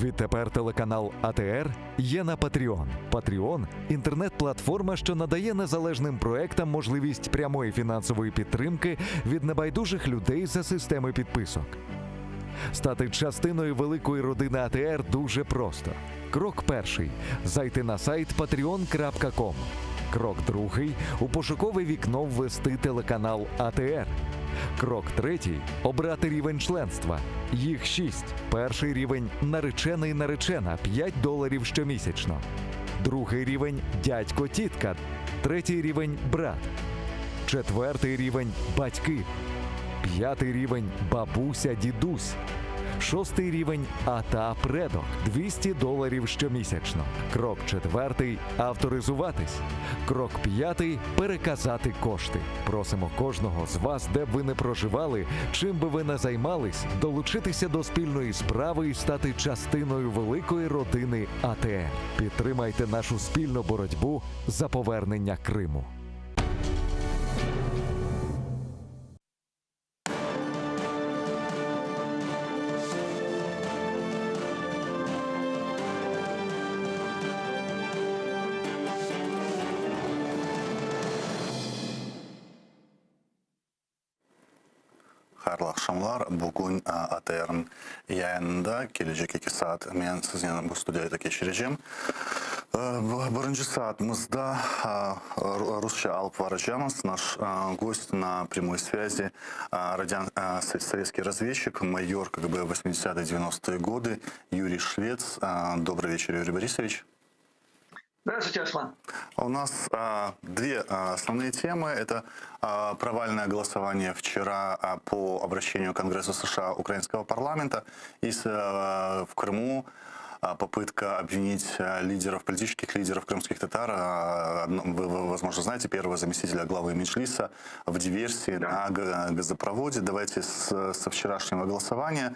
Відтепер телеканал АТР є на Patreon. Patreon – інтернет-платформа, що надає незалежним проектам можливість прямої фінансової підтримки від небайдужих людей за системи підписок. Стати частиною великої родини АТР дуже просто. Крок перший зайти на сайт patreon.com. Крок другий у пошукове вікно ввести телеканал АТР. Крок третій обрати рівень членства. Їх шість. Перший рівень наречений наречена 5 доларів щомісячно. Другий рівень дядько тітка. Третій рівень брат. Четвертий рівень батьки. П'ятий рівень бабуся дідусь. Шостий рівень ата предок 200 доларів щомісячно. Крок четвертий авторизуватись. Крок п'ятий переказати кошти. Просимо кожного з вас, де б ви не проживали, чим би ви не займались, долучитися до спільної справи і стати частиною великої родини АТР. Підтримайте нашу спільну боротьбу за повернення Криму.
Hayırlı aqşamlar. Bugün ATRniñ yayınında kelecek eki saat men siznen bu studiyada keçirecem. Birinci saatimizde rusça alıp baracağımız наш гость на прямой связи советский разведчик, майор КГБ 80-е 90-е годы Юрий Швец. Добрый вечер, Юрий Борисович.
Здравствуйте, Аслан.
У нас а, две а, основные темы. Это а, провальное голосование вчера а, по обращению Конгресса США Украинского парламента и с, а, в Крыму. попытка обвинить лидеров, политических лидеров крымских татар, вы, возможно, знаете, первого заместителя главы Меджлиса в диверсии на газопроводе. Давайте с, со вчерашнего голосования.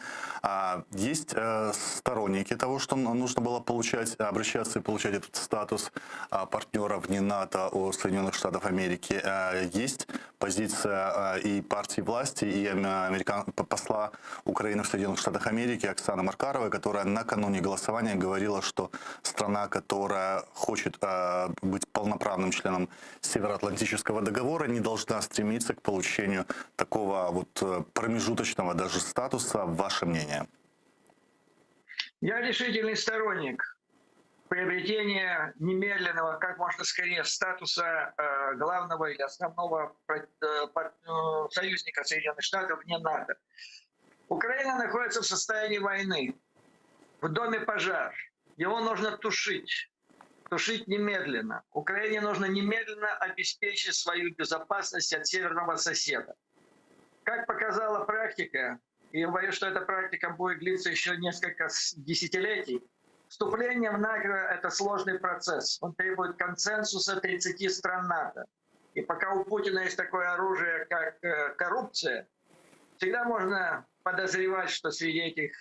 Есть э, сторонники того, что нужно было получать, обращаться и получать этот статус партнера вне НАТО у Соединенных Штатов Америки. Э, есть позиция э, и партии власти, и американ... посла Украины в Соединенных Штатах Америки Оксаны Маркаровой, которая накануне голосования говорила, что страна, которая хочет э, быть полноправным членом Североатлантического договора, не должна стремиться к получению такого вот э, промежуточного даже статуса. Ваше мнение?
Я решительный сторонник приобретения немедленного, как можно скорее, статуса э, главного или основного э, э, союзника Соединенных Штатов вне НАТО. Украина находится в состоянии войны. В доме пожар. Его нужно тушить. Тушить немедленно. Украине нужно немедленно обеспечить свою безопасность от северного соседа. Как показала практика, и я боюсь, что эта практика будет длиться еще несколько десятилетий, вступление в НАТО – это сложный процесс. Он требует консенсуса 30 стран НАТО. И пока у Путина есть такое оружие, как э, коррупция, всегда можно подозревать, что среди этих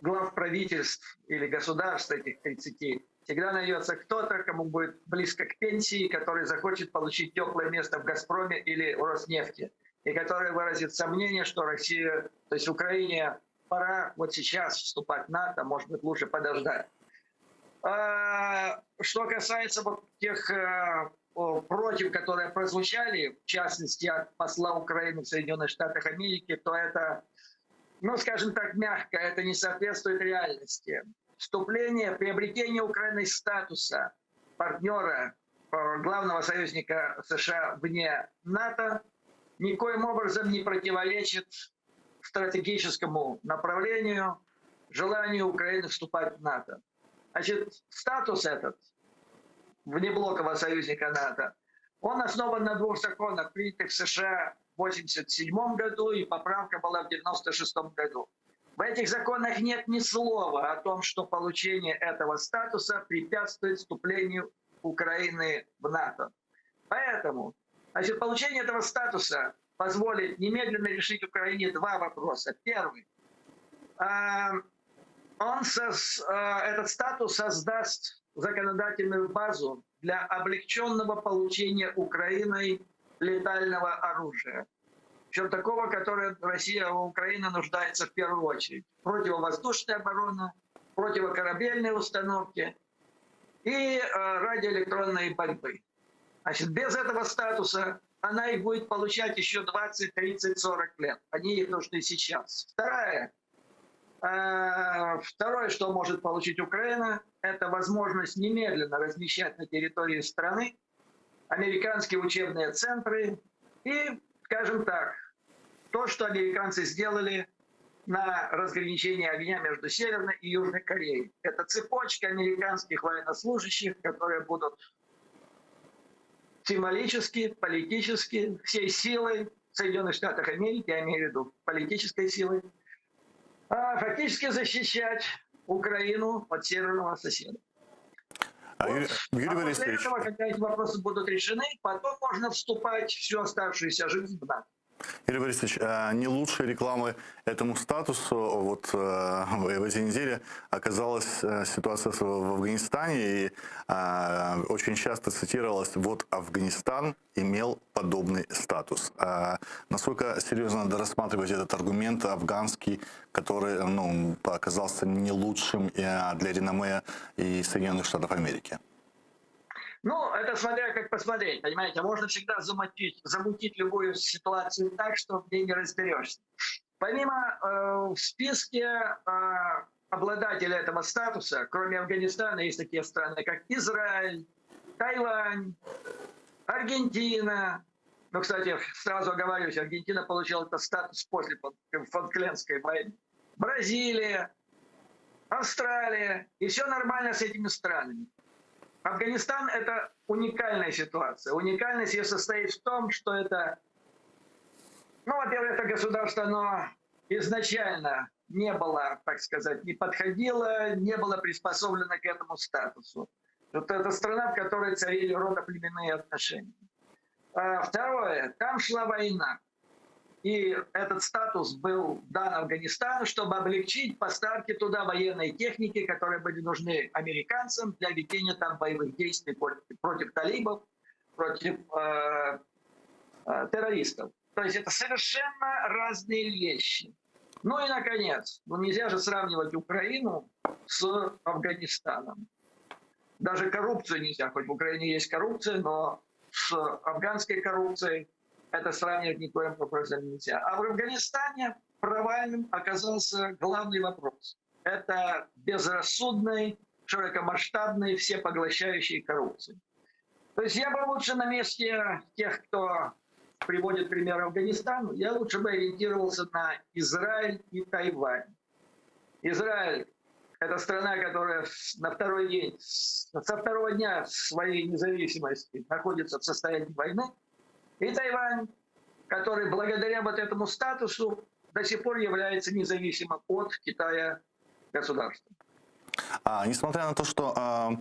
глав правительств или государств этих 30 всегда найдется кто-то, кому будет близко к пенсии, который захочет получить теплое место в «Газпроме» или в «Роснефти», и который выразит сомнение, что Россия, то есть Украине пора вот сейчас вступать в НАТО, может быть, лучше подождать. А, что касается вот тех э, против, которые прозвучали, в частности, от посла Украины в Соединенных Штатах Америки, то это, ну, скажем так, мягко, это не соответствует реальности. Вступление, приобретение Украины статуса партнера, э, главного союзника США вне НАТО, никоим образом не противоречит стратегическому направлению, желанию Украины вступать в НАТО. Значит, статус этот внеблокового союзника НАТО, он основан на двух законах, принятых в США в 1987 году, и поправка была в 1996 году. В этих законах нет ни слова о том, что получение этого статуса препятствует вступлению Украины в НАТО. Поэтому значит, получение этого статуса позволит немедленно решить Украине два вопроса. Первый. А, он сос, а, этот статус создаст законодательную базу для облегченного получения Украиной летального оружия. Причем такого, которое Россия, Украина нуждается в первую очередь. Противовоздушная оборона, противокорабельные установки и э, радиоэлектронной борьбы. Значит, без этого статуса она их будет получать еще 20, 30, 40 лет. Они ей нужны сейчас. Вторая. Э, второе, что может получить Украина, это возможность немедленно размещать на территории страны американские учебные центры и, скажем так, то, что американцы сделали на разграничение огня между Северной и Южной Кореей. Это цепочка американских военнослужащих, которые будут символически, политически, всей силой Соединенных Штатов Америки, я имею в виду политической силой, а, фактически защищать Украину от северного соседа.
А, Юрий, Юрий
а после
Борисович,
этого, когда эти вопросы будут решены, потом можно вступать всю оставшуюся жизнь в НАТО.
Юрий Борисович, а не лучшей рекламы этому статусу вот э, в этой неделе оказалась э, ситуация в Афганистане, и э, очень часто цитировалось, вот Афганистан имел подобный статус. А насколько серьезно надо рассматривать этот аргумент афганский, который ну, оказался не лучшим для реноме и Соединенных Штатов Америки?
Ну, это смотря как посмотреть, понимаете. Можно всегда замутить, замутить любую ситуацию так, что в ней не разберешься. Помимо э, в списке э, обладателей этого статуса, кроме Афганистана, есть такие страны, как Израиль, Тайвань, Аргентина. Ну, кстати, сразу оговорюсь, Аргентина получила этот статус после Фолклендской войны. Бразилия, Австралия. И все нормально с этими странами. Афганистан — это уникальная ситуация. Уникальность ее состоит в том, что это, ну, во-первых, это государство, оно изначально не было, так сказать, не подходила, не была приспособлена к этому статусу. Вот это страна, в которой царили родоплеменные отношения. А, второе, там шла война. И этот статус был дан Афганистану, чтобы облегчить поставки туда военной техники, которые были нужны американцам для ведения там боевых действий против, против талибов, против э, э, террористов. То есть это совершенно разные вещи. Ну и, наконец, ну нельзя же сравнивать Украину с Афганистаном. Даже коррупцию нельзя, хоть в Украине есть коррупция, но с афганской коррупцией это сравнивать никоим образом нельзя. А в Афганистане провальным оказался главный вопрос. Это безрассудный, широкомасштабный, всепоглощающей коррупции. То есть я бы лучше на месте тех, кто приводит пример Афганистану, я лучше бы ориентировался на Израиль и Тайвань. Израиль – это страна, которая на второй день, со второго дня своей независимости находится в состоянии войны. И Тайвань, который благодаря вот этому статусу до сих пор является независимым от Китая государством.
А, несмотря на то, что а,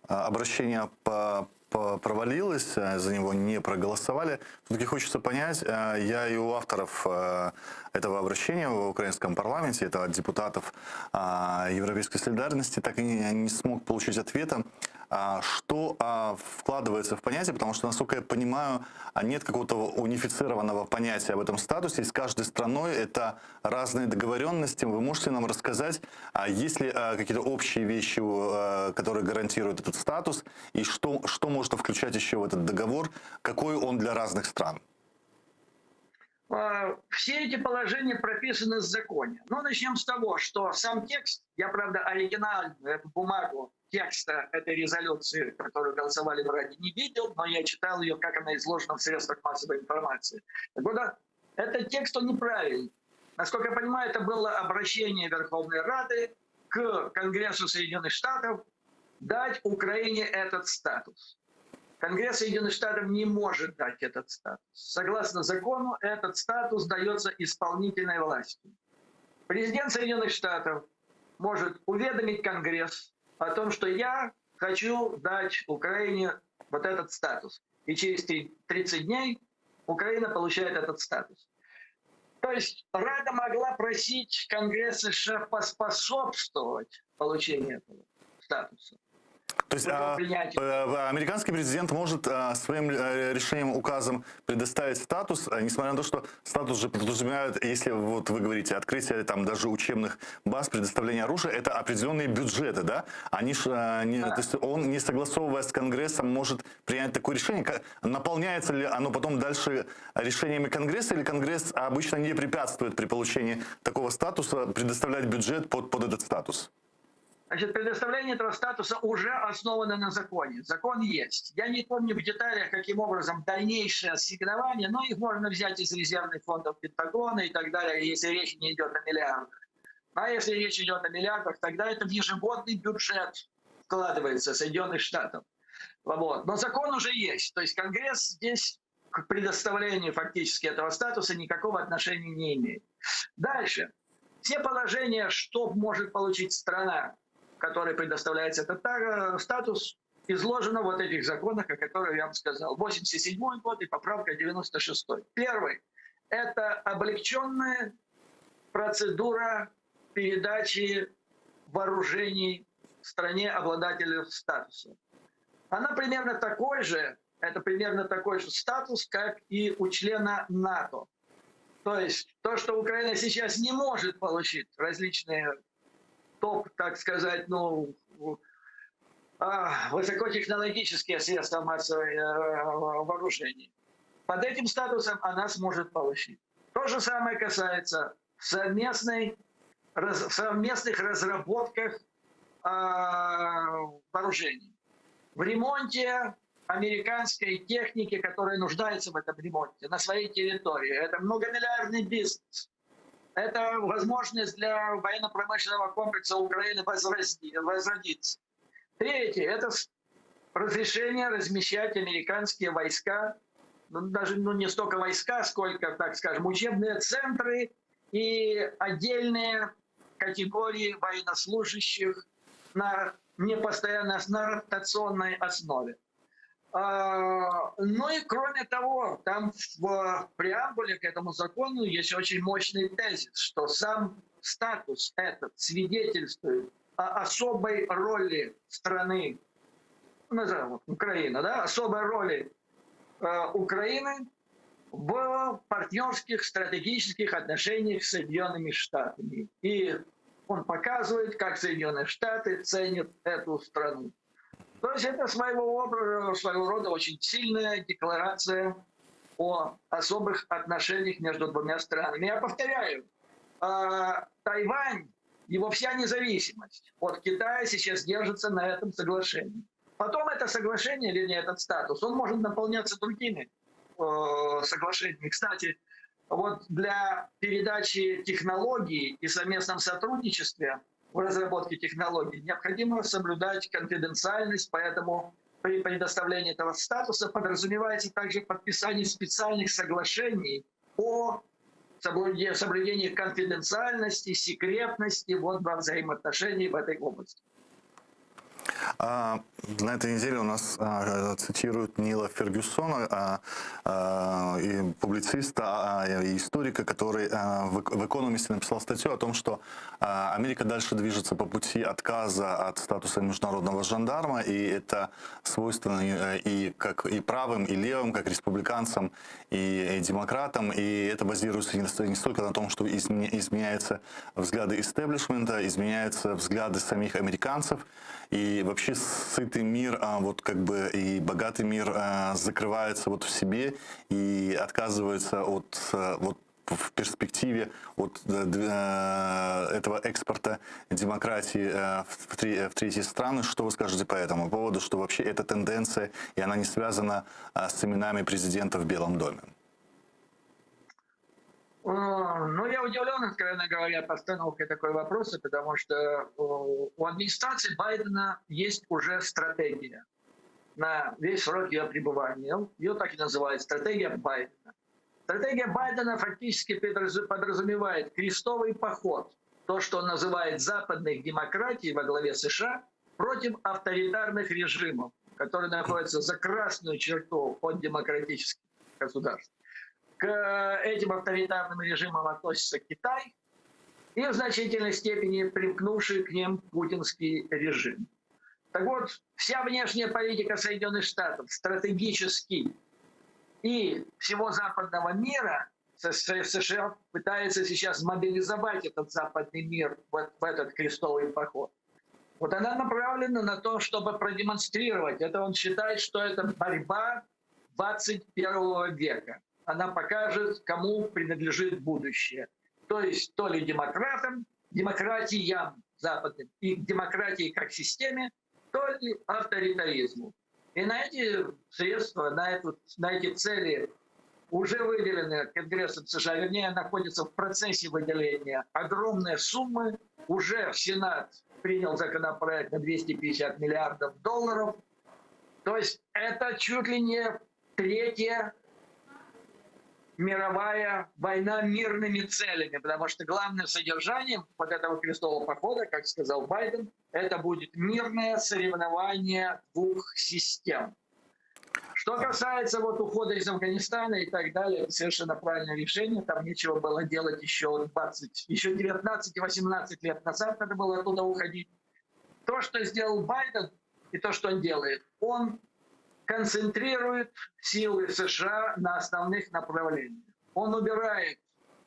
а обращение по провалилось, э, за него не проголосовали. Все-таки хочется понять, э, я и у авторов э, этого обращения в украинском парламенте, это от депутатов а, Европейской солидарности, так и не смог получить ответа, а, что а, вкладывается в понятие, потому что, насколько я понимаю, нет какого-то унифицированного понятия об этом статусе, и с каждой страной это разные договоренности. Вы можете нам рассказать, есть ли какие-то общие вещи, которые гарантируют этот статус, и что, что можно включать еще в этот договор, какой он для разных стран?
А, все эти положения прописаны в законе. Ну, начнем с того, что сам текст, я, правда, оригинальную эту бумагу текста этой резолюции, которую голосовали в Раде, не видел, но я читал ее, как она изложена в средствах массовой информации. Так вот, этот текст, он неправильный. Насколько я понимаю, это было обращение Верховной Рады к Конгрессу Соединенных Штатов дать Украине этот статус. Конгресс Соединенных Штатов не может дать этот статус. Согласно закону, этот статус дается исполнительной властью. Президент Соединенных Штатов может уведомить Конгресс о том, что я хочу дать Украине вот этот статус. И через 30 дней Украина получает этот статус. То есть Рада могла просить Конгресс США поспособствовать получению этого статуса.
То есть а, э, американский президент может а, своим э, решением, указом предоставить статус, а, несмотря на то, что статус же подразумевает, если вот вы говорите, открытие там даже учебных баз, предоставление оружия, это определенные бюджеты, да? Они ж, не, да. То есть он, не согласовывая с Конгрессом, может принять такое решение. Наполняется ли оно потом дальше решениями Конгресса, или Конгресс обычно не препятствует при получении такого статуса предоставлять бюджет под, под этот статус?
Значит, предоставление этого статуса уже основано на законе. Закон есть. Я не помню в деталях, каким образом дальнейшее ассигнование, но их можно взять из резервных фондов Пентагона и так далее, если речь не идет о миллиардах. А если речь идет о миллиардах, тогда это в ежегодный бюджет вкладывается Соединенных Штатов. Вот. Но закон уже есть. То есть Конгресс здесь к предоставлению фактически этого статуса никакого отношения не имеет. Дальше. Все положения, что может получить страна которой предоставляется этот э, статус, изложено в вот этих законах, о которых я вам сказал. 87 год и поправка 96 Первый – это облегченная процедура передачи вооружений стране обладателю статуса. Она примерно такой же, это примерно такой же статус, как и у члена НАТО. То есть то, что Украина сейчас не может получить различные топ, так сказать, ну, а, высокотехнологические средства массового э, вооружения. Под этим статусом она сможет получить. То же самое касается совместной, раз, совместных разработках э, вооружений. В ремонте американской техники, которая нуждается в этом ремонте на своей территории. Это многомиллиардный бизнес. Это возможность для военно-промышленного комплекса Украины возродиться. Третье – это разрешение размещать американские войска, ну, даже ну, не столько войска, сколько, так скажем, учебные центры. И отдельные категории военнослужащих на непостоянной, на ротационной основе. А, ну и кроме того, там в преамбуле к этому закону есть очень мощный тезис, что сам статус этот свидетельствует о особой роли страны, назовем Украина, да, особой роли э, Украины в партнерских стратегических отношениях с Соединенными Штатами. И он показывает, как Соединенные Штаты ценят эту страну. То есть это своего, образа, своего рода очень сильная декларация о особых отношениях между двумя странами. Я повторяю, а, Тайвань, его вся независимость от Китая сейчас держится на этом соглашении. Потом это соглашение, вернее, этот статус, он может наполняться другими э, соглашениями. Кстати, вот для передачи технологий и совместном сотрудничестве в разработке технологий необходимо соблюдать конфиденциальность, поэтому при предоставлении этого статуса подразумевается также подписание специальных соглашений о соблюдении конфиденциальности, секретности вот, во взаимоотношений в этой области.
А, на этой неделе у нас а, цитируют Нила Фергюсона, а, а, и публициста, а, и историка, который а, в, в «Экономисте» написал статью о том, что а, Америка дальше движется по пути отказа от статуса международного жандарма, и это свойственно и, и как и правым, и левым, как республиканцам, и, и демократам, и это базируется не, не столько на том, что изме, изменяются взгляды истеблишмента, изменяются взгляды самих американцев, и вообще сытый мир, а, вот как бы и богатый мир а, закрывается вот в себе и отказывается от э, вот в перспективе от э, э, этого экспорта демократии в, в третьи страны. Что вы скажете по этому поводу, что вообще эта тенденция, и она не связана с именами президента в Белом доме?
Ну, я удивлен, откровенно говоря, постановкой такой вопроса, потому что у администрации Байдена есть уже стратегия на весь срок ее пребывания. Ее так и называют стратегия Байдена. Стратегия Байдена фактически подразумевает крестовый поход, то, что он называет западных демократий во главе США, против авторитарных режимов, которые находятся за красную черту от демократических государств. К этим авторитарным режимам относится Китай и в значительной степени примкнувший к ним путинский режим. Так вот, вся внешняя политика Соединенных Штатов стратегически и всего западного мира США пытается сейчас мобилизовать этот западный мир в, в этот крестовый поход. Вот она направлена на то, чтобы продемонстрировать. Это он считает, что это борьба 21 века она покажет, кому принадлежит будущее. То есть то ли демократам, демократиям западным и демократии как системе, то ли авторитаризму. И на эти средства, на, эту, на эти цели уже выделены Конгрессом США, вернее, находятся в процессе выделения огромные суммы. Уже Сенат принял законопроект на 250 миллиардов долларов. То есть это чуть ли не третья мировая война мирными целями, потому что главным содержанием вот этого крестового похода, как сказал Байден, это будет мирное соревнование двух систем. Что касается вот ухода из Афганистана и так далее, это совершенно правильное решение. Там нечего было делать еще 20, еще 19 и 18 лет назад надо было оттуда уходить. То, что сделал Байден и то, что он делает, он концентрирует силы США на основных направлениях. Он убирает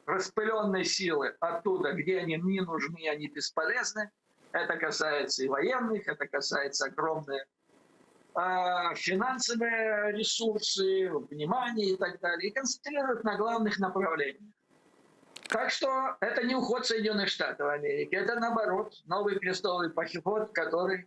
распыленные силы оттуда, где они не нужны, они бесполезны. Это касается и военных, это касается огромных э, финансовые ресурсы, внимание и так далее. И концентрирует на главных направлениях. Так что это не уход Соединенных Штатов Америки, это наоборот новый крестовый поход, который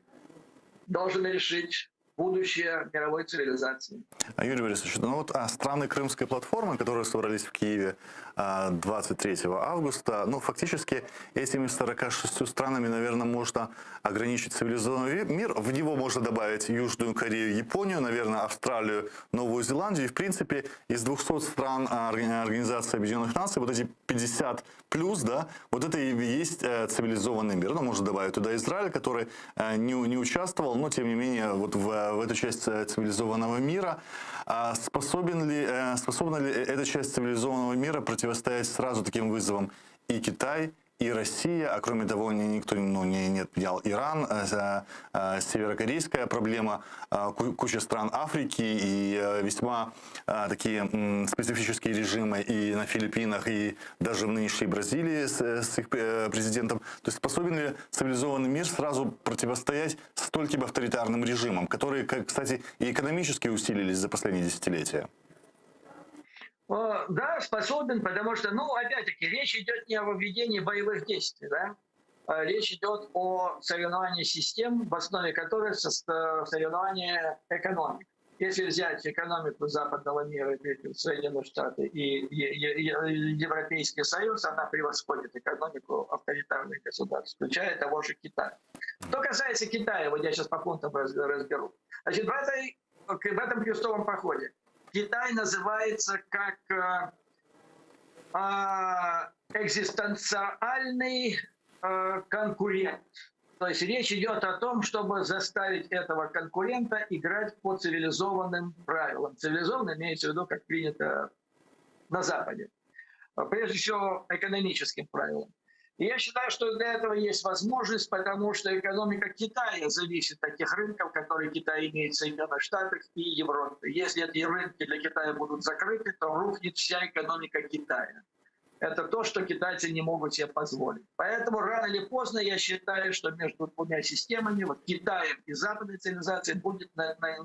должен решить. Будущее мировой цивилизации.
Юрий Борисович, ну вот а, страны Крымской платформы, которые собрались в Киеве 23 а, августа, ну фактически этими 46 странами, наверное, можно ограничить цивилизованный мир. В него можно добавить Южную Корею, Японию, наверное, Австралию, Новую Зеландию. И, в принципе, из 200 стран а, Организации Объединенных Наций, вот эти 50 плюс, да, вот это и есть э, цивилизованный мир. Ну, можно добавить туда Израиль, который э, не, не участвовал, но, тем не менее, вот в, в эту часть э, цивилизованного мира. А способен ли, способна ли эта часть цивилизованного мира противостоять сразу таким вызовам и Китай, и Россия, а кроме того, никто ну, не, не отменял Иран, э, э, северокорейская проблема, э, куча стран Африки и весьма такие специфические режимы и на Филиппинах, и даже в нынешней Бразилии с, с их президентом. То есть способен ли цивилизованный мир сразу противостоять стольким авторитарным режимам, которые, кстати, и экономически усилились за последние десятилетия?
Да, способен, потому что, ну, опять-таки, речь идет не о введении боевых действий, да? А речь идет о соревновании систем, в основе которых соревнование экономик. Если взять экономику западного мира, Соединенные Штаты и Европейский Союз, она превосходит экономику авторитарных государств, включая того же Китая. Что касается Китая, вот я сейчас по пунктам разберу. Значит, в, этой, в этом крестовом походе Китай называется как э, экзистенциальный э, конкурент. То есть речь идет о том, чтобы заставить этого конкурента играть по цивилизованным правилам. Цивилизованным имеется в виду, как принято на Западе. Прежде всего, экономическим правилам. И я считаю, что для этого есть возможность, потому что экономика Китая зависит от тех рынков, которые Китай имеет в Соединенных Штатах и Европе. Если эти рынки для Китая будут закрыты, то рухнет вся экономика Китая. Это то, что китайцы не могут себе позволить. Поэтому рано или поздно я считаю, что между двумя системами, вот Китаем и западной цивилизацией, будет на, на,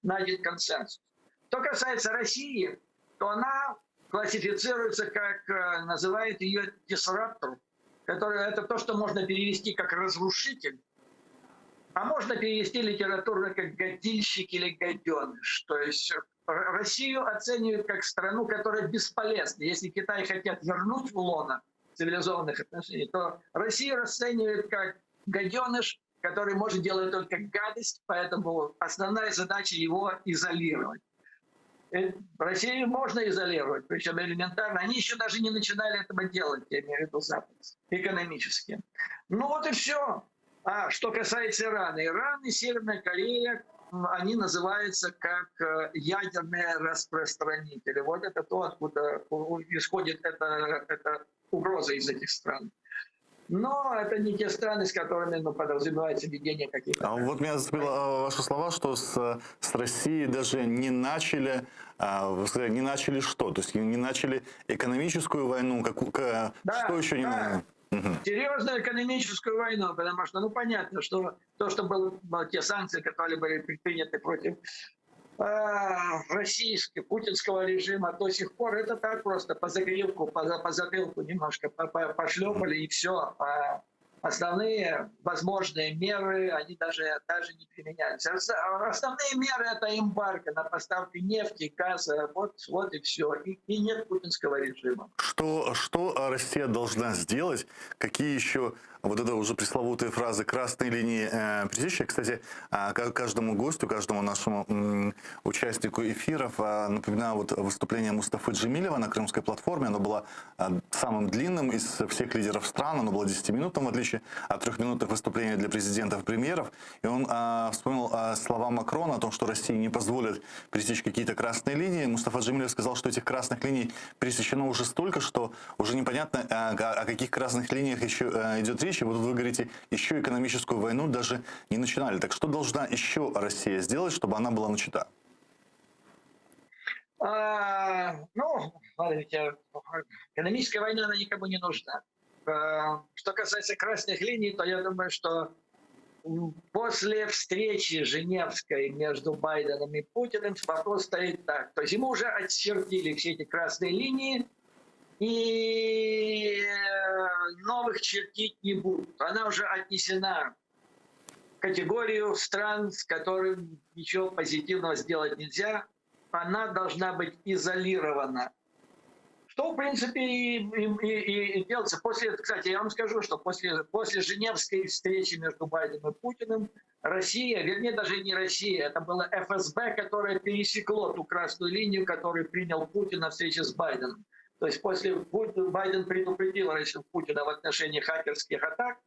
найден консенсус. Что касается России, то она классифицируется как, э, называют ее disruptor, который, это то, что можно перевести как разрушитель, а можно перевести литературно как гадильщик или гаденыш. То есть Россию оценивают как страну, которая бесполезна. Если Китай хотят вернуть в лоно цивилизованных отношений, то Россию расценивают как гаденыш, который может делать только гадость, поэтому основная задача его изолировать. Э, Россию можно изолировать, причем элементарно. Они еще даже не начинали этого делать, я имею в виду Запад, экономически. Ну вот и все. А что касается Ирана. Иран и Северная Корея, они называются как э, ядерные распространители. Вот это то, откуда исходит эта, эта угроза из этих стран. Но это не те страны, с которыми ну, подразумевается ведение каких-то...
А вот меня зацепило а, ваши слова, что с, с Россией даже не начали, а, вы сказали, не начали что? То есть не начали экономическую войну, как, да, что еще не
да. Угу. Серьезную экономическую войну, потому что, ну, понятно, что то, что было, те санкции, которые были предприняты против э, российского, путинского режима до сих пор, это так просто по загривку, по, по затылку немножко пошлепали и все. А основные возможные меры, они даже, даже не применялись. Основные меры — это эмбарго на поставки нефти, газа, вот, вот и все. И, и нет путинского режима.
Что, что Россия должна сделать? Какие еще вот это уже пресловутые фразы красной линии э, пресечь? Кстати, а, каждому гостю, каждому нашему участнику эфиров а, напоминаю вот выступление Мустафы Джемилева на крымской платформе. Оно было а, самым длинным из всех лидеров стран. Оно было 10-минутным, в отличие от трехминутных выступлений для президентов и премьеров. И он вспомнил слова Макрона о том, что Россия не позволит пресечь какие-то красные линии. Мустафа Джемилев сказал, что этих красных линий пересечено уже столько, что уже непонятно, о каких красных линиях еще идет речь. И вот вы говорите, еще экономическую войну даже не начинали. Так что должна еще Россия сделать, чтобы она была начата?
А, ну, смотрите, экономическая война, она никому не нужна. А, что касается красных линий, то я думаю, что после встречи Женевской между Байденом и Путиным вопрос стоит так. То есть ему уже отчертили все эти красные линии, и э, новых чертить не будут. Она уже отнесена. категорию стран, с которым ничего позитивного сделать нельзя. Она должна быть изолирована. Что, в принципе, и, и, и, и делается. После, кстати, я вам скажу, что после, после Женевской встречи между Байденом и Путиным Россия, вернее, даже не Россия, это было ФСБ, которое пересекло ту красную линию, которую принял Путин на встрече с Байденом. То есть после Байден предупредил Путина в отношении хакерских атак,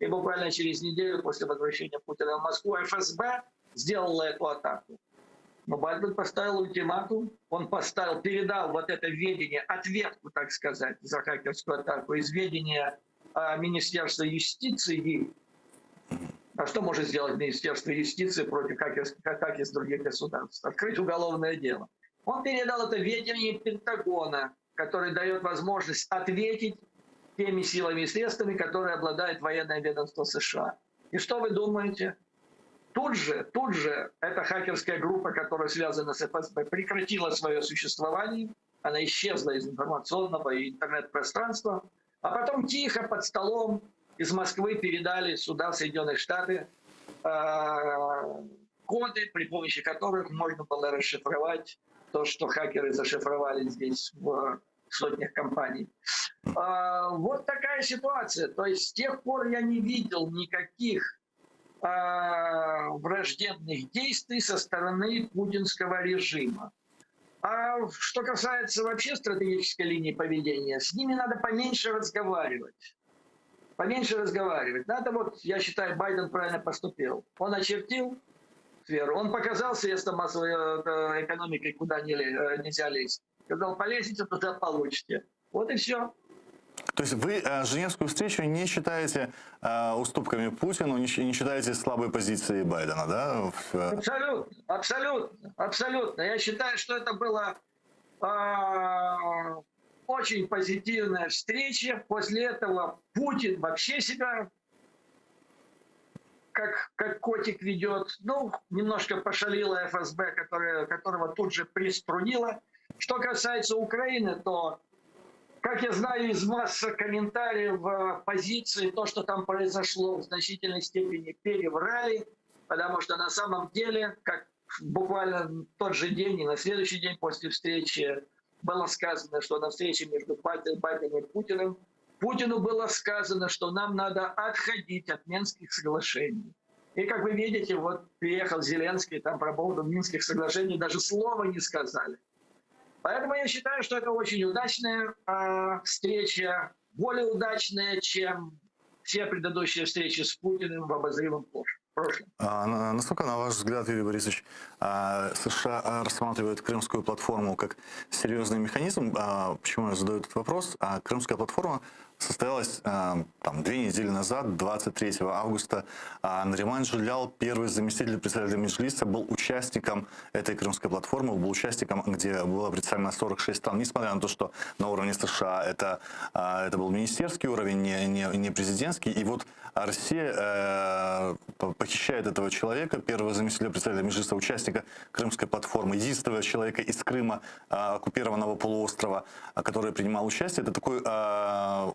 и буквально через неделю после возвращения Путина в Москву ФСБ сделала эту атаку. Но Байден поставил ультиматум, он поставил, передал вот это ведение, ответку, так сказать, за хакерскую атаку из ведения а, Министерства юстиции. А что может сделать Министерство юстиции против хакерских атак из других государств? Открыть уголовное дело. Он передал это ведение Пентагона, который дает возможность ответить теми силами и средствами, которые обладает военное ведомство США. И что вы думаете? Тут же, тут же эта хакерская группа, которая связана с ФСБ, прекратила свое существование, она исчезла из информационного и интернет-пространства, а потом тихо под столом из Москвы передали сюда, в Соединенные Штаты, э, коды, при помощи которых можно было расшифровать то, что хакеры зашифровали здесь в сотнях компаний. А, вот такая ситуация. То есть с тех пор я не видел никаких а, враждебных действий со стороны путинского режима. А что касается вообще стратегической линии поведения, с ними надо поменьше разговаривать. Поменьше разговаривать. Надо вот, я считаю, Байден правильно поступил. Он очертил сферу, он показал средства массовой э, экономики, куда не, э, нельзя лезть. Сказал, полезете туда, получите. Вот и все.
То есть вы э, Женевскую встречу не считаете э, уступками Путину, не, не считаете слабой позицией Байдена, да?
Э, абсолютно, абсолютно, абсолютно. Я считаю, что это была э, очень позитивная встреча. После этого Путин вообще себя как, как котик ведет. Ну, немножко пошалила ФСБ, которая, которого тут же приструнила. Что касается Украины, то как я знаю из массы комментариев позиции, то, что там произошло, в значительной степени переврали, потому что на самом деле, как буквально тот же день и на следующий день после встречи было сказано, что на встрече между Байденом и Путиным Путину было сказано, что нам надо отходить от Минских соглашений. И, как вы видите, вот приехал Зеленский, там про поводу Минских соглашений даже слова не сказали. Поэтому я считаю, что это очень удачная э, встреча, более удачная, чем все предыдущие встречи с Путиным в обозримом прошлом.
А, насколько, на ваш взгляд, Юрий Борисович, а, США рассматривают Крымскую платформу как серьезный механизм? А, почему я задаю этот вопрос? Крымская платформа состоялась там, две недели назад, 23 августа. Нариман Джелял, первый заместитель председателя Меджлиса, был участником этой крымской платформы, был участником, где было представлено 46 стран, несмотря на то, что на уровне США это, это был министерский уровень, не, не, не президентский. И вот Россия э, похищает этого человека, первого заместителя председателя Меджлиса, участника крымской платформы, единственного человека из Крыма, э, оккупированного полуострова, который принимал участие. Это такой э,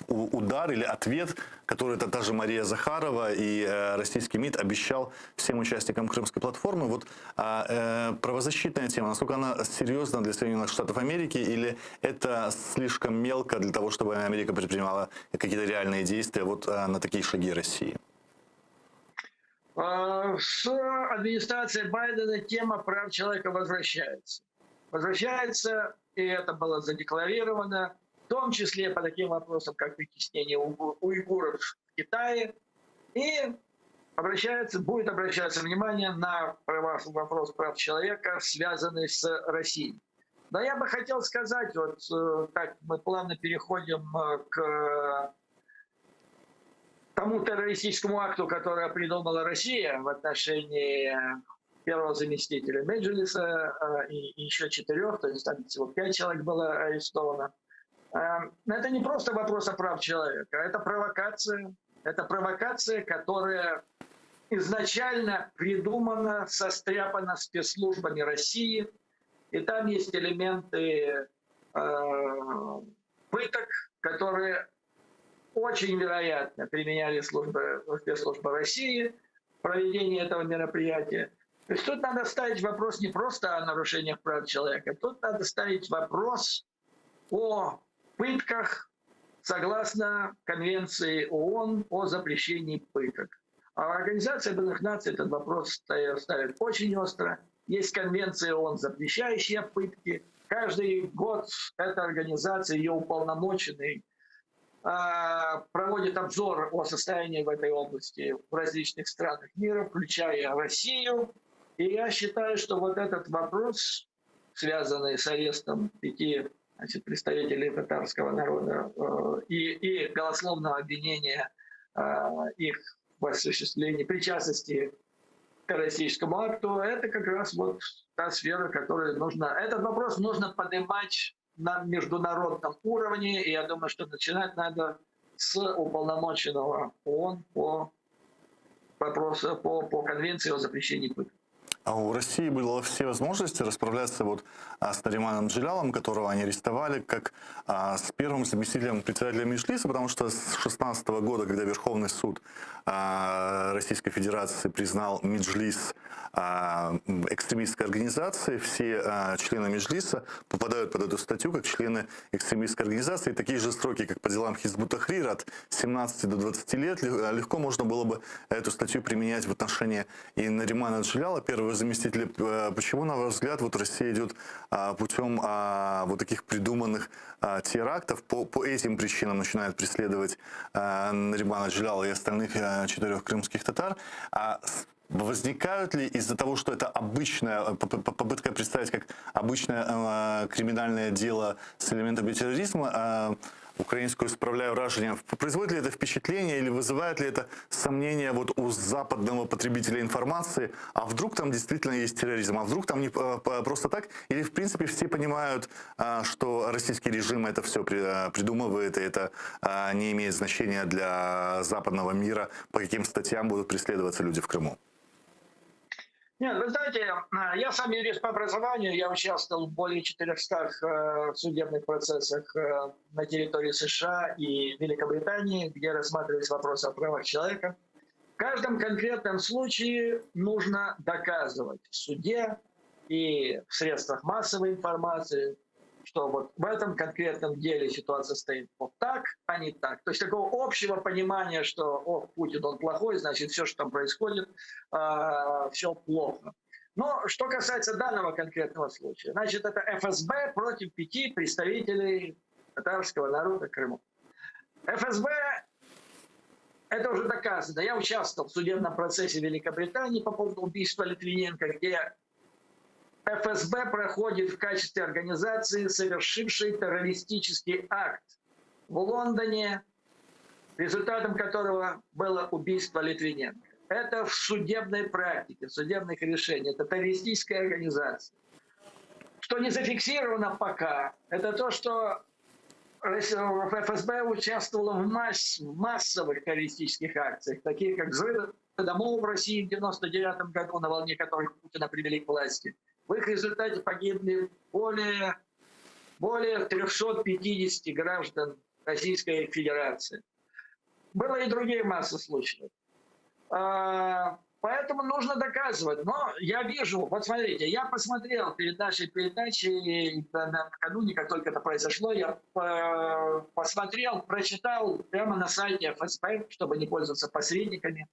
удар или ответ, который это та же Мария Захарова и э, российский МИД обещал всем участникам Крымской платформы. Вот а, э, правозащитная тема, насколько она серьезна для Соединенных Штатов Америки или это слишком мелко для того, чтобы Америка предпринимала какие-то реальные действия вот э, на такие шаги России?
А, с администрацией Байдена тема прав человека возвращается. Возвращается, и это было задекларировано, в том числе по таким вопросам, как притеснение уйгуров в Китае. И обращается, будет обращаться внимание на права, вопрос прав человека, связанный с Россией. Но я бы хотел сказать, вот э, так мы плавно переходим э, к тому террористическому акту, который придумала Россия в отношении первого заместителя Меджлиса э, и еще четырех, то есть там всего пять человек было арестовано. Эм, это не просто вопрос о прав человека, это провокация. Это провокация, которая изначально придумана, состряпана спецслужбами России. И там есть элементы э, пыток, которые очень вероятно применяли службы, спецслужбы России. проведения этого мероприятия. То есть тут надо ставить вопрос не просто о нарушениях прав человека, тут надо ставить вопрос о пытках согласно Конвенции ООН о запрещении пыток. А Организация Объединенных Наций этот вопрос ставит очень остро. Есть конвенция ООН, запрещающая пытки. Каждый год эта организация, ее уполномоченный, а, проводит обзор о состоянии в этой области в различных странах мира, включая Россию. И я считаю, что вот этот вопрос, связанный с арестом пяти значит, представителей татарского народа э, и, и голословного обвинения э, их в осуществлении причастности к террористическому акту, это как раз вот та сфера, которую нужно... Этот вопрос нужно поднимать на международном уровне, и я думаю, что начинать надо с уполномоченного ООН по вопросу, по, по конвенции о запрещении пыток.
А у России было все возможности расправляться вот а, с Нариманом Джелялом, которого они арестовали, как а, с первым заместителем председателя Меджлиса, потому что с 16 года, когда Верховный суд а, Российской Федерации признал Меджлис а, экстремистской организацией, все а, члены Меджлиса попадают под эту статью как члены экстремистской организации. И такие же сроки, как по делам Хизбут Тахрир от 17 до 20 лет, легко можно было бы эту статью применять в отношении и Наримана Джеляла, первого заместителя. Э, почему, на ваш взгляд, вот Россия идет а, путем а, вот таких придуманных а, терактов, по, по этим причинам начинает преследовать Наримана Джеляла и остальных четырех крымских татар? А возникают ли из-за того, что это обычная э, попытка представить как обычное э, криминальное дело с элементами терроризма, э, українською справляю враження. Производит ли это впечатление или вызывает ли это сомнение вот у западного потребителя информации, а вдруг там действительно есть терроризм, а вдруг там не э, просто так, или в принципе все понимают, э, что российский режим это все э, придумывает, и это не имеет значения для западного мира, по каким статьям будут преследоваться люди в Крыму?
Нет, вы знаете, я сам юрист по образованию, я участвовал в более 400 э, судебных процессах э, на территории США и Великобритании, где рассматривались вопросы о правах человека. В каждом конкретном случае нужно доказывать в суде и в средствах массовой информации, что вот в этом конкретном деле ситуация стоит вот так, а не так. То есть такого общего понимания, что о, Путин, он плохой, значит, все, что там происходит, э, все плохо. Но что касается данного конкретного случая, значит, это ФСБ против пяти представителей татарского народа Крыму. ФСБ это уже доказано. Я участвовал в судебном процессе Великобритании по поводу убийства Литвиненко, где ФСБ проходит в качестве организации, совершившей террористический акт в Лондоне, результатом которого было убийство Литвиненко. Это в судебной практике, в судебных решениях. Это террористическая организация. Что не зафиксировано пока, это то, что ФСБ участвовала в, масс, в массовых террористических акциях, таких как взрывы домов в России в 1999 году, на волне которых Путина привели к власти. В их результате погибли более, более 350 граждан Российской Федерации. Было и другие массы случаев. А, поэтому нужно доказывать. Но я вижу, вот смотрите, я посмотрел перед нашей передачей, накануне, как только это произошло, я посмотрел, прочитал прямо на сайте ФСБ, чтобы не пользоваться посредниками,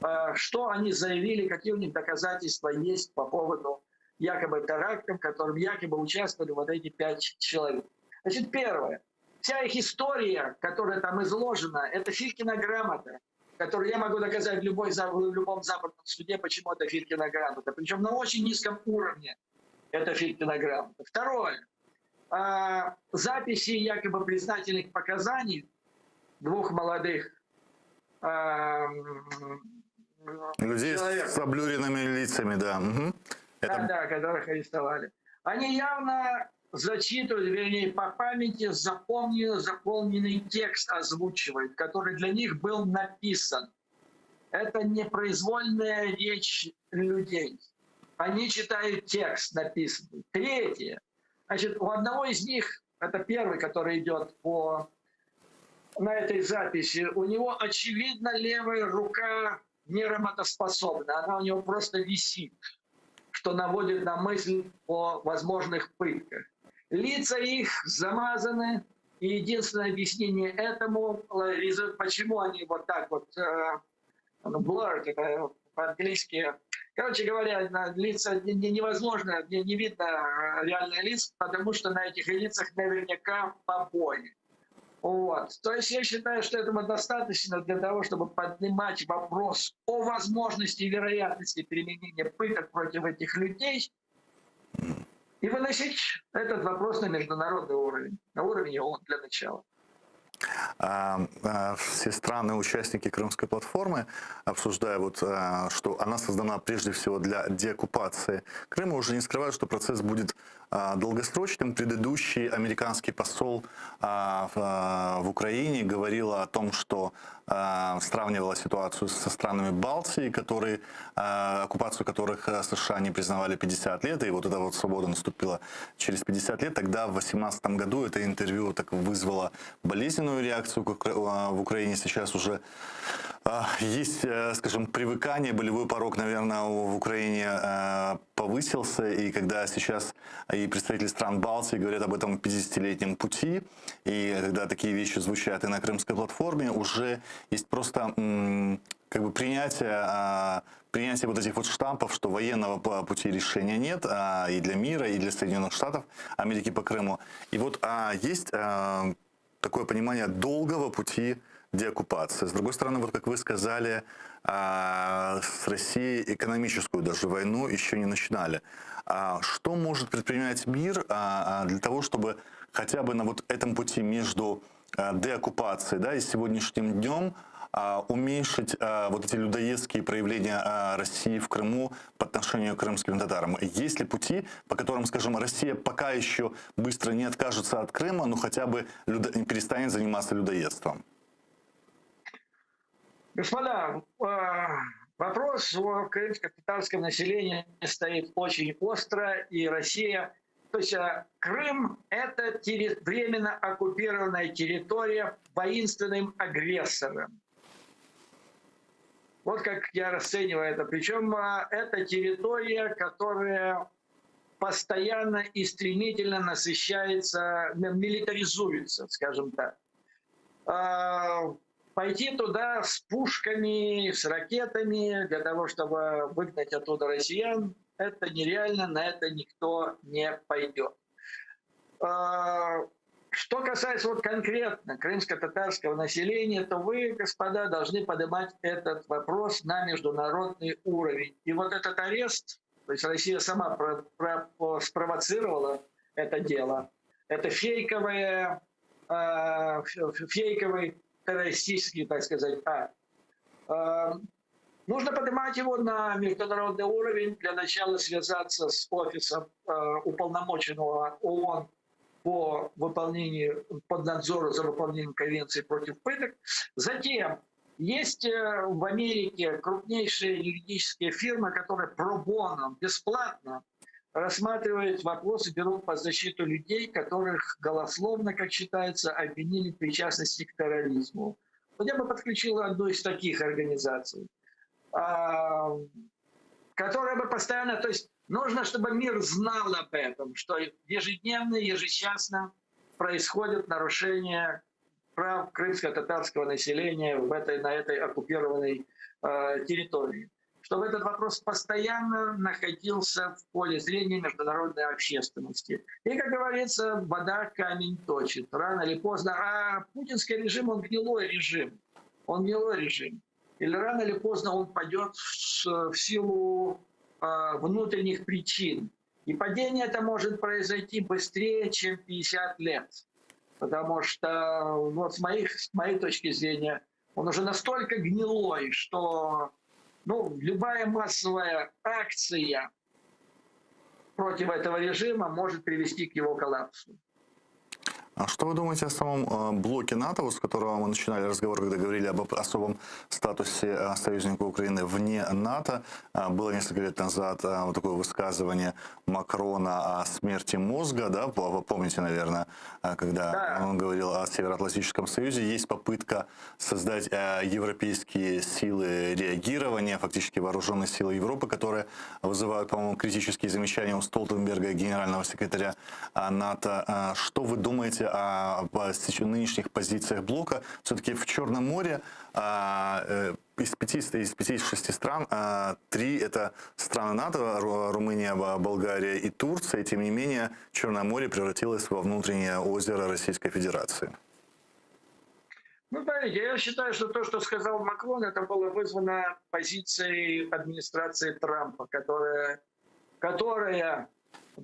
а, что они заявили, какие у них доказательства есть по поводу якобы терактов, в котором якобы участвовали вот эти пять человек. Значит, первое. Вся их история, которая там изложена, это Филькина грамота, которую я могу доказать в, любой, в любом западном суде, почему это Филькина грамота. Причем на очень низком уровне это Филькина грамота. Второе. А, записи якобы признательных показаний двух молодых а,
Людей
человек.
с облюренными лицами, да. Угу.
Это... Да, да, которых арестовали. Они явно зачитывают, вернее, по памяти запомнил, заполненный текст озвучивают, который для них был написан. Это не произвольная речь людей. Они читают текст написанный. Третье. Значит, у одного из них, это первый, который идет по, на этой записи, у него, очевидно, левая рука. неработоспособна, она у него просто висит, что наводит на мысль о возможных пытках. Лица их замазаны, и единственное объяснение этому, почему они вот так вот, э, ну, blurred, это по-английски, короче говоря, на лица невозможно, не, не видно э, реальные лица, потому что на этих лицах наверняка побои. Вот. То есть я считаю, что этого достаточно для того, чтобы поднимать вопрос о возможности и вероятности применения пыток против этих людей и выносить этот вопрос на международный уровень, на уровень ООН для начала.
А, а, все страны-участники Крымской платформы, обсуждая вот, а, что она создана прежде всего для деоккупации Крыма, уже не скрывают, что процесс будет долгосрочным. Предыдущий американский посол в Украине говорил о том, что сравнивала ситуацию со странами Балтии, которые, оккупацию которых США не признавали 50 лет, и вот эта вот свобода наступила через 50 лет. Тогда в 2018 году это интервью так вызвало болезненную реакцию в Украине. Сейчас уже есть, э, скажем, привыкание, болевой порог, наверное, в Украине э, повысился, и когда сейчас и представители стран Балтии говорят об этом 50-летнем пути, и когда такие вещи звучат и на крымской платформе, уже есть просто как бы принятие, а, принятие вот этих вот штампов, что военного пути решения нет а, и для мира, и для Соединенных Штатов Америки по Крыму. И вот а, есть такое понимание долгого пути деоккупации. С другой стороны, вот как вы сказали, с Россией экономическую даже войну еще не начинали. Что может предпринять мир для того, чтобы хотя бы на вот этом пути между деоккупацией да, и сегодняшним днем уменьшить вот эти людоедские проявления России в Крыму по отношению к крымским татарам? Есть ли пути, по которым, скажем, Россия пока еще быстро не откажется от Крыма, но хотя бы людо... перестанет заниматься людоедством?
Господа, вопрос о крымско-татарском населении стоит очень остро, и Россия... То есть Крым — это временно оккупированная территория воинственным агрессором. Вот как я расцениваю это. Причем это территория, которая постоянно и стремительно насыщается, милитаризуется, скажем так. Пойти туда с пушками, с ракетами для того, чтобы выгнать оттуда россиян, это нереально, на это никто не пойдет. Что касается вот конкретно крымско-татарского населения, то вы, господа, должны поднимать этот вопрос на международный уровень. И вот этот арест, то есть Россия сама про, про, спровоцировала это дело, это фейковое, э, фейковый террористический, так сказать, акт. Э, нужно поднимать его на международный уровень, для начала связаться с офисом э, уполномоченного ООН по выполнению, под надзору за выполнением конвенции против пыток. Затем есть в Америке крупнейшая юридическая фирма, которая pro bono, бесплатно рассматривает вопросы, берут под защиту людей, которых голословно, как считается, обвинили в причастности к терроризму. Вот я бы подключил одну из таких организаций, которая бы постоянно, то есть нужно, чтобы мир знал об этом, что ежедневно, ежечасно происходит нарушение прав крымско-татарского населения в этой, на этой оккупированной э, территории. Чтобы этот вопрос постоянно находился в поле зрения международной общественности. И, как говорится, вода камень точит. Рано или поздно. А путинский режим, он гнилой режим. Он гнилой режим. Или рано или поздно он падет в, в силу э, внутренних причин. И падение это может произойти быстрее, чем 50 лет. Потому что, вот с, моих, с моей точки зрения, он уже настолько гнилой, что ну, любая массовая акция против этого режима может привести к его коллапсу.
А что вы думаете о самом э, блоке НАТО, вот с которого мы начинали разговор, когда говорили об особом статусе э, союзника Украины вне НАТО? Э, Было несколько лет назад вот такое высказывание Макрона о смерти мозга, да, вы помните, наверное, когда он говорил о Североатлантическом союзе. Есть попытка создать европейские силы реагирования, фактически вооруженные силы Европы, которые вызывают, по-моему, критические замечания у Столтенберга, генерального секретаря НАТО. Что вы думаете о нынешних позициях блока? Все-таки в Черном море а, э, из пяти, из пяти из шести стран, а, три это страны НАТО, Румыния, Болгария и Турция. Тем не менее, Черное море превратилось во внутреннее озеро Российской Федерации.
Ну, смотрите, я считаю, что то, что сказал Макрон, это было вызвано позицией администрации Трампа, которая, которая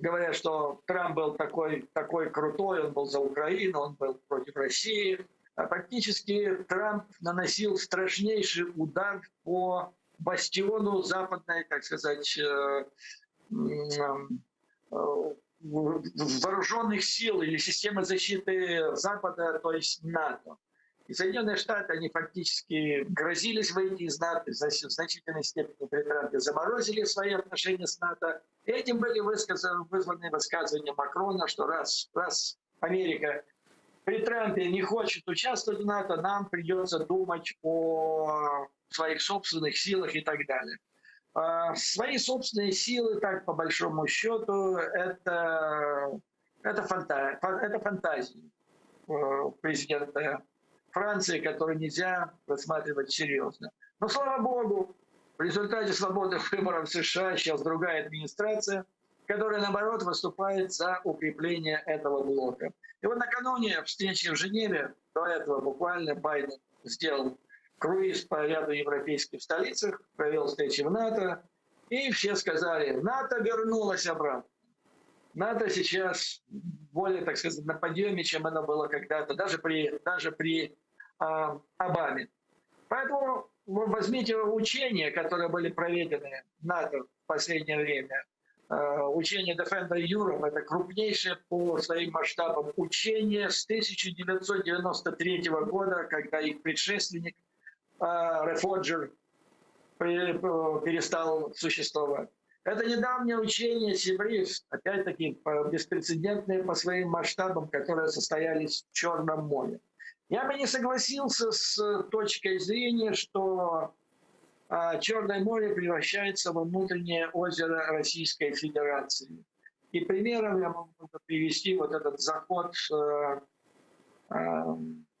говорят, что Трамп был такой, такой крутой, он был за Украину, он был против России. А фактически Трамп наносил страшнейший удар по бастиону западной, так сказать, э, э, вооруженных сил или системы защиты Запада, то есть НАТО. И Соединенные Штаты, они фактически грозились выйти из НАТО, в значительной степени при Трампе заморозили свои отношения с НАТО. И этим были высказаны, вызваны высказывания Макрона, что раз, раз Америка при Трампе не хочет участвовать в НАТО, нам придется думать о своих собственных силах и так далее. А свои собственные силы, так по большому счету, это, это, фанта, это фантазии э, президента Франции, которую нельзя рассматривать серьезно. Но, слава богу, в результате свободных выборов в США сейчас другая администрация, которая, наоборот, выступает за укрепление этого блока. И вот накануне встречи в Женеве, до этого буквально Байден сделал круиз по ряду европейских столицах, провел встречи в НАТО, и все сказали, НАТО вернулось обратно. НАТО сейчас более, так сказать, на подъеме, чем оно было когда-то, даже при, даже при э, Обаме. Поэтому вы возьмите учения, которые были проведены НАТО в последнее время. Э, учение Defender Europe — это крупнейшее по своим масштабам учение с 1993 года, когда их предшественник э, Reforger перестал существовать. Это недавнее учение «Сибриз», опять-таки беспрецедентные по своим масштабам, которые состоялись в Черном море. Я бы не согласился с точкой зрения, что а, Черное море превращается во внутреннее озеро Российской Федерации. И примером я могу привести вот этот заход э, э,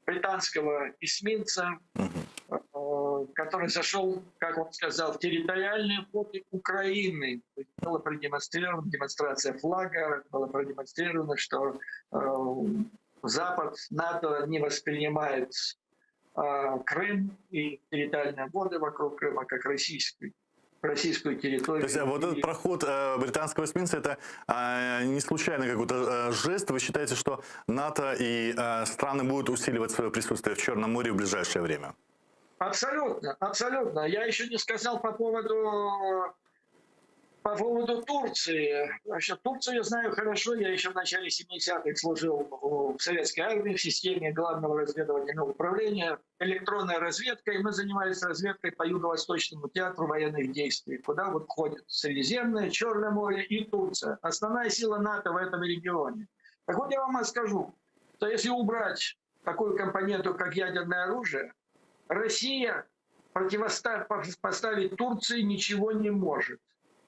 британского эсминца, э, который зашел, как он сказал, в территориальные воды Украины. Была продемонстрирована демонстрация флага, было продемонстрировано, что Запад, НАТО не воспринимает э, Крым и территориальные воды вокруг Крыма как российскую, российскую территорию.
То есть вот этот проход э, британского эсминца это э, не случайно какой-то э, жест. Вы считаете, что НАТО и э, страны будут усиливать свое присутствие в Черном море в ближайшее время?
Абсолютно, абсолютно. Я еще не сказал по поводу по поводу Турции. Вообще, Турцию я знаю хорошо. Я еще в начале 70-х служил в советской армии в системе Главного разведывательного управления. Электронная разведка. И мы занимались разведкой по Юго-Восточному театру военных действий, куда вот входит Средиземное, Черное море и Турция. Основная сила НАТО в этом регионе. Так вот я вам скажу, что если убрать такую компоненту, как ядерное оружие, Россия противоставить Турции ничего не может.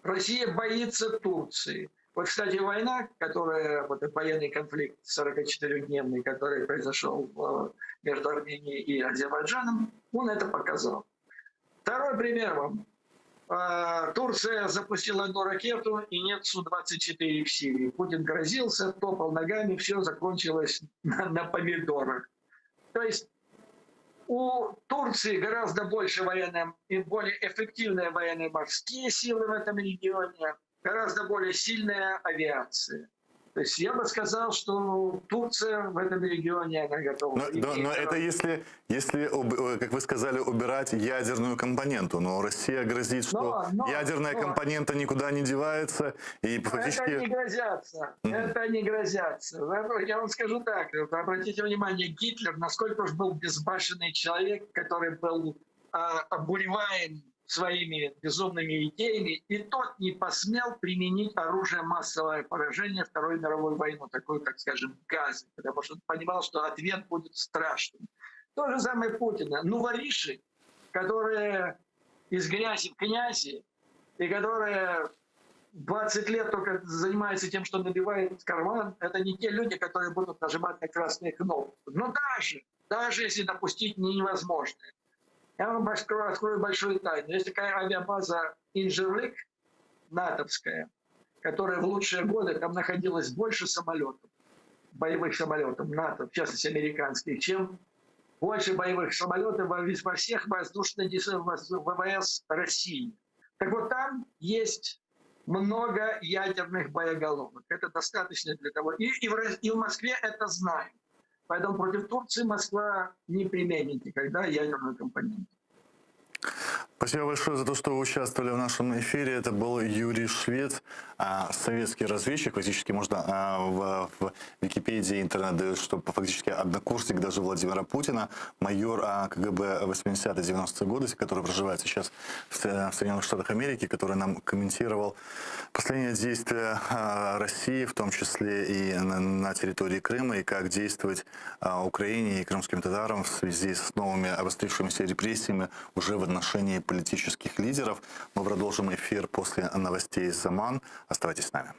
Россия боится Турции. Вот, кстати, война, которая, вот этот военный конфликт 44-дневный, который произошел э, между Арменией и Азербайджаном, он это показал. Второй пример вам. Э, Турция запустила одну ракету, и нет Су-24 в Сирии. Путин грозился, топал ногами, все закончилось на, на помидорах. То есть у Турции гораздо больше военные и более эффективные военно-морские силы в этом регионе, гораздо более сильная авиация. То есть я бы сказал, что Турция в этом регионе, она готова.
Но, но, но это если, если, э, как вы сказали, убирать ядерную компоненту. Но Россия грозит, что
но, но,
ядерная
но,
компонента никуда не девается. И фактически...
Это не грозятся. Mm-hmm. Это не грозятся. Я вам скажу так. Обратите внимание, Гитлер, насколько уж был безбашенный человек, который был а, обуреваем своими безумными идеями, и тот не посмел применить оружие массового поражения Второй мировой войну, такую, как, скажем, газ, потому что он понимал, что ответ будет страшным. То же самое Путина. Ну, вориши, которые из грязи в князи, и которые 20 лет только занимаются тем, что набивают карман, это не те люди, которые будут нажимать на красные кнопки. Но даже, даже если допустить невозможное. Я вам открою, открою большую тайну. Есть такая авиабаза «Инжирлик», натовская, которая в лучшие годы там находилось больше самолетов, боевых самолетов НАТО, в частности американских, чем больше боевых самолетов во, во всех воздушных ВВС России. Так вот там есть много ядерных боеголовок. Это достаточно для того. И, и, в, и в Москве это знают. Поэтому против Турции Москва не применит никогда ядерную компоненту.
Спасибо большое за то, что вы участвовали в нашем эфире. Это был Юрий Швец, а, советский разведчик. Фактически можно а, в, в Википедии интернет дает, что фактически однокурсник даже Владимира Путина, майор а, КГБ 80-90-е годы, который проживает сейчас в Соединенных Штатах Америки, который нам комментировал последние действия России, в том числе и на, на территории Крыма, и как действовать Украине и крымским татарам в связи с новыми обострившимися репрессиями уже в отношении политических лидеров. Мы продолжим эфир после новостей «Заман». Оставайтесь с нами.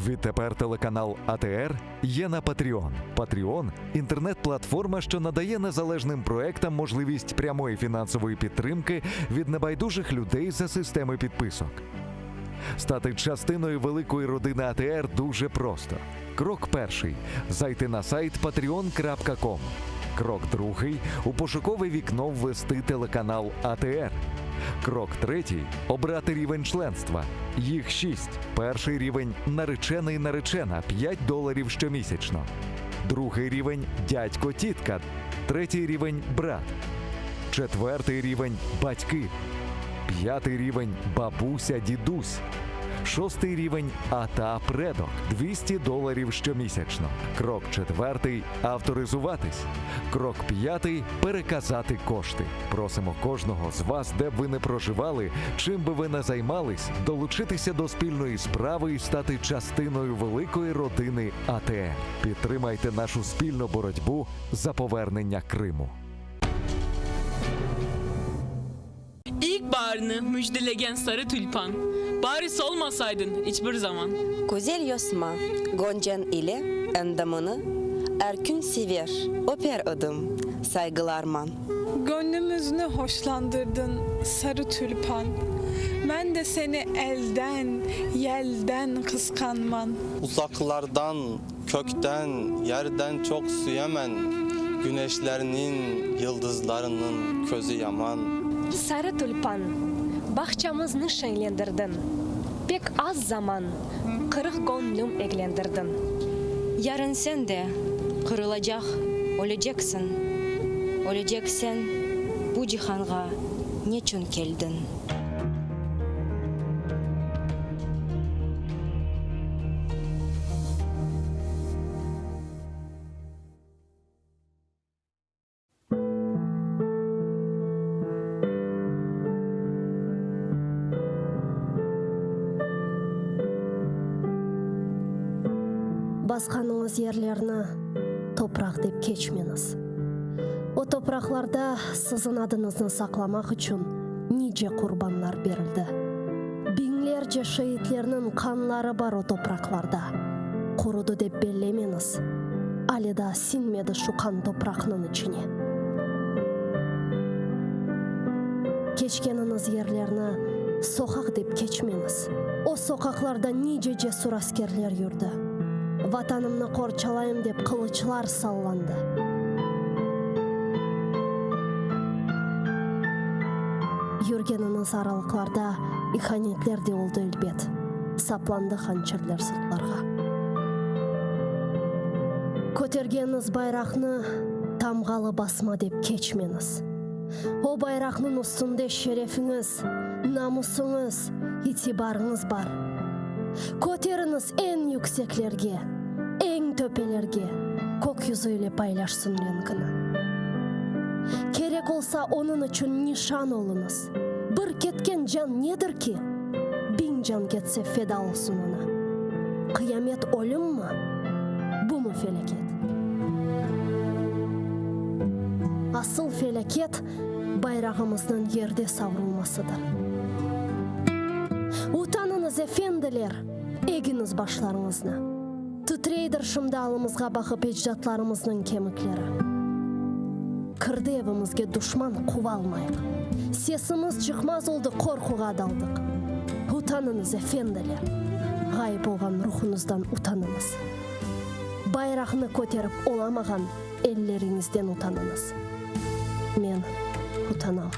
Відтепер телеканал АТР є на Patreon. Patreon – інтернет-платформа, що надає незалежним проектам можливість прямої фінансової підтримки від небайдужих людей за системи підписок. Стати частиною великої родини АТР дуже просто. Крок перший зайти на сайт patreon.com. Крок другий у пошукове вікно ввести телеканал АТР. Крок третій обрати рівень членства. Їх шість. Перший рівень наречений наречена 5 доларів щомісячно. Другий рівень дядько тітка. Третій рівень брат. Четвертий рівень батьки. П'ятий рівень бабуся дідусь. Шостий рівень ата предок 200 доларів щомісячно. Крок четвертий авторизуватись. Крок п'ятий переказати кошти. Просимо кожного з вас, де б ви не проживали, чим би ви не займались, долучитися до спільної справи і стати частиною великої родини АТР. Підтримайте нашу спільну боротьбу за повернення Криму.
İlkbaharını müjdelegen sarı tülpan. Bari solmasaydın hiçbir zaman.
Güzel yosma, goncen ile endamını erkün sever, öper adım, saygılarman.
Gönlümüzünü hoşlandırdın sarı tülpan. Ben de seni elden, yelden kıskanman.
Uzaklardan, kökten, yerden çok süyemen. Güneşlerinin, yıldızlarının közü yaman.
Sarı tülpan, bağçamıznı şeñlendirdiñ. Pek az zaman qırıq göñlüm eglendirdiñ.
Yarın sen de qırılacaq, öleceksiñ. Ölecekseñ, bu cihanğa neçün keldiñ?
Basqanıñız yerlerni topraq dep keçmeñiz. O topraqlarda siziñ adıñıznı saqlamaq içün nice qurbanlar berildi. Biñlerce şeitlerniñ qanları bar o topraqlarda. Qurudı dep bellemeñiz. Ale daa siñmedi şu qan topraqnıñ içine. Keçkeniñiz yerlerni. Soqaq dep keçmeñiz. O soqaqlarda nice cesur askerler yürdi. Vatanımnı qorçalayım dep qılıçlar sallandı. Yürgeniñiz aralıqlarda ihanetler de oldı elbet, saplandı hançerler sırtlarğa. Kötergeniñiz bayraqnı tamğalı basma dep keçmeñiz. O bayraqnıñ üstünde şerefiñiz, namusıñız, itibarıñız bar. Köteriñiz eñ yükseklerge, eñ töpelerge, kök yüzü ile paylaşsın renkini. Kerek olsa, onıñ içün nişan oluñız. Bir ketken can nedir ki? Biñ can ketse feda olsun oña. Qıyamet ölümmi? Bumı felâket? Asıl felâket bayrağımıznıñ yerde savrulmasıdır. Utanıñız, efendiler, egiñiz başlarıñıznı. Titreydir şimdi alımızğa baqıp ecdatlarımıznıñ kemikleri. Kirdi evimizge duşman quvalmayıq. Sesimiz çıqmaz oldı, qorquğa daldıq. Utanıñız, efendiler! Ğayıp olğan ruhuñızdan utanıñız. Bayraqnı köterip olamağan elleriñizden utanıñız. Men utanam.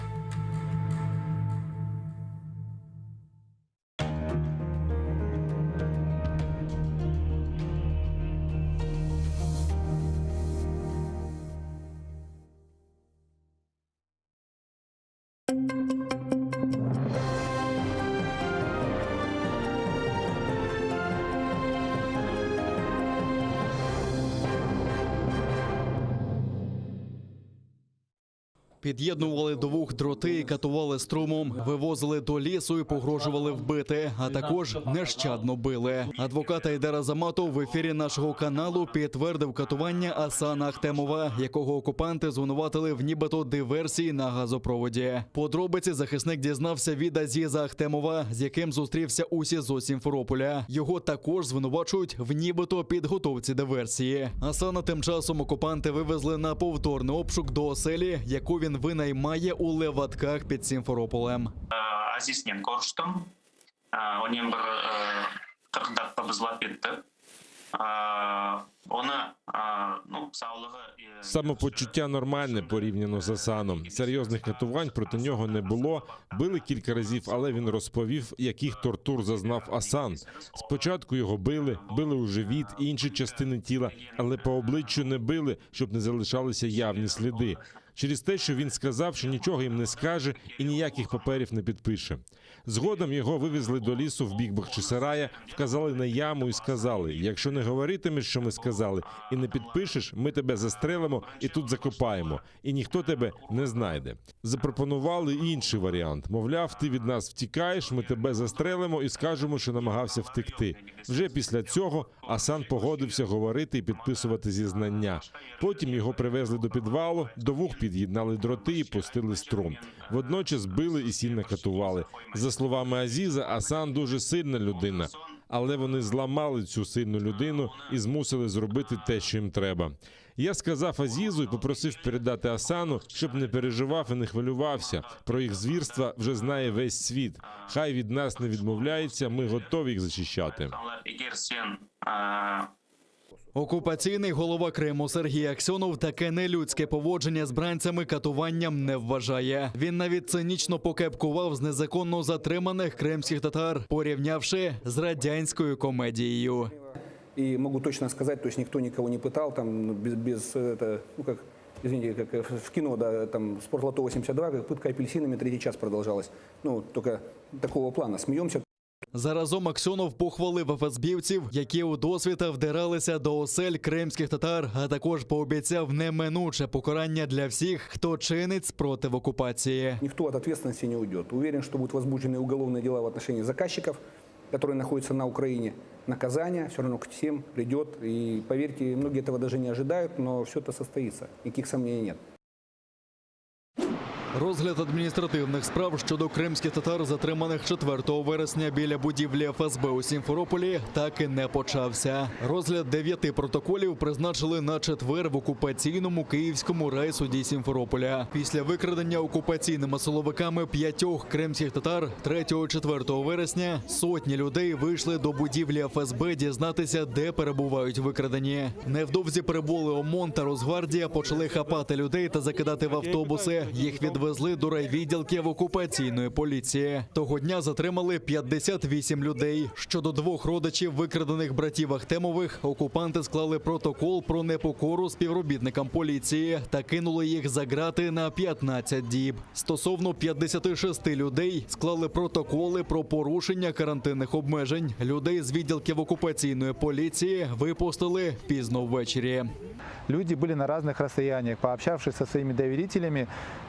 Під'єднували до вух дроти, катували струмом, вивозили до лісу і погрожували вбити, а також нещадно били. Адвокат Айдар Азаматов в ефірі нашого каналу підтвердив катування Асана Ахтемова, якого окупанти звинуватили в нібито диверсії на газопроводі. Подробиці захисник дізнався від Азіза Ахтемова, з яким зустрівся у СІЗО Сімферополя. Його також звинувачують в нібито підготовці диверсії. Асана тим часом окупанти вивезли на повторний обшук до оселі, яку він винаймає у Леватках під Сімферополем.
Aziznen körüştim. Onen bir 40 daqqa biz laf ettik. Onı, nu, sağlığı.
Самопочуття нормальне порівняно з Асаном. Серйозних катувань проти нього не було. Били кілька разів, але він розповів, яких тортур зазнав Асан. Спочатку його били, били у живіт, інші частини тіла, але по обличчю не били, щоб не залишалися явні сліди. Через те, що він сказав, що нічого їм не скаже і ніяких паперів не підпише. Згодом його вивезли до лісу в бік Бахчисарая, вказали на яму і сказали: якщо не говоритимеш, що ми сказали, і не підпишеш, ми тебе застрелимо і тут закопаємо, і ніхто тебе не знайде. Запропонували інший варіант. Мовляв, ти від нас втікаєш, ми тебе застрелимо і скажемо, що намагався втекти. Вже після цього Асан погодився говорити і підписувати зізнання. Потім його привезли до підвалу, до вух під'єднали дроти і пустили струм. Водночас били і сильно катували. За словами Азіза, Асан дуже сильна людина. Але вони зламали цю сильну людину і змусили зробити те, що їм треба. Я сказав Азізу і попросив передати Асану, щоб не переживав і не хвилювався. Про їх звірства вже знає весь світ. Хай від нас не відмовляється, ми готові їх захищати.
Eger sen
Окупаційний голова Криму Сергій Аксьонов таке нелюдське поводження з бранцями катуванням не вважає. Він навіть цинічно покепкував з незаконно затриманих кримських татар, порівнявши з радянською комедією.
И могу точно сказать, то есть никто никого не пытал, там, ну, без, без это, ну, как, извините, как в кино, да, там, Спортлото 82, как пытка апельсинами третий час продолжалась. Ну, только такого плана. Смеемся.
Заразом Аксьонов похвалив ФСБівців, які удосвіта вдиралися до осель кримських татар, а також пообіцяв неминуче покарання для всіх, хто чинить спротив окупації.
Никто от ответственности не уйдет. Уверен, что будут возбуждены уголовные дела в отношении заказчиков, которые находятся на Украине. Наказание все равно к всем придет. И поверьте, многие этого даже не ожидают, но все это состоится. Никаких сомнений нет.
Розгляд адміністративних справ щодо кримських татар, затриманих 4 вересня біля будівлі ФСБ у Сімферополі, так і не почався. Розгляд дев'яти протоколів призначили на четвер в окупаційному київському райсуді Сімферополя. Після викрадення окупаційними силовиками п'ятьох кримських татар 3-4 вересня сотні людей вийшли до будівлі ФСБ дізнатися, де перебувають викрадені. Невдовзі прибули ОМОН та Росгвардія, почали хапати людей та закидати в автобуси. Їх відвезли до райвідділків окупаційної поліції. Того дня затримали 58 людей. Щодо двох родичів викрадених братів Ахтемових, окупанти склали протокол про непокору співробітникам поліції та кинули їх за грати на 15 діб. Стосовно 56 людей склали протоколи про порушення карантинних обмежень. Людей з відділків окупаційної поліції випустили пізно ввечері.
Люди были на разных расстояниях. Пообщавшись со своими доверителями,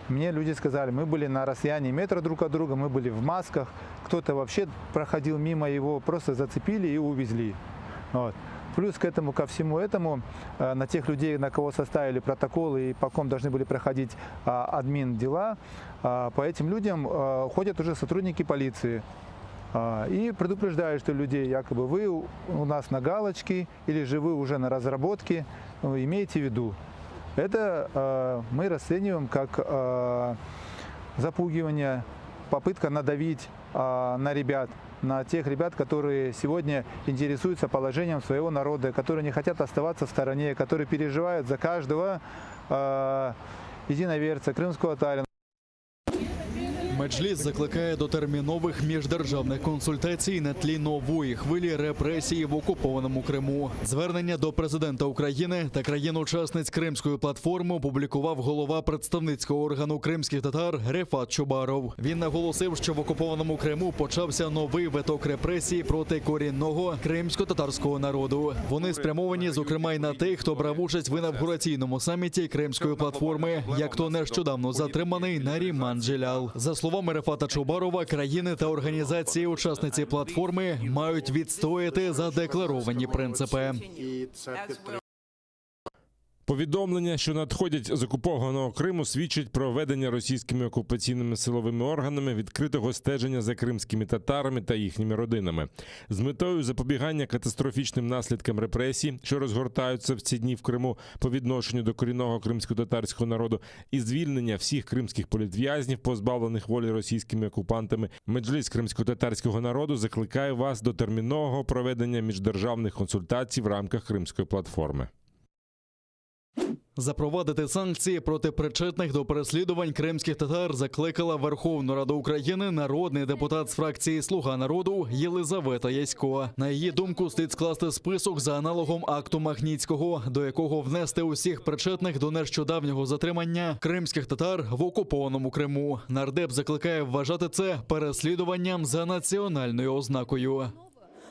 мне люди сказали, мы были на расстоянии метра друг от друга, мы были в масках, кто-то вообще проходил мимо его, просто зацепили и увезли. Вот. Плюс к этому, ко всему этому, э, на тех людей, на кого составили протоколы и по ком должны были проходить а, админ дела, а, по этим людям э, ходят уже сотрудники полиции. А, И предупреждают, что людей якобы вы у у нас на галочке или же вы уже на разработке, ну, имейте в виду. Это э, мы расцениваем как э, запугивание, попытка надавить э, на ребят, на тех ребят, которые сегодня интересуются положением своего народа, которые не хотят оставаться в стороне, которые переживают за каждого э, единоверца, крымского татарина.
Меджліс закликає до термінових міждержавних консультацій на тлі нової хвилі репресій в окупованому Криму. Звернення до президента України та країн-учасниць Кримської платформи опублікував голова представницького органу кримських татар Рефат Чубаров. Він наголосив, що в окупованому Криму почався новий виток репресій проти корінного кримсько-татарського народу. Вони спрямовані, зокрема, й на тих, хто брав участь в інавгураційному саміті Кримської платформи, як то нещодавно затриманий Наріман Джелял. За словами Рефата Чубарова, країни та організації учасниці платформи мають відстояти задекларовані принципи.
Повідомлення, що надходять з окупованого Криму, свідчать про ведення російськими окупаційними силовими органами відкритого стеження за кримськими татарами та їхніми родинами з метою запобігання катастрофічним наслідкам репресій, що розгортаються в ці дні в Криму по відношенню до корінного кримсько-татарського народу, і звільнення всіх кримських політв'язнів, позбавлених волі російськими окупантами. Меджліс кримсько-татарського народу закликає вас до термінового проведення міждержавних консультацій в рамках Кримської платформи.
Запровадити санкції проти причетних до переслідувань кримських татар закликала Верховну Раду України народний депутат з фракції Слуга народу Єлизавета Ясько. На її думку, слід скласти список за аналогом акту Магнітського, до якого внести усіх причетних до нещодавнього затримання кримських татар в окупованому Криму. Нардеп закликає вважати це переслідуванням за національною ознакою.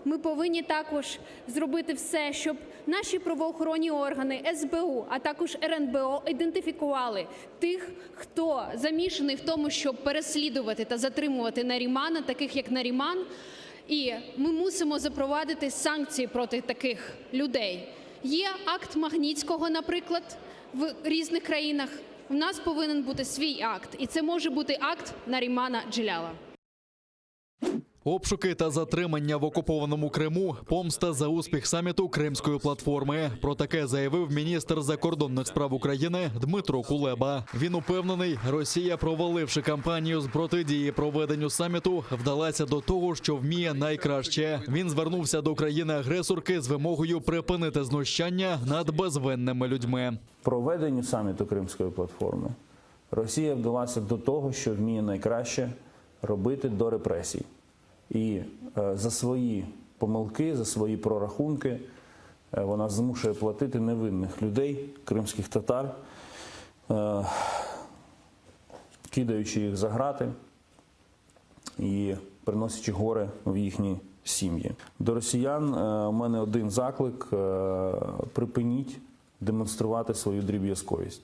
Ми повинні також зробити все, щоб наші правоохоронні органи СБУ, а також РНБО ідентифікували тих, хто замішаний в тому, щоб переслідувати та затримувати Нарімана, таких як Наріман. І ми мусимо запровадити санкції проти таких людей. Є акт Магнітського, наприклад, в різних країнах. У нас повинен бути свій акт, і це може бути акт Нарімана Джеляла.
Обшуки та затримання в окупованому Криму помста за успіх саміту Кримської платформи. Про таке заявив міністр закордонних справ України Дмитро Кулеба. Він упевнений, Росія, проваливши кампанію з протидії проведенню саміту, вдалася до того, що вміє найкраще. Він звернувся до країни-агресорки з вимогою припинити знущання над безвинними людьми.
Проведенню саміту Кримської платформи Росія вдалася до того, що вміє найкраще робити до репресій. І е, за свої помилки, за свої прорахунки е, вона змушує платити невинних людей, кримських татар, е, кидаючи їх за грати і приносячи горе в їхні сім'ї. До росіян у мене один заклик: припиніть демонструвати свою дріб'язковість.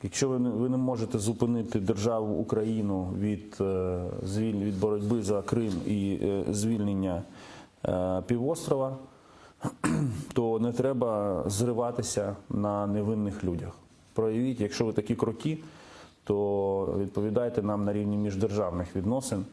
Якщо ви не, ви не можете зупинити державу Україну від, е, звіль- від боротьби за Крим і е, звільнення е, півострова, то не треба зриватися на невинних людях. Проявіть, якщо ви такі круті, то. То відповідайте нам на рівні міждержавних відносин,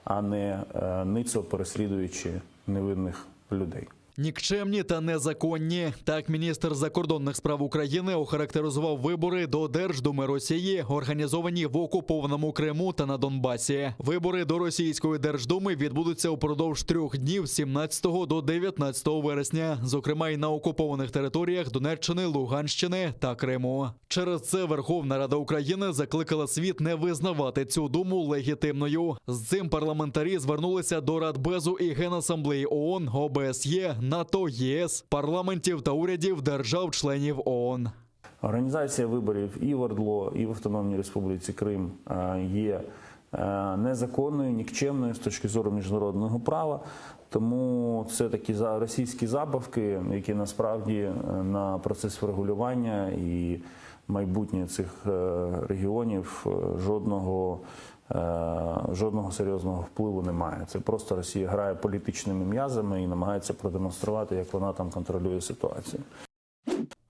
а не е, ницо переслідуючи невинних людей.
Нікчемні та незаконні. Так міністр закордонних справ України охарактеризував вибори до Держдуми Росії, організовані в окупованому Криму та на Донбасі. Вибори до Російської Держдуми відбудуться упродовж трьох днів з 17 до 19 вересня, зокрема й на окупованих територіях Донеччини, Луганщини та Криму. Через це Верховна Рада України закликала світ не визнавати цю думу легітимною. З цим парламентарі звернулися до Радбезу і Генасамблеї ООН, ОБСЄ, НАТО, ЄС, парламентів та урядів держав-членів ООН.
Організація виборів і в Ордло, і в Автономній Республіці Крим е, є е, незаконною, нікчемною з точки зору міжнародного права. Тому це такі за- російські забавки, які насправді е, на процес врегулювання і майбутнє цих е, регіонів е, жодного. е, Жодного серйозного впливу немає. Це просто Росія грає політичними м'язами і намагається продемонструвати, як вона там контролює ситуацію.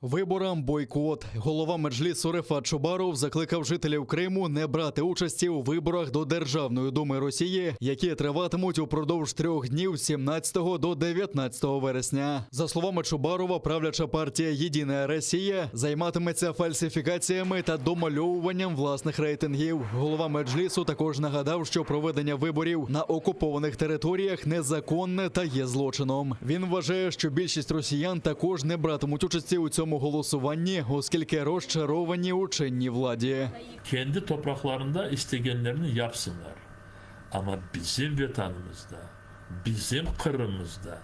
Виборам бойкот. Голова Меджлісу Рефат Чубаров закликав жителів Криму не брати участі у виборах до Державної думи Росії, які триватимуть упродовж трьох днів з 17 до 19 вересня. За словами Чубарова, правляча партія Єдина Росія займатиметься фальсифікаціями та домальовуванням власних рейтингів. Голова Меджлісу також нагадав, що проведення виборів на окупованих територіях незаконне та є злочином. Він вважає, що більшість росіян також не братимуть участі у цьому голосуванні, оскільки розчаровані у чинній владі.
Kendi topraklarında istegenlerini yapsınlar. Ama bizim vatanımızda, bizim Kırım'ımızda,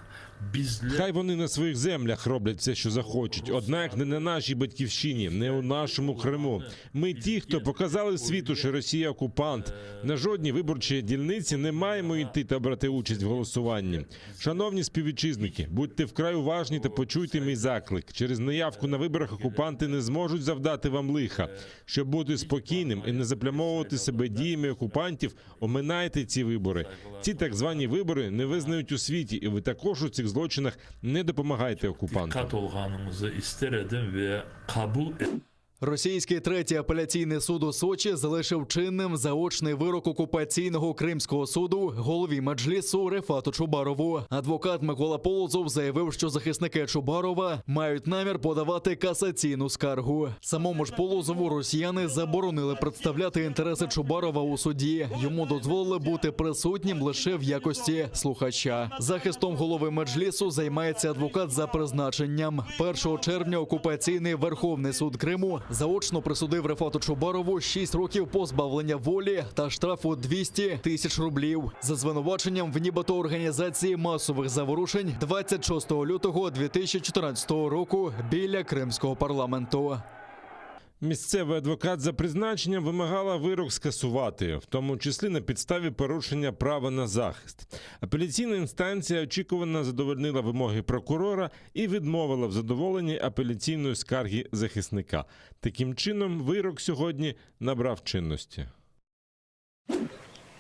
bizler
Хай вони на своїх землях роблять все, що захочуть. Однак не на нашій батьківщині, не у нашому Криму. Ми ті, хто показали світу, що Росія окупант. На жодній виборчій дільниці не маємо йти та брати участь в голосуванні. Шановні співвітчизники, будьте вкрай уважні та почуйте мій заклик. Через неявку на виборах окупанти не зможуть завдати вам лиха. Щоб бути спокійним і не заплямовувати себе діями окупантів, оминайте ці вибори. Ці так звані вибори не визнають у світі, і ви також у цих злочинах не допомагайте окупантам.
dikkat olganımızı ister edin ve kabul edin.
Російський третій апеляційний суд у Сочі залишив чинним заочний вирок окупаційного кримського суду голові меджлісу Рефату Чубарову. Адвокат Микола Полозов заявив, що захисники Чубарова мають намір подавати касаційну скаргу. Самому ж Полозову росіяни заборонили представляти інтереси Чубарова у суді. Йому дозволили бути присутнім лише в якості слухача. Захистом голови меджлісу займається адвокат за призначенням. 1 червня окупаційний Верховний суд Криму заочно присудив Рефату Чубарову 6 років позбавлення волі та штрафу 200 тисяч рублів за звинуваченням в нібито організації масових заворушень 26 лютого 2014 року біля кримського парламенту.
Місцевий адвокат за призначенням вимагала вирок скасувати, в тому числі на підставі порушення права на захист. Апеляційна інстанція очікувано задовольнила вимоги прокурора і відмовила в задоволенні апеляційної скарги захисника. Таким чином, вирок сьогодні набрав чинності.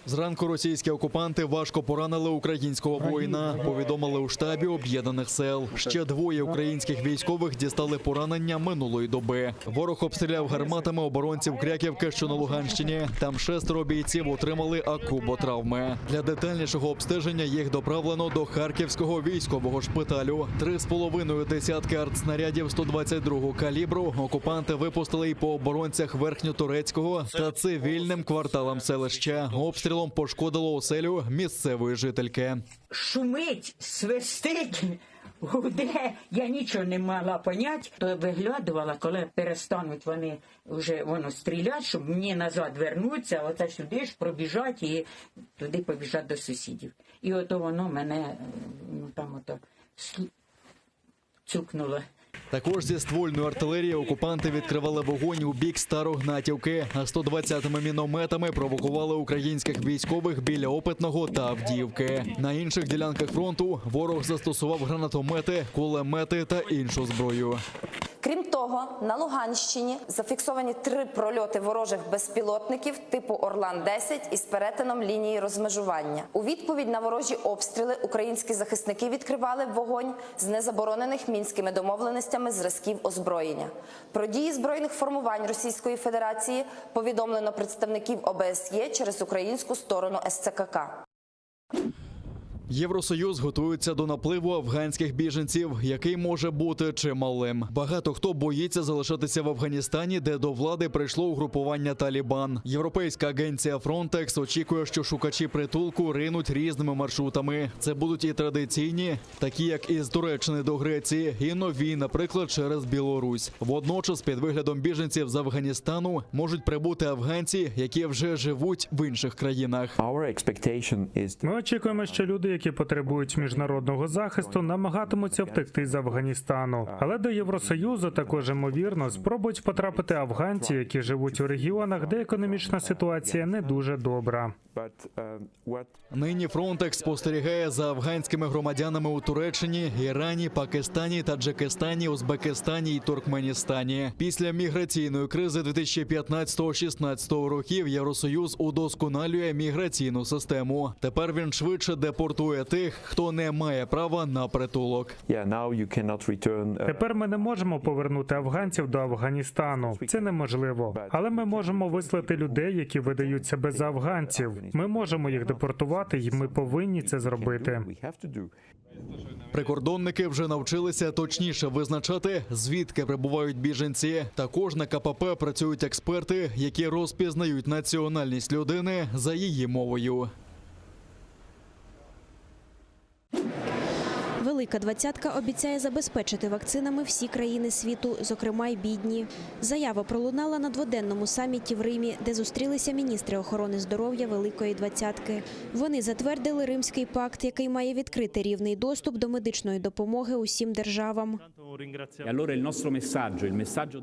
Зранку російські окупанти важко поранили українського воїна. Повідомили у штабі об'єднаних сел. Ще двоє українських військових дістали поранення минулої доби. Ворог обстріляв гарматами оборонців Кряківки, що на Луганщині. Там шестеро бійців отримали акуботравми. Для детальнішого обстеження їх доправлено до Харківського військового шпиталю. Три з половиною десятки артснарядів 122 калібру окупанти випустили і по оборонцях Верхньотурецького та цивільним кварталам селища. Обстрілом пошкодило оселю місцевої жительки.
шумить, свистить, гуде. Я нічого не могла понять. То виглядувала, коли перестануть вони вже воно стріляти, щоб мені назад вернуться, оце сюди ж пробіжать і туди побіжать до сусідів. І ото воно мене е, ну, там ото слу- цукнуло.
Також зі ствольної артилерії окупанти відкривали вогонь у бік Старогнатівки, а 120-ми мінометами провокували українських військових біля Опитного та Авдіївки. На інших ділянках фронту ворог застосував гранатомети, кулемети та іншу зброю.
Крім того, на Луганщині зафіксовані три прольоти ворожих безпілотників типу Орлан-10 із перетином лінії розмежування. У відповідь на ворожі обстріли українські захисники відкривали вогонь з незаборонених мінськими домовленостями. одиницями зразків озброєння. Про дії збройних формувань Російської Федерації повідомлено представників ОБСЄ через українську сторону СЦКК.
Євросоюз готується до напливу афганських біженців, який може бути чималим. Багато хто боїться залишатися в Афганістані, де до влади прийшло угрупування Талібан. Європейська агенція Frontex очікує, що шукачі притулку ринуть різними маршрутами. Це будуть і традиційні, такі як із Туреччини до Греції, і нові, наприклад, через Білорусь. Водночас, під виглядом біженців з Афганістану можуть прибути афганці, які вже живуть в інших країнах.
Ми очікуємо, що люди, які потребують міжнародного захисту, намагатимуться втекти з Афганістану. Але до Євросоюзу також ймовірно спробують потрапити афганці, які живуть у регіонах, де економічна ситуація не дуже добра.
Нині Фронтекс спостерігає за афганськими громадянами у Туреччині, Ірані, Пакистані, Таджикистані, Узбекистані і Туркменістані. Після міграційної кризи 2015-16 років Євросоюз удосконалює міграційну систему. Тепер він швидше депортує тих, хто не має права на притулок.
Тепер ми не можемо повернути афганців до Афганістану. Це неможливо. Але ми можемо вислати людей, які видають себе за афганців. Ми можемо їх депортувати, і ми повинні це зробити.
Прикордонники вже навчилися точніше визначати, звідки прибувають біженці. Також на КПП працюють експерти, які розпізнають національність людини за її мовою.
Велика двадцятка обіцяє забезпечити вакцинами всі країни світу, зокрема й бідні. Заява пролунала на дводенному саміті в Римі, де зустрілися міністри охорони здоров'я Великої двадцятки. Вони затвердили Римський пакт, який має відкрити рівний доступ до медичної допомоги усім державам.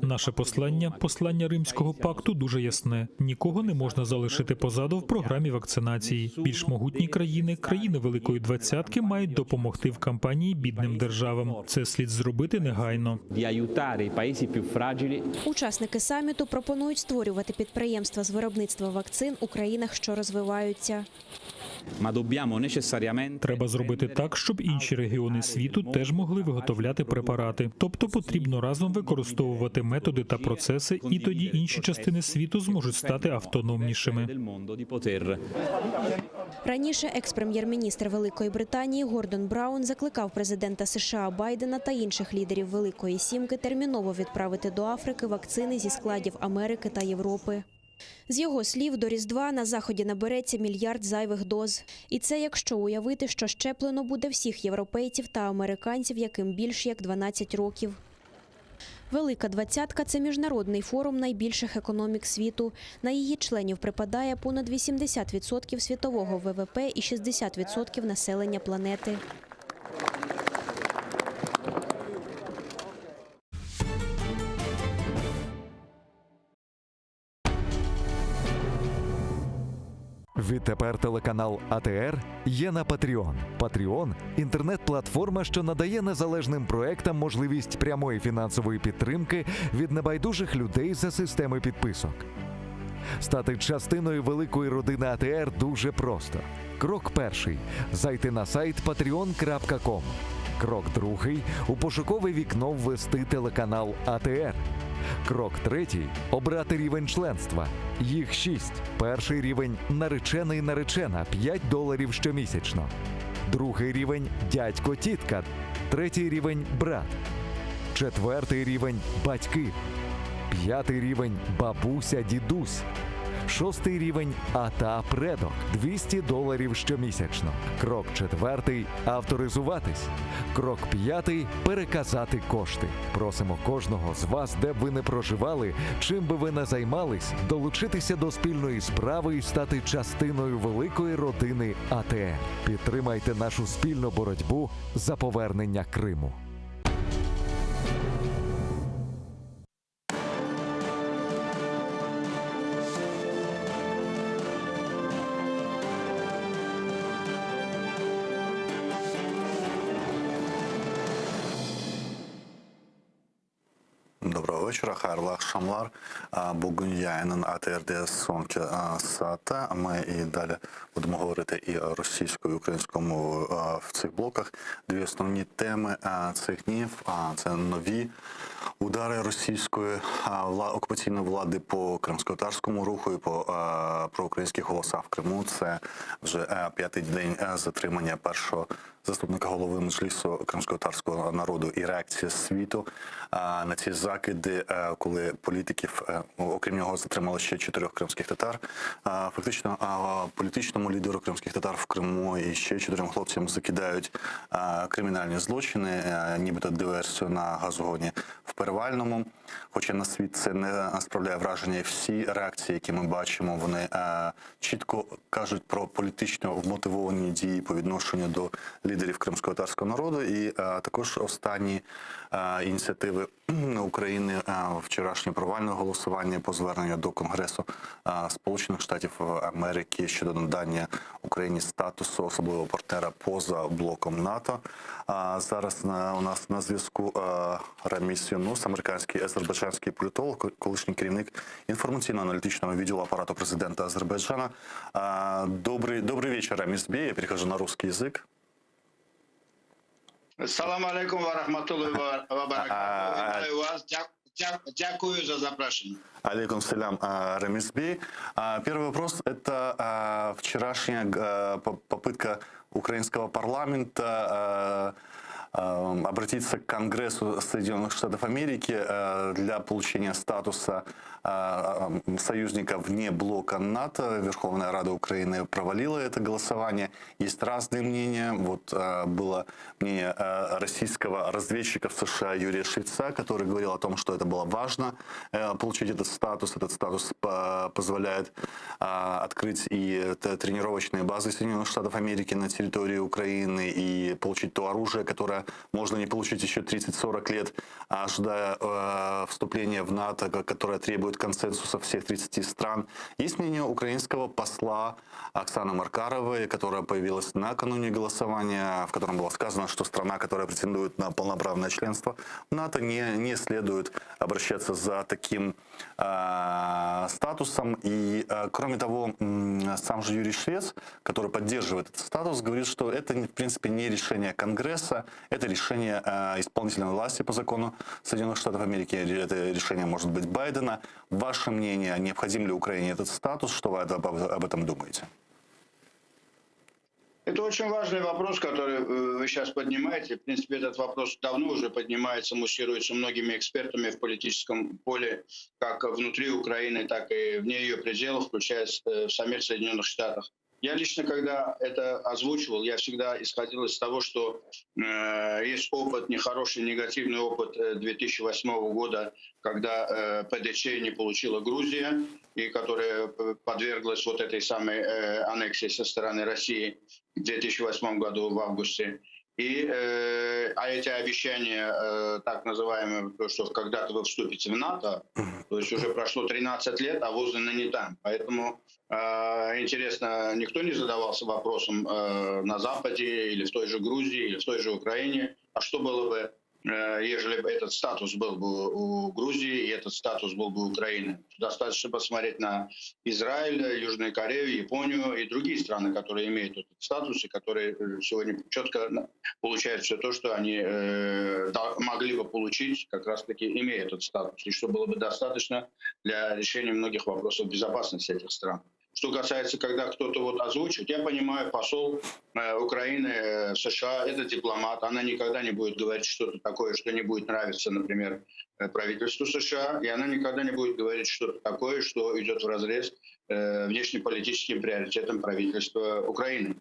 Наше послання, послання Римського пакту, дуже ясне: нікого не можна залишити позаду в програмі вакцинації. Більш могутні країни, країни Великої Двадцятки, мають допомогти в кампанії бідним державам. Це слід зробити негайно.
Учасники саміту пропонують створювати підприємства з виробництва вакцин у країнах, що розвиваються.
Треба зробити так, щоб інші регіони світу теж могли виготовляти препарати. Тобто потрібно разом використовувати методи та процеси, і тоді інші частини світу зможуть стати автономнішими.
Раніше екс-прем'єр-міністр Великої Британії Гордон Браун закликав президента США Байдена та інших лідерів Великої Сімки терміново відправити до Африки вакцини зі складів Америки та Європи. З його слів, до Різдва на Заході набереться мільярд зайвих доз. І це якщо уявити, що щеплено буде всіх європейців та американців, яким більш як 12 років. Велика двадцятка – це міжнародний форум найбільших економік світу. На її членів припадає понад 80% світового ВВП і 60% населення планети.
Відтепер телеканал АТР є на Patreon. Patreon – інтернет-платформа, що надає незалежним проектам можливість прямої фінансової підтримки від небайдужих людей за системи підписок. Стати частиною великої родини АТР дуже просто. Крок перший зайти на сайт patreon.com. Крок другий у пошукове вікно ввести телеканал АТР. Крок третій обрати рівень членства. Їх шість. Перший рівень наречений наречена 5 доларів щомісячно. Другий рівень дядько тітка. Третій рівень брат. Четвертий рівень батьки. П'ятий рівень бабуся дідусь. Шостий рівень ата предок 200 доларів щомісячно. Крок четвертий авторизуватись. Крок п'ятий переказати кошти. Просимо кожного з вас, де б ви не проживали, чим би ви не займались, долучитися до спільної справи і стати частиною великої родини АТР. Підтримайте нашу спільну боротьбу за повернення Криму.
Доброго вечора. Доброго вечера, hayırlı aqşamlar. Bugün yayınıñ ATRde soñki saatı. Ми і далі будемо говорити і російською, і українською мовою в цих блоках. Дві основні теми цих днів це нові удари російської окупаційної влади по кримськотатарському руху і по проукраїнських голосах в Криму. Це вже п'ятий день затримання першого заступника голови Меджлісу кримськотатарського народу і реакція світу на ці закиди, коли політиків, окрім нього, затримали ще чотирьох кримських татар. Фактично, політичному лідеру кримських татар в Криму і ще чотирьом хлопцям закидають кримінальні злочини, нібито диверсію на газогоні в Перевальному. Хоча на світ це не справляє враження, і всі реакції, які ми бачимо, вони чітко кажуть про політично вмотивовані дії по відношенню до лідерів кримськотатарського народу. І також останні ініціативи України, вчорашнє провальне голосування по зверненню до Конгресу Сполучених Штатів Америки щодо надання Україні статусу особливого партнера поза блоком НАТО. А зараз у нас на зв'язку Раміс Юнус, американський азербайджанський політолог, колишній керівник інформаційно-аналітичного відділу апарату президента Азербайджана. Добрый, добрый вечер, Рамис Бей. Я перехожу на русский язык.
Салам алейкум ва рахматуллахи ва баракатуху. Вітаю вас. Дякую за запрошення.
Алейкум салям, Рамис Бей. Первый вопрос – это вчерашняя попытка украинского парламента обратиться к Конгрессу Соединенных Штатов Америки для получения статуса союзника вне блока НАТО. Верховная Рада Украины провалила это голосование. Есть разные мнения. Вот было мнение российского разведчика в США Юрия Швеца, который говорил о том, что это было важно получить этот статус. Этот статус позволяет открыть и тренировочные базы Соединенных Штатов Америки на территории Украины и получить то оружие, которое можно не получить еще 30-40 лет, ожидая вступления в НАТО, которое требует консенсуса всех 30 стран. Есть мнение украинского посла Оксаны Маркаровой, которая появилась накануне голосования, в котором было сказано, что страна, которая претендует на полноправное членство в НАТО, не, не следует обращаться за таким э, статусом. И, э, кроме того, сам же Юрий Швец, который поддерживает этот статус, говорит, что это, в принципе, не решение Конгресса, это решение э, исполнительной власти по закону Соединенных Штатов Америки, это решение может быть Байдена. Ваше мнение, необходим ли Украине этот статус, что вы об, об этом думаете?
Это очень важный вопрос, который э, вы сейчас поднимаете. В принципе, этот вопрос давно уже поднимается, муссируется многими экспертами в политическом поле, как внутри Украины, так и вне ее пределов, включая э, в самих Соединенных Штатах. Я лично, когда это озвучивал, я всегда исходил из того, что э, есть опыт, нехороший, негативный опыт 2008 э, года, когда э, ПДЧ не получила Грузия, и которая подверглась вот этой самой э, аннексии со стороны России в 2008 году в августе. И, э, а эти обещания, э, так называемые, то, что когда-то вы вступите в НАТО, то есть уже прошло 13 лет, а воз и ныне там. Поэтому э, интересно, никто не задавался вопросом э, на Западе или в той же Грузии, или в той же Украине, а что было бы, э, ежели бы этот статус был бы у Грузии и этот статус был бы у Украины. Достаточно посмотреть на Израиль, Южную Корею, Японию и другие страны, которые имеют этот статус и которые э, сегодня четко получают все то, что они э, могли бы получить, как раз-таки имея этот статус, и что было бы достаточно для решения многих вопросов безопасности этих стран. Что касается, когда кто-то вот озвучивает, я понимаю, посол э, Украины э, в США – это дипломат, она никогда не будет говорить что-то такое, что не будет нравиться, например, э, правительству США, и она никогда не будет говорить что-то такое, что идет вразрез внешнеполитическим приоритетам правительства Украины.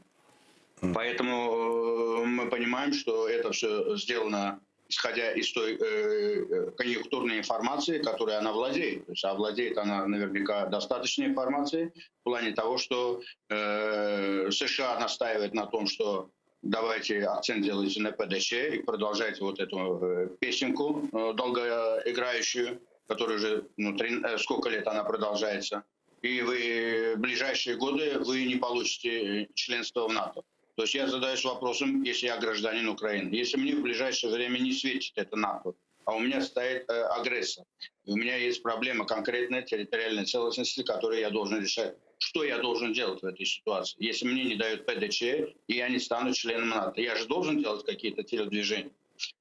Поэтому мы понимаем, что это все сделано исходя из той э, конъюнктурной информации, которой она владеет. То есть, а владеет она наверняка достаточной информацией в плане того, что э, США настаивает на том, что давайте акцент делайте на ПДЧ и продолжайте вот эту э, песенку э, долгоиграющую, которая уже ну, три, э, сколько лет она продолжается. И вы в ближайшие годы вы не получите членство в НАТО. То есть я задаюсь вопросом, если я гражданин Украины, если мне в ближайшее время не светит это НАТО, а почему я должен подписывать какие-то документы? А у меня стоит э, агрессор. И у меня есть проблема конкретная территориальной целостности, которую я должен решать. Что я должен делать в этой ситуации? Если мне не дают ПДЧ, и я не стану членом НАТО, я же должен делать какие-то телодвижения.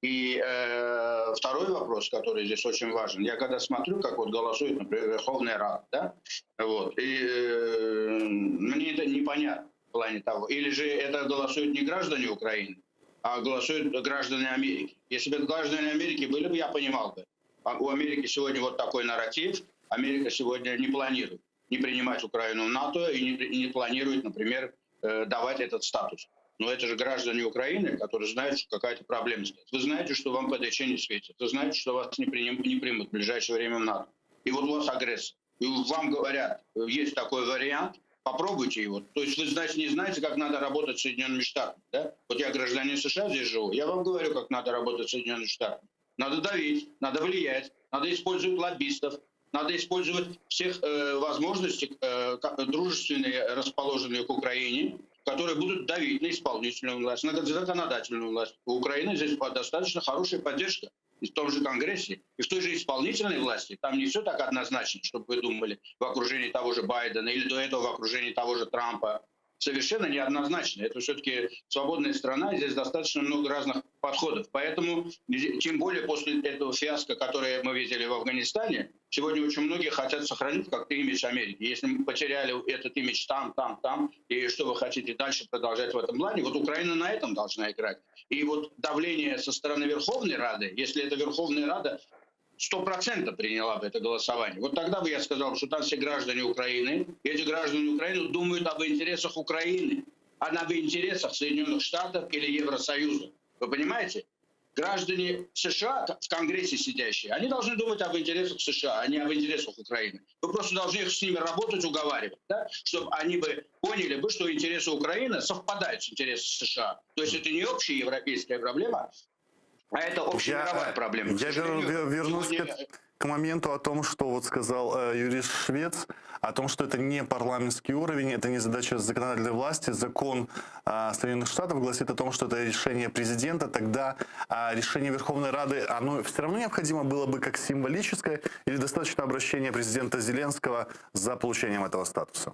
И э, второй вопрос, который здесь очень важен. Я когда смотрю, как вот голосует, например, Верховная Рада, да, вот, и э, мне это непонятно в плане того. Или же это голосуют не граждане Украины, а голосуют граждане Америки. Если бы это граждане Америки были бы, я понимал бы. А у Америки сегодня вот такой нарратив. Америка сегодня не планирует не принимать Украину в НАТО и не, не планирует, например, э, давать этот статус. Но это же граждане Украины, которые знают, что какая-то проблема стоит. Вы знаете, что вам ПДЧ не светит. Вы знаете, что вас не, приним, не примут в ближайшее время в НАТО. И вот у вас агрессор. И вам говорят, есть такой вариант, попробуйте его. То есть вы, значит, не знаете, как надо работать с Соединенными Штатами. Да? Вот я гражданин США здесь живу, я вам говорю, как надо работать с Соединенными Штатами. Надо давить, надо влиять, надо использовать лоббистов, надо использовать всех э, возможностей, э, дружественные, расположенные к Украине, которые будут давить на исполнительную власть, на законодательную власть. У Украины здесь достаточно хорошая поддержка и в том же Конгрессе, и в той же исполнительной власти. Там не все так однозначно, чтобы вы думали, в окружении того же Байдена или до этого в окружении того же Трампа. Совершенно неоднозначно. Это все-таки свободная страна, и здесь достаточно много разных подходов. Поэтому, тем более после этого фиаско, которое мы видели в Афганистане, сегодня очень многие хотят сохранить как-то имидж Америки. Если мы потеряли этот имидж там, там, там, и что вы хотите дальше продолжать в этом плане, вот Украина на этом должна играть. И вот давление со стороны Верховной Рады, если это Верховная Рада 100% приняла бы это голосование. Вот тогда бы я сказал, что там все граждане Украины, и эти граждане Украины думают об интересах Украины, а не об интересах Соединенных Штатов или Евросоюза. Вы понимаете? Граждане США в Конгрессе сидящие, они должны думать об интересах США, а не об интересах Украины. Вы просто должны их с ними работать, уговаривать, да? чтобы они бы поняли, бы, что интересы Украины совпадают с интересами США. То есть это не общая европейская проблема, а это общемировая
Я,
проблема. К
я вер-
сожалению,
вер- вернусь
сегодня
к, к моменту о том, что вот сказал э, юрист Швец, о том, что это не парламентский уровень, это не задача законодательной власти. Закон э, Соединенных Штатов гласит о том, что это решение президента. Тогда э, решение Верховной Рады, оно все равно необходимо было бы как символическое или достаточно обращения президента Зеленского за получением этого статуса?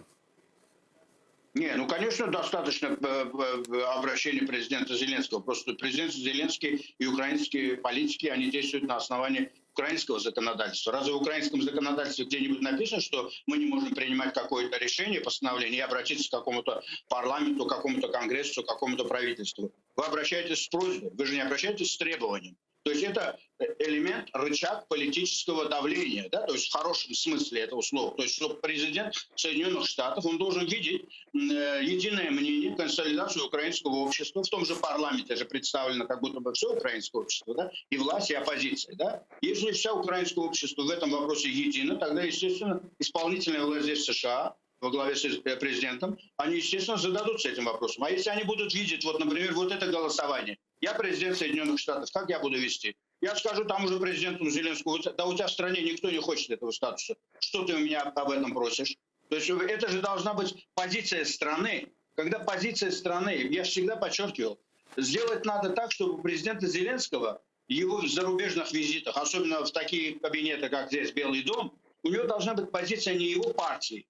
Не, ну, конечно, достаточно э, э, обращения президента Зеленского. Просто президент Зеленский и украинские политики, они действуют на основании украинского законодательства. Разве в украинском законодательстве где-нибудь написано, что мы не можем принимать какое-то решение, постановление и обратиться к какому-то парламенту, к какому-то конгрессу, к какому-то правительству? Вы обращаетесь с просьбой, вы же не обращаетесь с требованием. То есть это элемент, рычаг политического давления, да, то есть в хорошем смысле этого слова. То есть что президент Соединенных Штатов, он должен видеть э, единое мнение, консолидацию украинского общества. В том же парламенте же представлено как будто бы все украинское общество, да, и власть, и оппозиция. Да. Если вся украинское общество в этом вопросе едино, тогда, естественно, исполнительная власть здесь США, во главе с э, президентом, они, естественно, зададутся этим вопросом. А если они будут видеть, вот, например, вот это голосование, я президент Соединенных Штатов, как я буду вести? Я скажу тому же президенту Зеленскому, да у тебя в стране никто не хочет этого статуса. Что ты у меня об этом просишь? То есть это же должна быть позиция страны. Когда позиция страны, я всегда подчеркивал, сделать надо так, чтобы у президента Зеленского, его в зарубежных визитах, особенно в такие кабинеты, как здесь Белый дом, у него должна быть позиция не его партии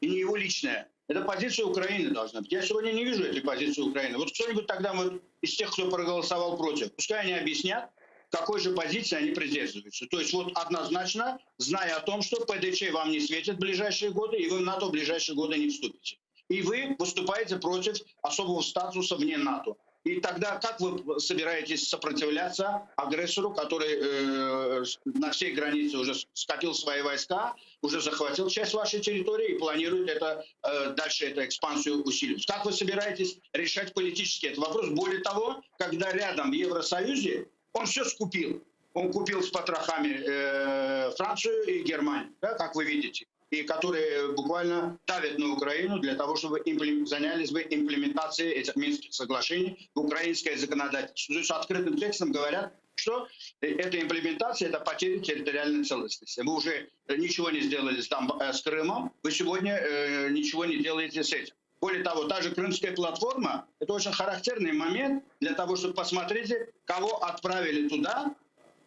и не его личная. Это позиция Украины должна быть. Я сегодня не вижу этой позиции Украины. Вот кто-нибудь тогда вот из тех, кто проголосовал против, пускай они объяснят, какой же позиции они придерживаются. То есть вот однозначно, зная о том, что ПДЧ вам не светит в ближайшие годы, и вы в НАТО в ближайшие годы не вступите. И вы выступаете против особого статуса вне НАТО. И тогда как вы собираетесь сопротивляться агрессору, который э, на всей границе уже скопил свои войска, уже захватил часть вашей территории и планирует это, э, дальше эту экспансию усиливать? Как вы собираетесь решать политически этот вопрос? Более того, когда рядом в Евросоюзе он все скупил. Он купил с потрохами э, Францию и Германию, да, как вы видите и которые буквально давят на Украину для того, чтобы занялись бы имплементацией этих Минских соглашений в украинское законодательство. То есть открытым текстом говорят, что эта имплементация – это потеря территориальной целостности. Вы уже ничего не сделали с, Донб... с Крымом, вы сегодня э, ничего не делаете с этим. Более того, та же Крымская платформа – это очень характерный момент для того, чтобы посмотреть, кого отправили туда.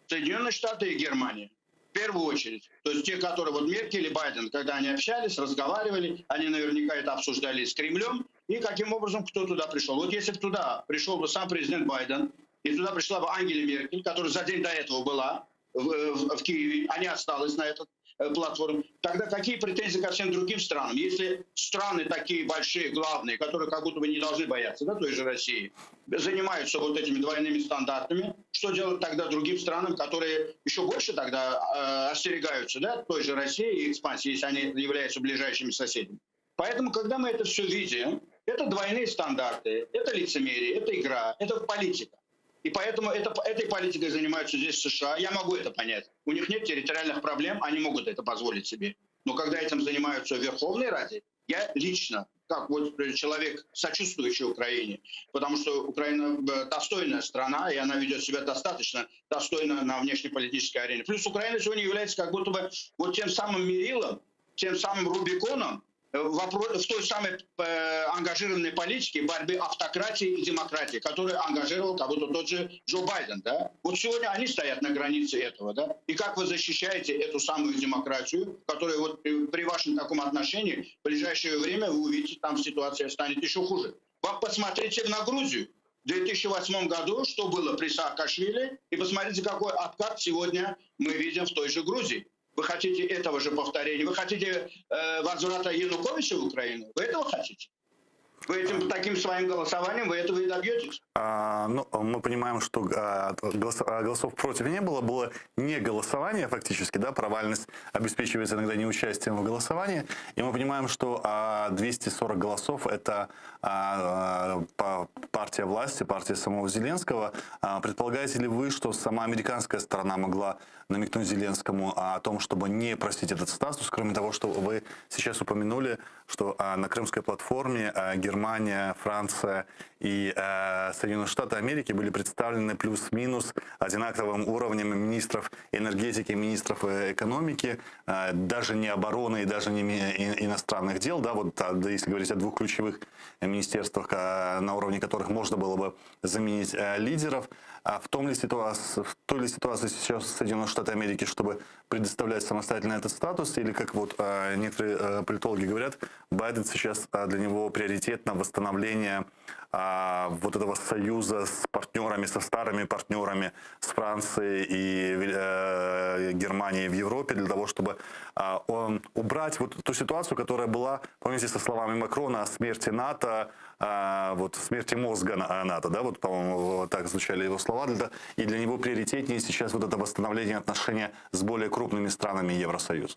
Соединенные Штаты и Германия. В первую очередь. То есть те, которые вот Меркель и Байден, когда они общались, разговаривали, они наверняка это обсуждали с Кремлем, и каким образом кто туда пришел. Вот если бы туда пришел бы сам президент Байден, и туда пришла бы Ангела Меркель, которая за день до этого была в, в, в Киеве, а не осталась на этот э, платформе, тогда какие претензии ко всем другим странам? Если страны такие большие, главные, которые как будто бы не должны бояться, да, той же России, занимаются вот этими двойными стандартами, что делать тогда другим странам, которые еще больше тогда э, остерегаются, да, той же России и экспансии, если они являются ближайшими соседями? Поэтому, когда мы это все видим, это двойные стандарты, это лицемерие, это игра, это политика. И поэтому это, этой политикой занимаются здесь США. Я могу это понять. У них нет территориальных проблем, они могут это позволить себе. Но когда этим занимаются в Верховной Раде, я лично, как вот человек, сочувствующий Украине, потому что Украина э, достойная страна, и она ведет себя достаточно достойно на внешнеполитической арене. Плюс Украина сегодня является как будто бы вот тем самым мерилом, тем самым Рубиконом, вопрос, в той самой э, ангажированной политике борьбы автократии и демократии, которую ангажировал как будто тот же Джо Байден. Да? Вот сегодня они стоят на границе этого. Да? И как вы защищаете эту самую демократию, которая вот при, при вашем таком отношении в ближайшее время вы увидите, там ситуация станет еще хуже. Вам посмотрите на Грузию. В 2008 году, что было при Саакашвили, и посмотрите, какой откат сегодня мы видим в той же Грузии. Вы хотите этого же повторения? Вы хотите э, возврата Януковича в Украину? Вы этого хотите? Вы этим таким своим голосованием вы этого и добьетесь.
А, ну, мы понимаем, что а, голос, а, голосов против не было, было не голосование фактически, да, провальность обеспечивается иногда неучастием в голосовании, и мы понимаем, что а, 240 голосов это а, а, партия власти, партия самого Зеленского. А, предполагаете ли вы, что сама американская сторона могла намекнуть Зеленскому о том, чтобы не просить этот статус, кроме того, что вы сейчас упомянули, что а, на крымской платформе а, Германия, Франция и э, Соединенные Штаты Америки были представлены плюс-минус одинаковым уровнем министров энергетики, министров э, экономики, э, даже не обороны и даже не иностранных дел, да, вот а, если говорить о двух ключевых министерствах, на уровне которых можно было бы заменить лидеров. А в том ли ситуации, в той ли ситуации сейчас Соединенные Штаты Америки, чтобы предоставлять самостоятельно этот статус, или как вот некоторые политологи говорят, Байден сейчас для него приоритет на восстановление а, вот этого союза с партнерами, со старыми партнерами, с Францией и э, Германией в Европе, для того, чтобы а, он, убрать вот ту ситуацию, которая была, помните, со словами Макрона о смерти НАТО, а, вот смерти мозга НАТО, да, вот, по-моему, так звучали его слова, для, и для него приоритетнее сейчас вот это восстановление отношений с более крупными странами Евросоюза.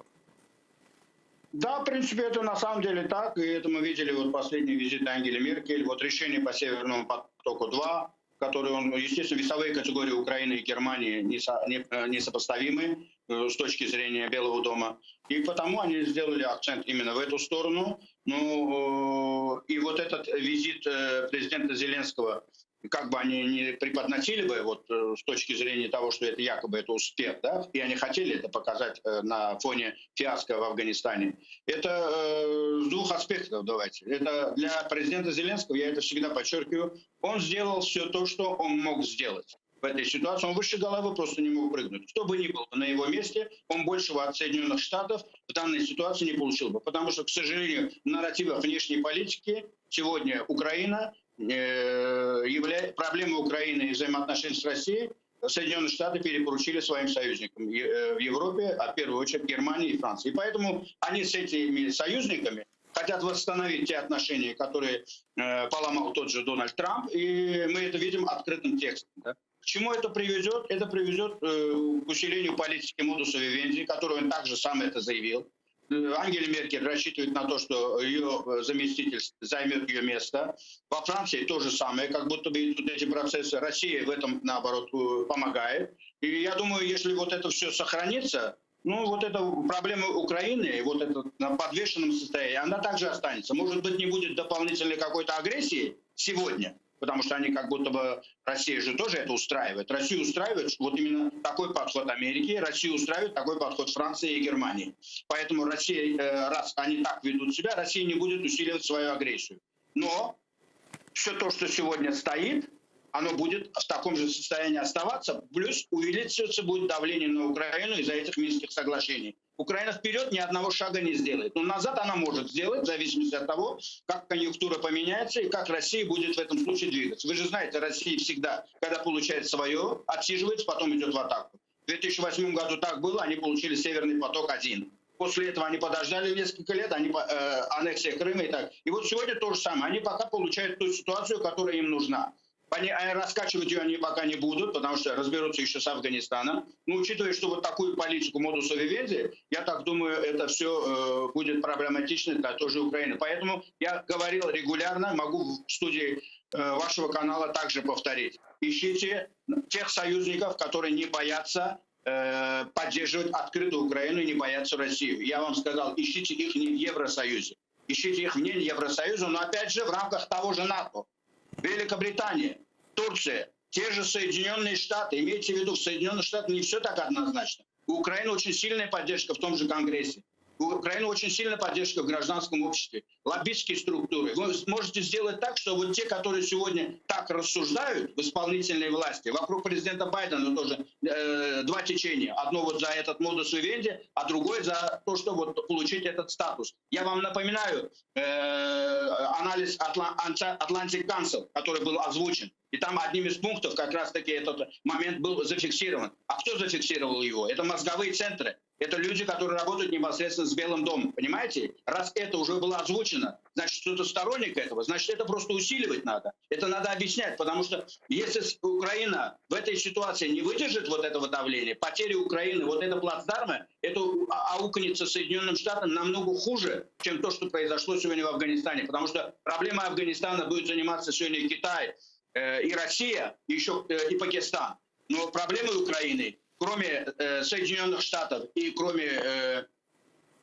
Да, в принципе, это на самом деле так, и это мы видели вот последний визит Ангелы Меркель, вот решение по Северному потоку-2, который он, естественно, весовые категории Украины и Германии э, несопоставимы э, с точки зрения Белого дома. И потому они сделали акцент именно в эту сторону. Ну, э, и вот этот визит президента Зеленского, как бы они ни преподносили бы, вот с точки зрения того, что это якобы это успех, да, и они хотели это показать на фоне фиаско в Афганистане, это э, с двух аспектов давайте. Это для президента Зеленского, я это всегда подчеркиваю, он сделал все то, что он мог сделать в этой ситуации. Он выше головы просто не мог прыгнуть. Кто бы ни был на его месте, он большего от Соединенных Штатов в данной ситуации не получил бы. Потому что, к сожалению, в нарративах внешней политики сегодня Украина явля... проблемы Украины и взаимоотношений с Россией Соединенные Штаты перепоручили своим союзникам э, в Европе, а в первую очередь Германии и Франции. И поэтому они с этими союзниками хотят восстановить те отношения, которые э, поломал тот же Дональд Трамп, и мы это видим открытым текстом. Да? К чему это приведет? Это приведет э, к усилению политики модуса вивенди, которую он также сам это заявил. Э, Ангела Меркель рассчитывает на то, что ее э, заместитель займет ее место. Во Франции то же самое, как будто бы идут эти процессы. Россия в этом, наоборот, э, помогает. И я думаю, если вот это все сохранится, ну, вот эта проблема Украины, вот это на подвешенном состоянии, она также останется. Может быть, не будет дополнительной какой-то агрессии сегодня, потому что они как будто бы, Россия же тоже это устраивает. Россию устраивает вот именно такой подход Америки, Россию устраивает такой подход Франции и Германии. Поэтому Россия, э, раз они так ведут себя, Россия не будет усиливать свою агрессию. Но все то, что сегодня стоит, Оно будет в таком же состоянии оставаться, плюс увеличиваться будет давление на Украину из-за этих Минских соглашений. Украина вперед ни одного шага не сделает. Но назад она может сделать, в зависимости от того, как конъюнктура поменяется и как Россия будет в этом случае двигаться. Вы же знаете, Россия всегда, когда получает свое, отсиживается, потом идет в атаку. В 2008 году так было, они получили Северный поток-1. После этого они подождали несколько лет, они, э, аннексия Крыма и так. И вот сегодня то же самое. Они пока получают ту ситуацию, которая им нужна. Они, а раскачивать ее они пока не будут, потому что разберутся еще с Афганистаном. Но учитывая, что вот такую политику модуса вивенди, я так думаю, это все э, будет проблематично для той же Украины. Поэтому я говорил регулярно, могу в студии э, вашего канала также повторить. Ищите тех союзников, которые не боятся э, поддерживать открытую Украину и не боятся Россию. Я вам сказал, ищите их не в Евросоюзе, ищите их вне Евросоюза, но опять же в рамках того же НАТО. Великобритания, Турция, те же Соединенные Штаты. Имейте в виду, в Соединенных Штатах не все так однозначно. У Украины очень сильная поддержка в том же Конгрессе. У Украины очень сильная поддержка в гражданском обществе, лоббистские структуры. Вы можете сделать так, что вот те, которые сегодня так рассуждают в исполнительной власти, вокруг президента Байдена тоже э, два течения. Одно вот за этот модус вивенди, а другое за то, чтобы вот получить этот статус. Я вам напоминаю э, анализ Atlantic Council, который был озвучен. И там одним из пунктов как раз-таки этот момент был зафиксирован. А кто зафиксировал его? Это мозговые центры. Это люди, которые работают непосредственно с Белым домом. Понимаете? Раз это уже было озвучено, значит, кто-то сторонник этого, значит, это просто усиливать надо. Это надо объяснять, потому что если Украина в этой ситуации не выдержит вот этого давления, потери Украины, вот это плацдарма, это аукнется Соединенным Штатам намного хуже, чем то, что произошло сегодня в Афганистане. Потому что проблема Афганистана будет заниматься сегодня Китай э, и Россия, и еще э, и Пакистан. Но проблемы Украины кроме э, Соединенных Штатов и кроме э,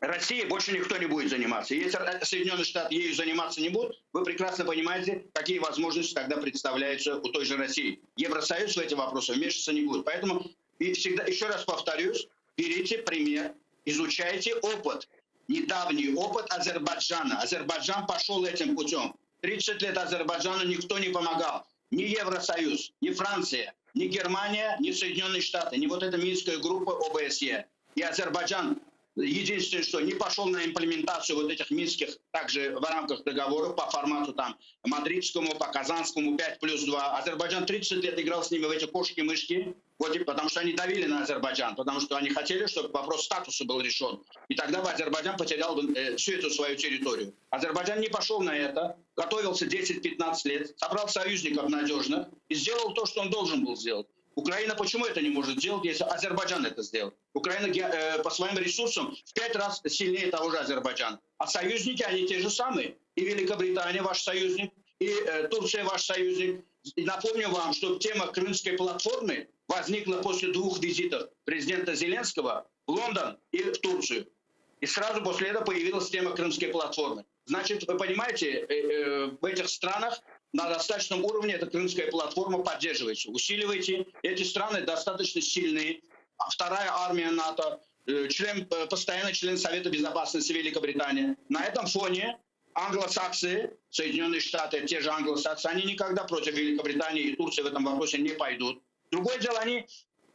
России, больше никто не будет заниматься. Если Соединенные Штаты ею заниматься не будут, вы прекрасно понимаете, какие возможности тогда представляются у той же России. Евросоюз в эти вопросы вмешиваться не будет. Поэтому и всегда, еще раз повторюсь, берите пример, изучайте опыт, недавний опыт Азербайджана. Азербайджан пошел этим путем. 30 лет Азербайджану никто не помогал. Ни Евросоюз, ни Франция, ни Германия, ни Соединенные Штаты, ни вот эта Минская группа ОБСЕ. И Азербайджан единственное, что не пошел на имплементацию вот этих минских, также в рамках договоров по формату там мадридскому, по казанскому 5 плюс 2. Азербайджан 30 лет играл с ними в эти кошки-мышки, вот, и потому что они давили на Азербайджан, потому что они хотели, чтобы вопрос статуса был решен. И тогда бы Азербайджан потерял бы э, всю эту свою территорию. Азербайджан не пошел на это, готовился 10-15 лет, собрал союзников надежно и сделал то, что он должен был сделать. Украина почему это не может сделать, если Азербайджан это сделал? Украина э, по своим ресурсам в пять раз сильнее того же Азербайджана. А союзники, они те же самые. И Великобритания ваш союзник, и э, Турция ваш союзник. И напомню вам, что тема Крымской платформы возникла после двух визитов президента Зеленского в Лондон и в Турцию. И сразу после этого появилась тема Крымской платформы. Значит, вы понимаете, э, э, в этих странах на достаточном уровне эта крымская платформа поддерживается. Усиливайте. Эти страны достаточно сильные. А вторая армия НАТО, э, член, постоянный член Совета Безопасности Великобритании. На этом фоне англосаксы, Соединенные Штаты, те же англосаксы, они никогда против Великобритании и Турции в этом вопросе не пойдут. Другое дело, они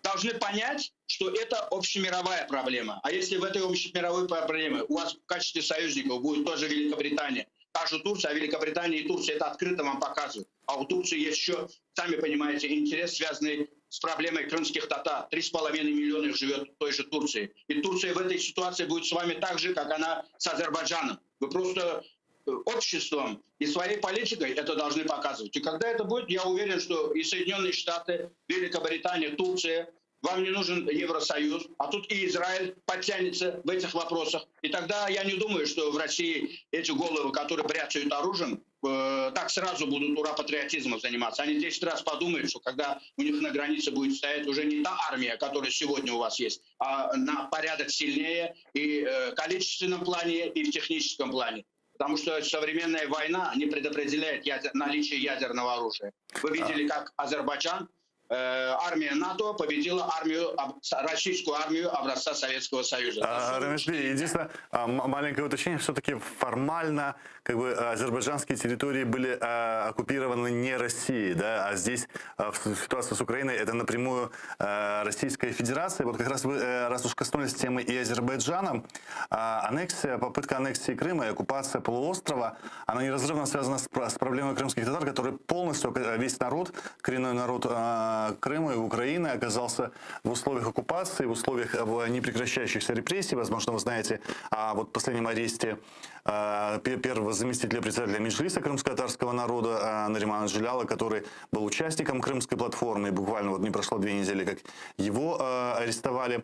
должны понять, что это общемировая проблема. А если в этой общемировой проблеме у вас в качестве союзников будет тоже Великобритания, та же Турция, а Великобритания и Турция это открыто вам показывают. А у Турции есть еще, сами понимаете, интерес, связанный с проблемой крымских татар. 3,5 миллиона их живет в той же Турции. И Турция в этой ситуации будет с вами так же, как она с Азербайджаном. Вы просто э, обществом и своей политикой это должны показывать. И когда это будет, я уверен, что и Соединенные Штаты, Великобритания, Турция, вам не нужен Евросоюз, а тут и Израиль подтянется в этих вопросах. И тогда я не думаю, что в России эти головы, которые бряцают оружием, э, так сразу будут ура-патриотизмом заниматься. Они 10 раз подумают, что когда у них на границе будет стоять уже не та армия, которая сегодня у вас есть, а на порядок сильнее и в количественном плане, и в техническом плане. Потому что современная война не предопределяет ядер, наличие ядерного оружия. Вы видели, как Азербайджан. Армия НАТО победила армию, российскую армию образца Советского Союза.
А, Рамиз бей, единственное, а, маленькое уточнение, все-таки формально как бы азербайджанские территории были а, оккупированы не Россией, да, а здесь а, в ситуации с Украиной это напрямую а, Российская Федерация. Вот как раз вы, э, раз уж коснулись темы и Азербайджана, а, аннексия, попытка аннексии Крыма и оккупация полуострова, она неразрывно связана с, с проблемой крымских татар, которые полностью, э, весь народ, коренной народ а, Крыма и Украины оказался в условиях оккупации, в условиях э, непрекращающихся репрессий. Возможно, вы знаете о вот последнем аресте э, первого заместителя председателя Меджлиса крымско-татарского народа э, Наримана Джеляла, который был участником Крымской платформы, и буквально вот не прошло две недели, как его арестовали.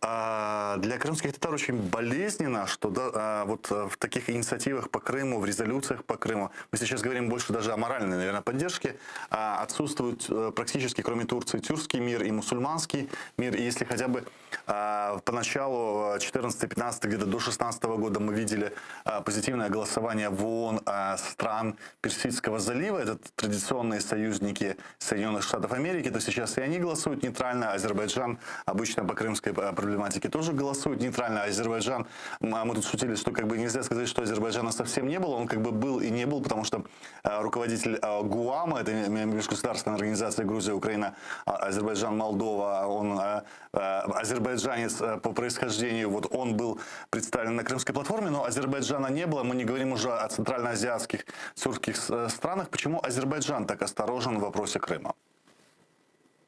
А, для крымских татар очень болезненно, что да, а, вот э, в таких инициативах по Крыму, в резолюциях по Крыму, мы сейчас говорим больше даже о моральной, наверное, поддержке, а, отсутствует э, практически, кроме Турции, тюркский мир и мусульманский мир. И если хотя бы поначалу 14-15, где-то до 16 года мы видели позитивное голосование в ООН стран Персидского залива, это традиционные союзники Соединенных Штатов Америки, то сейчас и они голосуют нейтрально, Азербайджан обычно по крымской э, проблематике тоже голосуют нейтрально. Азербайджан, а мы тут шутили, что как бы нельзя сказать, что Азербайджана совсем не было, он как бы был и не был, потому что э, руководитель э, ГУАМа, это межгосударственная организация Грузия, Украина, а, Азербайджан, Молдова, он азербайджанец по происхождению, вот он был представлен на крымской платформе, но Азербайджана не было, мы не говорим уже о центральноазиатских тюркских странах. Почему Азербайджан так осторожен в вопросе Крыма?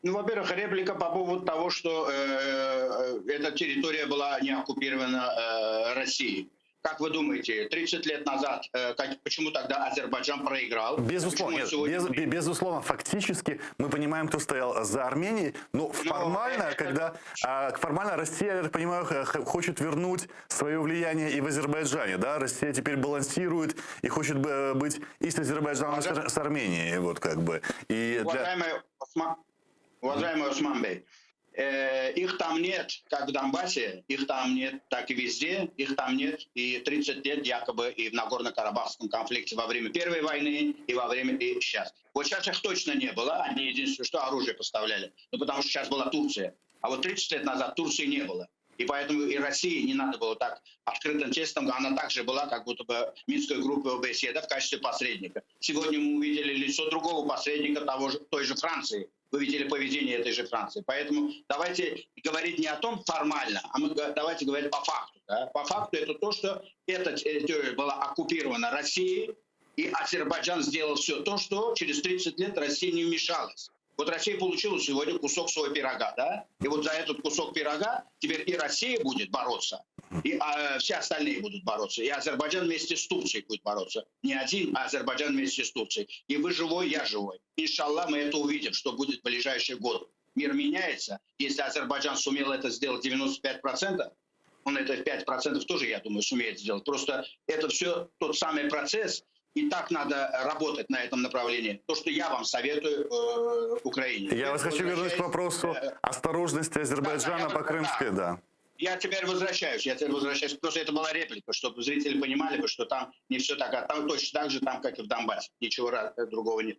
Ну, во-первых, реплика по поводу того, что э, э, эта территория была не оккупирована э, Россией. Как вы думаете, 30 лет назад, э, как, почему тогда Азербайджан проиграл?
Безусловно, нет,
сегодня...
без, безусловно, фактически мы понимаем, кто стоял за Арменией, но, но формально, это... когда а, формально Россия, я так понимаю, хочет вернуть свое влияние и в Азербайджане, да? Россия теперь балансирует и хочет быть и с Азербайджаном, и с Арменией, вот как бы. И
для... Уважаемый Осман Бей, э, их там нет, как в Донбассе, их там нет, так и везде, их там нет. И 30 лет якобы и в Нагорно-Карабахском конфликте во время Первой войны, и во время и сейчас. Вот сейчас их точно не было, они единственное, что оружие поставляли. Ну, потому что сейчас была Турция. А вот 30 лет назад Турции не было. И поэтому и России не надо было так открытым текстом, она также была как будто бы Минской группой ОБСЕ да, в качестве посредника. Сегодня мы увидели лицо другого посредника того же, той же Франции. Вы видели поведение этой же Франции. Поэтому давайте говорить не о том формально, а мы давайте говорить по факту. Да? По факту это то, что эта территория была оккупирована Россией, и Азербайджан сделал все то, что через 30 лет Россия не вмешалась. Вот Россия получила сегодня кусок своего пирога, да? И вот за этот кусок пирога теперь и Россия будет бороться, и а, все остальные будут бороться. И Азербайджан вместе с Турцией будет бороться. Не один, а Азербайджан вместе с Турцией. И вы живой, я живой. Иншаллах, мы это увидим, что будет в ближайший год. Мир меняется. Если Азербайджан сумел это сделать 95%, он это 5% тоже, я думаю, сумеет сделать. Просто это все тот самый процесс, и так надо работать на этом направлении. То, что я вам советую э, Украине.
Я вас хочу вернуть к вопросу э, осторожности Азербайджана да, по Крымской, да.
Я теперь возвращаюсь, я теперь возвращаюсь. Просто это была реплика, чтобы зрители понимали бы, что там не все так, а там точно так же, там, как и в Донбассе. Ничего другого нет.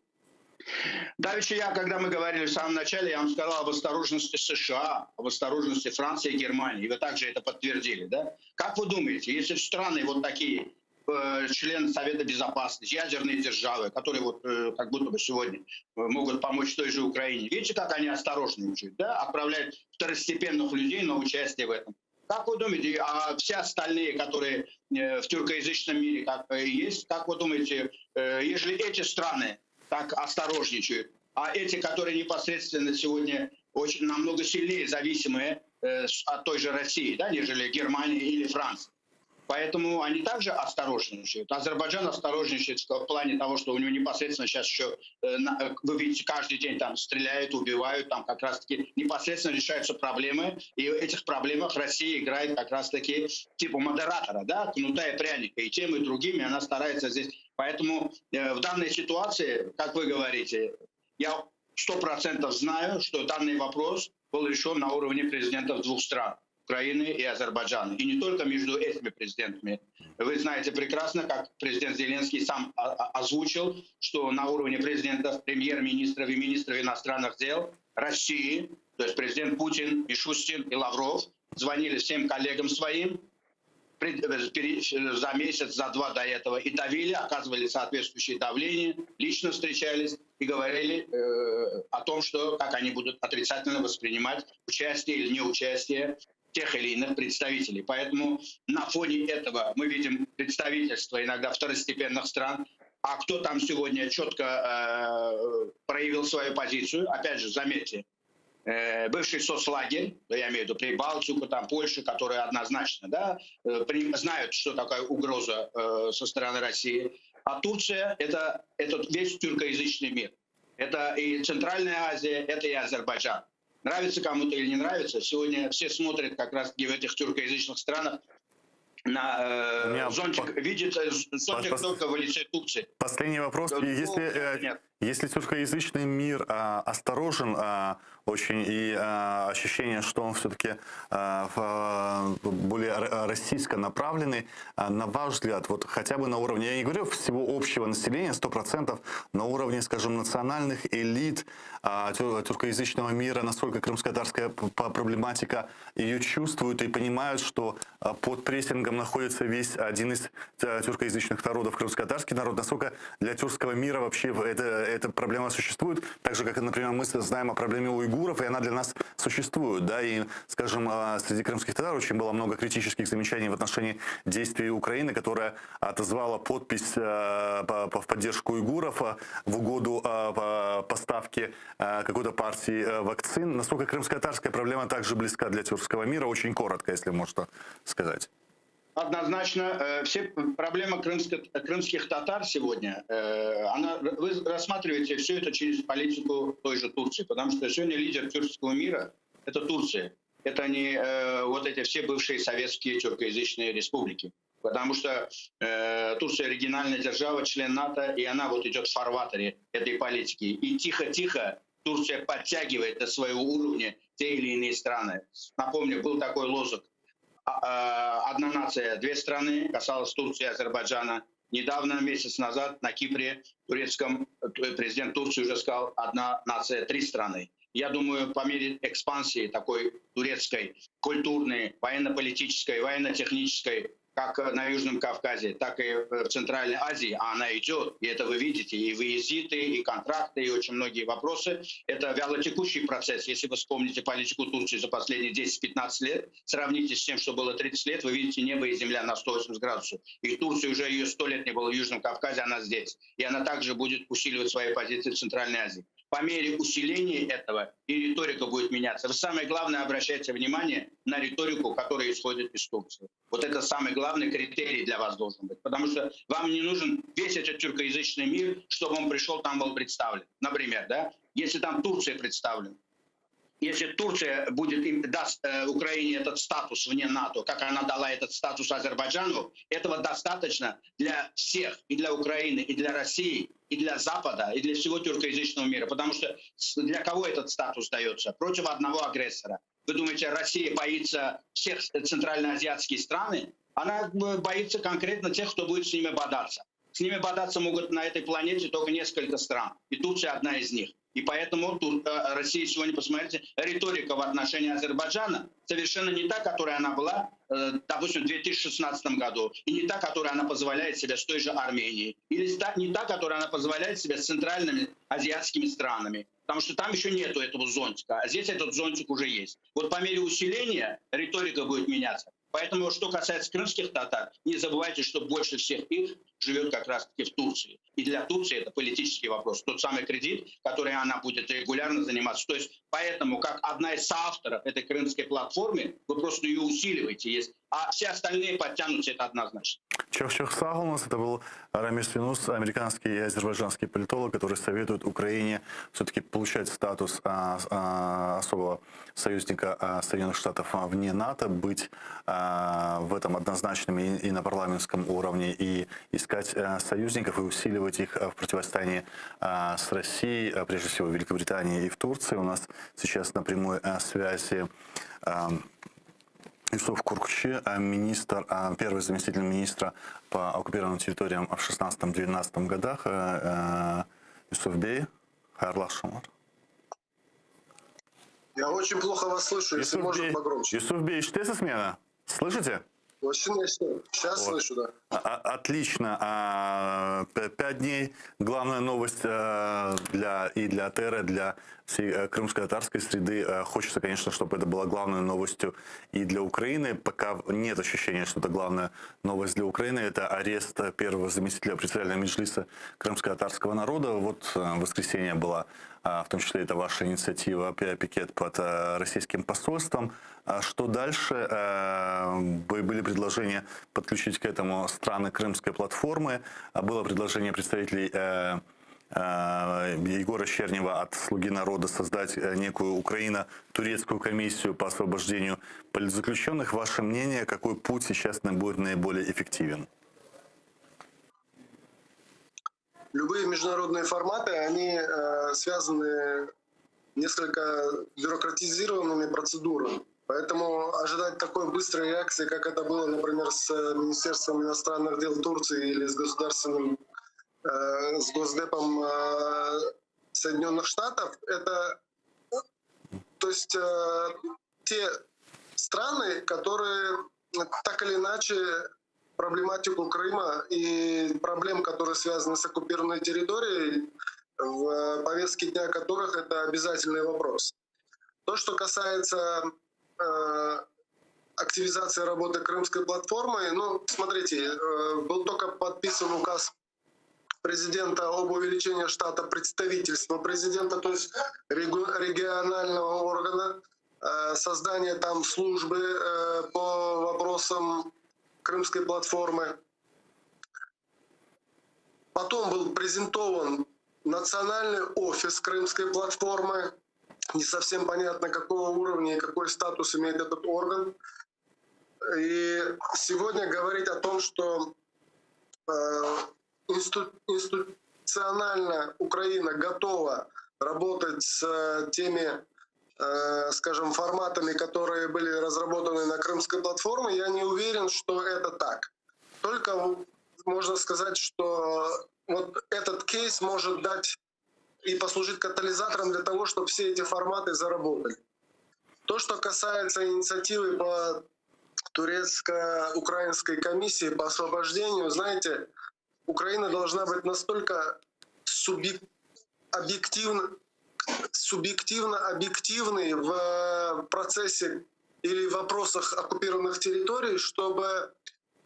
Давеча я, когда мы говорили в самом начале, я вам сказал об осторожности США, об осторожности Франции и Германии. И вы также это подтвердили, да? Как вы думаете, если страны вот такие, э, член Совета Безопасности, ядерные державы, которые вот э, как будто бы сегодня э, могут помочь той же Украине. Видите, как они осторожничают, да? Отправляют второстепенных людей на участие в этом. Как вы думаете, а все остальные, которые в тюркоязычном мире как есть, как вы думаете, если эти страны так осторожничают, а эти, которые непосредственно сегодня очень намного сильнее зависимые от той же России, да, нежели Германия или Франция, Поэтому они также осторожничают. Азербайджан осторожничает в плане того, что у него непосредственно сейчас еще, э, э, вы видите, каждый день там стреляют, убивают, там как раз-таки непосредственно решаются проблемы. И в этих проблемах Россия играет как раз-таки типа модератора, да, кнута и пряника. И тем, и другими она старается здесь. Поэтому э, в данной ситуации, как вы говорите, я 100% знаю, что данный вопрос был решен на уровне президентов двух стран. Украины и Азербайджана. И не только между этими президентами. Вы знаете прекрасно, как президент Зеленский сам озвучил, что на уровне президентов, премьер-министров и министров иностранных дел России, то есть президент Путин, Мишустин и Лавров, звонили всем коллегам своим э, за месяц, за два до этого и давили, оказывали соответствующее давление, лично встречались и говорили э, о том, что как они будут отрицательно воспринимать участие или неучастие тех или иных представителей. Поэтому на фоне этого мы видим представительство иногда второстепенных стран. А кто там сегодня четко э, проявил свою позицию, опять же, заметьте, э, бывший соцлагерь, я имею в виду Прибалтику, там Польшу, которые однозначно да, э, знают, что такая угроза э, со стороны России. А Турция – это, это весь тюркоязычный мир. Это и Центральная Азия, это и Азербайджан. Нравится кому-то или не нравится, сегодня все смотрят как раз-таки в этих тюркоязычных странах на э, зонтик, по... видит э, зонтик по... только в лице Турции.
Последний вопрос. Если, э, Нет. если тюркоязычный мир а, осторожен а, очень и а, ощущение, что он все-таки а, более российско направленный, а, на ваш взгляд, вот хотя бы на уровне, я не говорю всего общего населения, 100%, на уровне, скажем, национальных элит а, тюркоязычного мира, насколько крымско-татарская проблематика ее чувствуют и понимают, что а, под прессингом находится весь один из э, тюркоязычных народов, крымско-татарский народ, насколько для тюркского мира вообще это, эта проблема существует, так же, как, например, мы знаем о проблеме уйгуров, и она для нас существует, да, и, скажем, а, среди крымских татар очень было много критических замечаний в отношении действий Украины, которая отозвала подпись э, в поддержку уйгуров э, в угоду поставки какой-то партии вакцин. Насколько крымско-татарская проблема также близка для тюркского мира, очень коротко, если можно сказать.
Однозначно, э, все проблемы крымско, крымских татар сегодня, э, она, вы рассматриваете все это через политику той же Турции, потому что сегодня лидер тюркского мира – это Турция. Это не э, вот эти все бывшие советские тюркоязычные республики. Потому что э, Турция региональная держава, член НАТО, и она вот идет в фарватере этой политики. И тихо-тихо Турция подтягивает до своего уровня те или иные страны. Напомню, был такой лозунг а, «Одна нация, две страны», касалось Турции и Азербайджана. Недавно, месяц назад, на Кипре турецком президент Турции уже сказал «одна нация, три страны». Я думаю, по мере экспансии такой турецкой, культурной, военно-политической, военно-технической, как на Южном Кавказе, так и в Центральной Азии, а она идет, и это вы видите, и визиты, и контракты, и очень многие вопросы. Это вялотекущий процесс. Если вы вспомните политику Турции за последние 10-15 лет, сравните с тем, что было 30 лет, вы видите небо и земля на 180 градусов. И Турция уже ее 100 лет не было в Южном Кавказе, она здесь. И она также будет усиливать свои позиции в Центральной Азии. По мере усиления этого и риторика будет меняться. Вы самое главное обращайте внимание на риторику, которая исходит из Турции. Вот это самый главный критерий для вас должен быть. Потому что вам не нужен весь этот тюркоязычный мир, чтобы он пришел, там был представлен. Например, да? Если там Турция представлена, если Турция будет им, даст э, Украине этот статус вне НАТО, как она дала этот статус Азербайджану, этого достаточно для всех, и для Украины, и для России, и для Запада, и для всего тюркоязычного мира. Потому что для кого этот статус дается? Против одного агрессора. Вы думаете, Россия боится всех центральноазиатских страны? Она э, боится конкретно тех, кто будет с ними бодаться. С ними бодаться могут на этой планете только несколько стран. И Турция одна из них. И поэтому э, Россия сегодня, посмотрите, риторика в отношении Азербайджана совершенно не та, которая она была, э, допустим, в 2016 году, и не та, которая она позволяет себе с той же Арменией, или не та, которая она позволяет себе с центральными азиатскими странами. Потому что там еще нету этого зонтика, а здесь этот зонтик уже есть. Вот по мере усиления риторика будет меняться. Поэтому, что касается крымских татар, не забывайте, что больше всех их живет как раз-таки в Турции. И для Турции это политический вопрос. Тот самый кредит, который она будет регулярно заниматься. То есть поэтому, как одна из соавторов этой крымской платформы, вы просто ее усиливаете. Есть. А все остальные подтянутся, это однозначно.
Çoq-çoq sağ oluñız. Это был Рамис Юнус, американский и азербайджанский политолог, который советует Украине все-таки получать статус а, а, особого союзника а, Соединенных Штатов вне НАТО, быть а, в этом однозначными и, и на парламентском уровне, и искать а, союзников и усиливать их в противостоянии а, с Россией, а, прежде всего в Великобритании и в Турции. У нас сейчас на прямой а, связи а,. Yusuf Kurkçi, министр, первый заместитель министра по оккупированным территориям в 16-19 годах. Yusuf bey, hayırlı aqşamlar.
Я очень плохо вас слышу, если
Yusuf
можно
bey,
погромче.
Yusuf bey, eşitesiz meni? Слышите?
Очень Сейчас
Вот.
слышу, да.
А- Отлично. А, Пять дней. Главная новость э, для, и для АТР, и для всей э, крымско-татарской среды. Э, Хочется, конечно, чтобы это было главной новостью и для Украины. Пока нет ощущения, что это главная новость для Украины. Это арест первого заместителя председателя Меджлиса крымско-татарского народа. Вот в воскресенье была, в том числе это ваша инициатива, пикет под российским посольством. А что дальше? Были предложения подключить к этому страны Крымской платформы. А Было предложение представителей э, э, Егора Щернева от «Слуги народа» создать э, некую Украино-турецкую комиссию по освобождению политзаключенных. Ваше мнение, какой путь сейчас будет наиболее эффективен?
Любые международные форматы, они э, связаны несколько бюрократизированными процедурами. Поэтому ожидать такой быстрой реакции, как это было, например, с Министерством иностранных дел Турции или с государственным, э, с Госдепом э, Соединенных Штатов, это то есть э, те страны, которые так или иначе проблематику Крыма и проблем, которые связаны с оккупированной территорией, в повестке дня которых это обязательный вопрос. То, что касается э, активизации работы Крымской платформы, ну, смотрите, э, был только подписан указ президента об увеличении штата представительства президента, то есть регионального органа, э, создание там службы по вопросам Крымской платформы. Потом был презентован национальный офис Крымской платформы. Не совсем понятно, какого уровня и какой статус имеет этот орган. И сегодня говорить о том, что э, инсту- институционально Украина готова работать с э, теми, э, скажем, форматами, которые были разработаны на Крымской платформе, я не уверен, что это так. Только можно сказать, что вот этот кейс может дать и послужить катализатором для того, чтобы все эти форматы заработали. То, что касается инициативы по турецко-украинской комиссии по освобождению, знаете, Украина должна быть настолько субъек... объективно, субъективно объективной в процессе или в вопросах оккупированных территорий, чтобы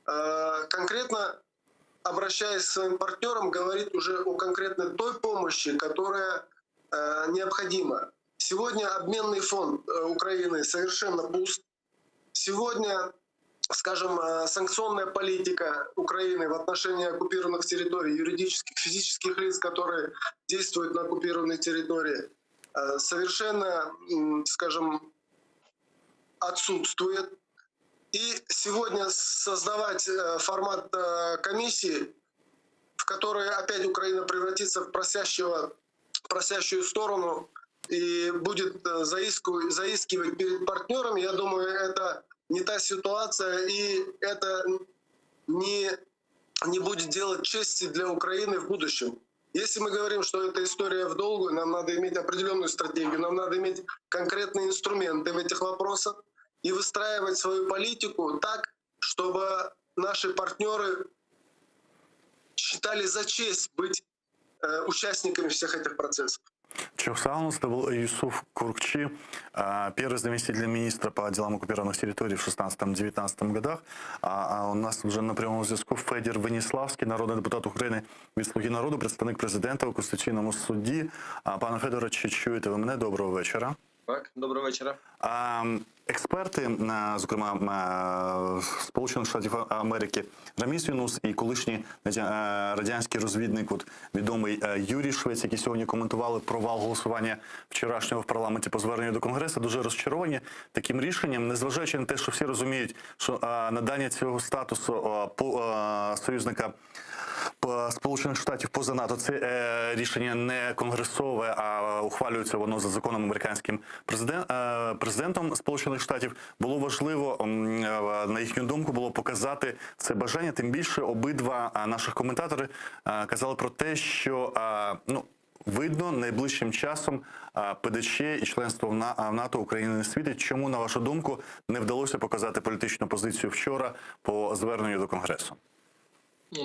э, конкретно обращаясь к своим партнерам, говорить уже о конкретной той помощи, которая э, необходима. Сегодня обменный фонд э, Украины совершенно пуст. Сегодня, скажем, э, санкционная политика Украины в отношении оккупированных территорий, юридических, физических лиц, которые действуют на оккупированной территории, э, совершенно, скажем, отсутствует. И сегодня создавать э, формат комиссии, в которой опять Украина превратится в просящего, просящую сторону и будет заиску, заискивать перед партнерами, я думаю, это не та ситуация, и это не, не будет делать чести для Украины в будущем. Если мы говорим, что это история в долгую, нам надо иметь определенную стратегию, нам надо иметь конкретные инструменты в этих вопросах и выстраивать свою политику так, чтобы наши партнеры считали за честь быть э, участниками всех этих процессов.
Çoq sağ oluñız, это был Юсуф Куркчи, первый заместитель министра по делам оккупированных территорий в 16-19 годах. А, а у нас вже на прямому зв'язку Федір Веніславський, народний депутат України від «Слуги народу», представник президента у Конституційному суді. Пане Федоре, чи чуєте ви мене? Доброго вечора.
Так, доброго вечора.
Експерти, зокрема Сполучених Штатів Америки, Раміс Юнус і колишній радянський розвідник, от відомий Юрій Швець, які сьогодні коментували провал голосування вчорашнього в парламенті по зверненню до Конгресу, дуже розчаровані таким рішенням, незважаючи на те, що всі розуміють, що надання цього статусу союзника. Сполучених Штатів поза НАТО. Це е, рішення не конгресове, а ухвалюється воно за законом американським президент, е, президентом Сполучених Штатів. Було важливо м, е, на їхню думку було показати це бажання. Тим більше обидва е, наших коментатори е, казали про те, що е, ну. Видно, найближчим часом а, ПДЧ і членство в На- а, в НАТО України не світить. Чому, на вашу думку, не вдалося показати політичну позицію вчора по зверненню до Конгресу?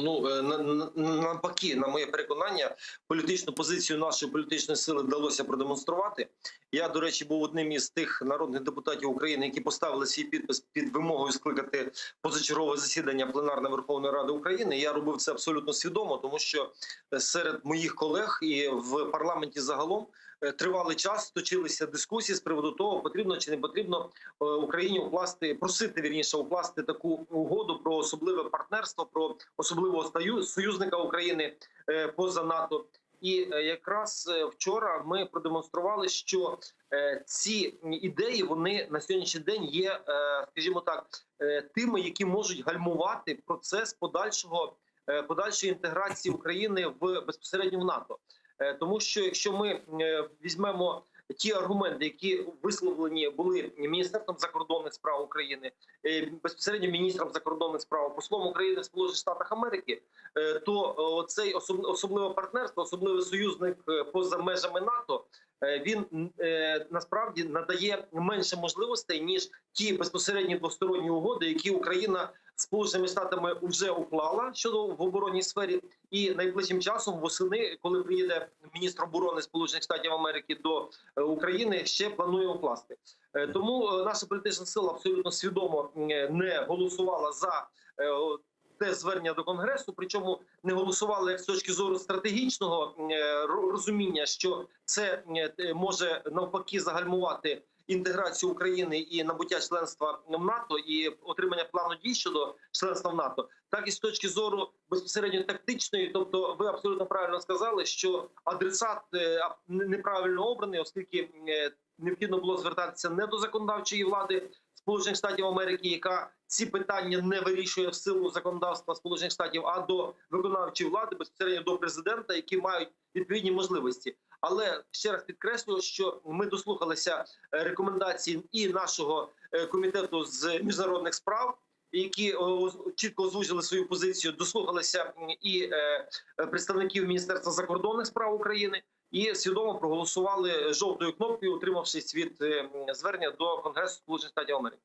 Ну е, на- на- навпаки, на моє переконання, політичну позицію нашої політичної сили вдалося продемонструвати. Я, до речі, був одним із тих народних депутатів України, які поставили свій підпис під вимогою скликати позачергове засідання пленарне Верховної Ради України. Я робив це абсолютно свідомо, тому що е, серед моїх колег і в парламенті загалом е, тривалий час точилися дискусії з приводу того, потрібно чи не потрібно е, Україні укласти, просити вірніше укласти таку угоду про особливе партнерство, про особливого стаю- союзника України е, поза НАТО. І е, якраз е, вчора ми продемонстрували, що е, ці ідеї вони на сьогоднішній день є, е, скажімо так, е, тими, які можуть гальмувати процес подальшого е, подальшої інтеграції України в безпосередньо в НАТО. Е, Тому що якщо ми е, візьмемо ті аргументи, які висловлені були міністерством закордонних справ України, е, безпосередньо міністром закордонних справ, послом України в Сполучених Штатах Америки, е, то цей особливе партнерство, особливий союзник е, поза межами НАТО, е, він е, насправді надає менше можливостей ніж ті безпосередні двосторонні угоди, які Україна з Сполученими Штатами вже уклала щодо в оборонній сфері, і найближчим часом восени, коли приїде міністр оборони Сполучених Штатів Америки до е, України, ще планує укласти. Е, Тому е, наша політична сила абсолютно свідомо е, не голосувала за е, о, те звернення до конгресу, причому не голосували як з точки зору стратегічного е, ро- розуміння, що це е, те- може навпаки загальмувати інтеграцію України і набуття членства в НАТО і отримання плану дій щодо членства в НАТО, так і з точки зору безпосередньо тактичної, тобто ви абсолютно правильно сказали, що адресат е, аб- неправильно обраний, оскільки е, необхідно було звертатися не до законодавчої влади Сполучених Штатів Америки, яка ці питання не вирішує в силу законодавства Сполучених Штатів, а до виконавчої влади безпосередньо до президента, які мають відповідні можливості. Але ще раз підкреслюю, що ми дослухалися е, рекомендацій і нашого е, комітету з міжнародних справ, які е, оз- чітко озвучили свою позицію, дослухалися м, і е, е, представників Міністерства закордонних справ України. І свідомо проголосували жовтою кнопкою, утримавшись від е, м, звернення до Конгресу Сполучених Штатів Америки.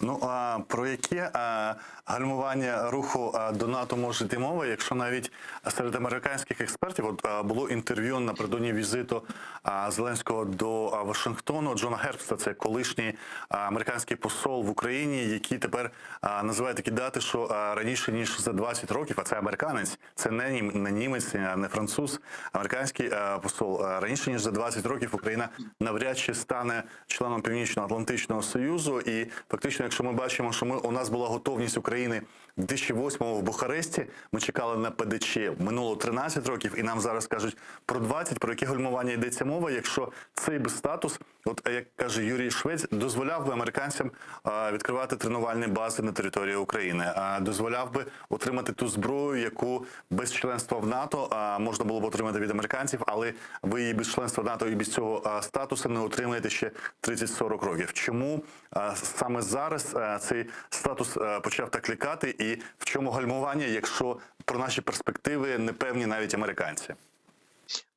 Ну а про яке а, гальмування руху а, до НАТО може йти мова, якщо навіть серед американських експертів от а, було інтерв'ю напередодні візиту а, Зеленського до а, Вашингтону Джона Гербста, це колишній а, американський посол в Україні, який тепер а, називає такі дати, що а, раніше ніж за 20 років, а це американець, це не нім- не німець, не француз, американський е, посол. Е, Раніше ніж за 20 років Україна навряд чи стане членом Північно-Атлантичного Союзу. І фактично, якщо ми бачимо, що ми у нас була готовність України в 2008-му в Бухаресті, ми чекали на ПДЧ минуло 13 років, і нам зараз кажуть про 20, про яке гальмування йдеться мова, якщо цей би статус, от е, як каже Юрій Швець, дозволяв би американцям е, відкривати тренувальні бази на території України, е, дозволяв би отримати ту зброю, яку без членства в НАТО е, можна було б отримати від американців, але ви її без членства в НАТО і без цього е, статусу не отримаєте ще 30-40 років. Чому е, саме зараз е, цей статус е, почав так лякати, і в чому гальмування, якщо про наші перспективи не певні навіть американці?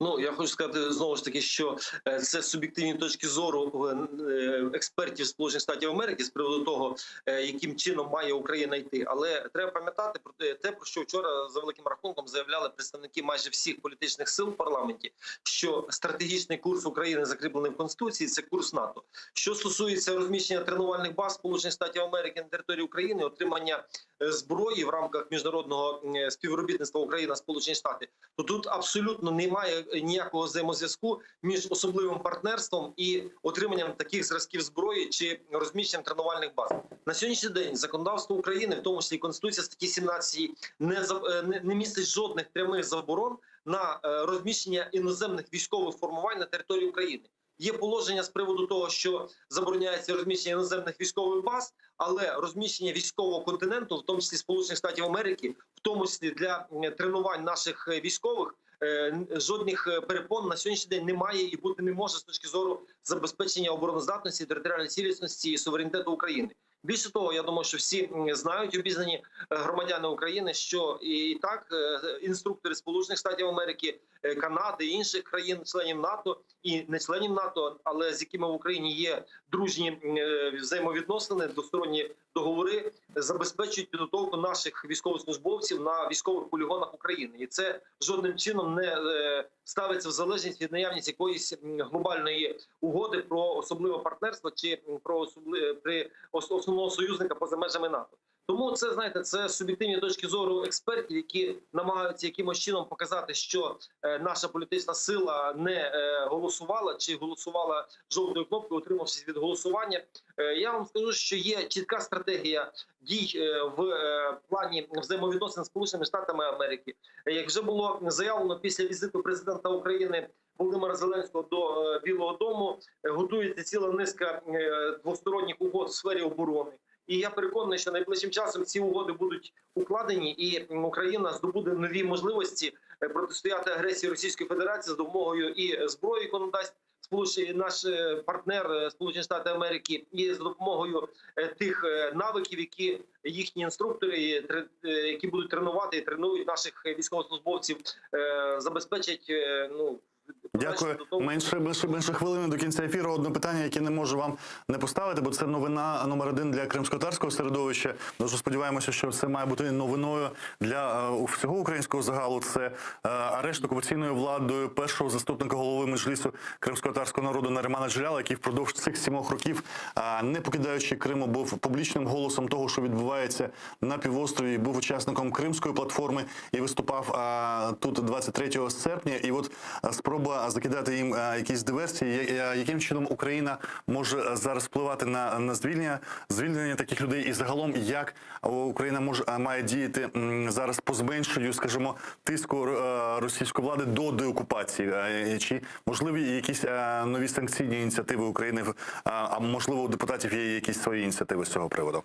Ну я хочу сказати знову ж таки, що е, це суб'єктивні точки зору е, е, експертів Сполучених Штатів Америки з приводу того, е, яким чином має Україна йти. Але треба пам'ятати про те, те, про що вчора за великим рахунком заявляли представники майже всіх політичних сил в парламенті, що стратегічний курс України закріплений в конституції. Це курс НАТО. Що стосується розміщення тренувальних баз Сполучених Штатів Америки на території України, отримання е, зброї в рамках міжнародного е, співробітництва Україна Сполучені Штати, то тут абсолютно немає ніякого взаємозв'язку між особливим партнерством і отриманням таких зразків зброї чи розміщенням тренувальних баз. На сьогоднішній день законодавство України, в тому числі і Конституція статті 17, не, за- е, не, не містить жодних прямих заборон на е, розміщення іноземних військових формувань на території України. Є положення з приводу того, що забороняється розміщення іноземних військових баз, але розміщення військового континенту, в тому числі Сполучених Штатів Америки, в тому числі для м, тренувань наших е, військових, е, н- жодних е, перепон на сьогоднішній день немає і бути не може з точки зору забезпечення обороноздатності, територіальної цілісності і суверенітету України. Більше того, я думаю, що всі м, знають обізнані е, громадяни України, що і так е, інструктори Сполучених Штатів Америки, е, Канади і інших країн-членів НАТО і не членів НАТО, але з якими в Україні є дружні м, е, взаємовідносини, двосторонні договори забезпечують підготовку наших військовослужбовців на військових полігонах України, і це жодним чином не е, ставиться в залежність від наявності якоїсь м, глобальної угоди про особливе партнерство чи м, про особли... при ос- основного союзника поза межами НАТО. Тому це знаєте, це суб'єктивні точки зору експертів, які намагаються якимось чином показати, що е, наша політична сила не е, голосувала чи голосувала жовтою кнопкою, утримавшись від голосування. Е, Я вам скажу, що є чітка стратегія дій е, в е, плані взаємовідносин з Сполученими Штатами Америки. Е, Як вже було заявлено після візиту президента України Володимира Зеленського до е, Білого Дому, е, готується ціла низка е, двосторонніх угод в сфері оборони. І я переконаний, що найближчим часом ці угоди будуть укладені, і м, Україна здобуде нові можливості е, протистояти агресії Російської Федерації з допомогою і зброї, яку надасть Сполучені наш е, партнер е, Сполучені Штати Америки, і за допомогою е, тих е, навиків, які їхні інструктори, і тре- е, які будуть тренувати і тренують наших військовослужбовців, е, забезпечать е, ну
Дякую. Менше, менше, менше хвилини до кінця ефіру. Одне питання, яке не можу вам не поставити, бо це новина номер один для кримськотарського середовища. Дуже сподіваємося, що це має бути новиною для е, всього українського загалу. Це е, арешт окупаційною владою першого заступника голови меджлісу кримськотарського народу Наримана Джеляла, який впродовж цих сімох років, е, не покидаючи Криму, був публічним голосом того, що відбувається на півострові, був учасником кримської платформи і виступав е, тут 23 серпня. І от е, спроба закидати їм е, якісь диверсії, я- я- яким чином Україна може е, зараз впливати на, на звільнення, звільнення таких людей, і загалом як Україна може е, має діяти м, зараз по зменшенню, скажімо, тиску е, російської влади до деокупації, Е, чи можливі якісь е, нові санкційні ініціативи України, в- а, а можливо у депутатів є якісь свої ініціативи з цього приводу?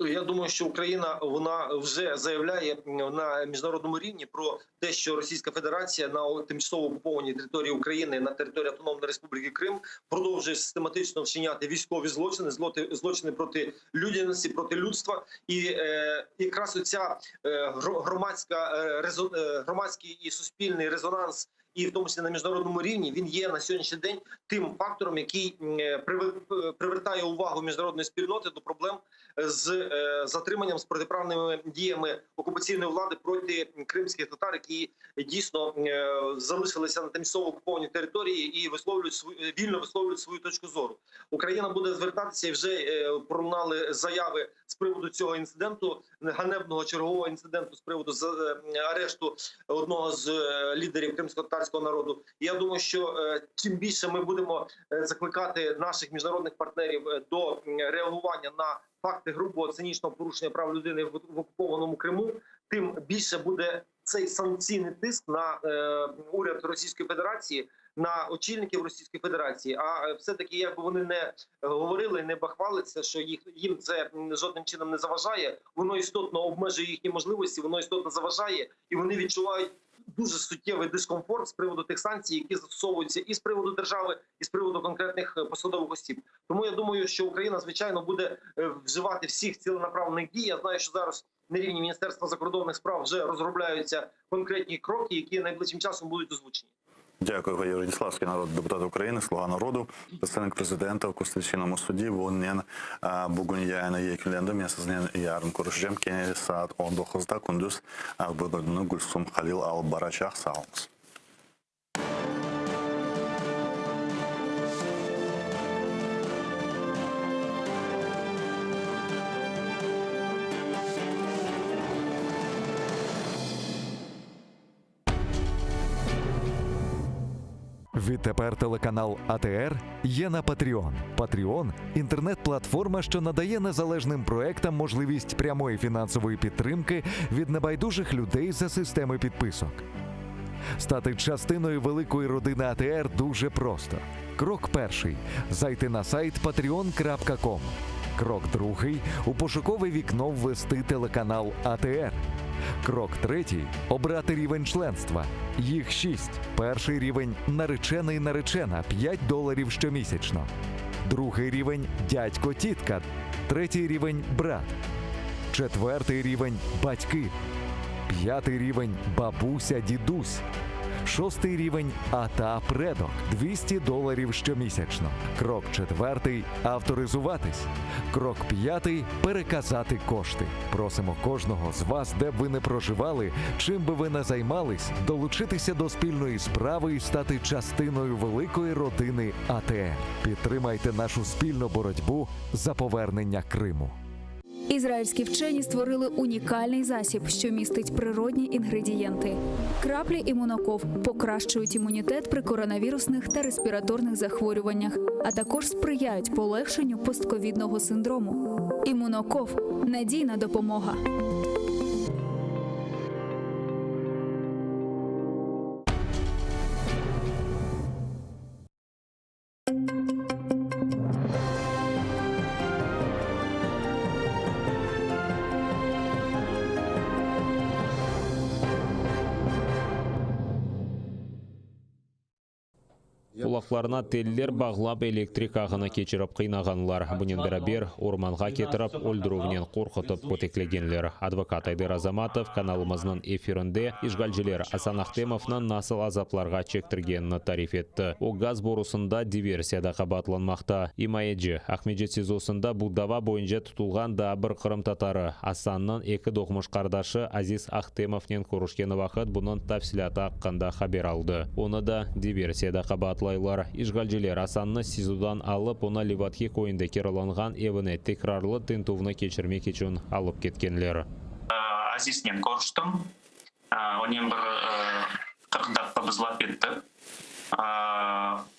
Я думаю, що Україна вона вже заявляє на міжнародному рівні про те, що Російська Федерація на тимчасово окупованій території України на території Автономної Республіки Крим продовжує систематично вчиняти військові злочини, злоти злочини проти людяності, проти людства, і е, якраз оця е, гро- громадська е, резо- е, громадський і суспільний резонанс. І в тому числі на міжнародному рівні він є на сьогоднішній день тим фактором, який м, е, привер- е, привертає увагу міжнародної спільноти до проблем з е, затриманням з протиправними діями окупаційної влади проти кримських татар, які дійсно е, залишилися на тимчасово окупованій території і висловлюють свою вільно висловлюють свою точку зору. Україна буде звертатися і вже е, пролунали заяви з приводу цього інциденту, ганебного чергового інциденту з приводу з- е, арешту одного з е, лідерів кримсько-татарського народу. І Я думаю, що е, чим більше ми будемо е, закликати наших міжнародних партнерів е, до м, реагування на факти грубого цинічного порушення прав людини в в окупованому Криму, тим більше буде цей санкційний тиск на е, уряд Російської Федерації, на очільників Російської Федерації. А е, все-таки, як би вони не говорили, не бахвалиться, що їх їм це м, жодним чином не заважає, воно істотно обмежує їхні можливості, воно істотно заважає, і вони відчувають дуже суттєвий дискомфорт з приводу тих санкцій, які застосовуються і з приводу держави, і з приводу конкретних е, посадових осіб. Тому я думаю, що Україна звичайно буде е, вживати всіх ціленаправлених дій. Я знаю, що зараз на рівні Міністерства закордонних справ вже розробляються конкретні кроки, які найближчим часом будуть озвучені.
Дякую, Георгій Владиславський, народний депутат України, слуга народу, представник президента в Конституційному суді Вонен bugün yayını yekünlendi. Men siznen yarın körüşecem. Kene saat 19'da kündüz bugün Gülsum Halil alıp baracaq. Sağ oluñız.
Відтепер телеканал АТР є на Patreon. Patreon – інтернет-платформа, що надає незалежним проектам можливість прямої фінансової підтримки від небайдужих людей за системи підписок. Стати частиною великої родини АТР дуже просто. Крок перший зайти на сайт patreon.com. Крок другий у пошукове вікно ввести телеканал АТР. Крок третій обрати рівень членства. Їх шість. Перший рівень наречений наречена 5 доларів щомісячно. Другий рівень дядько тітка. Третій рівень брат. Четвертий рівень батьки. П'ятий рівень бабуся дідусь. Шостий рівень ата предок 200 доларів щомісячно. Крок четвертий авторизуватись. Крок п'ятий переказати кошти. Просимо кожного з вас, де б ви не проживали, чим би ви не займались, долучитися до спільної справи і стати частиною великої родини АТР. Підтримайте нашу спільну боротьбу за повернення Криму.
Ізраїльські вчені створили унікальний засіб, що містить природні інгредієнти. Краплі імуноков покращують імунітет при коронавірусних та респіраторних захворюваннях, а також сприяють полегшенню постковідного синдрому. Імуноков надійна допомога.
Qulaqlarına teller bağlap, elektrik ağını keçirip qıynağanlar. Bunen beraber, ormanğa ketirip, öldürüvnen qorqutıp köteklegenler. Advokat Ayder Azamatov kanalımıznıñ efirinde işğalciler Asan Ahtemovnı nasıl azaplarğa çektirgenini tarif etti. O, gaz borusında diversiyada qabaatlanmaqta. İmayeci, Aqmescit SİZOsında bu dava boyunca tutulğan daa bir qırımtatarı, Asannıñ eki doğmuş qardaşı Aziz Ahtemovnen körüşkeni vaqıt bunıñ tafsilâtı aqqında haber aldı. Onı da diversiyada qabaatlaylar. İşğalciler Asannı SİZOdan alıp, onı Levadhi köyünde kiralanğan evine tekrarlı tintüvni keçirmek içün alıp ketkenler.
Aziznen körüştim. Onen bir 40 daqqa biz laf ettik.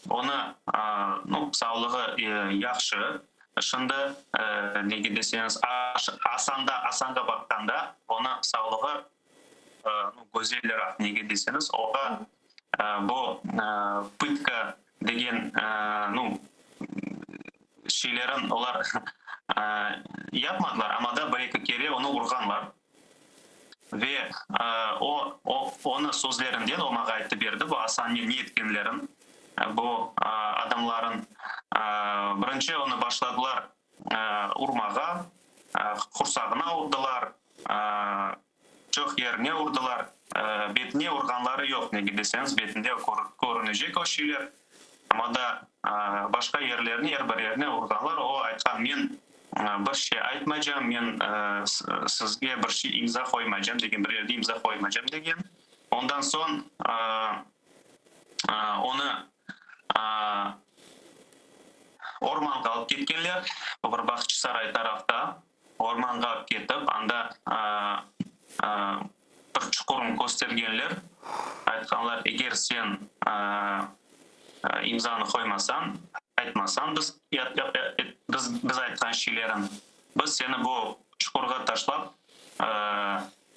Onı, nu, sağlığı yahşı. Şimdi, nege deseñiz, Asanda, Asanğa baqqanda, onıñ sağlığı, nu, güzeliraq, nege deseñiz, oğa bu pıtka degen, nu, şeylerin olar yapmadılar, amma da bir-eki kere onı urğanlar. Ve o, o, onı sözlerinden o maña ayttı berdi, bu Asannen ne etkenlerin, bu adamların. Birinci onı başladılar urmağa, qursağına urdılar, çoq yerine urdılar, betine urğanları yoq, nege deseñiz, betinde körünecek o şeyler, amma da başqa yerlerine, er bir yerine urğanlar. O aytqan, men Bir şey aytmaycam, men sizge bir şey imza qoymaycam degen, bir yerde imza qoymaycam degen. Ondan soñ onı ormanğa alıp ketkenler, bir Bağçasaray tarafta ormanğa alıp ketip, anda bir çuqurın köstergenler, aytqanlar, eger sen imzanı qoymasañ, aytmasañ biz biz aytqan şeylerin, biz seni bu çuqurğa taşlap,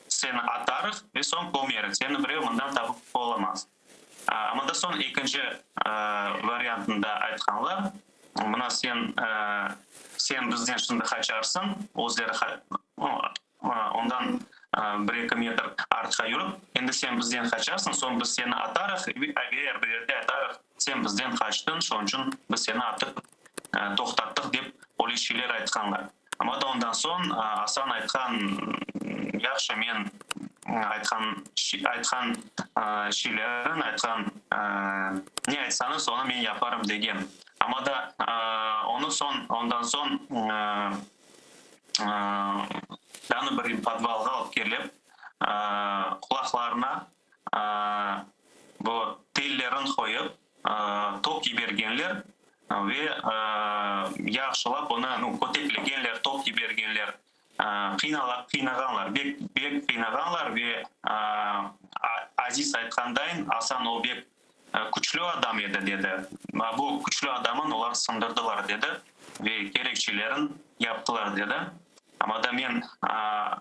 seni atarıq ve soñ kömerik, seni birev mından tapıp olamaz. Amma da soñ ekinci variantında aytqanlar, mına sen, sen bizden şimdi qaçarsıñ, özleri Ondan bir-eki metr artqa yürip, Endi sen bizden qaçarsıñ, soñ biz seni atarıq, ve er bir yerde aytarıq, sen bizden qaçtıñ, şonıñ içün biz seni atıp toqtattıq, dep öyle şeyler aytqanlar. Amma da ondan soñ Asan aytqan, Yahşı, men aytqan aytqan şeylerin, aytqan ne aytsañız, onı men yaparım, degen. Amma da onı soñ, ondan soñ. Yanı bir podvalğa alıp kelip, qulaqlarına bu tellerin qoyıp, tok yibergenler ve yahşılap onı, nu, köteklegenler, tok yibergenler, qıynağanlar, bek, bek qıynağanlar ve Aziz aytqandayın, Asan o bek Küçlü adam edi, dedi. Bu küçlü adamın olar sındırdılar, dedi, ve kerekçelerin yaptılar, dedi. Amma da men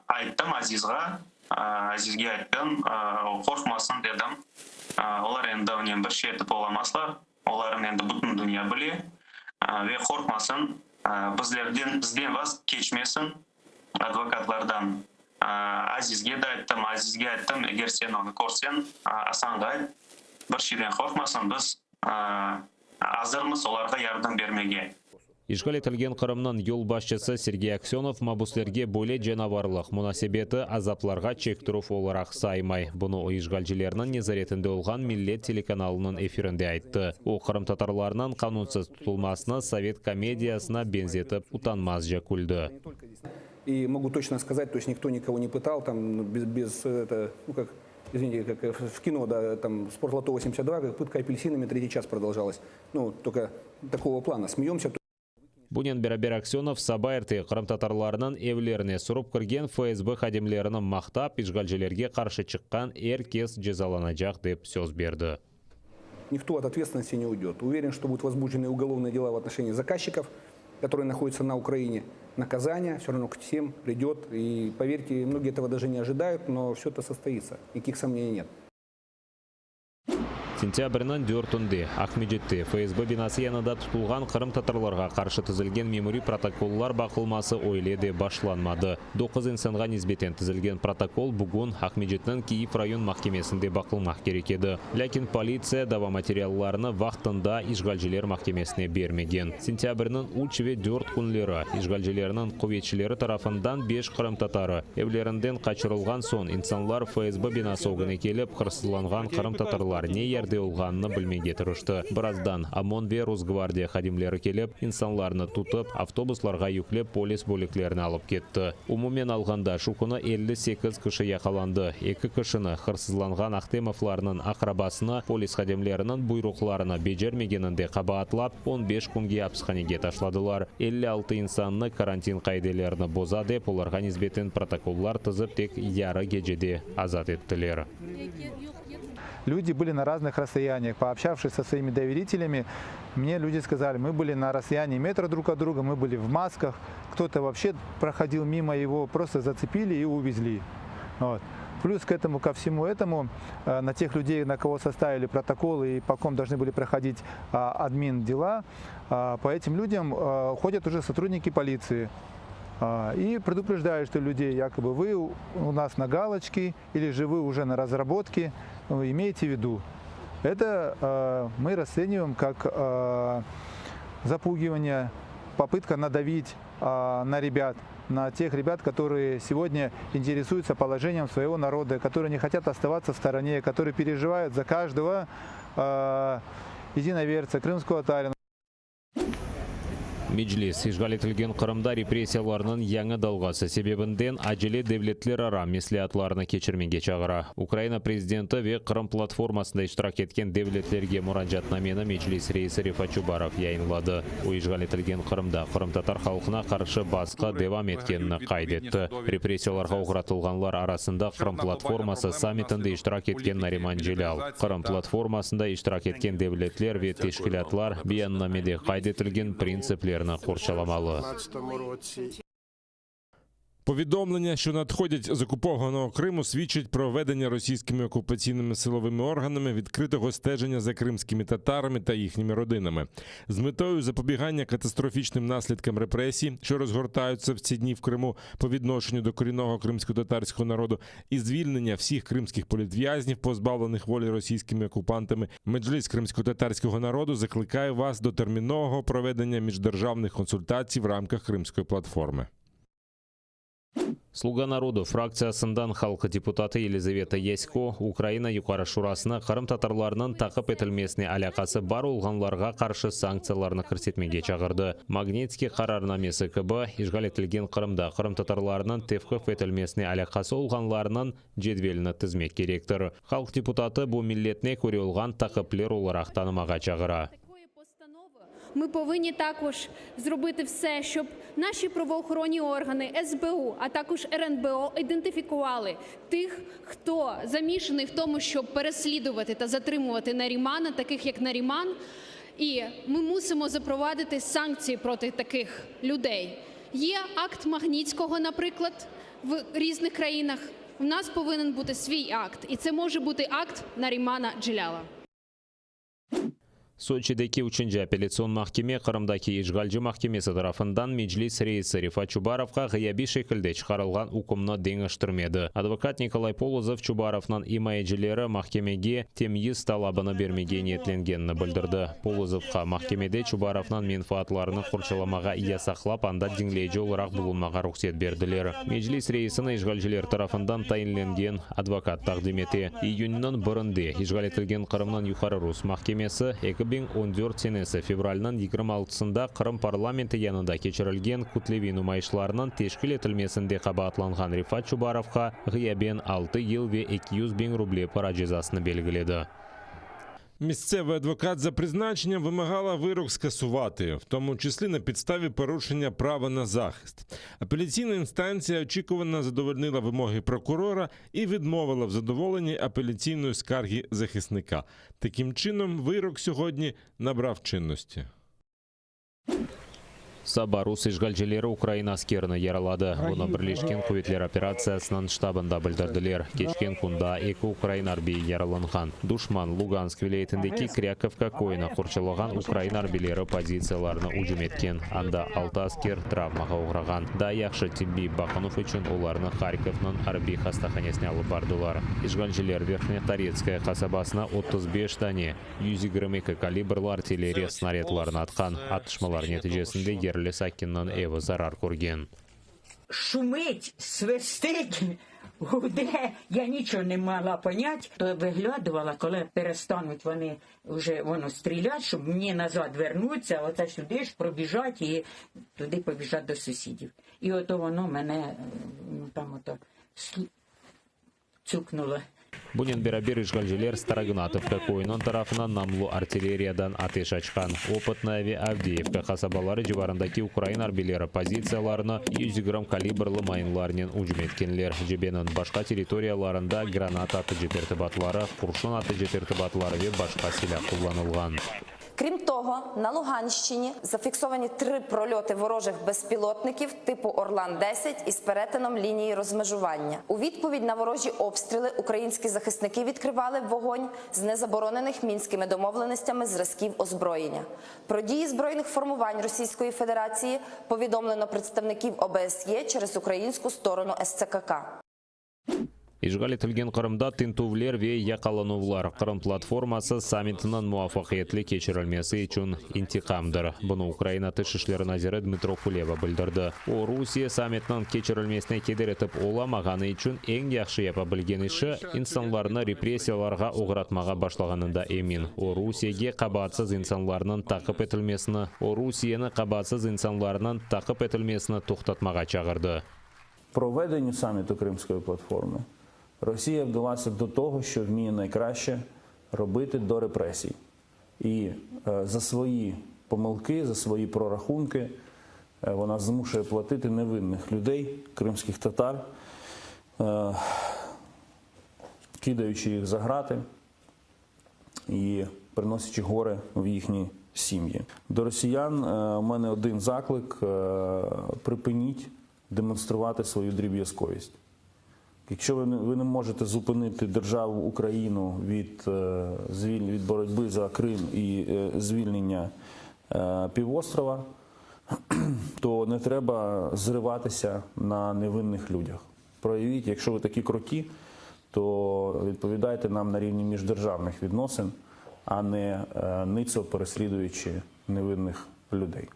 ayttım Azizğa. Azizge ayttım, qorqmasın dedim, olar endi onen bir şey etip olamazlar, olarnı endi bütün dünya bile, ve qorqmasın, bizlerden, bizden vaz keçmesin, advokatlardan. Azizge de ayttım, Azizge ayttım, eger sen onı körseñ, Asanğa ayt, bir şeyden qorqmasın, biz azırmız olarğa yardım bermege.
İşğal etilgen Qırımnıñ yolbaşçısı Sergey Aksönov mabüslerge böyle canavarlıq munasebeti azaplarğa çektirüv olaraq saymay. Bunı o işğalcilerniñ nezaretinde olğan Millet telekanalınıñ efirinde ayttı. O, qırımtatarlarnıñ qanunsız tutulmasını sovet komediyasına beñzetip utanmazca küldi.
И mogu toçno skazat, to est nikto nikogo ne pıtal, tam bez, bez, eto, nu kak, izvinite, kak v kino, da, tam, Sportloto 82, kak pıtka apelsinami tretий ças prodolžalas. Nu, tolko takogo plana, smeyemsâ.
Bunen beraber Aksönov saba erte qırımtatarlarnıñ evlerine sürip kirgen FSB hadimlerini maqtap, işğalcilerge qarşı çıqqan er kes cezalanacaq, dep söz berdi.
Nikto ot otvetstvennosti ne uydet. Uveren, çto budut vozbujdenı ugolovnıye dela v otnoşenii zakazçikov, kotorıye nahodyatsya na Ukraine. Nakazaniye vse ravno k vsem pridet. I, poverte, mnogiye etogo daje ne ojidayut, no vse eto sostoitsya. Nikakih somneniy net.
Sentâbrniñ dörtünde Aqmescitte FSB binası yanında tutulğan qırımtatarlarğa qarşı tizilgen memuriy protokollar baqılması öyle de başlanmadı. Doquz insanğa nisbeten tizilgen protokol bugün Aqmescitniñ Kiyev rayon mahkemesinde baqılmaq kerek edi. Lâkin politsiya dava materiallarını vaqtında işğalciler mahkemesine bermegen. Sentâbrniñ üç ve dört künleri işğalcilerniñ quvetçileri tarafından beş qırımtatarı evlerinden qaçırılğan soñ insanlar FSB binası ögüne kelip, hırsızlanğan qırımtatarlar ne yerde olğanını bilmege tırıştı. Birazdan OMON ve Rosgvardiya hadimleri kelip, insanlarnı tutıp, avtobuslarğa yüklep polis bölüklerine alıp ketti. Umumen alğanda, şu künü 58 kişi yaqalandı, eki kişini, hırsızlanğan Ahtemovlarnıñ aqrabasını, polis hadimleriniñ buyruqlarını becermegeninde qabaatlap, on beş künge apishanege taşladılar. 56 insannı karantin qaidelerini boza dep, olarğa nisbeten protokollar tizip tek yarı gecede azat ettiler.
Люди были на разных расстояниях. Пообщавшись со своими доверителями, мне люди сказали, мы были на расстоянии метра друг от друга, мы были в масках, кто-то вообще проходил мимо его, просто зацепили и увезли. Вот. Плюс к этому, ко всему этому, э, на тех людей, на кого составили протоколы и по ком должны были проходить а, админ дела, а, по этим людям а, ходят уже сотрудники полиции. И предупреждают, что людей якобы вы у нас на галочке или же вы уже на разработке, ну, имейте в виду. Это мы расцениваем как запугивание, попытка надавить на ребят, на тех ребят, которые сегодня интересуются положением своего народа, которые не хотят оставаться в стороне, которые переживают за каждого э, единоверца, крымского татарина.
Meclis, işğal etilgen Qırımda repressiyalarnıñ yañı dalğası sebebinden acele devletlerara mesleatlarnı keçirmege çağıra. Ukraina prezidenti ve Qırım platformasında iştirak etken devletlerge muracaatnameni Meclis reisi Refat Çubarov yayınladı. O, işğal etilgen Qırımda qırımtatar halqına qarşı basqı devam etkenini qayd etti. Repressiyalarğa oğratılğanlar arasında Qırım platforması sammitinde iştirak etken Nariman Celâl. Qırım platformasında iştirak etken devletler ve teşkilâtlar beyannamede qayd etilgen printsiplerni qorçalamalı.
Повідомлення, що надходять з окупованого Криму, свідчать про ведення російськими окупаційними силовими органами відкритого стеження за кримськими татарами та їхніми родинами з метою запобігання катастрофічним наслідкам репресій, що розгортаються в ці дні в Криму по відношенню до корінного кримсько-татарського народу, і звільнення всіх кримських політв'язнів, позбавлених волі російськими окупантами. Меджліс кримсько-татарського народу закликає вас до термінового проведення міждержавних консультацій в рамках Кримської платформи.
Sluga narodu fraktsiyasından halq deputatı Yelizaveta Yasko Ukraina Yuqarı Şurasını qırımtatarlarnıñ taqip etilmesine alâqası bar olğanlarğa qarşı sanktsiyalarnı kirsetmege çağırdı. Magnitskiy qararnamesi kibi, işğal etilgen Qırımda qırımtatarlarnıñ tevqif etilmesine alâqası olğanlarnıñ cedvelini tizmek kerektir. Halq deputatı bu milletine köre olğan taqipler olaraq tanımağa çağıra.
Ми повинні також зробити все, щоб наші правоохоронні органи СБУ, а також РНБО ідентифікували тих, хто замішаний в тому, щоб переслідувати та затримувати Нарімана, таких як Наріман. І ми мусимо запровадити санкції проти таких людей. Є акт Магнітського, наприклад, в різних країнах. У нас повинен бути свій акт, і це може бути акт Нарімана Джеляла.
Soçideki üçünci apellâtsion mahkeme Qırımdaki işğalci mahkemesi tarafından Meclis reisi Refat Çubarovğa ğıyabiy şekilde çıqarılğan ükümni deñiştirmedi. Advokat Nikolay Polozov Çubarovnıñ imayecileri mahkemege temyiz talabını bermege niyetlengenini bildirdi. Polozovqa mahkemede Çubarovnıñ menfaatlarını qorçalamağa yasaqlap, anda diñleyici olaraq bulunmağa ruhset berdiler. Meclis reisini işğalciler tarafından tayinlengen advokat taqdim ete. İyünniñ birinde işğal etilgen Qırımnıñ Yuqarı rus mahkemesi 2014 senesi fevralniñ 26-sında Qırım parlamenti yanında keçirilgen kütleviy numayışlarnıñ teşkil etilmesinde qabaatlanğan Refat Çubarovqa ğıyaben altı yıl ve 200 biñ ruble para cezasını belgiledi.
Місцевий адвокат за призначенням вимагала вирок скасувати, в тому числі на підставі порушення права на захист. Апеляційна інстанція очікувано задовольнила вимоги прокурора і відмовила в задоволенні апеляційної скарги захисника. Таким чином, вирок сьогодні набрав чинності.
Saba rus işğalcileri ukrain askerini yaraladı. Bunı Birleşken quvetler operatsiyasınıñ ştabında bildirdiler. Keçken kün daa eki ukrain arbiyi yaralanğan. Duşman Lugansk vilâyetindeki Krâkovka köyüni qorçalağan ukrain arbiyleri pozitsiyalarına ücüm etken. Anda altı asker travmağa oğrağan. Daa yahşı tibbiy baqınuv içün olarnı Harkovnıñ arbiy hastahanesine alıp bardılar. İşğalciler Verhnetoretskaya qasabasına 35 dane 122 kalibrlı artilleriya snarâdlarını atqan. Atışmalar neticesinde yerli sakinniñ evi zarar körgen.
Шумить, свистить, гуде, я нічого не могла понять. То виглядувала, коли перестануть вони вже воно стріляти, щоб мені назад вернутися, оце сюди ж пробіжати і туди побіжати до сусідів. І ото воно мене ну, там ото цукнуло.
Bunen beraber işğalciler Starognatovka köyüniñ tarafına namlu artilleriyadan ateş açqan. Opıtnoye ve Avdeyevka qasabaları civarındaki ukrain arbiyleri pozitsiyalarına 120 kalibrlı mayınlarnen ücüm etkenler. Cebeniñ başqa territoriyalarında granata atıcı tertibatları, qurşun atıcı tertibatları ve başqa silâ qullanılğan.
Крім того, на Луганщині зафіксовані три прольоти ворожих безпілотників типу Орлан-10 із перетином лінії розмежування. У відповідь на ворожі обстріли українські захисники відкривали вогонь з незаборонених мінськими домовленостями зразків озброєння. Про дії збройних формувань Російської Федерації повідомлено представників ОБСЄ через українську сторону СЦКК.
İşğal etilgen Qırımda tintüvler ve yaqalanuvlar Qırım platforması sammitiniñ muvafaqiyetli keçirilmesi içün intiqamdır. Bunı Ukraina Tış işleri naziri Dmıtro Kuleba bildirdi. O, Rusiye sammitiniñ keçirilmesine keder etip olamağanı içün eñ yahşı yapa bilgen işi, insanlarnı repressiyalarğa oğratmağa başlağanında emin. O, Rusiyege qabaatsız insanlarnıñ taqip etilmesini, o, Rusiyeni qabaatsız insanlarnıñ taqip etilmesini toqtatmağa çağırdı.
Проведенню саміту Кримської платформи Росія вдалася до того, що вміє найкраще робити до репресій. І за свої помилки, за свої прорахунки вона змушує платити невинних людей, кримських татар, кидаючи їх за грати і приносячи горе в їхні сім'ї. До росіян у мене один заклик: припиніть демонструвати свою дріб'язковість. Якщо ви не, ви не можете зупинити державу Україну від, від боротьби за Крим і звільнення півострова, то не треба зриватися на невинних людях. Проявіть, якщо ви такі круті, то відповідайте нам на рівні міждержавних відносин, а не ницо переслідуючи невинних людей.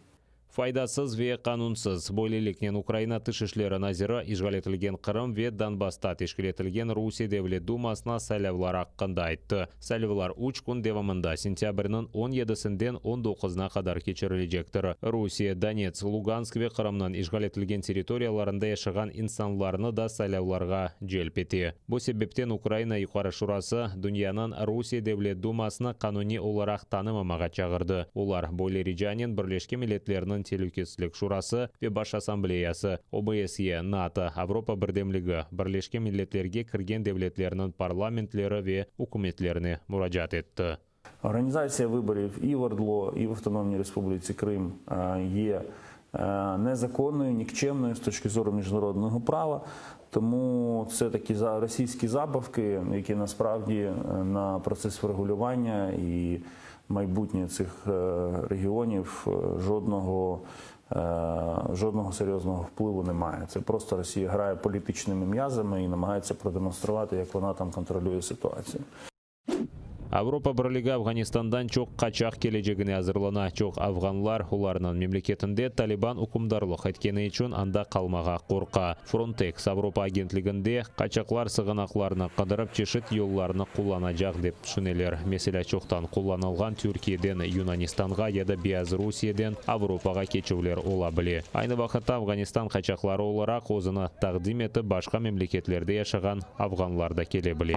Faydasız ve qanunsız. Böyleliknen Ukraina Tış işleri naziri işğal etilgen Qırım ve Donbassta teşkil etilgen Rusiye Devlet Dumasına saylavlar aqqında ayttı. Saylavlar üç kün devamında sentâbrniñ 17-sinden 19-ına qadar keçirilecektir. Rusiye, Donetsk, Lugansk ve Qırımnıñ işğal etilgen territoriyalarında yaşağan insanlarnı da saylavlarğa celp ete. Bu sebepten Ukraina Yuqarı Şurası dünyanıñ Rusiye Devlet Dumasını qanuniy olaraq tanımamağa çağırdı. Olar böyle ricanen Birleşken Milletlerniñ Telükesizlik Şurası ve Baş Assambleyası, OBSE, NATO, Avropa Birdemligi, Birleşken Milletlerge kirgen devletlerniñ parlamentleri ve ükümetlerine muracaat etti.
Організація виборів і в ОРДЛО, і в Автономній Республіці Крим є незаконною, нікчемною з точки зору міжнародного права. Тому це такі російські забавки, які насправді на процес врегулювання і майбутнє цих регіонів жодного, жодного серйозного впливу немає. Це просто Росія грає політичними м'язами і намагається продемонструвати, як вона там контролює ситуацію.
Avropa Birligi Afğanistandan çoq qaçaq kelecegine azırlana. Çoq afğanlar, olarnıñ memleketinde Taliban ükümdarlıq etkeni içün anda qalmağa qorqa. Frontex Avropa agentliginde, qaçaqlar sığınaqlarnı qıdırıp çeşit yollarnı qullanacaq dep tüşüneler. Meselâ, çoqtan qullanılğan Türkiyeden Yunanistanğa ya da Beyazrusiyeden Avropağa keçüvler ola bile. Aynı vaqıtta Afğanistan qaçaqları olaraq özüni taqdim etip başqa memleketlerde yaşağan afğanlar da kele bile.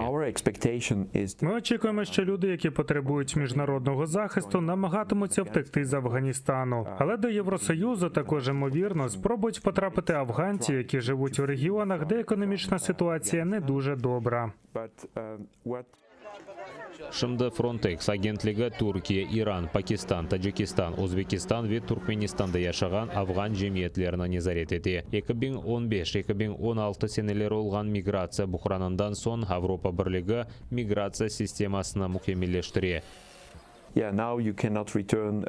Ми очікуємо, що люди, які потребують міжнародного захисту, намагатимуться втекти з Афганістану. Але до Євросоюзу також ймовірно спробують потрапити афганці, які живуть у регіонах, де економічна ситуація не дуже добра.
Şimdi Frontex agentligi Türkiye, İran, Pakistan, Tacikistan, Özbekistan ve Turkmenistanda yaşağan afğan cemiyetlerini nezaret ete. 2015, 2016 seneleri olğan migratsiya buhranından soñ Avropa Birligi migratsiya sistemasını mükemmelleştire.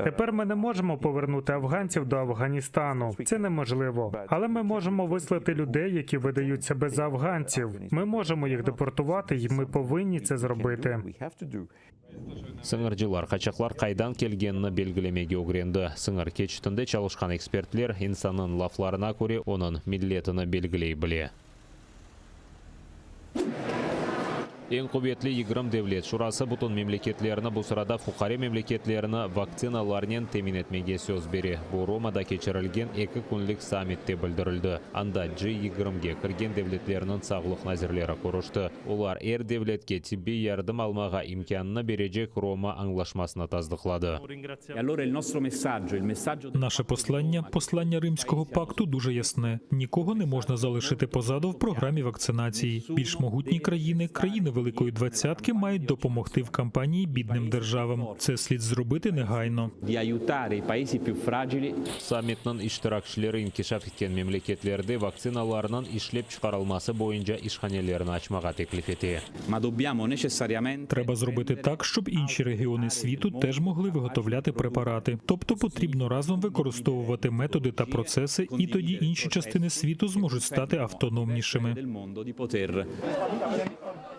Тепер ми не можемо повернути афганців до Афганістану. Це неможливо. Але ми можемо вислати людей, які видають себе за афганців. Ми можемо їх депортувати, і ми повинні це зробити.
Sıñırcılar qaçaqlar qaydan kelgenini belgilemege ögrendi. Sıñır keçitinde çalışqan ekspertler insannıñ laflarına köre onıñ milletini belgiley bile. Eñ quvetli 20 devlet şurası bütün memleketlerni, bu sırada fuqare memleketlerni, vaktsinalarnen temin etmege söz bere. Bu Romada keçirilgen eki künlik sammitte bildirildi. Anda G yigirmige kirgen devletlerniñ sağlıq nazirleri körüşti. Olar er devletke tibbiy yardım almağa imkânını berecek Roma añlaşmasını tasdıqladı.
Наше послання, послання Римського пакту, дуже ясне: нікого не можна залишити позаду в програмі вакцинації. Більш могутні країни, країни Великої Двадцятки, мають допомогти в кампанії бідним державам. Це слід зробити негайно.
Sammitniñ iştirakçileri inkişaf etken memleketlerde vaktsinalarnıñ işlep çıqarılması boyunca işhanelerni açmağa teklif ete.
Треба зробити так, щоб інші регіони світу теж могли виготовляти препарати. Тобто потрібно разом використовувати методи та процеси, і тоді інші частини світу зможуть стати автономнішими.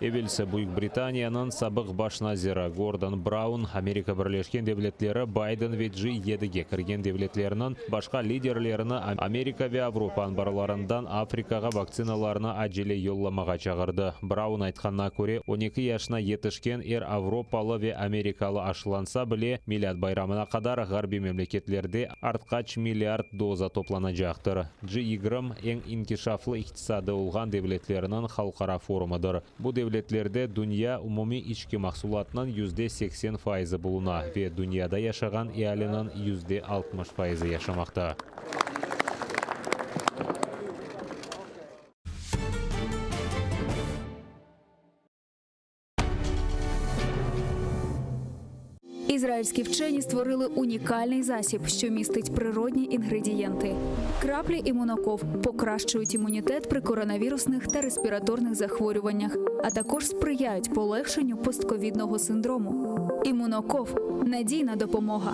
Evelsi Büyük Britaniyanıñ sabıq baş naziri Gordon Braun Amerika Birleşken Devletleri Bayden ve G yedige kirgen devletlerniñ başqa liderlerini Amerika ve Avropa anbarlarından Afrikağa vaktsinalarnı acele yollamağa çağırdı. Braun aytqanına köre, on eki yaşına yetişken er avropalı ve amerikalı aşılansa bile, Milât bayramına qadar ğarbiy memleketlerde artqaç milliard doza toplanacaqtır. G 20, eñ inkişaflı iqtisadı olğan devletlerniñ halqara forumıdır. Bu devletlerde dünya umumiy içki mahsulatınıñ %80 fayızı buluna ve dünyada yaşağan ealiniñ %60 fayızı yaşamaqta.
Ізраїльські вчені створили унікальний засіб, що містить природні інгредієнти. Краплі імуноков покращують імунітет при коронавірусних та респіраторних захворюваннях, а також сприяють полегшенню постковідного синдрому. Імуноков надійна допомога.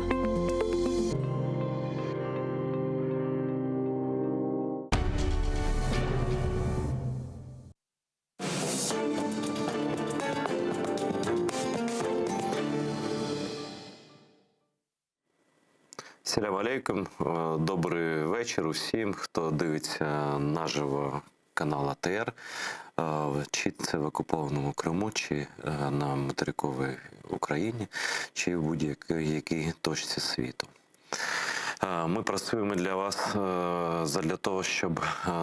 Селям алейкум. Добрий вечір усім, хто дивиться наживо канал АТР, чи це в окупованому Криму, чи на материковій Україні, чи в будь-якій точці світу. Ми працюємо для вас задля того, щоб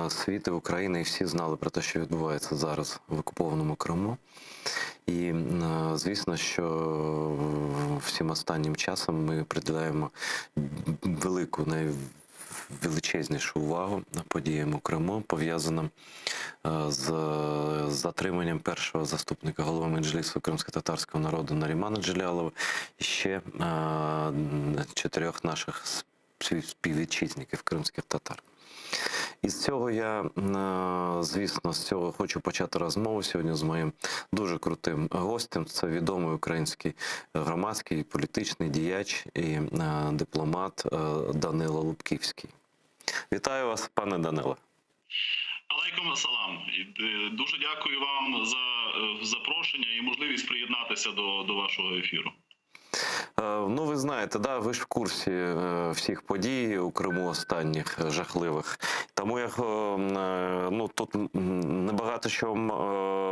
світ і Україна і всі знали про те, що відбувається зараз в окупованому Криму. І, звісно, що всім останнім часом ми приділяємо велику, найвеличезнішу увагу подіям у Криму, пов'язаним з затриманням першого заступника голови Меджлісу кримськотатарського народу Нарімана Джелялова і ще чотирьох наших співвітчизників кримських татар. І з цього я, е, звісно, з цього хочу почати розмову сьогодні з моїм дуже крутим гостем. Це відомий український громадський політичний діяч і е, дипломат е, Данило Лубківський. Вітаю вас, пане Даниле.
Алейкум салам. Е, Дуже дякую вам за е, запрошення і можливість приєднатися до, до вашого ефіру.
Е, Ну, ви знаєте, да, ви ж в курсі е, всіх подій у Криму останніх е, жахливих. Тому я ну тут небагато що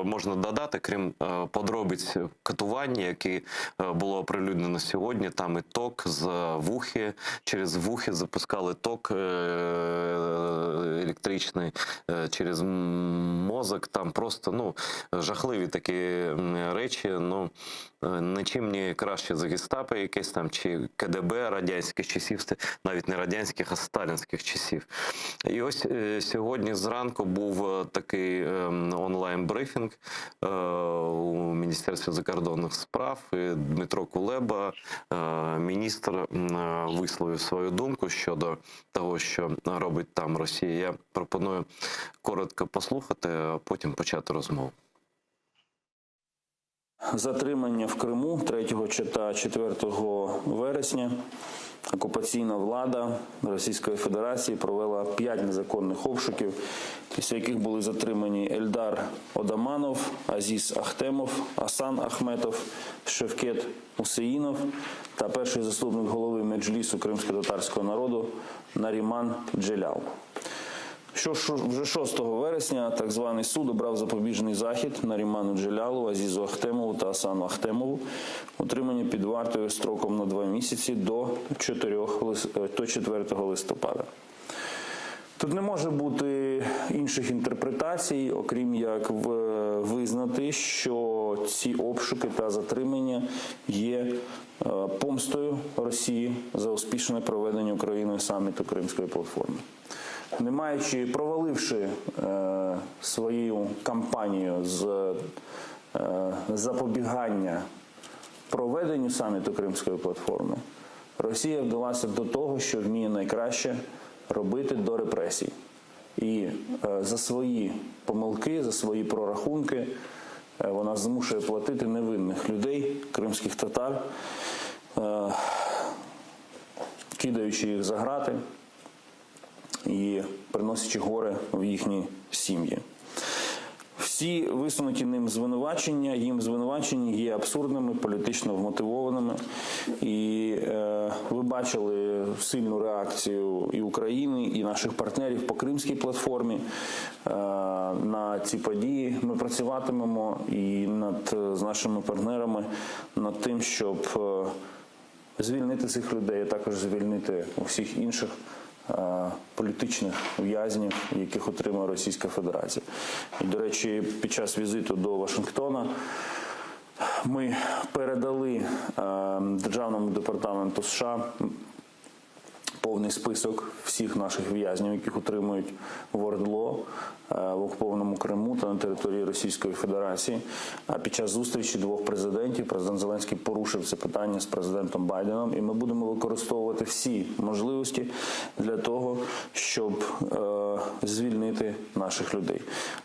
можна додати, крім подробиць катування, які було оприлюднено сьогодні. Там і ток з вухи, через вухи запускали ток електричний через мозок. Там просто ну жахливі такі речі. Ну нічим не краще за гестапо якесь там чи КДБ радянських часів, навіть не радянських, а сталінських часів. І ось е, сьогодні зранку був е, такий ем, онлайн-брифінг е, у Міністерстві закордонних справ. І Дмитро Кулеба, міністр, висловив свою думку щодо того, що робить там Росія. Я пропоную коротко послухати, а потім почати розмову.
Затримання в Криму 3 та 4 вересня окупаційна влада Російської Федерації провела 5 незаконних обшуків, після яких були затримані Ельдар Одаманов, Азіз Ахтемов, Асан Ахметов, Шевкет Усеїнов та перший заступник голови Меджлісу кримсько-татарського народу Наріман Джелял. Що ж вже 6 вересня так званий суд обрав запобіжний захід Наріману Джелялу, Азізу Ахтемову та Асану Ахтемову, утримані під вартою строком на 2 місяці до 4, е, до 4 листопада. Тут не може бути інших інтерпретацій, окрім як визнати, що ці обшуки та затримання є е, помстою Росії за успішне проведення Україною саміту Кримської платформи. Не маючи, проваливши е, свою кампанію з е, запобігання проведенню саміту Кримської платформи, Росія вдалася до того, що вміє найкраще робити до репресій. І е, за свої помилки, за свої прорахунки е, вона змушує платити невинних людей, кримських татар, е, кидаючи їх за грати і приносячи горе в їхні сім'ї. Всі висунуті ним звинувачення, їм звинувачення є абсурдними, політично вмотивованими. І е, ви бачили сильну реакцію і України, і наших партнерів по Кримській платформі е, на ці події. Ми працюватимемо і над з нашими партнерами над тим, щоб е, звільнити цих людей, а також звільнити усіх інших політичних в'язнів, яких отримує Російська Федерація. І, до речі, під час візиту до Вашингтона ми передали е, Державному департаменту США повний список всіх наших в'язнів, яких утримують в ОРДЛО е, в окупованому Криму та на території Російської Федерації. А під час зустрічі двох президентів президент Зеленський порушив це питання з президентом Байденом, і ми будемо використовувати всі можливості для того, щоб е, звільнити наших людей.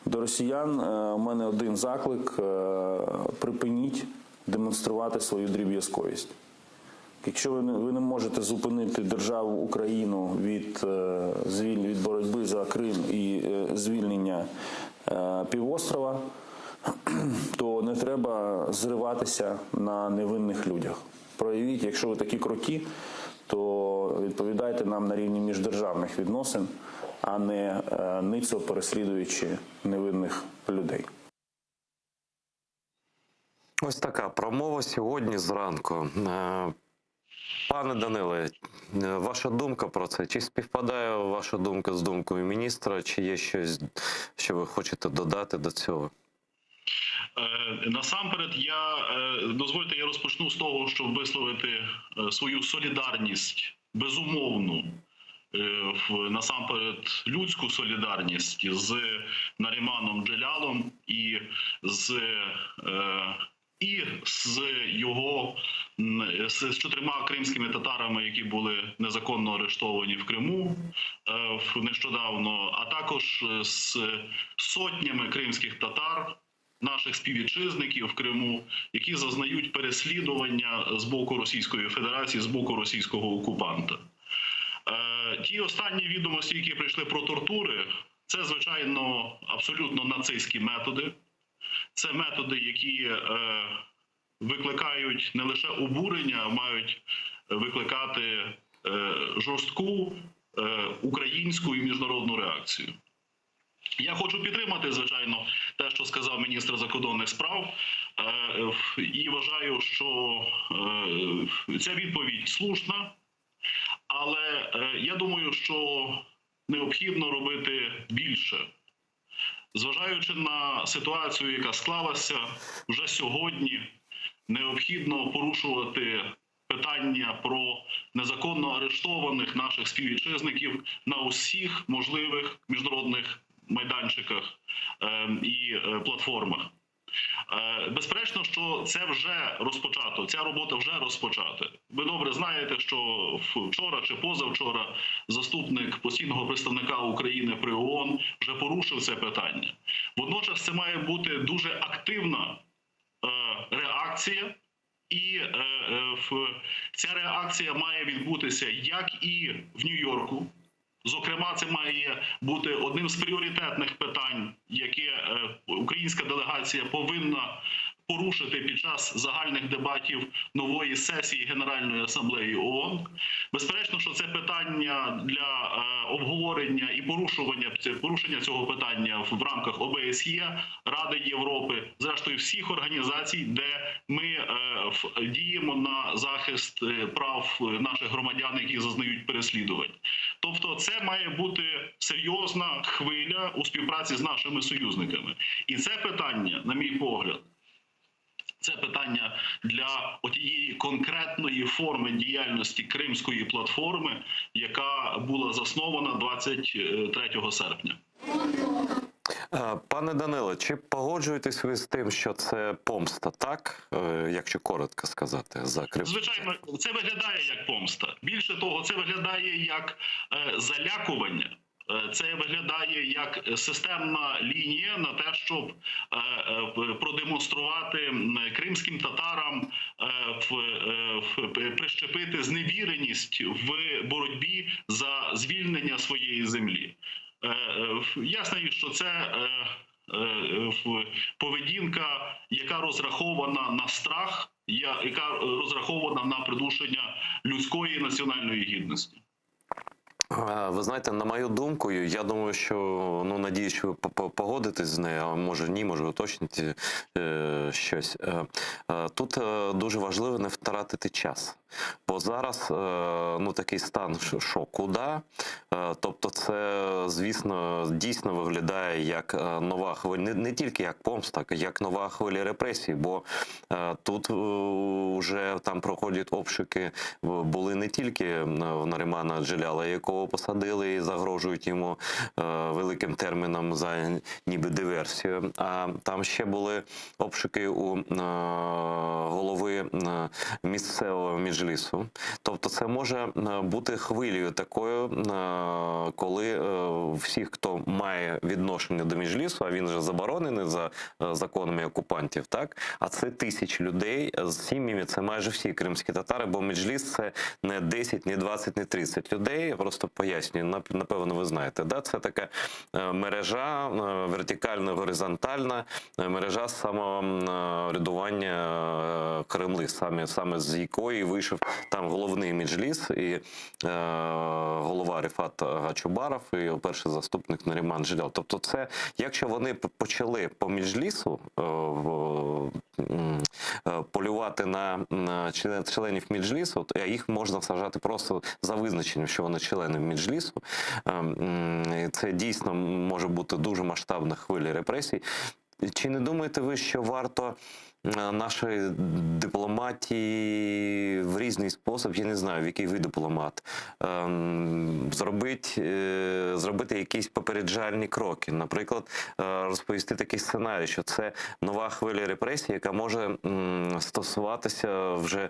До росіян е, у мене один заклик: припиніть демонструвати свою дріб'язковість. Якщо ви не, ви не можете зупинити державу Україну від, е, від боротьби за Крим і е, звільнення е, півострова, то не треба зриватися на невинних людях. Проявіть, якщо ви такі круті, то відповідайте нам на рівні міждержавних відносин, а не ницо переслідуючи невинних людей.
Ось така промова сьогодні зранку. Пане Даниле, е, ваша думка про це? Чи співпадає ваша думка з думкою міністра, чи є щось, що ви хочете додати до цього?
Е, Насамперед, я е, дозвольте, я розпочну з того, щоб висловити свою солідарність безумовну, насамперед людську солідарність з Наріманом Джелялом і з. І з його з чотирма кримськими татарами, які були незаконно арештовані в Криму е, нещодавно, а також з сотнями кримських татар, наших співвітчизників в Криму, які зазнають переслідування з боку Російської Федерації, з боку російського окупанта. Е, ті останні відомості, які прийшли про тортури, це звичайно абсолютно нацистські методи. Це методи, які е, викликають не лише обурення, а мають викликати е, жорстку українську і міжнародну реакцію. Я хочу підтримати, звичайно, те, що сказав міністр закордонних справ, і вважаю, що ця відповідь слушна, але я думаю, що необхідно робити більше. Зважаючи на ситуацію, яка склалася вже сьогодні, необхідно порушувати питання про незаконно арештованих наших співвітчизників на усіх можливих міжнародних майданчиках і платформах. Безперечно, що це вже розпочато, ця робота вже розпочата. Ви добре знаєте, що вчора чи позавчора заступник постійного представника України при ООН вже порушив це питання. Водночас це має бути дуже активна реакція, і ця реакція має відбутися як і в Нью-Йорку. Зокрема, це має бути одним з пріоритетних питань, яке українська делегація повинна порушити під час загальних дебатів нової сесії Генеральної асамблеї ООН. Безперечно, що це питання для обговорення і порушування порушення цього питання в рамках ОБСЄ, Ради Європи, зрештою всіх організацій, де ми діємо на захист прав наших громадян, які зазнають переслідувань. Тобто, це має бути серйозна хвиля у співпраці з нашими союзниками. І це питання, на мій погляд, це питання для отієї конкретної форми діяльності Кримської платформи, яка була заснована 23 серпня.
Пане Данило, чи погоджуєтесь ви з тим, що це помста, так? Якщо коротко сказати, за Крим?
Звичайно, це виглядає як помста. Більше того, це виглядає як залякування. Це виглядає як системна лінія на те, щоб продемонструвати кримським татарам, прищепити зневіреність в боротьбі за звільнення своєї землі. Ясно, що це поведінка, яка розрахована на страх, яка розрахована на придушення людської національної гідності.
Ви знаєте, на мою думку, я думаю, що, ну, надіюсь, що ви погодитесь з нею, а може ні, може уточните щось. Тут дуже важливо не втратити час. Бо зараз, ну, такий стан шоку, да? Тобто це, звісно, дійсно виглядає як нова хвиля, не, не тільки як помста, а як нова хвиля репресій, бо тут вже там проходять обшуки, були не тільки в Нарімана Джеляла, якого посадили і загрожують йому великим терміном за ніби диверсію, а там ще були обшуки у голови місцевого Меджлісу. Тобто це може бути хвилею такою, коли всіх, хто має відношення до Меджлісу, а він же заборонений за законами окупантів, так? А це тисячі людей з сім'ями, це майже всі кримські татари, бо Меджліс це не 10, не 20, не 30 людей, я просто пояснюю, напевно, ви знаєте, да? Це така мережа, вертикальна, горизонтальна, мережа самоврядування Кремли, саме, саме з якої вийшов там головний Меджліс і е, голова Рефат Гачубаров, і перший заступник Наріман Джелял. Тобто це, якщо вони почали по Меджлісу, е, е, полювати на, на членів Меджлісу, то їх можна сажати просто за визначенням, що вони члени Меджлісу. Ем, Це дійсно може бути дуже масштабна хвиля репресій. Чи не думаєте ви, що варто е, нашої дипломатії в різний спосіб, я не знаю, в який ви дипломат, ем, зробить, е, зробити якісь попереджальні кроки? Наприклад, е, розповісти такий сценарій, що це нова хвиля репресій, яка може м, стосуватися вже е,